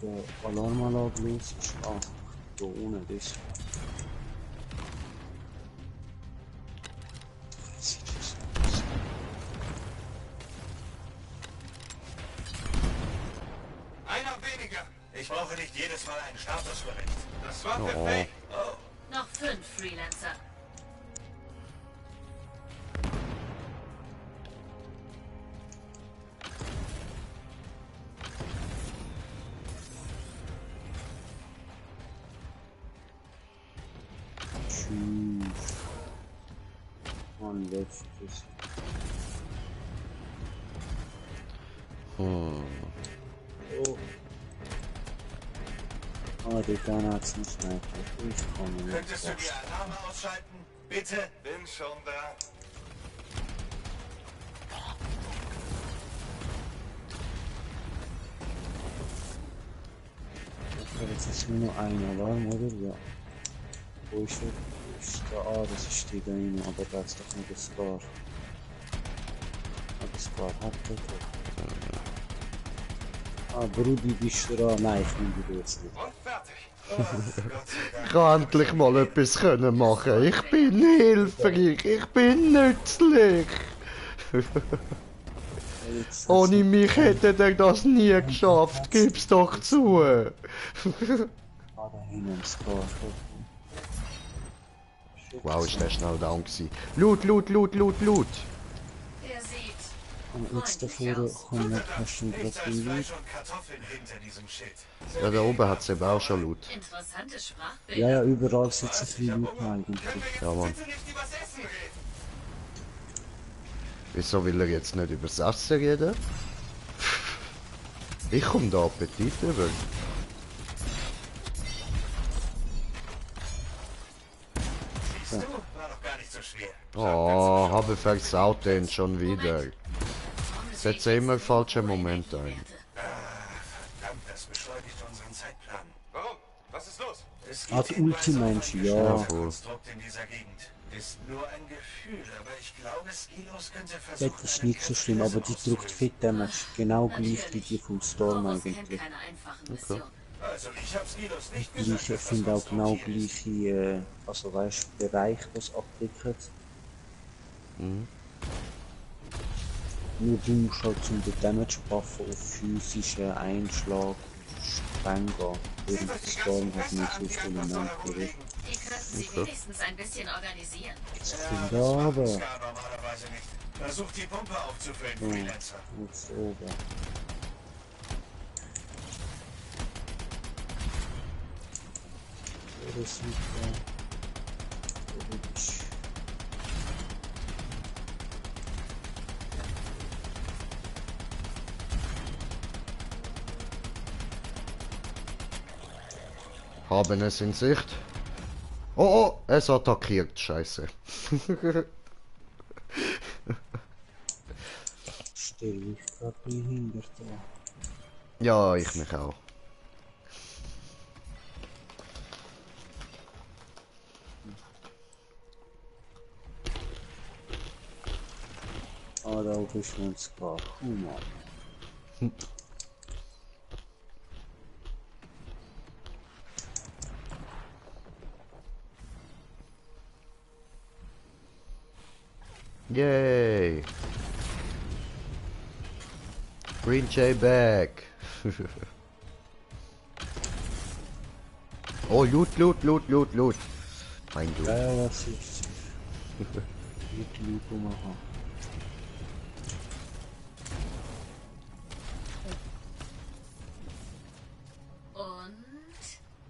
Der Alarmanlage los ist. Ah, da ohne das. Sieht das aus. Einer weniger. Ich brauche nicht jedes Mal einen Statusbericht. Das war Oh. perfekt. Oh. Noch 5 Freelancer. Tschüss. Ein letztes. Hm. Oh. Ah, die Ghana hat's nicht mehr. Ich komme nicht. Könntest du die Alarme ausschalten? Bitte? Bin schon da. Jetzt ist nur noch ein Alarm, oder? Ja. Wo ist er? Ist da? Ah, das ist die da rein, aber da ist doch nicht das Scar. Ah, das Scar hat er doch. Ah, Brudi, bist du da? Nein, ich nehme dich jetzt nicht. Und fertig. Oh, Gott sei Dank. Ich kann endlich mal etwas können machen. Ich bin hilfreich, ich bin nützlich. Ohne mich hätte er das nie geschafft, gib's doch zu. Ah, da hinten ein Scar. Wow, ist der schnell down gewesen. Loot, loot, loot, loot, loot. Er sieht Und jetzt davor kommen hast du gerade den Loot. Ja, da oben hat es eben auch schon Loot. Interessante Sprachbilder. Ja, ja, überall sitzen viele Loot eigentlich. Ja, Mann. Wieso will er jetzt nicht über das Essen reden? Ich komme da Appetit über. Siehst du? War doch gar nicht so schwer. Oh, habe versaut den schon wieder. Setze immer falsche Momente ein. Verdammt, das beschleunigt unseren Zeitplan. Warum? Was ist los? Es Art Ulti-Mensch, ja. Konstrukt in dieser Gegend. Ist nur ein Gefühl, aber ich glaube, Skilos könnte versuchen... Das ist nicht so schlimm, aber die drückt Fit Damage. Genau gleich wie die vom Storm eigentlich. Okay. Also ich habe Skilos nicht Ich finde auch genau gleiche, also weißt du, Bereich, was abdeckert. Mhm. Nur du musst halt zum Damage buffen auf physischen Einschlag, Spreng gehen. Während der Storm hat nicht so viele Elemente. Die könnten sie wenigstens ein bisschen organisieren. Ja, aber... normalerweise nicht. Versuch die Pumpe aufzufüllen, Freelancer. Jetzt oben. Das ist Haben es in Sicht. Oh, oh, es attackiert, scheiße. Stell ich gerade behindert an. Ja, ich mich auch. Ah, da bist du uns gar. Mann. Yay! Green Jay back! Oh, Loot, Loot, Loot, Loot, Loot! Mein Loot. Ja, was ist? Mit Loot machen. Und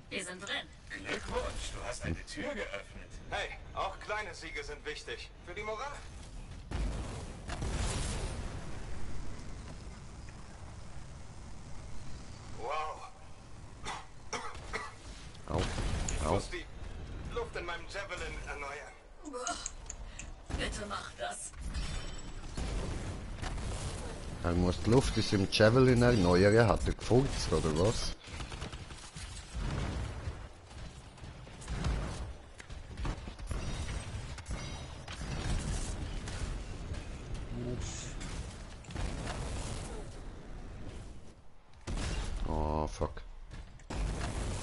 wir sind drin. Glückwunsch, du hast eine Tür geöffnet. Hey, auch kleine Siege sind wichtig. Für die Moral. Wow. Au. Ich Au. muss die Luft in meinem Javelin erneuern. Bitte mach das. Er muss die Luft aus dem Javelin erneuern. Hat er gefurzt, oder was? Oh, fuck.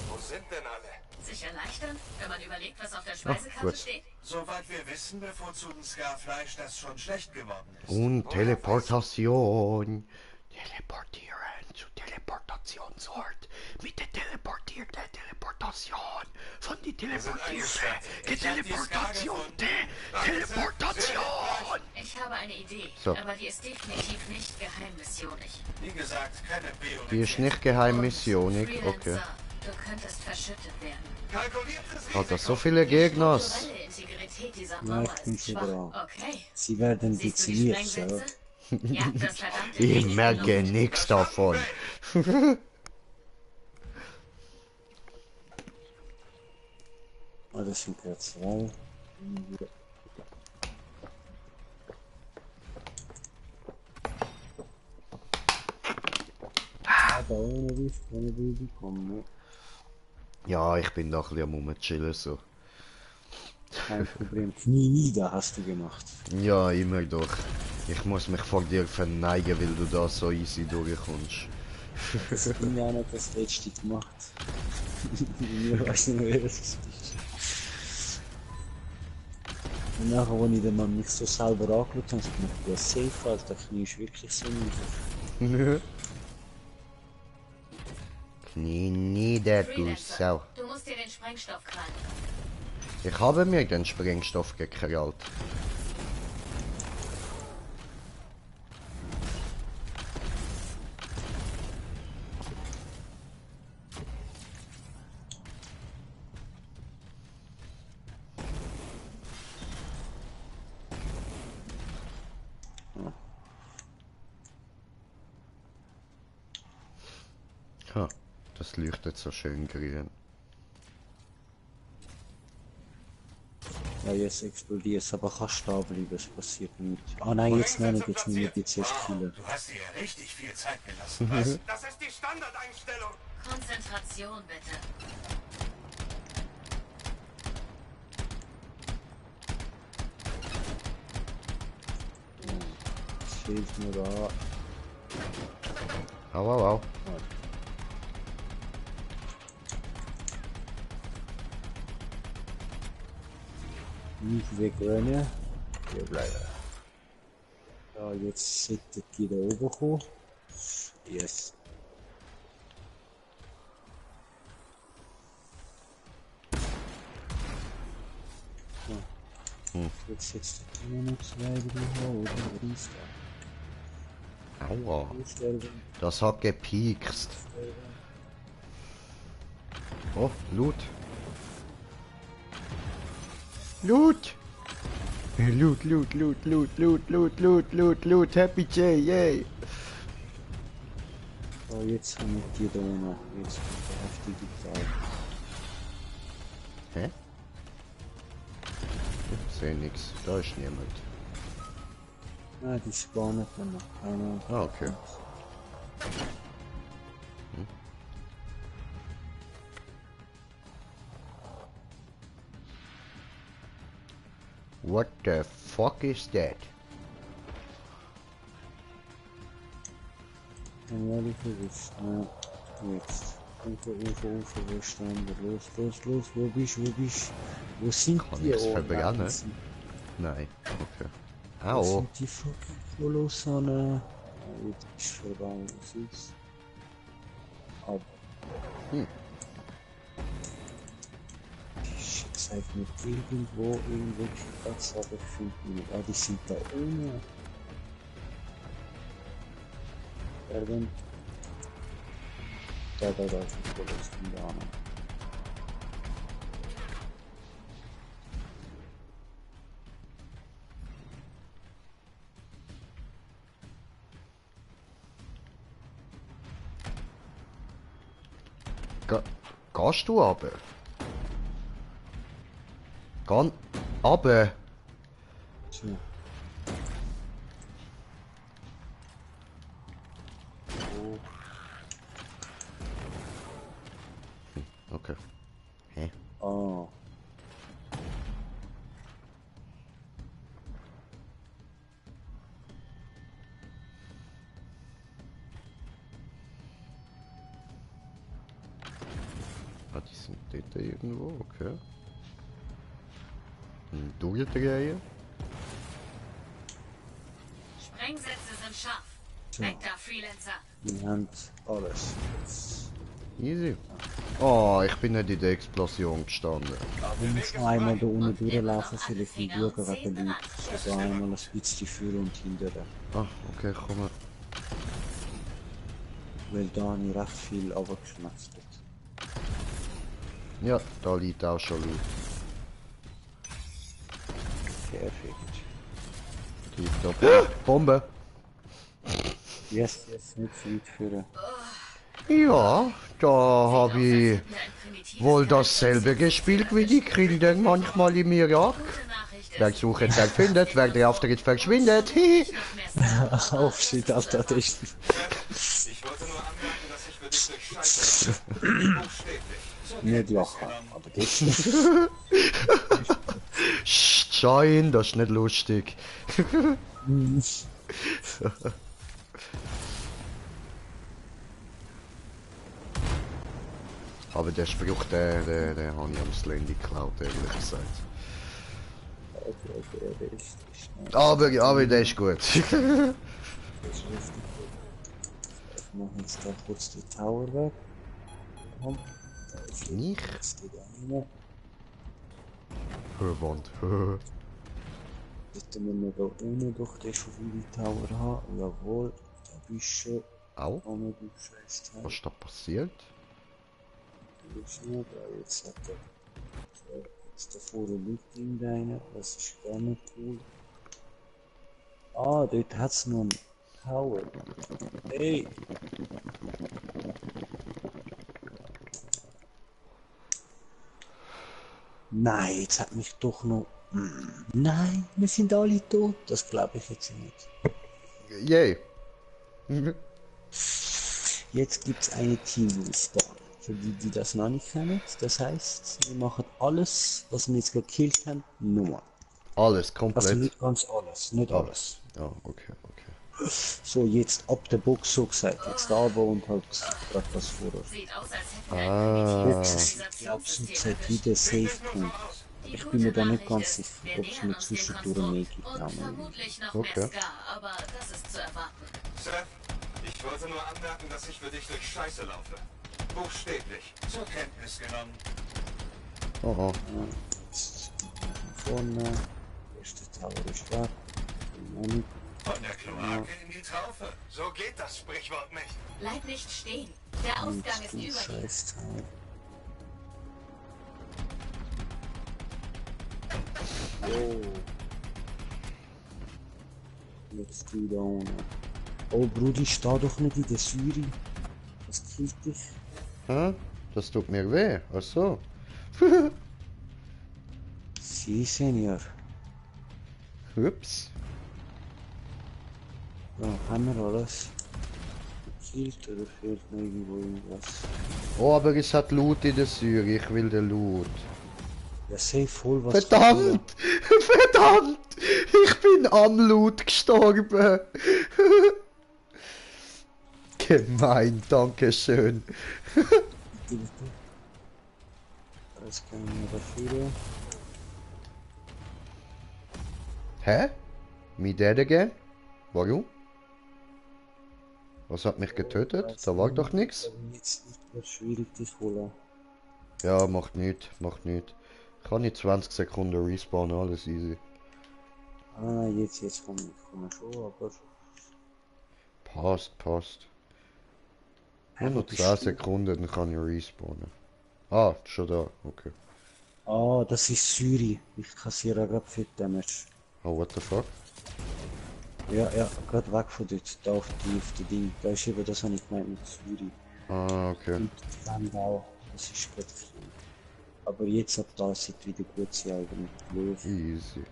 Wo sind denn alle? Sich erleichtern, wenn man überlegt, was auf der Speisekarte gut. steht? Soweit wir wissen, bevorzugen Scarfleisch, das schon schlecht geworden ist. Und Teleportation. Teleportieren zu Teleportationsort. Mit der teleportierten Teleportation. Von die teleportierte Teleportation. Teleportation. Ich habe eine Idee, So. aber die ist definitiv nicht geheimmissionig. Wie gesagt, keine Bio. Die ist nicht geheimmissionig, okay. Freelancer, du könntest verschüttet werden. Hat das so viele Gegner? Kulturelle Integrität dieser Ja, Mauer ich bin ist schon schwach. dran. Okay. Sie werden Siehst du die dezimiert, ja. Sprengsätze? Ja, das verdammte Ich Ding merke in der Luft. nichts davon. Ah, das sind gerade zwei. Ah, da ohne Rift, ohne Baby kommen, ne? Ja, ich bin da ein bisschen am rumchillen so. Kein Problem. Knie nieder hast du gemacht. Ja, immer doch. Ich muss mich vor dir verneigen, weil du da so easy durchkommst. Das bin ja nicht das letzte gemacht. Ich weiß nicht, wer es ist. Und nachher, als ich den Mann mich so selber angeschaut habe, habe ich gedacht, ja, safe, Alter, Knie ist wirklich so niedrig. Knie nieder, du Sau. Du musst dir den Sprengstoff krallen. Ich habe mir den Sprengstoff gekrallt. Ha, das leuchtet so schön grün. Ja, jetzt explodiert es, aber kannst da bleiben, es passiert nichts. Ah nein, jetzt noch nicht, jetzt muss ich jetzt erst killen. Du hast dir richtig viel Zeit gelassen, was? Das ist die Standardeinstellung. Konzentration, bitte. Es fehlt mir da. Au, au, au. Nicht wegrennen. Hier bleiben. Ja, jetzt sollte die da oben kommen. Yes. So. Jetzt setzt immer noch 2 drin, oder? Oder ist da? Aua. Das hat gepiekst. Oh, Loot. Loot! Loot, loot, loot, loot, loot, loot, loot, loot, loot, Happy J, yay! So, jetzt haben wir die da noch. Jetzt kommt der heftige Teil. Hä? Ich sehe nix, da ist niemand. Nein, die spawnen dann noch. Keiner. Ah, okay. What the fuck is that? Ja, die verwischt. Ja, jetzt. Ufer, wo stehen wir? Los, wo bist? Wo sind Kann die? ich's verbrennen? Nein, okay. Au! Wo sind die fucking Kolossane? Jetzt ist vorbei, was ist? Aber. Zeigt mir irgendwo irgendwelche Platz, aber ich finde nicht. Ah, die sind da oben. Irgend. Da, ich bin da. Gehst du runter? Geh runter! So. Okay. Hä? Oh. Ah, die sind dort irgendwo, okay. Durchdrehen. Sprengsätze sind scharf. So. Weg da, Freelancer. Die haben alles. Easy. Oh, ich bin nicht in der Explosion gestanden. Wir müssen einmal da unten durchlaufen, vielleicht die Bürger wegen Leute. Also einmal ein bisschen führen und hindern. Ah, okay, komm. Weil da habe ich recht viel runtergeknastet. Ja, da liegt auch schon Loot. Perfekt. Tipptopp. Bombe! Yes, nicht zu weit führen. Ja, da habe ich wohl dasselbe gespielt wie die Kinder manchmal im Irak. Wer sucht, der findet, wer der Auftritt verschwindet. Oh shit, Alter, das ist... Ich wollte nur anmerken, dass ich für dich durch Scheiße buchstäblich. Nicht lachen, aber das ist... Schein, das ist nicht lustig. Aber der Spruch, der habe ich am Slendy geklaut, ehrlich gesagt. Okay, der ist... Aber der ist gut. Ich mache jetzt da kurz die Tower weg. Nicht? Wand. Sollten wir noch da unten durch den schon viele Tower haben? Jawohl, da bist du. Au? Oh, du Scheißteil. Was ist da passiert? Jetzt hat er. Jetzt da vorne liegt ihm rein, das ist gar nicht cool. Ah, dort hat es noch einen Tower. Hey! Nein, jetzt hat mich doch noch... Nein, wir sind alle tot. Das glaube ich jetzt nicht. Yay. Jetzt gibt es eine Team-Respawn. Für die, die das noch nicht kennen. Das heißt, wir machen alles, was wir jetzt gekillt haben, nochmal. Alles, komplett? Also nicht ganz alles, nicht alles. Ja, okay. So, jetzt ab der Box so gesagt. Jetzt aber und halt gerade was vor uns. Ich glaube, es ist wieder Safe-Punkt. Ich bin mir da nicht ganz sicher, ob es mir zwischendurch mehr gibt. Okay. Aber das ist zu erwarten. Seth, ich wollte nur anmerken, dass ich für dich durch Scheiße laufe. Buchstäblich. Zur Kenntnis genommen. Oh. Vorne. Erste Tower ist weg. Von der Kloake in die Traufe. So geht das Sprichwort nicht. Bleib nicht stehen. Der Ausgang ist über dir. Oh. Jetzt du da ohne. Oh Brudi, steh doch nicht in der Säure. Das killt dich. Hä? Das tut mir weh. Ach so. Si, Senior. Ups. Ja, haben wir alles gekillt oder fehlt noch irgendwo irgendwas? Oh, aber es hat Loot in der Säure. Ich will den Loot. Ja, safe voll was. Verdammt! Verdammt! Ich bin am Loot gestorben. Gemein, danke schön. Das kann ich mir dafür. Hä? Me dead again? Warum? Was hat mich getötet? Da war doch nichts. Jetzt wird schwierig dich holen. Ja, macht nicht, macht nicht. Ich kann nicht 20 Sekunden respawnen, alles easy. Ah, jetzt komme ich schon, aber... Passt. Nur noch 10 Sekunden, dann kann ich respawnen. Ah, schon da, okay. Ah, das ist Syri. Ich kassiere gerade viel Damage. Oh, what the fuck? Ja, gerade weg von dort, da auf die Ding. Da ist eben das, was ich gemeint mit Syri. Ah, okay. Und dann auch, das ist gerade viel. Aber jetzt ab da sieht wieder gut sie eigentlich. Easy.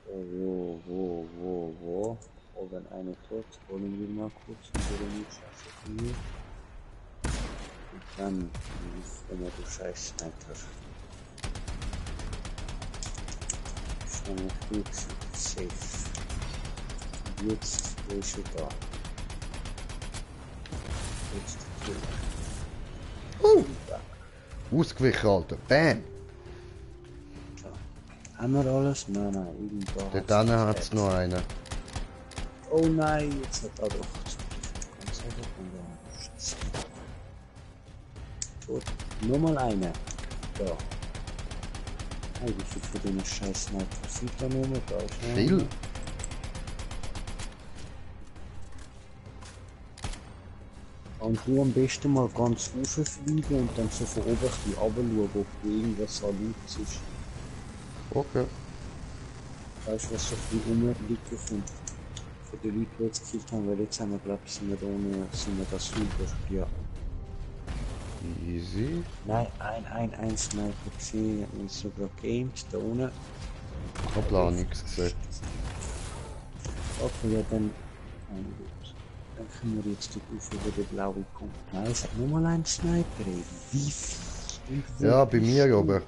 Wo? Oh, wenn einer tot, holen wir mal kurz unsere Scheiße von mir. Und dann wenn wir du Scheiß Sniper. Schon gut, safe. Und jetzt, wo ist er da? Jetzt Ausgewichen, Alter. Bam! Haben wir alles? Nein, irgendwo. Dort hat es noch einen. Oh nein, jetzt hat er doch. Ganz einfach. Gut, nochmal einer. Da. Hey, wie viel für den scheiß Sniper sieht da nur noch da? Viel? Und du am besten mal ganz rauffliegen und dann so von oben runter schauen, ob du irgendwas an Leute ist. Okay. Weißt du, was so viel rumliegt von den Leuten, die jetzt gekillt haben, weil jetzt haben wir, glaube ich, sind wir da super, ja. Easy. Nein, ein Sniper gesehen, und sogar Games da unten. Ich hab da nichts gesehen. Okay, ja dann können wir jetzt auf über den blauen kommen. Nein, es hat nur mal einen Sniper, ey. Wie viel? Ja, bei mir aber.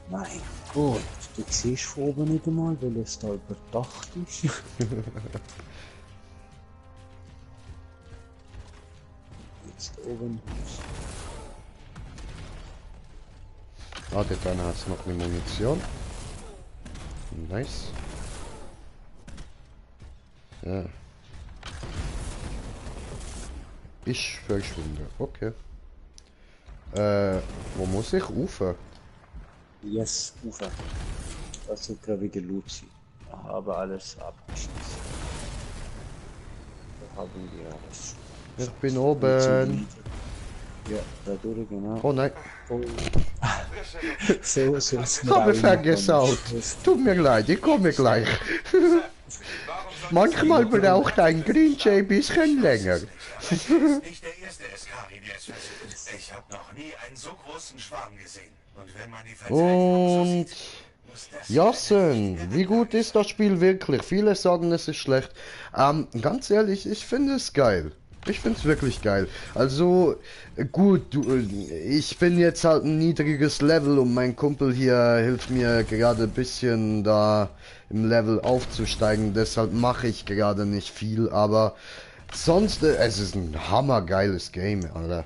Mein Gott, du siehst von oben nicht einmal, weil es da überdacht ist. Jetzt oben. Ah, dort hat es noch eine Munition. Nice. Ja. Ist verschwunden. Okay. Wo muss ich rauf? Yes, Ufer. Das wird glaube ich Loot sein. Aber alles abgeschlossen. Da haben wir alles. Ich bin oben. Ja, da durch, genau. Oh nein. Oh. so ich habe vergesaut. Tut mir leid, ich komme gleich. Manchmal braucht ein Green Jay ein bisschen länger. Aber er ist nicht der erste Eskari, der es versucht. Ich habe noch nie einen so großen Schwarm gesehen. Und wenn man die Verteidigung so sieht, muss das... Jassen, wie gut ist das Spiel wirklich? Viele sagen, es ist schlecht. Ganz ehrlich, ich finde es geil. Ich finde es wirklich geil. Also, gut, ich bin jetzt halt ein niedriges Level und mein Kumpel hier hilft mir gerade ein bisschen da im Level aufzusteigen. Deshalb mache ich gerade nicht viel, aber sonst, es ist ein hammergeiles Game, Alter.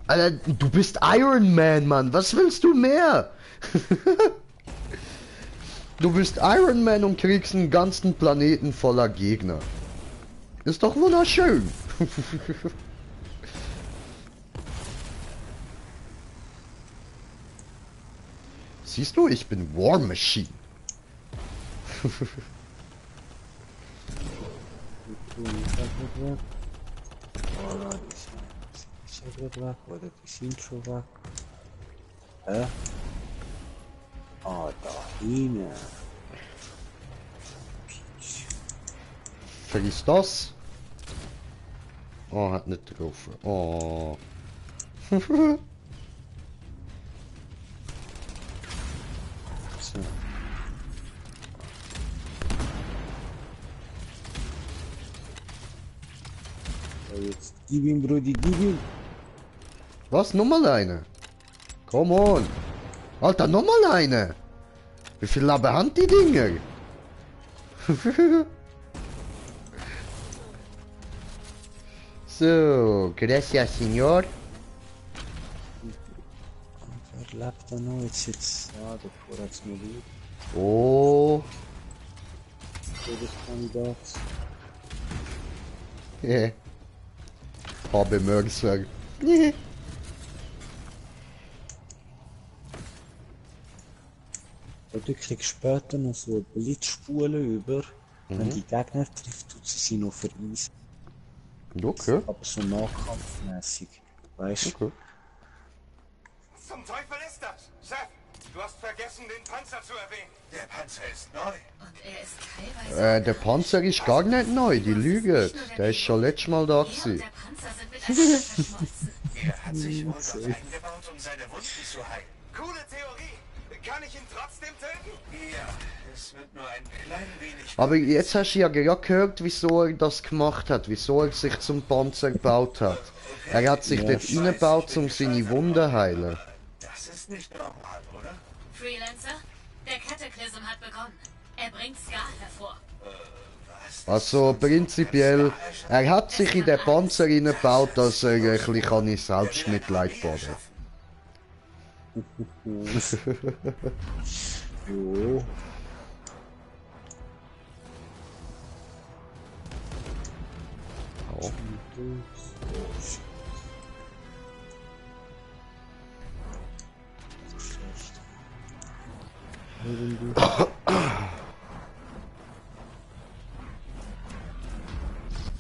Alter, du bist Iron Man, Mann. Was willst du mehr? Du bist Iron Man und kriegst einen ganzen Planeten voller Gegner. Ist doch wunderschön. Siehst du, ich bin War Machine. Ah, da hinten. Vergiss das. Oh, hat nicht getroffen. Oh. So. Jetzt gib ihm, Brudi, gib ihm. Was? Nochmal eine? Come on. Alter, nochmal eine. Wie viel Labe haben die Dinger? So, gracias, Senor. Wer lebt da noch? Jetzt. Ja, der Vorratsmodul. Oh. Todeskandidat. Yeah. Habe Mörser. Du kriegst später noch so eine Blitzspule über. Wenn die Gegner trifft, tut sie noch vereisen. Okay. Aber so nahkampfmäßig. Weißt du? Okay. Zum Teufel ist das? Chef, du hast vergessen, den Panzer zu erwähnen. Der Panzer ist neu. Und er ist teilweise... Der Panzer ist gar nicht neu, die Lüge. Der ist schon letztes Mal da gewesen. Der Panzer sind miteinander verschmolzen. Er hat sich wohl dort eingebaut, um seine Wunden zu heilen. Coole Theorie. Kann ich ihn trotzdem töten? Ja, es wird nur ein klein wenig... Aber jetzt hast du ja gerade gehört, wieso er das gemacht hat, wieso er sich zum Panzer gebaut hat. Er hat sich dort reingebaut, um seine Wunden zu heilen. Das ist nicht normal, oder? Freelancer, der Cataclysm hat begonnen. Er bringt Scar hervor. Also prinzipiell, er hat sich in den Panzer reingebaut, dass er ein bisschen in Selbstmitleid baden kann. Jo. Oh.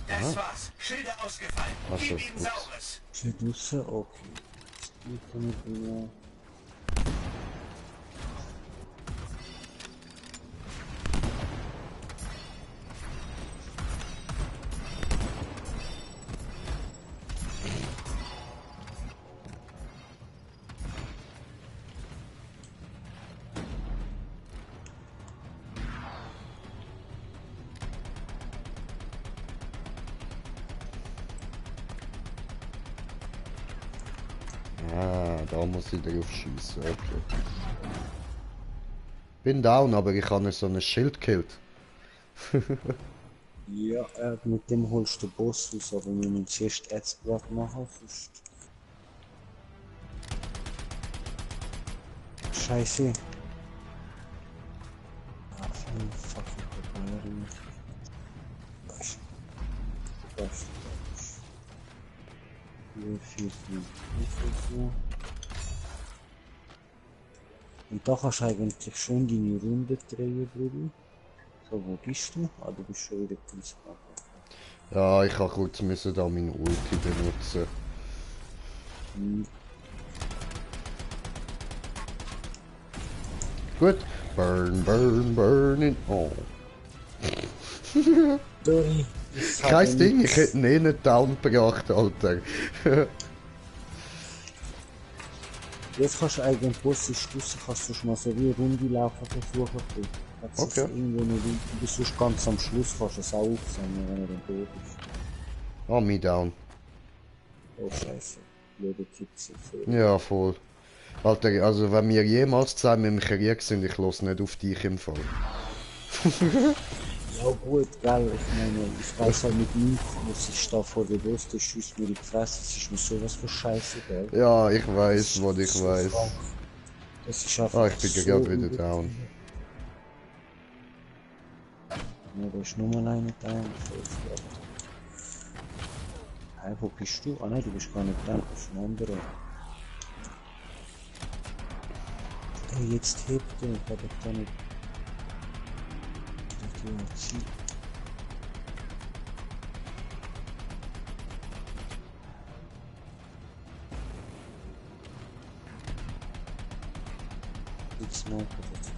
Das war's. Schilder ausgefallen. Gib ihm Saures. Schildusse, okay. Die kann ich wieder... Da muss ich drauf schießen, okay. Bin down, aber ich habe so ein Schild gekillt. Ja, mit dem holst du den Boss aus, aber wir müssen zuerst Erzblatt machen, sonst... Scheiße. Ah, fucking Barbarie. Was? Hier, 4, 4. Und da kannst du eigentlich schon deine Runde drehen, Bruder. So, wo bist du? Ah, du bist schon wieder kurz. Ja, ich habe kurz müssen da meine Ulti benutzen. Gut. Burn, burn, burn it all. Sorry. Kein Ding, ich hätte ihn eh nicht down gebracht, Alter. Jetzt kannst du eigentlich, wenn Boss ist draussen, kannst du schon mal so wie eine Runde laufen versuchen. Okay. Irgendwo eine Runde, bis du ganz am Schluss kannst du es auch aufsammeln, wenn er dann tot ist. Oh, me down. Oh scheiße, blöde Tipps. Ja, voll. Alter, also wenn wir jemals zusammen im Krieg sind, ich los nicht auf dich im Fall. Ja gut, gell, ich meine, ich weiß halt mit mir, was ich da vor der Brust, der schießt mir die Fresse, das ist mir sowas für Scheiße, gell. Ja, ich weiß, was ich weiß. Das ist einfach ich bin gerade wieder down. Ja, da ist nur eine down. Hey, wo bist du? Ah nein, du bist gar nicht down, das ist ein anderer. Hey, jetzt hebt er, ich hab doch gar nicht... Jetzt mal kurz.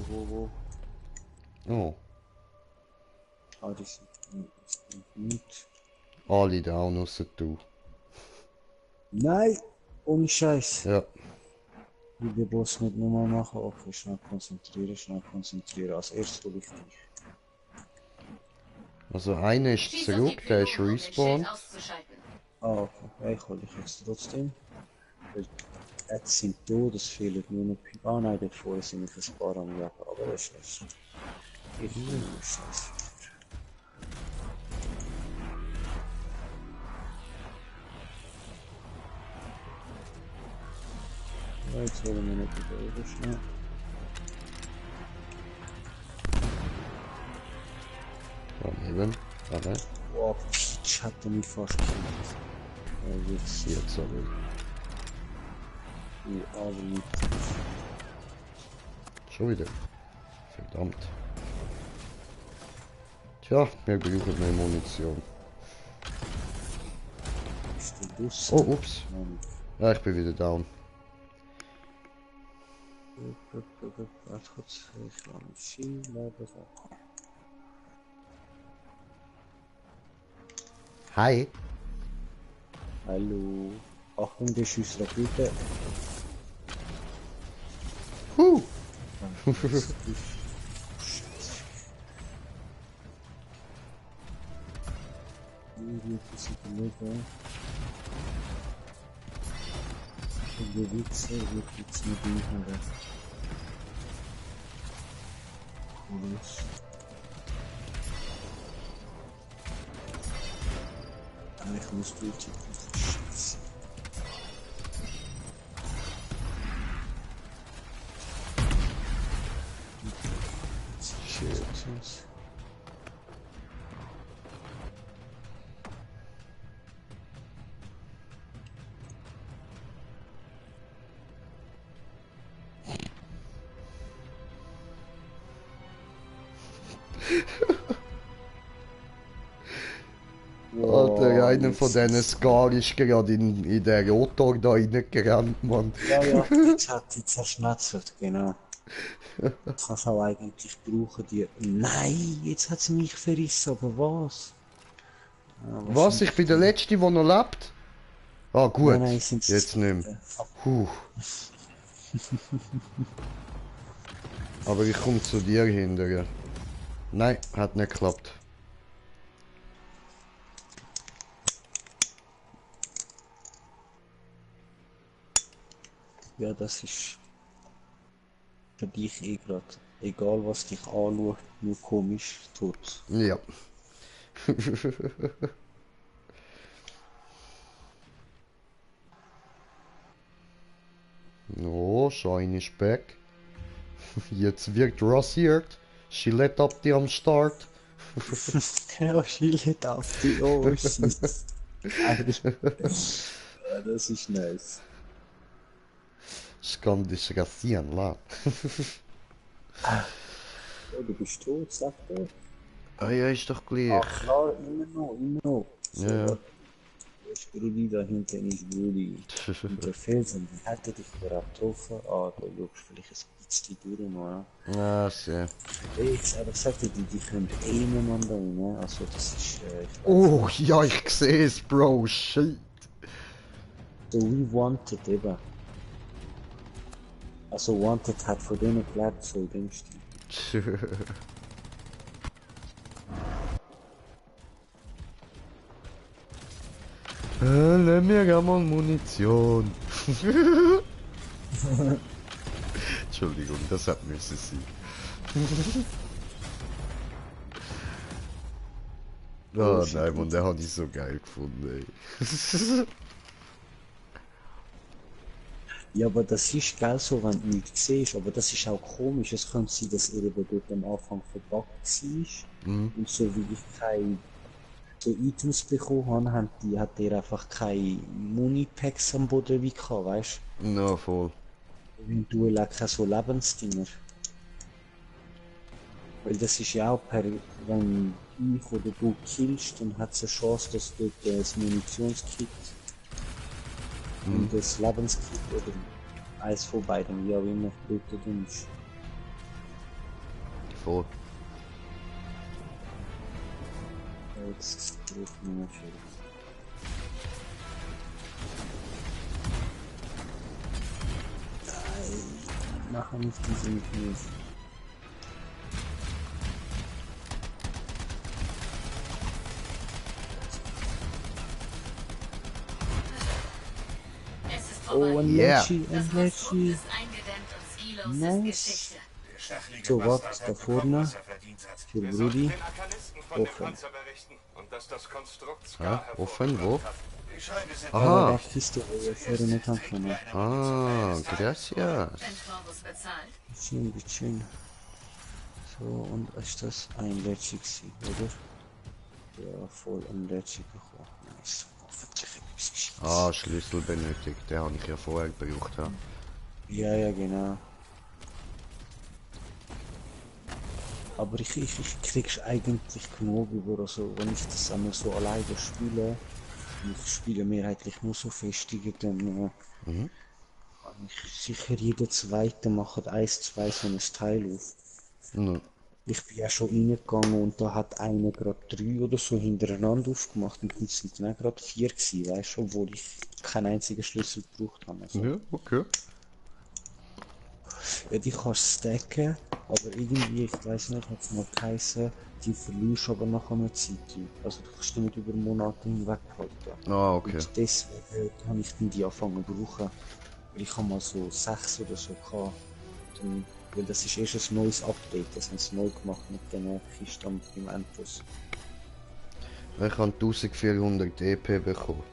Wo? Oh. Ah, die sind nicht. Alle down, ausser du. Nein! Ohne Scheiß. Ja. Ich will den Boss nicht nochmal machen. Okay, schnell konzentrieren. Als erstes hol ich dich. Also einer ist zurück, der ist respawned. Ah, okay. Ja, ich hol dich jetzt trotzdem. Jetzt sind tot, es fehlen nur noch Pipa. Ah nein, dort vorne sind noch ein paar am Jagen, aber das ist nicht so. Ich will nur Scheiße. Ja, jetzt holen wir nicht wieder oben schnell. Daneben, aber. Wow, Peach hat er mich fast gekillt. Ja, jetzt aber. Aber nicht. Schon wieder. Verdammt. Tja, wir brauchen mehr Munition. Oh, ups. Ja, ich bin wieder down. Warte kurz, ich lasse mich viel leider. Hi. Hallo. Achtung, der Schuss Rakete. Der Witze wird jetzt mit dem Hand. Ich muss durch. Scheiße. Shit. Alter, einer von diesen Scar ist gerade in den Rotor da reingerannt, Mann. Ja, jetzt hat sie zerschnetzelt, genau. Das kannst du auch eigentlich brauchen, die... Nein, jetzt hat sie mich verrissen, aber was? Ja, was? Ich bin der Letzte, der noch lebt? Ah, gut. Nein, jetzt nicht mehr. Aber ich komme zu dir hinterher. Nein, hat nicht geklappt. Ja, das ist für dich eh gerade. Egal was dich anschaut, nur komisch tut. Ja. Oh, Shine is back. Jetzt wirkt rasiert. She let up die am Start. Ja, she let up die. Oh, shit. Ja, das ist nice. Ich kann dich rasieren, la. Oh, du bist tot, sagt er. Ah ja, ist doch gleich. Ach klar, immer noch. So, Ja. warte. Da ist Brudi, da hinten ist Brudi. Und der Felsen, wie hat er dich gerade getroffen? Ah, da schaust vielleicht ein bisschen durch noch. Ah, sehr. Aber ich sagte, die können aimen an da rein, also das ist... Oh, ja, ich sehe es, Bro, shit. So wie Wanted eben. Also Wanted hat von denen gelebt, so in dem Stil. Leih mir mal Munition. Entschuldigung, das hat müssen sein. Oh nein, Mann, den habe ich so geil gefunden, ey. Ja, aber das ist geil so, wenn du nichts siehst, aber das ist auch komisch. Es könnte sein, dass er eben dort am Anfang verbuggt war. Und so wie ich keine so Items bekommen habe, hat er einfach keine Muni-Packs am Boden wie gehabt, weißt du? Ja, voll. Wenn du keine so Lebensdinger. Weil das ist ja auch wenn ich oder du killst, dann hat es eine Chance, dass dort das Munitionskit und das Lebenskit oder eins von beiden, wie auch immer, dort drin ist. Voll. Jetzt trifft mich natürlich. Nein, machen nicht diese mit mir. Oh, ein Lecci, ein Lecci. Nice. So, was da vorne für Brudi. Offen. Ja, offen, wo? Aha. Da Kiste, wo wir vorher nicht haben können. Ah, gracias. Bisschen. So, und ist das ein Lecci gewesen, oder? Ja, voll ein Lecci bekommen. Nice. Ah, Schlüssel benötigt, den habe ich ja vorher gebraucht. Ja, ja, genau. Aber ich krieg's eigentlich genug über, also wenn ich das einmal so alleine spiele, und ich spiele mehrheitlich nur so Festungen, dann kann ich sicher jeden zweiten machen 1-2 so ein Teil auf. Ich bin ja schon reingegangen und da hat einer gerade 3 oder so hintereinander aufgemacht und jetzt sind dann gerade 4 gewesen, weißt du, obwohl ich keinen einzigen Schlüssel gebraucht habe. Also. Ja, okay. Ja, die kannst du stacken, aber irgendwie, ich weiß nicht, hat es mal geheißen, die verlierst aber nach einer Zeit. Also du kannst die nicht über Monate hinweg halten. Ah, okay. Und deswegen habe ich die angefangen zu brauchen. Weil ich habe mal so 6 oder so gehabt. Und, weil das ist erst ein neues Update, das haben sie neu gemacht mit den Kisten im Endboss. Ich habe 1400 EP bekommen.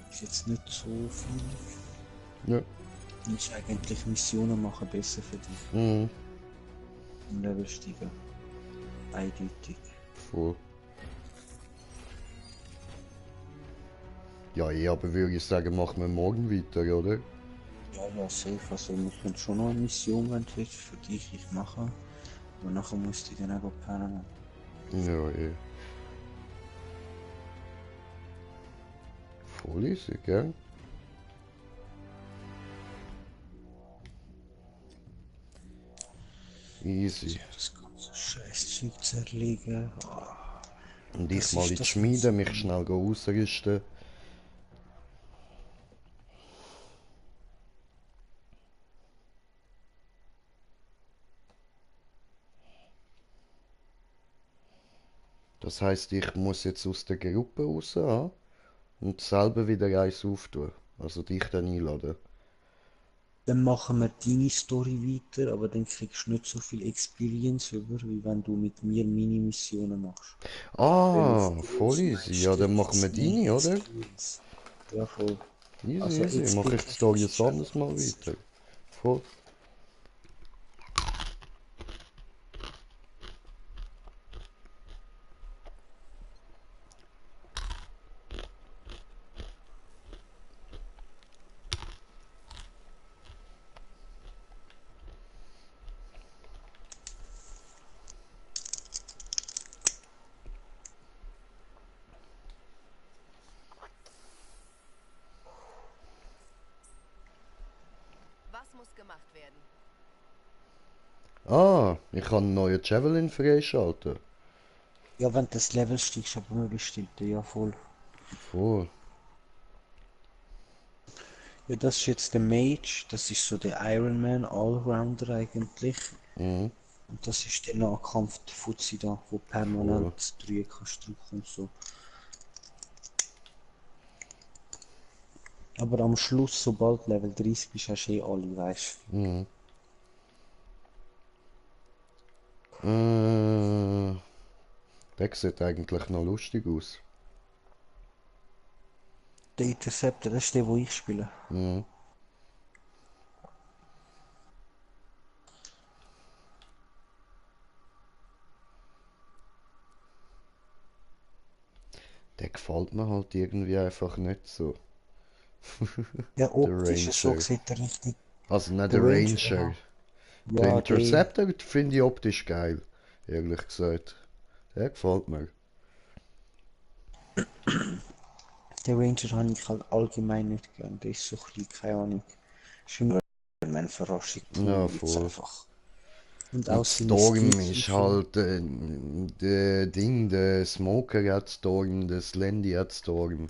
Ist jetzt nicht so viel. Ja. Ist eigentlich Missionen machen besser für dich. Mhm. Im Level steigen. Eindeutig. Voll. Ja, aber würde ich sagen, machen wir morgen weiter, oder? Ja, safe. Also wir können schon noch eine Mission, wenn du willst, für dich machen. Aber nachher musst du dann auch pennen. Ja, Voll easy, gell? Easy. Das ganze Scheißzeug zerlegen. Oh. Und ich mal in die Schmiede, mich schnell ausrüsten. Das heisst, ich muss jetzt aus der Gruppe raus und selber wieder eins auftun. Also dich dann einladen. Dann machen wir deine Story weiter, aber dann kriegst du nicht so viel Experience über, wie wenn du mit mir Mini-Missionen machst. Ah, voll easy. Ja, dann machen wir deine, oder? Ja, voll. Easy, also easy. Mach ich die Story jetzt anders mal weiter. Voll. muss gemacht werden. Ah, ich kann einen neuen Javelin freischalten. Ja, wenn du das Level steigst, aber nur bestimmte, ja voll. Voll. Ja, das ist jetzt der Mage, das ist so der Iron Man Allrounder eigentlich. Mhm. Und das ist der Nahkampf, der Fuzzi da, wo permanent drücken kannst drücken und so. Aber am Schluss, sobald Level 30 bist, hast du eh alle, weißt du. Mhm. Der sieht eigentlich noch lustig aus. Der Interceptor, das ist der, wo ich spiele. Mhm. Der gefällt mir halt irgendwie einfach nicht so. Ja, Der optisch so Ranger. sieht er richtig. Also nicht der Ranger. Der Ja, Interceptor finde ich optisch geil, ehrlich gesagt. Der gefällt mir. Der Ranger habe ich halt allgemein nicht gern. Der ist so ein bisschen, keine Ahnung. Ist immer eine Verraschung. Ja, voll. Einfach. Und Und auch seine Storm Skills ist und so. halt der Ding, der Smoker hat Storm, der Slendy hat Storm.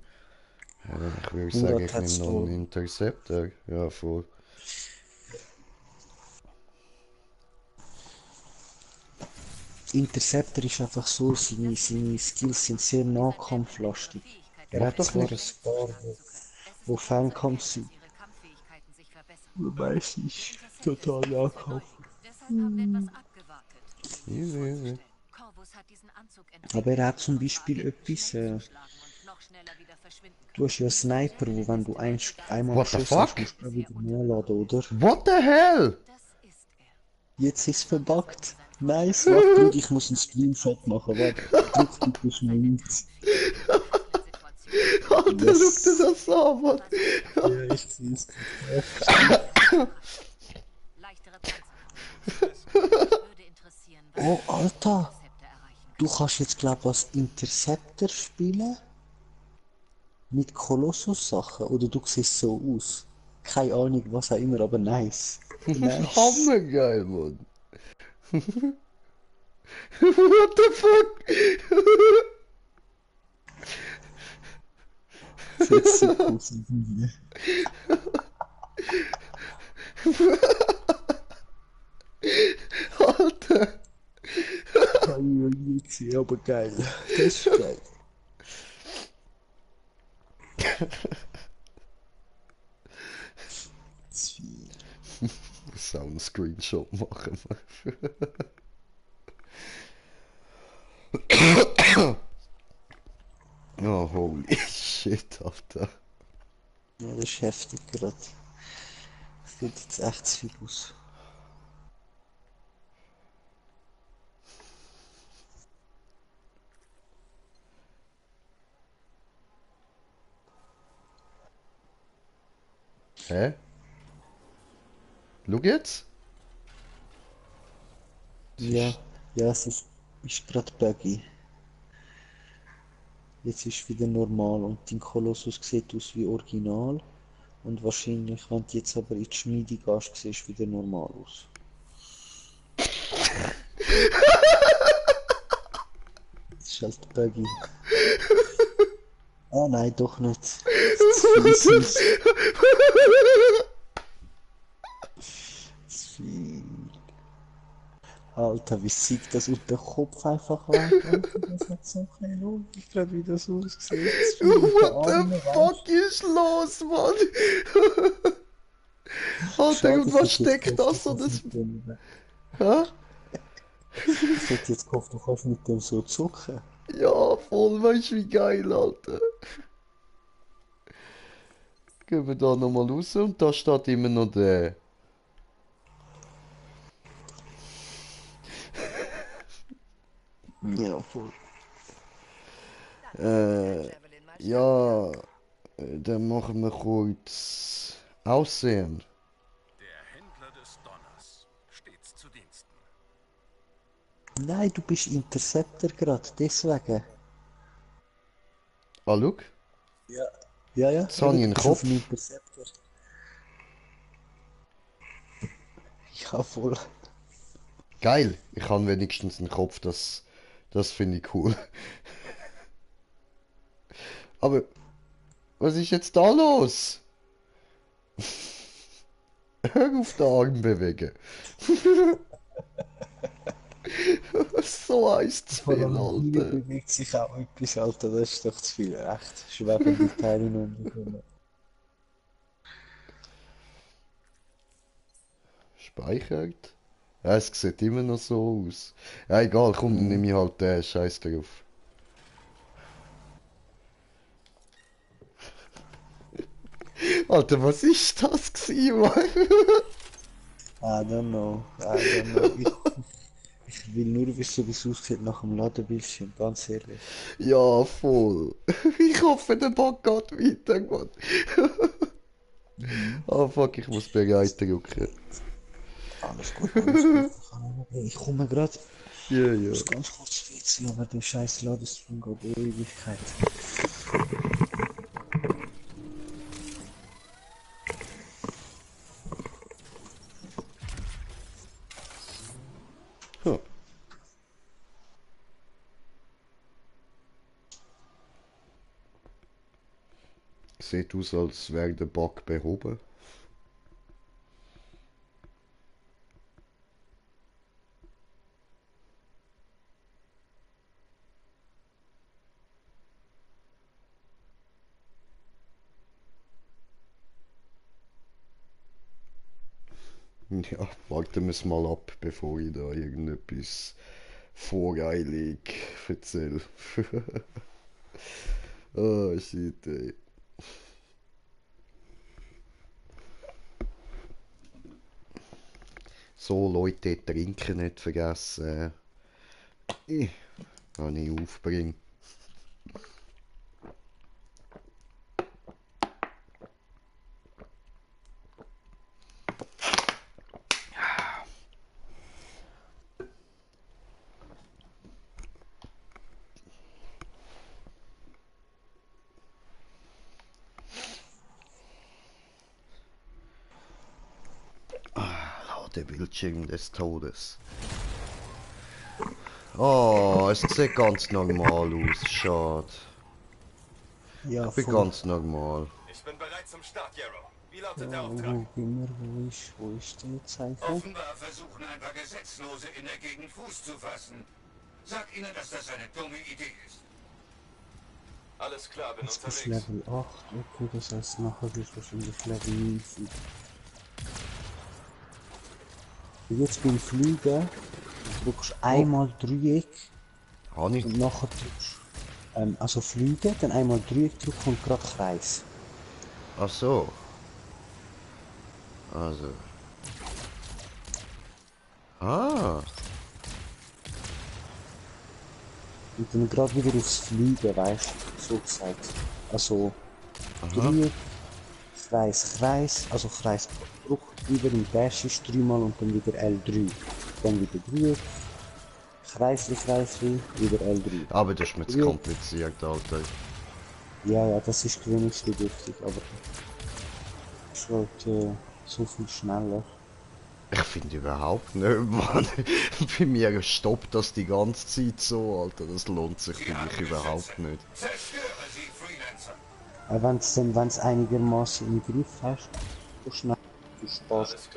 Ich würde sagen, Murat ich hat nehme noch Storm. einen Interceptor. Ja, voll. Interceptor ist einfach so, seine Skills sind sehr nahkampflastig. Er Mach hat doch zwar ein nicht. paar, wo Fernkampf sind. Wobei es ist total Nahkampf. Easy. Aber er hat zum Beispiel etwas, du hast ja einen Sniper, wo wenn du einmal What the geschossen hast, fuck? musst du wieder nachladen, oder? What the hell? Jetzt ist es verbuggt. Nice, warte, Bruder, ich muss einen Screenshot machen, warte. Drück bitte schnell nichts. Alter, schau dir das an, Mann. Ja, ich sehe es. Oh, Alter. Du kannst jetzt, glaube ich, als Interceptor spielen. Mit Kolossus-Sachen. Oder du siehst so aus. Keine Ahnung, was auch immer, aber nice. Nice. Hammergeil, Mann. What the fuck? Sieht super aus irgendwie. Alter. Habe ich noch nie gesehen, aber geil. Das ist geil. Ich soll einen Screenshot machen. Oh, holy shit, Alter. Ja, das ist heftig gerade. Das sieht jetzt echt zu viel aus. Hä? Schau jetzt? Ja, ja, es ist gerade buggy. Jetzt ist wieder normal und dein Kolossus sieht aus wie original. Und wahrscheinlich, wenn du jetzt aber in die Schmiede gehst, siehst du wieder normal aus. Das ist halt buggy. Ah nein, doch nicht. Das ist viel süß. Das ist viel. Alter, wie sick das und der Kopf einfach weg. Alter, das hat so keine Logik, gerade wie das aussieht. What the fuck ist los, Mann? Alter, und was steckt das so? Das... Hä? Ich hätte jetzt gehofft, du kannst mit dem so zucken. Ja, voll, weißt du, wie geil, Alter. Gehen wir da nochmal raus und da steht immer noch der. Ja, voll. Ja, dann machen wir kurz Aussehen. Der Händler des Donners. Stets zu Diensten. Nein, du bist Interceptor gerade, deswegen. Ah, schau. Ja. Ja, ja. Jetzt habe ich einen du bist Kopf. auf dem Interceptor. Ja, voll. Geil, ich habe wenigstens einen Kopf, das finde ich cool. Aber, was ist jetzt da los? Hör auf den Arm bewegen. So heißt es viel, Alter. Bewegt sich auch etwas, Alter, das ist doch zu viel. Echt, schwebende Teile unterkommen. Speichert? Ja, es sieht immer noch so aus. Ja, egal, komm, dann nehme ich halt den Scheiß drauf. Alter, was ist das gewesen, Mann? I don't know. Ich will nur wissen, wie es aussieht nach dem Ladebildschirm, ganz ehrlich. Ja, voll. Ich hoffe, der Bug geht weiter, Mann. Oh fuck, ich muss bereit drücken. Alles gut, alles gut. Ich komme gerade. Ja, ja. Ich muss ganz kurz schwitzen, aber der scheiß Ladestream geht Ewigkeit. Huh. Sieht aus, als wäre der Bug behoben. Ja, warten wir es mal ab, bevor ich da irgendetwas voreilig erzähle. Oh shit, ey. So, Leute, trinken nicht vergessen. Wenn ich aufbringe. Der Bildschirm des Todes. Oh, es sieht ganz normal aus. Schade. Ja, ich bin ganz normal. Ich bin bereit zum Start, Yarrow. Wie lautet Ja, der Auftrag? wo ist die Zeichen? Offenbar versuchen ein paar Gesetzlose in der Gegend Fuß zu fassen. Sag ihnen, dass das eine dumme Idee ist. Alles klar, bin Jetzt ist unterwegs. Level 8, okay, das heißt nachher wird wahrscheinlich Level 9 sein. Jetzt beim Fliegen drückst einmal Dreieck und nachher drückst also Fliegen, dann einmal Dreieck drücken und gerade Kreis. Ach so. Also. Ah. Und dann gerade wieder aufs Fliegen, weißt du, so gesagt. Also Dreieck, Kreis, Kreis, also Kreis, Druck, über den Dash ist 3-mal und dann wieder L3. Dann wieder Dreieck, Kreisli, wieder L3. Aber das ist mir zu kompliziert, Alter. Ja, das ist gewöhnungsbedürftig, aber das ist halt so viel schneller. Ich finde überhaupt nicht, Mann. Bei mir stoppt das die ganze Zeit so, Alter. Das lohnt sich für mich überhaupt nicht. Wenn es einigermaßen im Griff hast, so schnell du sparst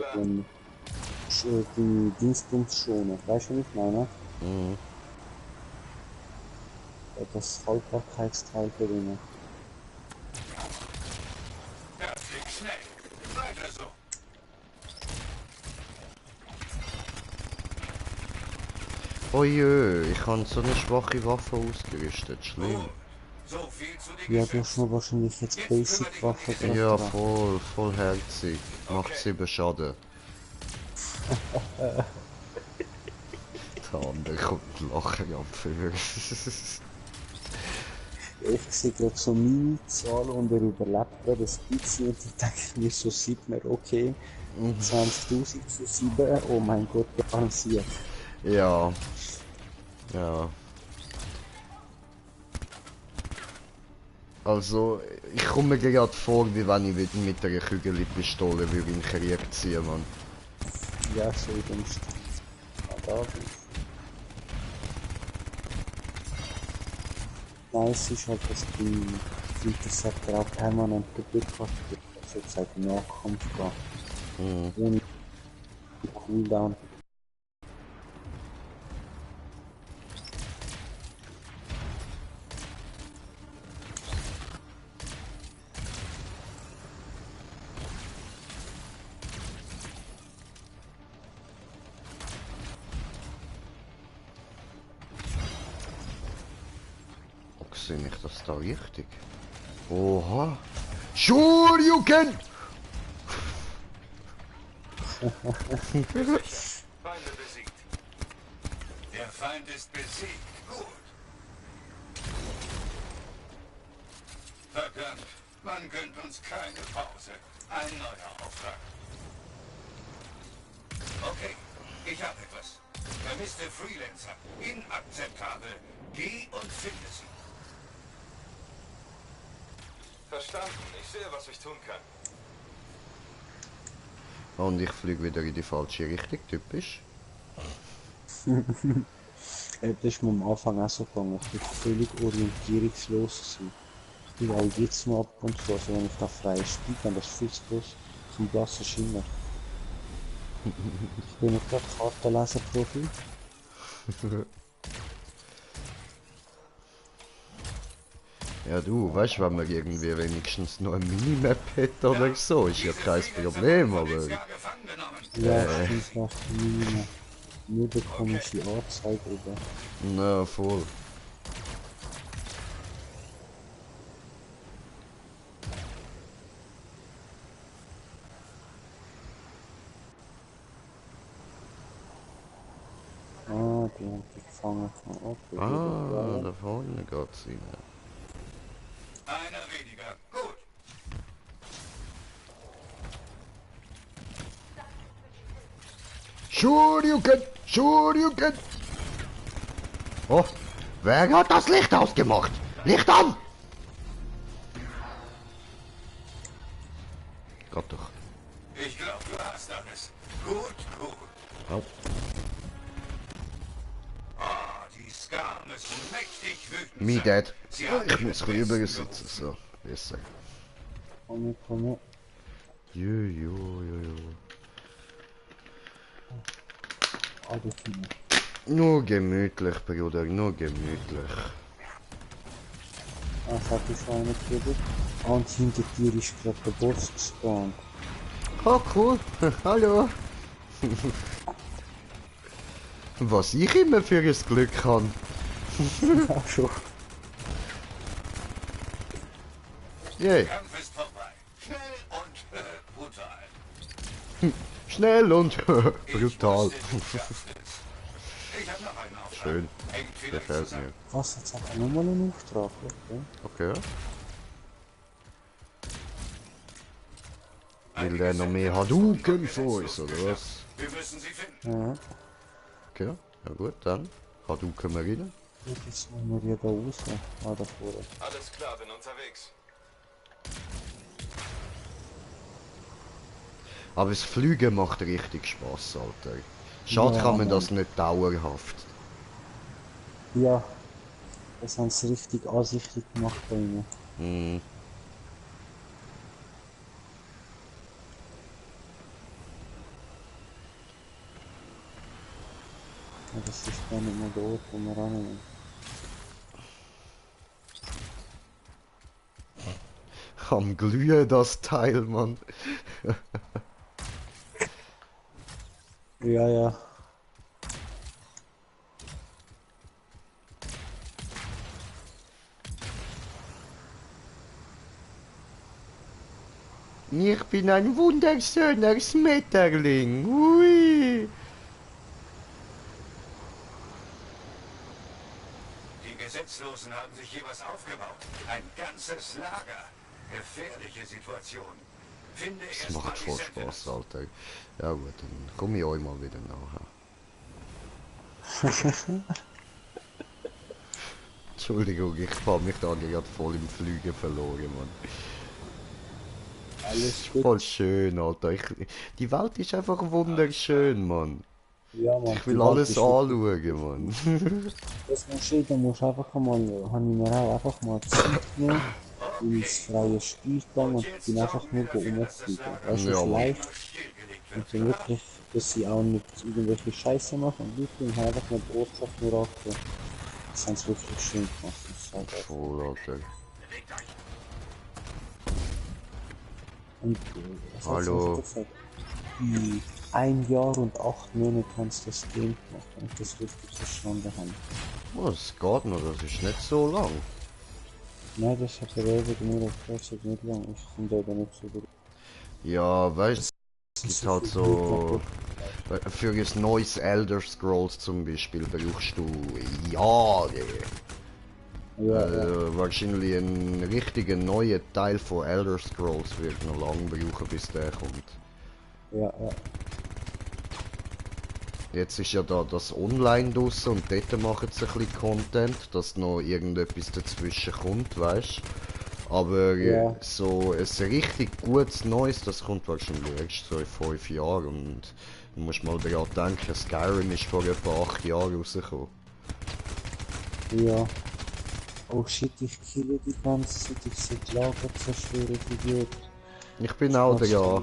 den Dienstbums schonen. Weißt du, was ich meine? Mhm. Das Haltbarkeitsteil drin. Das ging schnell. Weiter so. Oje, ich habe so eine schwache Waffe ausgerüstet. Schlimm. So viel zu den Ja, du hast nur wahrscheinlich jetzt Basic-Waffe drauf. Ja, voll herzig. Macht 7 Schaden. Der andere kommt ein Lachen abführen. Ich sehe gerade so meine Zahl und er überlebt gerade ein bisschen und ich denke mir so, sieht man, okay, 20.000 zu 7, oh mein Gott, balanciert. Ja. Ja. Also, ich komme mir gerade vor, wie wenn ich mit einer Kügelpistole in den Krieg ziehen, Mann. Ja, so in dem Stil. Ah, da bin ich. Nice ist halt, dass die Interceptor auch permanent Glück hat, sozusagen im Nahkampf gehen. Ohne Cooldown. Sehe ich das da richtig? Oha! Shoryuken! Feinde besiegt. Der Feind ist besiegt. Gut. Verdammt, man gönnt uns keine Pause. Ein neuer Auftrag. Okay, ich habe etwas. Vermisste Freelancer. Inakzeptabel. Geh und finde sie. Verstanden. Ich sehe, was ich tun kann. Und ich fliege wieder in die falsche Richtung, typisch. Das ist mir am Anfang auch so gegangen. Ich bin völlig orientierungslos gewesen. Ich bin auch jetzt noch ab und zu, also wenn ich da frei spiele, dann das viel zu groß zum blassen Schimmer. Ich bin nicht gerade Kartenleser-Profi. Ja du, weißt du, wenn man irgendwie wenigstens noch eine Minimap hätte oder so, ist ja kein Problem, aber... Ja, stimmt nach Minimap. Nur bekomme ich die Anzeige über. Na, voll. Ah, die haben die gefangen von Opel. Ah, da vorne geht's rein. Einer weniger. Gut. Shoryuken! Shoryuken! Oh, wer hat das Licht ausgemacht? Licht an! Gott doch. Ich glaube, du hast alles. Gut, gut. Oh. Die Ska müssen mächtig wütend Me sein. dead. Sie haben Ich muss rüber sitzen, so. Besser. Komm. Jo. Alles hin. Nur gemütlich, Bruder, nur gemütlich. Ah, hat ich eine gegeben. Und hinter dir ist gerade der Boss gespawnt. Oh cool, hallo. Was ich immer für ein Glück habe. Ja, schon. Yay. Der Kampf ist vorbei. Schnell und brutal. Schnell und brutal. Ich habe noch einen Auftrag. Schön. Hängt wieder Gefällt zusammen. mir. Was, jetzt hat er nochmal einen Auftrag, okay? Okay. Will der noch mehr Hadouken für uns, oder was? Wir müssen sie finden. Ja. Okay, ja gut, dann Hadouken wir rein. Jetzt müssen wir hier da raus. Ah, da vorne. Alles klar, bin unterwegs. Aber das Fliegen macht richtig Spaß, Alter. Schade Ja, kann man Mann. das nicht dauerhaft. Ja. Das haben sie richtig ansichtlich gemacht bei ihnen. Hm. Ja, das ist gar nicht mehr dort, wo wir reingehen. Am Glühen das Teil, Mann. Ja. Ich bin ein wunderschöner Schmetterling. Ui. Die Gesetzlosen haben sich hier was aufgebaut. Ein ganzes Lager. Gefährliche Situation. Finde Das erst mal macht die voll Sentinels. Spaß, Alter. Ja gut, dann komme ich euch mal wieder nachher. Entschuldigung, ich habe mich da gerade voll im Flügen verloren, Mann. Alles gut. Voll schön, Alter. Die Welt ist einfach wunderschön, Mann. Ja, Mann, Ich will alles anschauen, Mann. Das musst du einfach mal, habe ich mir auch einfach mal Zeit genommen, ins freie Spiel gegangen und bin einfach nur rumfliegen. Weißt du, Ja, es Mann. leicht und so wirklich, dass sie auch nicht irgendwelche Scheiße machen und Leute und einfach mal die Ortschaft nur angehen. Das haben sie wirklich schön gemacht. Das ist halt voll, Alter. Und was hat's Hallo. noch gesagt? In 1 Jahr und 8 Monate haben sie das Game gemacht und das richtig verstanden haben. Oh, das geht noch, das ist nicht so lang. Nein, das hat er eben nur erklärt, nicht lang. Ich finde aber nicht so gut. Ja, weißt du, es gibt halt so... Für ein neues Elder Scrolls zum Beispiel brauchst du Jahre. Wahrscheinlich ein richtiger neuer Teil von Elder Scrolls wird noch lange brauchen, bis der kommt. Ja. Jetzt ist ja da das Online draussen und dort machen sie ein bisschen Content, dass noch irgendetwas dazwischen kommt, weißt. Aber so ein richtig gutes Neues, das kommt wahrscheinlich erst so in 5 Jahren und du musst mal daran denken, Skyrim ist vor etwa 8 Jahren rausgekommen. Ja. Oh shit, ich kille die ganze Zeit, ich sehe die Lager zerstören, Idiot. Ich bin auch da, ja.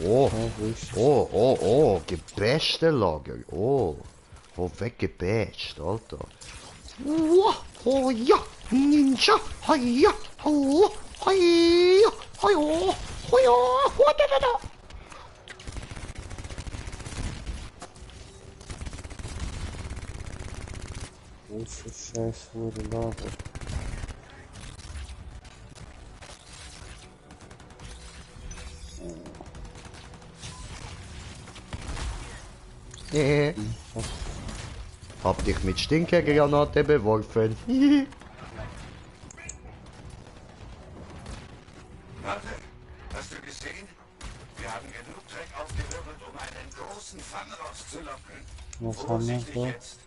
Oh, gebaschte Lager. Oh, weggebasht, Alter. Oh ja, Ninja, ja, oh ja, Große Scheiß wurde Lager. Hab dich mit Stinkergranate beworfen. Warte, hast du gesehen? Wir haben genug Dreck aufgewirbelt, um einen großen Fang rauszulocken. Was haben wir Vorsichtig so? jetzt.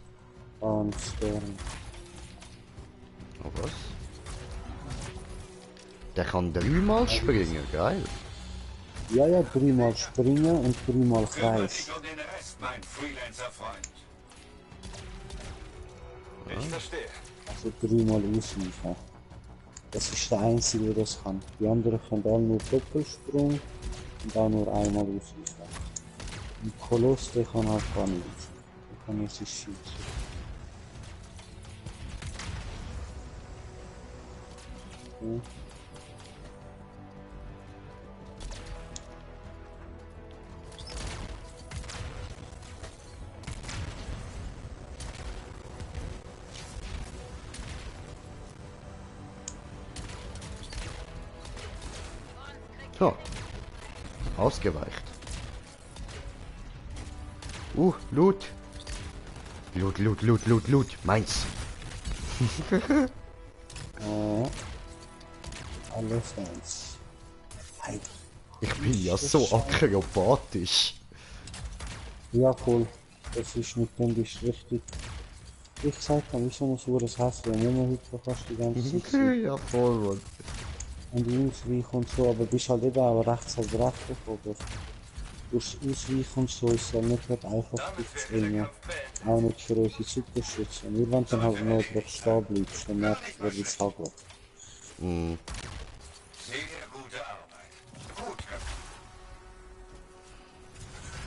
Und Stern. Oh, was? Der kann 3-mal springen, geil. Ja, 3-mal springen und 3-mal Kreis. Dich um den Rest, mein Freelancer-Freund. Ich verstehe. Also 3-mal ausweichen. Das ist der einzige, der das kann. Die anderen können alle nur Doppelsprung und auch nur einmal ausweichen. Und Koloss, der kann halt gar nicht. Der kann jetzt schießen. Okay. So. Ausgeweicht. Loot. Loot. Meins. Alles eins. Hey. Ich bin ja so akrobatisch. Ja, voll. Das ist mit dem bist richtig. Ich sag mal, wieso noch so das hast du ja immer heute fast die ganze Zeit. Ja, voll, Mann. Und ausweichen und so, aber bist halt eben auch rechts als rechts, oder? Durchs Ausweichen und so ist ja nicht gerade einfach zu bringen. Auch nicht für unsere Superschützer. Nur wenn du dann halt nur drauf stehen bleibst, dann merkst du, wie es hagelt. Sehr gute Arbeit. Gut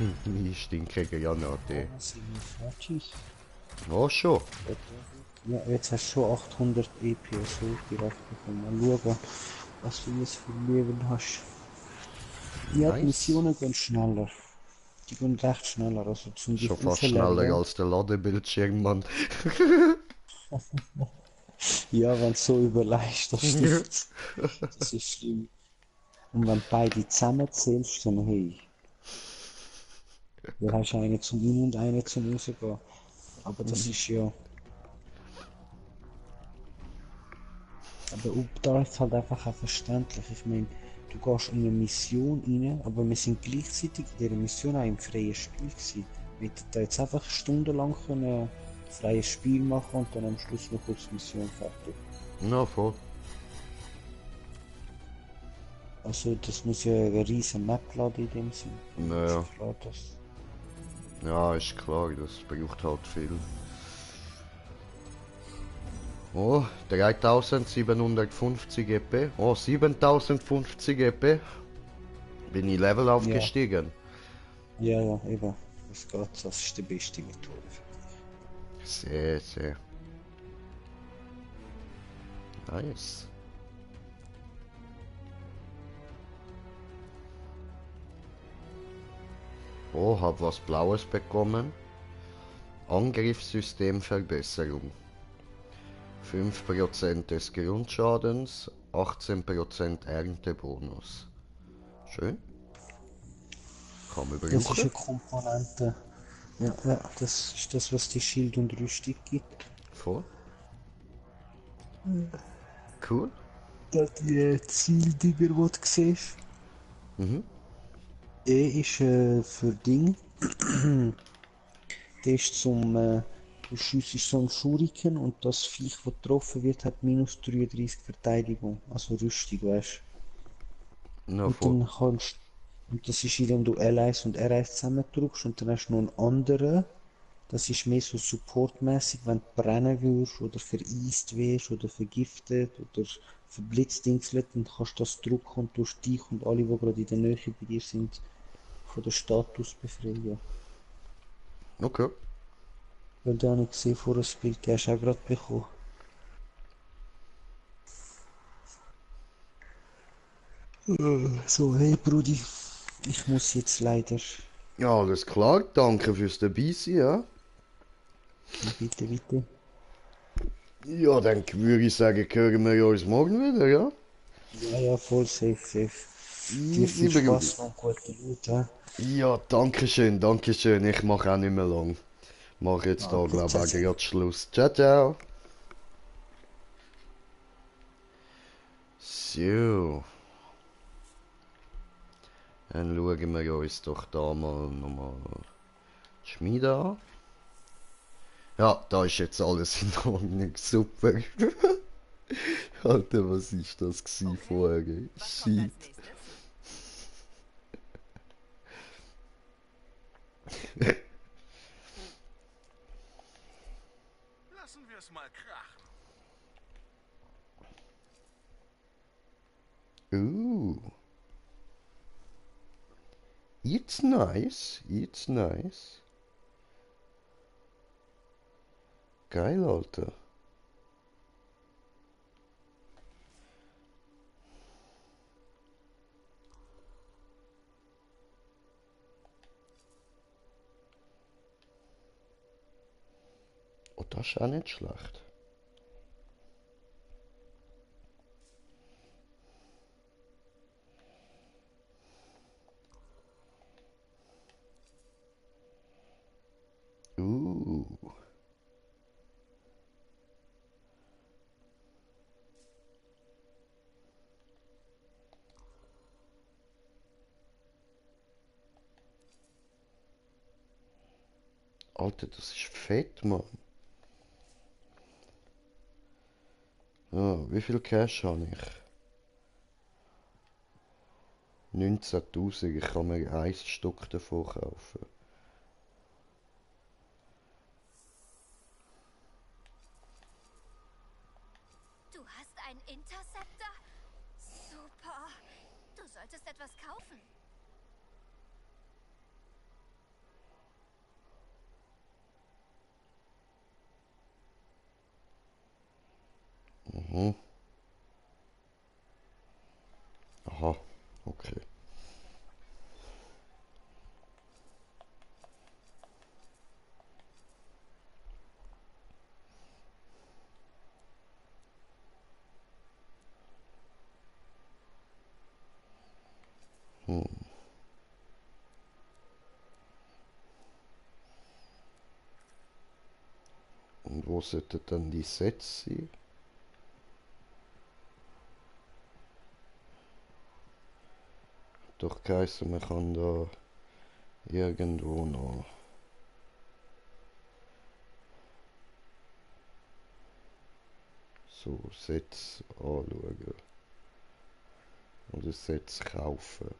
gemacht. Die Stinkergranate. Sind wir fertig? Oh, schon. Ja, jetzt hast du schon 800 EP, so direkt bekommen. Mal schauen, was du jetzt für Leben hast. Die Missionen gehen schneller. Die gehen recht schneller, also zum Schon fast schneller als der Ladebildschirm, Mann. Ja, wenn du so überlegst, das stimmt. Das ist schlimm. Und wenn beide zusammenzählst, dann hey. Du hast eine zum In- und eine zum Rausgehen. Aber das ist ja... Aber da ist halt einfach auch verständlich. Ich meine, du gehst in eine Mission rein, aber wir sind gleichzeitig in dieser Mission auch im freien Spiel gewesen. Wir hätten da jetzt einfach stundenlang können freies Spiel machen und dann am Schluss noch kurz Mission fertig. Na, voll. Also das muss ja eine riesen Map laden in dem Sinn. Naja. Ist klar, das... Ja, ist klar, das braucht halt viel. Oh, 3750 EP. Oh, 7050 EP. Bin ich Level aufgestiegen. Ja, ja, eben. Das geht, das ist die beste Methode. Sehr, sehr. Nice. Oh, hab was Blaues bekommen. Angriffssystemverbesserung. 5% des Grundschadens, 18% Erntebonus. Schön. Kann man brauchen. Das ist eine Komponente. Ja, ja, das ist das, was die Schild und Rüstung gibt. Voll. Cool. Da die Zieldinger, die du siehst. Mhm. Der ist für Ding. Der ist zum. Du schiessest so einen Schuriken und das Viech, das getroffen wird, hat minus 33 Verteidigung. Also Rüstung, weißt du. Und dann kannst. Und das ist, indem du L1 und R1 zusammendrückst und dann hast du noch einen anderen. Das ist mehr so supportmäßig, wenn du brennen würdest oder vereist wirst oder vergiftet oder verblitzdingselt, dann kannst du das drücken und durch dich und alle, die gerade in der Nähe bei dir sind, von der Status befreien. Okay. Weil da habe ich gesehen vor dem Bild, den hast du auch gerade bekommen. So, hey Brudi, ich muss jetzt leider... Ja, alles klar, danke fürs Dabeisein, ja. Bitte, bitte. Ja, dann würde ich sagen, hören wir uns morgen wieder, ja? Ja, ja, voll safe. Dir viel Spaß und gute Leute, ja? Ja, danke schön. Ich mache auch nicht mehr lang. Mache jetzt da, glaube ich, gerade Schluss. Ciao, ciao. So. Dann schauen wir uns doch da mal nochmal die Schmiede an. Ja, da ist jetzt alles in Ordnung. Super. Alter, was ist das vorher? Shit. Lassen wir es mal krachen. It's nice. Geil, Alter. Oh, das ist auch nicht schlecht. Alter, das ist fett, Mann. Ja, wie viel Cash habe ich? 19.000, ich kann mir ein Stück davon kaufen. Du hast einen Interceptor? Super. Du solltest etwas kaufen. Mhm. Aha, okay. Und wo sollten dann die Sets sein? Doch geheißen, man kann da irgendwo noch. So, Sets anschauen. Oder Sets kaufen.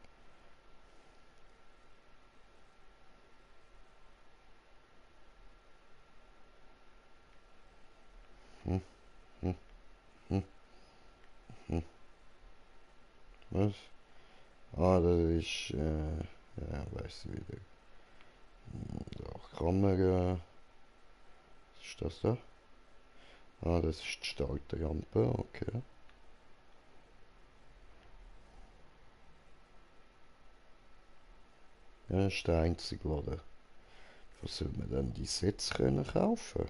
Was? Ah, das ist, ja, weiß ich wieder. Da Kamera. Was ist das da? Ah, das ist die Starterrampe, okay. Ja, das ist der einzige Laden. Wo soll man dann die Sets können kaufen?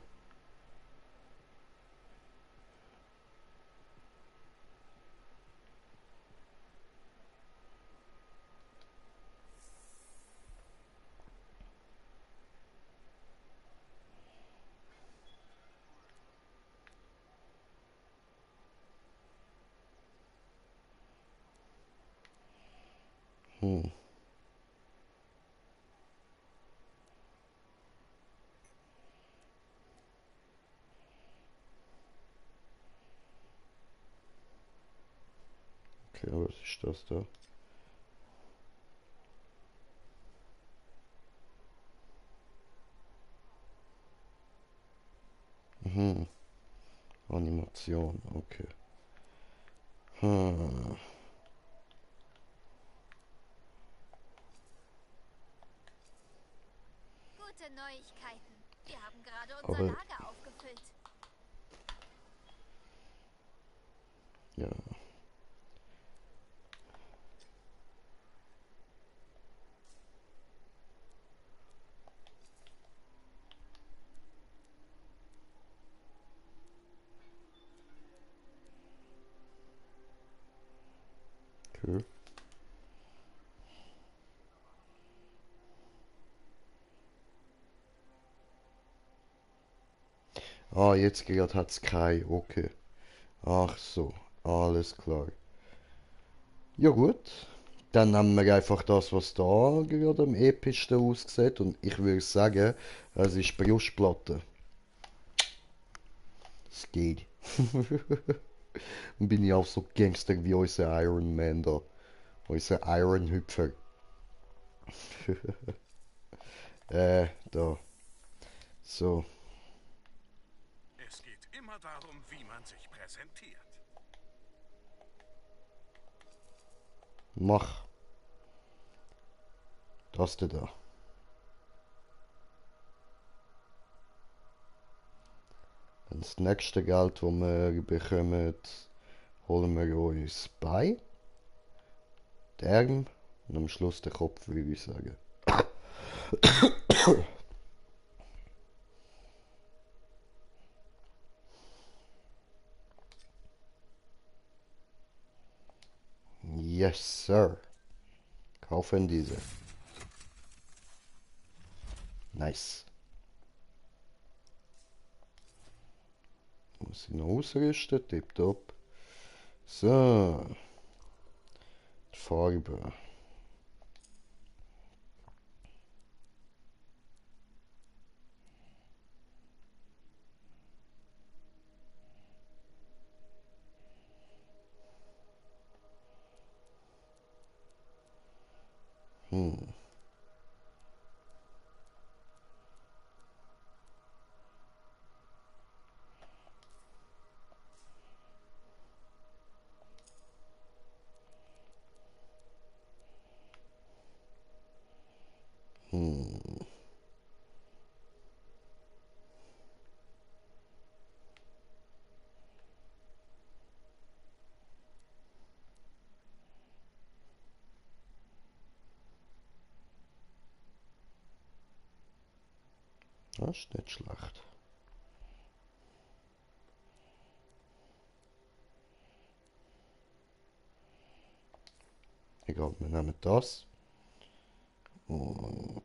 Okay, was ist das da? Animation, okay. Gute Neuigkeiten. Wir haben gerade unser Lager aufgefüllt. Ja. Okay. Ah, jetzt gerade hat es kein, okay. Ach so, alles klar. Ja gut, dann nehmen wir einfach das, was da gerade am epischsten aussieht und ich würde sagen, es ist Brustplatte. Es geht. Dann bin ich auch so Gangster wie unser Iron Man da. Unser Iron Hüpfer. Da. So. Es geht immer darum, wie man sich präsentiert. Mach. Das da. Das nächste Geld, das wir bekommen, holen wir uns bei. Den Arm und am Schluss den Kopf, würde ich sagen. Yes, sir. Kaufen diese. Nice. Muss ich noch ausrüsten? Tipptopp. So. Die Farbe. Das ist nicht schlecht. Egal, wir nehmen das. Und...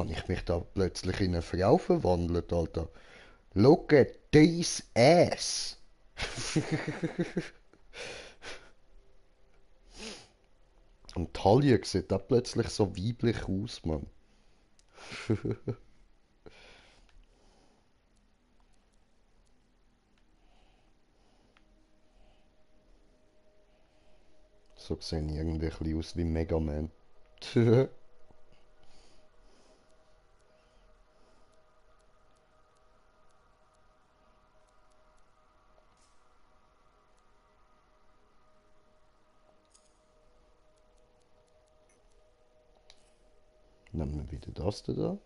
habe ich mich da plötzlich in eine Frau verwandelt, Alter. Look at this ass. Und Talia sieht auch plötzlich so weiblich aus, Mann. So sehen irgendwie ein bisschen aus wie Mega Man. Nehmen wir wieder das da.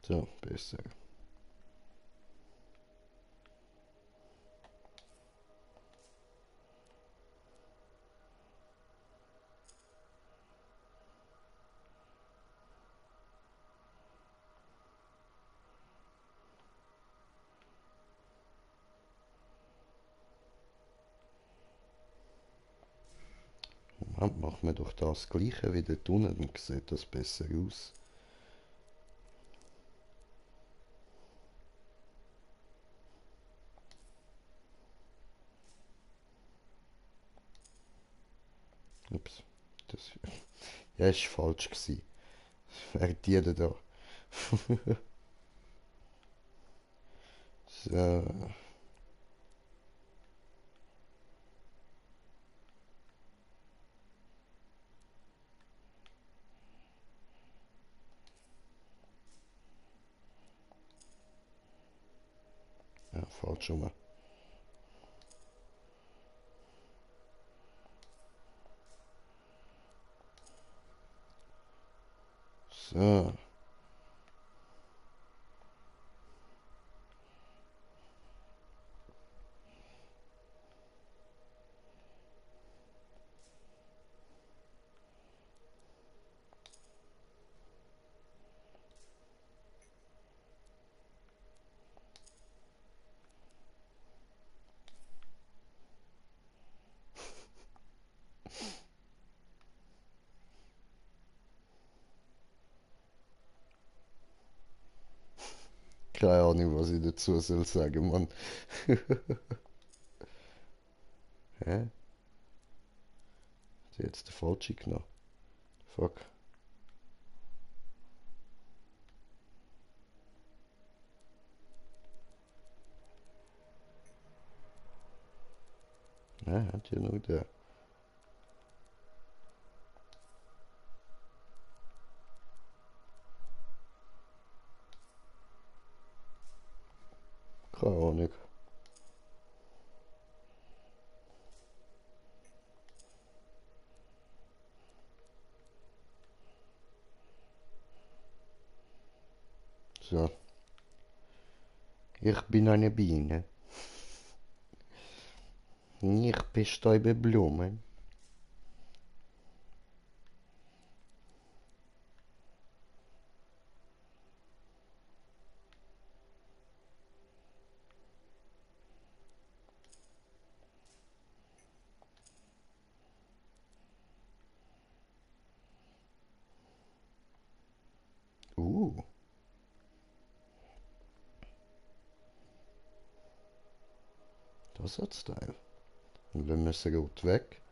So, besser. Moment, machen wir doch das gleiche wie dort unten, dann sieht das besser aus. Ups, das ja, ist falsch gewesen. Wer die denn da? So. Ja, falsch rum. So. Keine Ahnung, was ich dazu soll sagen, Mann. Hä? Ist jetzt der falsche genommen? Fuck. Ja, hat ja nur der. Keine Ahnung. So. Ich bin eine Biene. Ich bestäube Blumen. Das hat Style. Und wir müssen gut weg.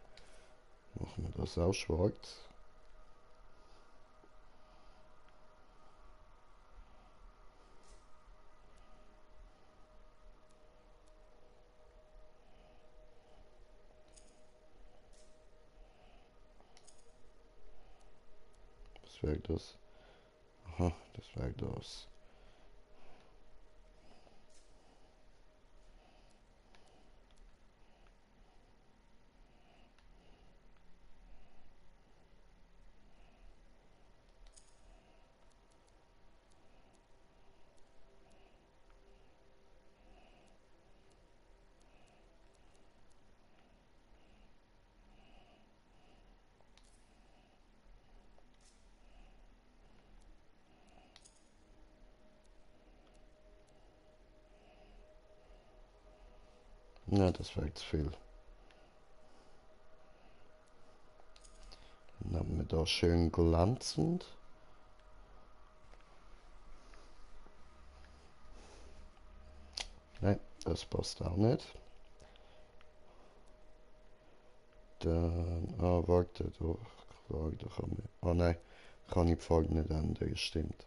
Machen wir das auch schwarz. Was wäre das? Aha, das wäre das. Ja, das wäre zu viel. Dann haben wir da schön glänzend. Nein, das passt auch nicht. Dann, warte, da kann man, nein, kann ich die Farbe nicht ändern, das stimmt.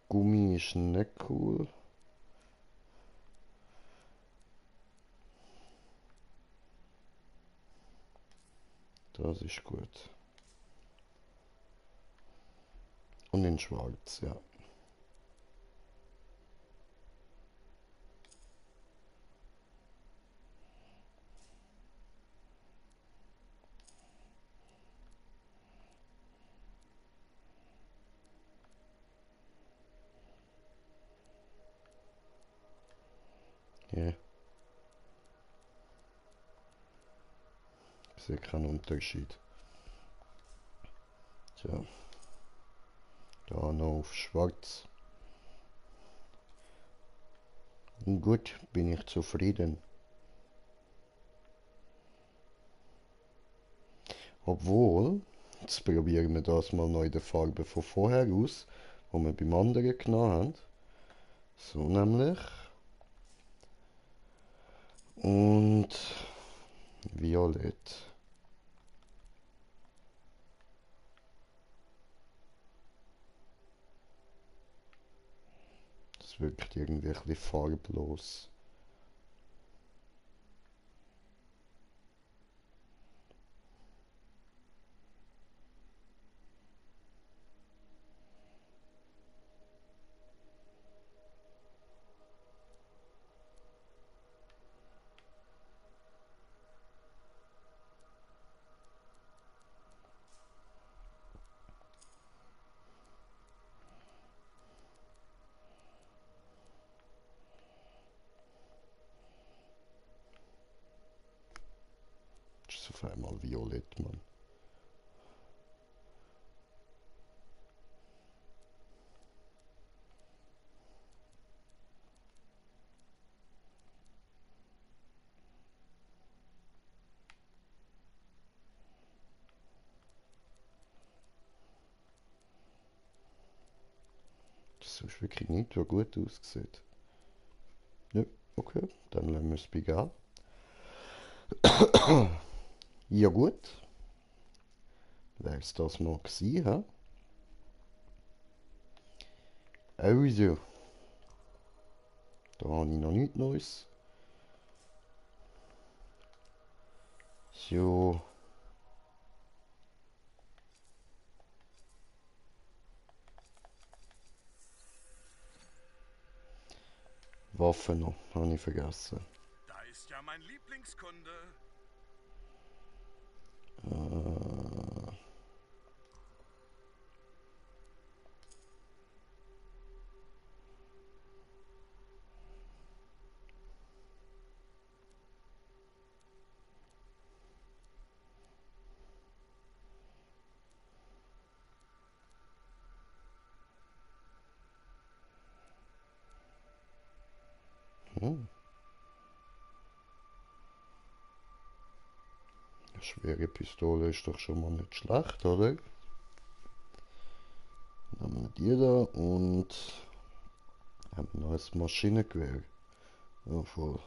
Gummi ist nicht cool. Das ist gut. Und in schwarz, ja. Ja. Ich sehe keinen Unterschied. Tja. Da noch auf schwarz. Und gut, bin ich zufrieden. Obwohl, jetzt probieren wir das mal noch in der Farbe von vorher aus, wo wir beim anderen genommen haben. So nämlich. Und violett. Das wirkt irgendwie ein bisschen farblos. Das ist auf einmal violett, Mann. Das ist wirklich nicht, was gut aussieht. Ja, okay, dann lassen wir es bei gehen. Ja gut. Wäre es das mal gewesen, hä? Also. Da habe ich noch nichts Neues. So. Waffen noch, habe ich vergessen. Da ist ja mein Lieblingskunde. Eine schwere Pistole ist doch schon mal nicht schlecht, oder? Dann haben wir die da und haben noch ein Maschinengewehr. Ja, voll.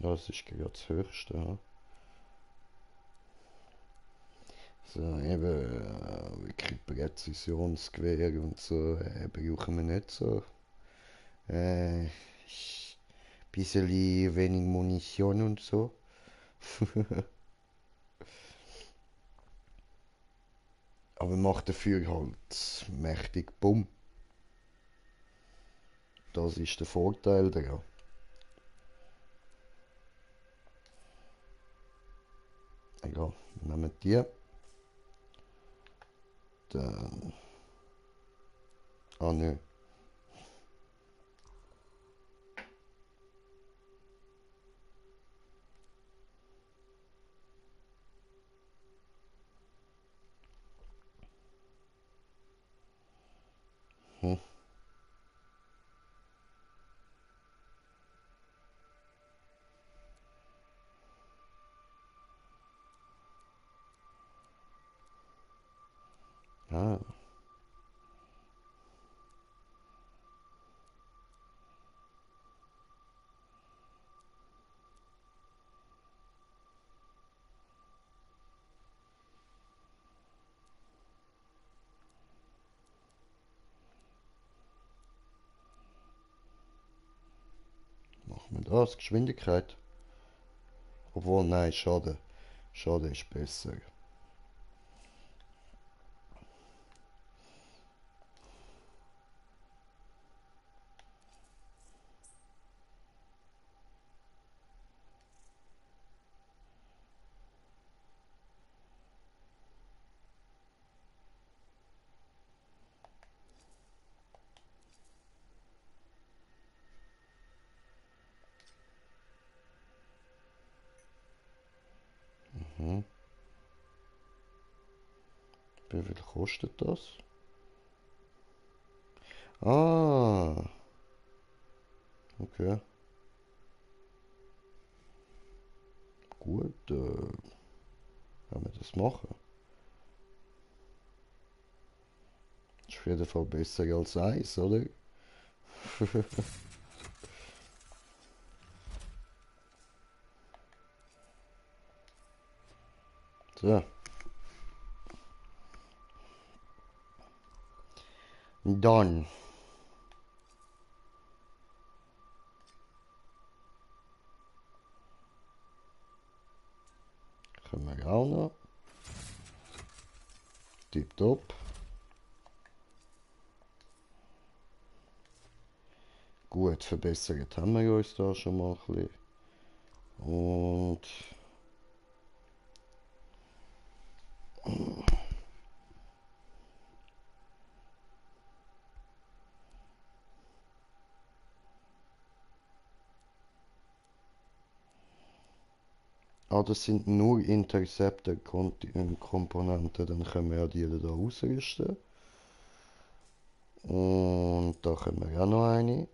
Das ist gerade das Höchste. Ja. So, eben, wirklich Präzisionsgewehr und so, brauchen wir nicht so. Bisschen wenig Munition und so. Aber macht dafür halt mächtig Bumm. Das ist der Vorteil daran. Egal, wir nehmen die. Dann... Ah, nö. Mhm. Ah. Machen wir das, Geschwindigkeit. Obwohl, nein, schade. Schade ist besser. Mhm. Wie viel kostet das? Ah. Okay. Gut, werden wir das machen. Ist auf jeden Fall besser als Eis, oder? So. Dann. Können wir auch noch. Tipptopp. Gut, verbessert haben wir uns da schon mal ein bisschen. Und... Ah, das sind nur Interceptor-Komponenten, dann können wir ja die da ausrüsten. Und da können wir ja noch eine.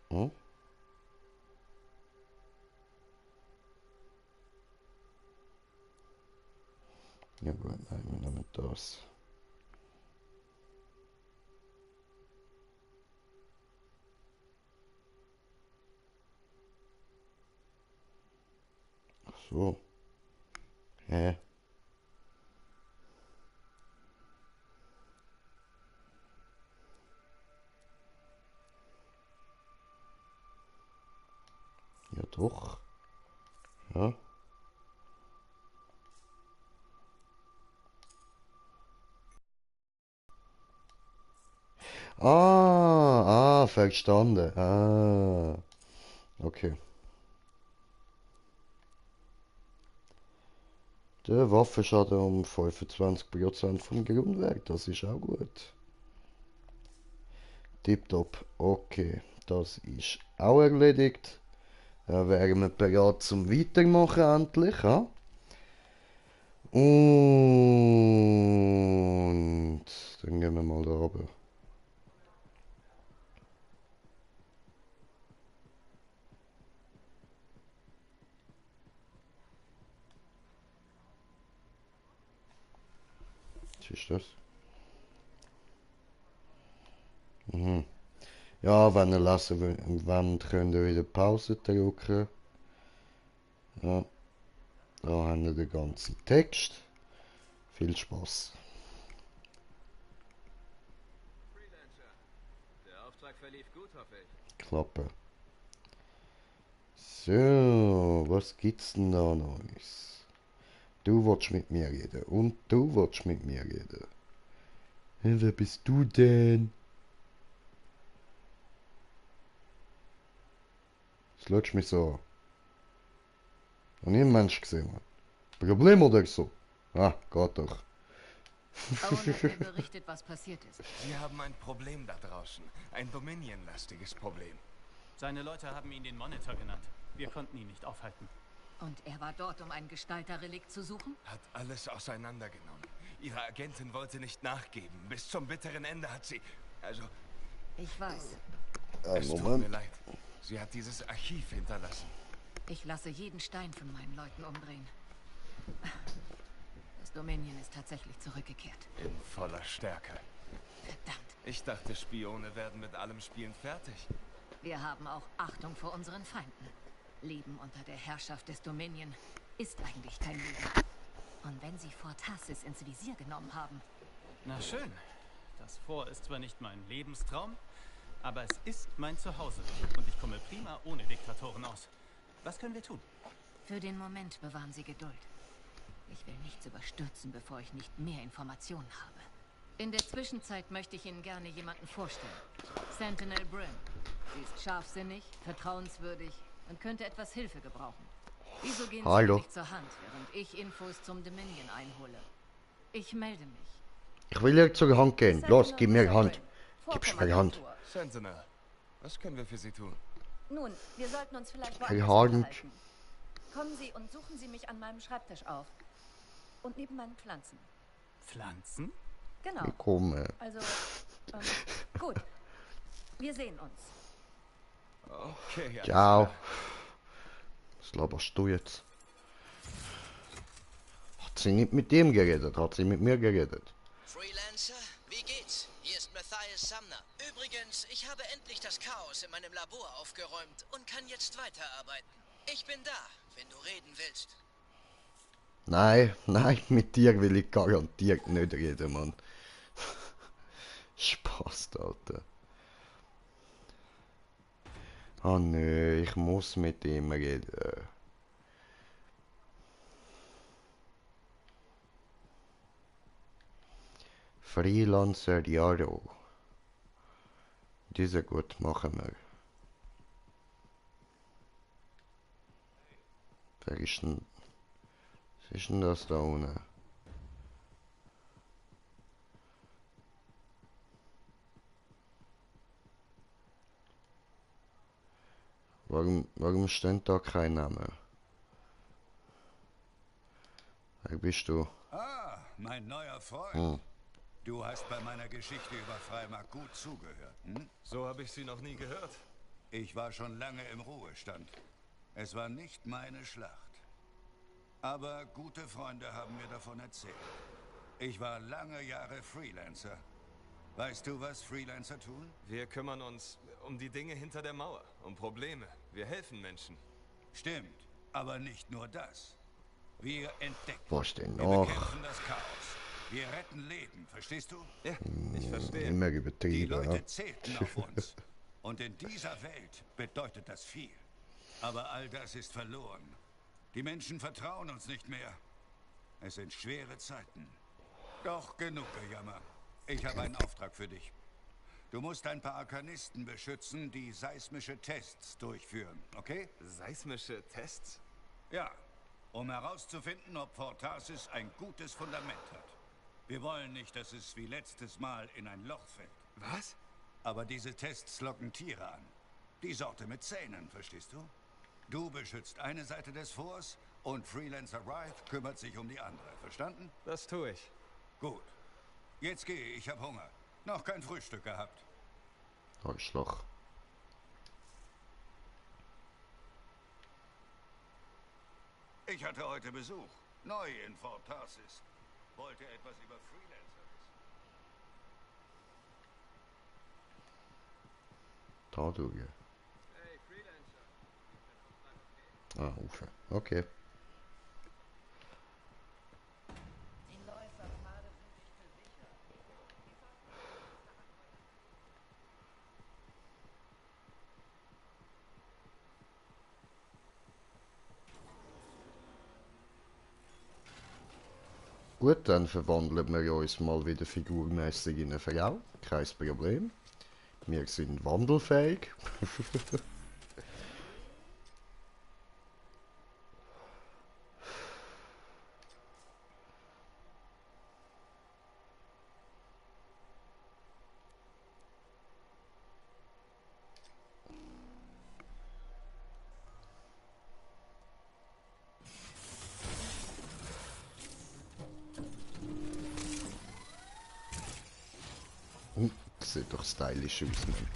Hm? Ja gut, nein, wir nehmen das. Ach so. Hä? Ja doch. Ja. Verstanden. Ah. Okay. Der Waffenschaden um 25% vom Grundwert, das ist auch gut. Tipptopp. Okay, das ist auch erledigt. Dann wären wir bereit zum Weitermachen endlich. Ja? Und dann gehen wir mal da runter. Was ist das? Mhm. Ja, wenn ihr lesen wollt, könnt ihr wieder Pause drücken. Ja. Da haben wir den ganzen Text. Viel Spaß. Der Auftrag verlief gut, hoffe ich. Klappe. So, was gibt's denn da Neues? Du willst mit mir reden und du willst mit mir reden. Hey, wer bist du denn? Was schaust du mich so an? Noch nie einen Mensch gesehen. Problem oder so? Ah, geht doch. Owen hat mir berichtet, was passiert ist. Sie haben ein Problem da draußen. Ein Dominion-lastiges Problem. Seine Leute haben ihn den Monitor genannt. Wir konnten ihn nicht aufhalten. Und er war dort, um ein Gestalterrelikt zu suchen? Hat alles auseinandergenommen. Ihre Agentin wollte nicht nachgeben. Bis zum bitteren Ende hat sie... Also... Ich weiß. Es tut mir leid. Sie hat dieses Archiv hinterlassen. Ich lasse jeden Stein von meinen Leuten umdrehen. Das Dominion ist tatsächlich zurückgekehrt. In voller Stärke. Verdammt. Ich dachte, Spione werden mit allem Spielen fertig. Wir haben auch Achtung vor unseren Feinden. Leben unter der Herrschaft des Dominion ist eigentlich kein Leben. Und wenn sie Fort Tarsis ins Visier genommen haben... Na schön. Das Fort ist zwar nicht mein Lebenstraum, aber es ist mein Zuhause. Und ich komme prima ohne Diktatoren aus. Was können wir tun? Für den Moment bewahren Sie Geduld. Ich will nichts überstürzen, bevor ich nicht mehr Informationen habe. In der Zwischenzeit möchte ich Ihnen gerne jemanden vorstellen. Sentinel Brim. Sie ist scharfsinnig, vertrauenswürdig und könnte etwas Hilfe gebrauchen. Wieso gehen Sie nicht zur Hand, während ich Infos zum Dominion einhole? Ich melde mich. Ich will ja zur Hand gehen. Los, gib mir die Hand. Gib's mir die Hand. Sentinel, was können wir für Sie tun? Nun, wir sollten uns vielleicht Hey, woanders unterhalten. Kommen Sie und suchen Sie mich an meinem Schreibtisch auf. Und neben meinen Pflanzen. Pflanzen? Genau. Komm, Also, gut. Wir sehen uns. Okay, ja. Ciao. Was laberst du jetzt? Hat sie nicht mit dem geredet, hat sie mit mir geredet. Freelancer, wie geht's? Hier ist Matthias Sumner. Übrigens, ich habe endlich das Chaos in meinem Labor aufgeräumt und kann jetzt weiterarbeiten. Ich bin da, wenn du reden willst. Nein, mit dir will ich garantiert nicht reden, Mann. Spaß, Alter. Oh nö, ich muss mit ihm reden. Freelancer Jaro. Diese gut machen wir. Wer ist denn... Was ist denn das da unten? Warum steht da kein Name? Wer bist du? Ah, mein neuer Freund. Du hast bei meiner Geschichte über Freimarkt gut zugehört, hm? So habe ich sie noch nie gehört. Ich war schon lange im Ruhestand. Es war nicht meine Schlacht. Aber gute Freunde haben mir davon erzählt. Ich war lange Jahre Freelancer. Weißt du, was Freelancer tun? Wir kümmern uns um die Dinge hinter der Mauer, um Probleme. Wir helfen Menschen. Stimmt, aber nicht nur das. Wir entdecken. Was denn Wir noch? bekämpfen das Chaos. Wir retten Leben, verstehst du? Ja, ich verstehe. Immer Die übertrieben, Leute ja. zählten auf uns. Und in dieser Welt bedeutet das viel. Aber all das ist verloren. Die Menschen vertrauen uns nicht mehr. Es sind schwere Zeiten. Doch genug Gejammer. Ich habe einen Auftrag für dich. Du musst ein paar Arkanisten beschützen, die seismische Tests durchführen, okay? Seismische Tests? Ja, um herauszufinden, ob Fort Tarsis ein gutes Fundament hat. Wir wollen nicht, dass es wie letztes Mal in ein Loch fällt. Was? Aber diese Tests locken Tiere an. Die Sorte mit Zähnen, verstehst du? Du beschützt eine Seite des Forts und Freelancer Wright kümmert sich um die andere. Verstanden? Das tue ich. Gut. Jetzt gehe ich, hab Hunger. Noch kein Frühstück gehabt. Arschloch. Ich hatte heute Besuch. Neu in Fort Tarsis. Wollte etwas über Freelancer wissen. Da du. Ah, Ufer. Okay. Gut, dann verwandeln wir uns mal wieder figurmäßig in eine Frau. Kein Problem. Wir sind wandelfähig. Das sieht doch stylisch aus, Mann.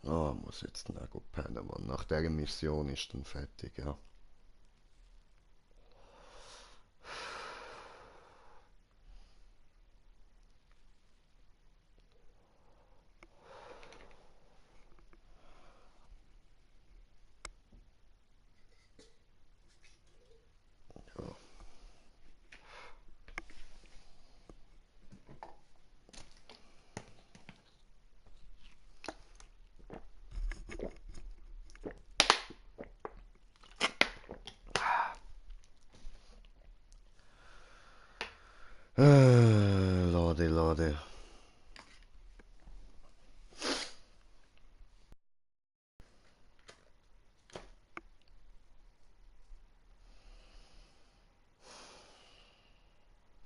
Ah, muss jetzt noch gut pennen, Mann. Nach dieser Mission ist dann fertig, ja. Lade.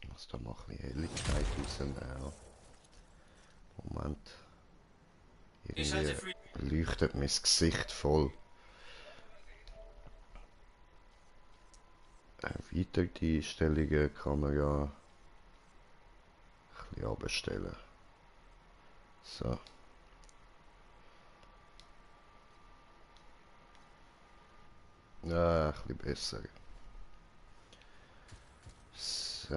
Muss da mal ein bisschen Helligkeit rausnehmen. Moment. Irgendwie leuchtet mein Gesicht voll. Erweiterte Einstellungen kann man ja ein bisschen abstellen. So. Ja, ein bisschen besser. So.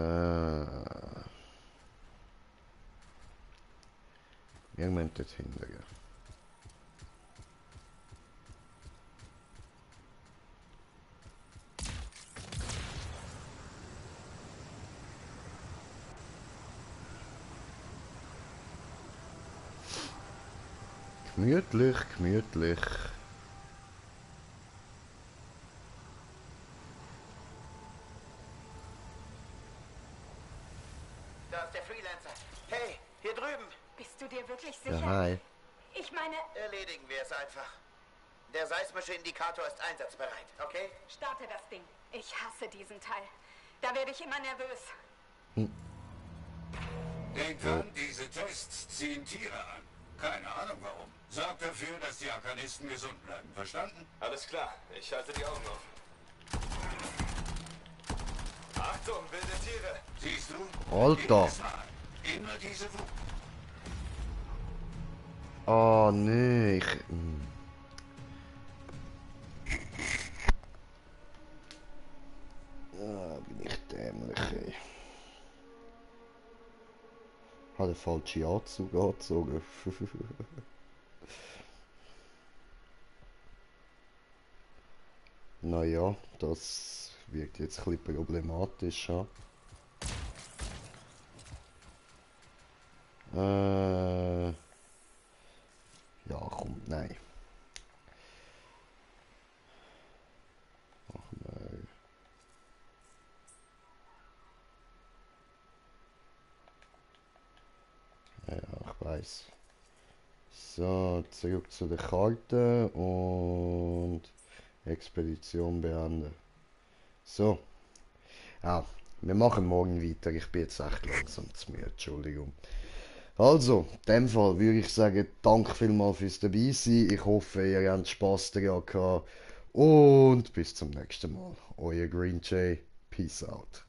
Wir müssen dort hingehen. Gemütlich. Da ist der Freelancer. Hey, hier drüben. Bist du dir wirklich sicher? Ja, hi. Ich meine... Erledigen wir es einfach. Der seismische Indikator ist einsatzbereit, okay? Starte das Ding. Ich hasse diesen Teil. Da werde ich immer nervös. Denk dran, diese Tests ziehen Tiere an. Keine Ahnung warum. Sorgt dafür, dass die Arkanisten gesund bleiben. Verstanden? Alles klar, ich halte die Augen offen. Achtung, wilde Tiere! Siehst du? Alter! Immer diese Wut. Oh nee, bin ich dämlich, ey. Habe den falschen Anzug angezogen. Naja, das wirkt jetzt ein bisschen problematisch. Ja, ja komm, nein. Machen wir. Ja, ich weiß. So, zurück zu der Karte und Expedition beenden. So. Ja, wir machen morgen weiter. Ich bin jetzt echt langsam zu müde, Entschuldigung. Also, in dem Fall würde ich sagen, danke vielmals fürs dabei sein. Ich hoffe, ihr habt Spass daran gehabt. Und bis zum nächsten Mal. Euer Green Jay. Peace out.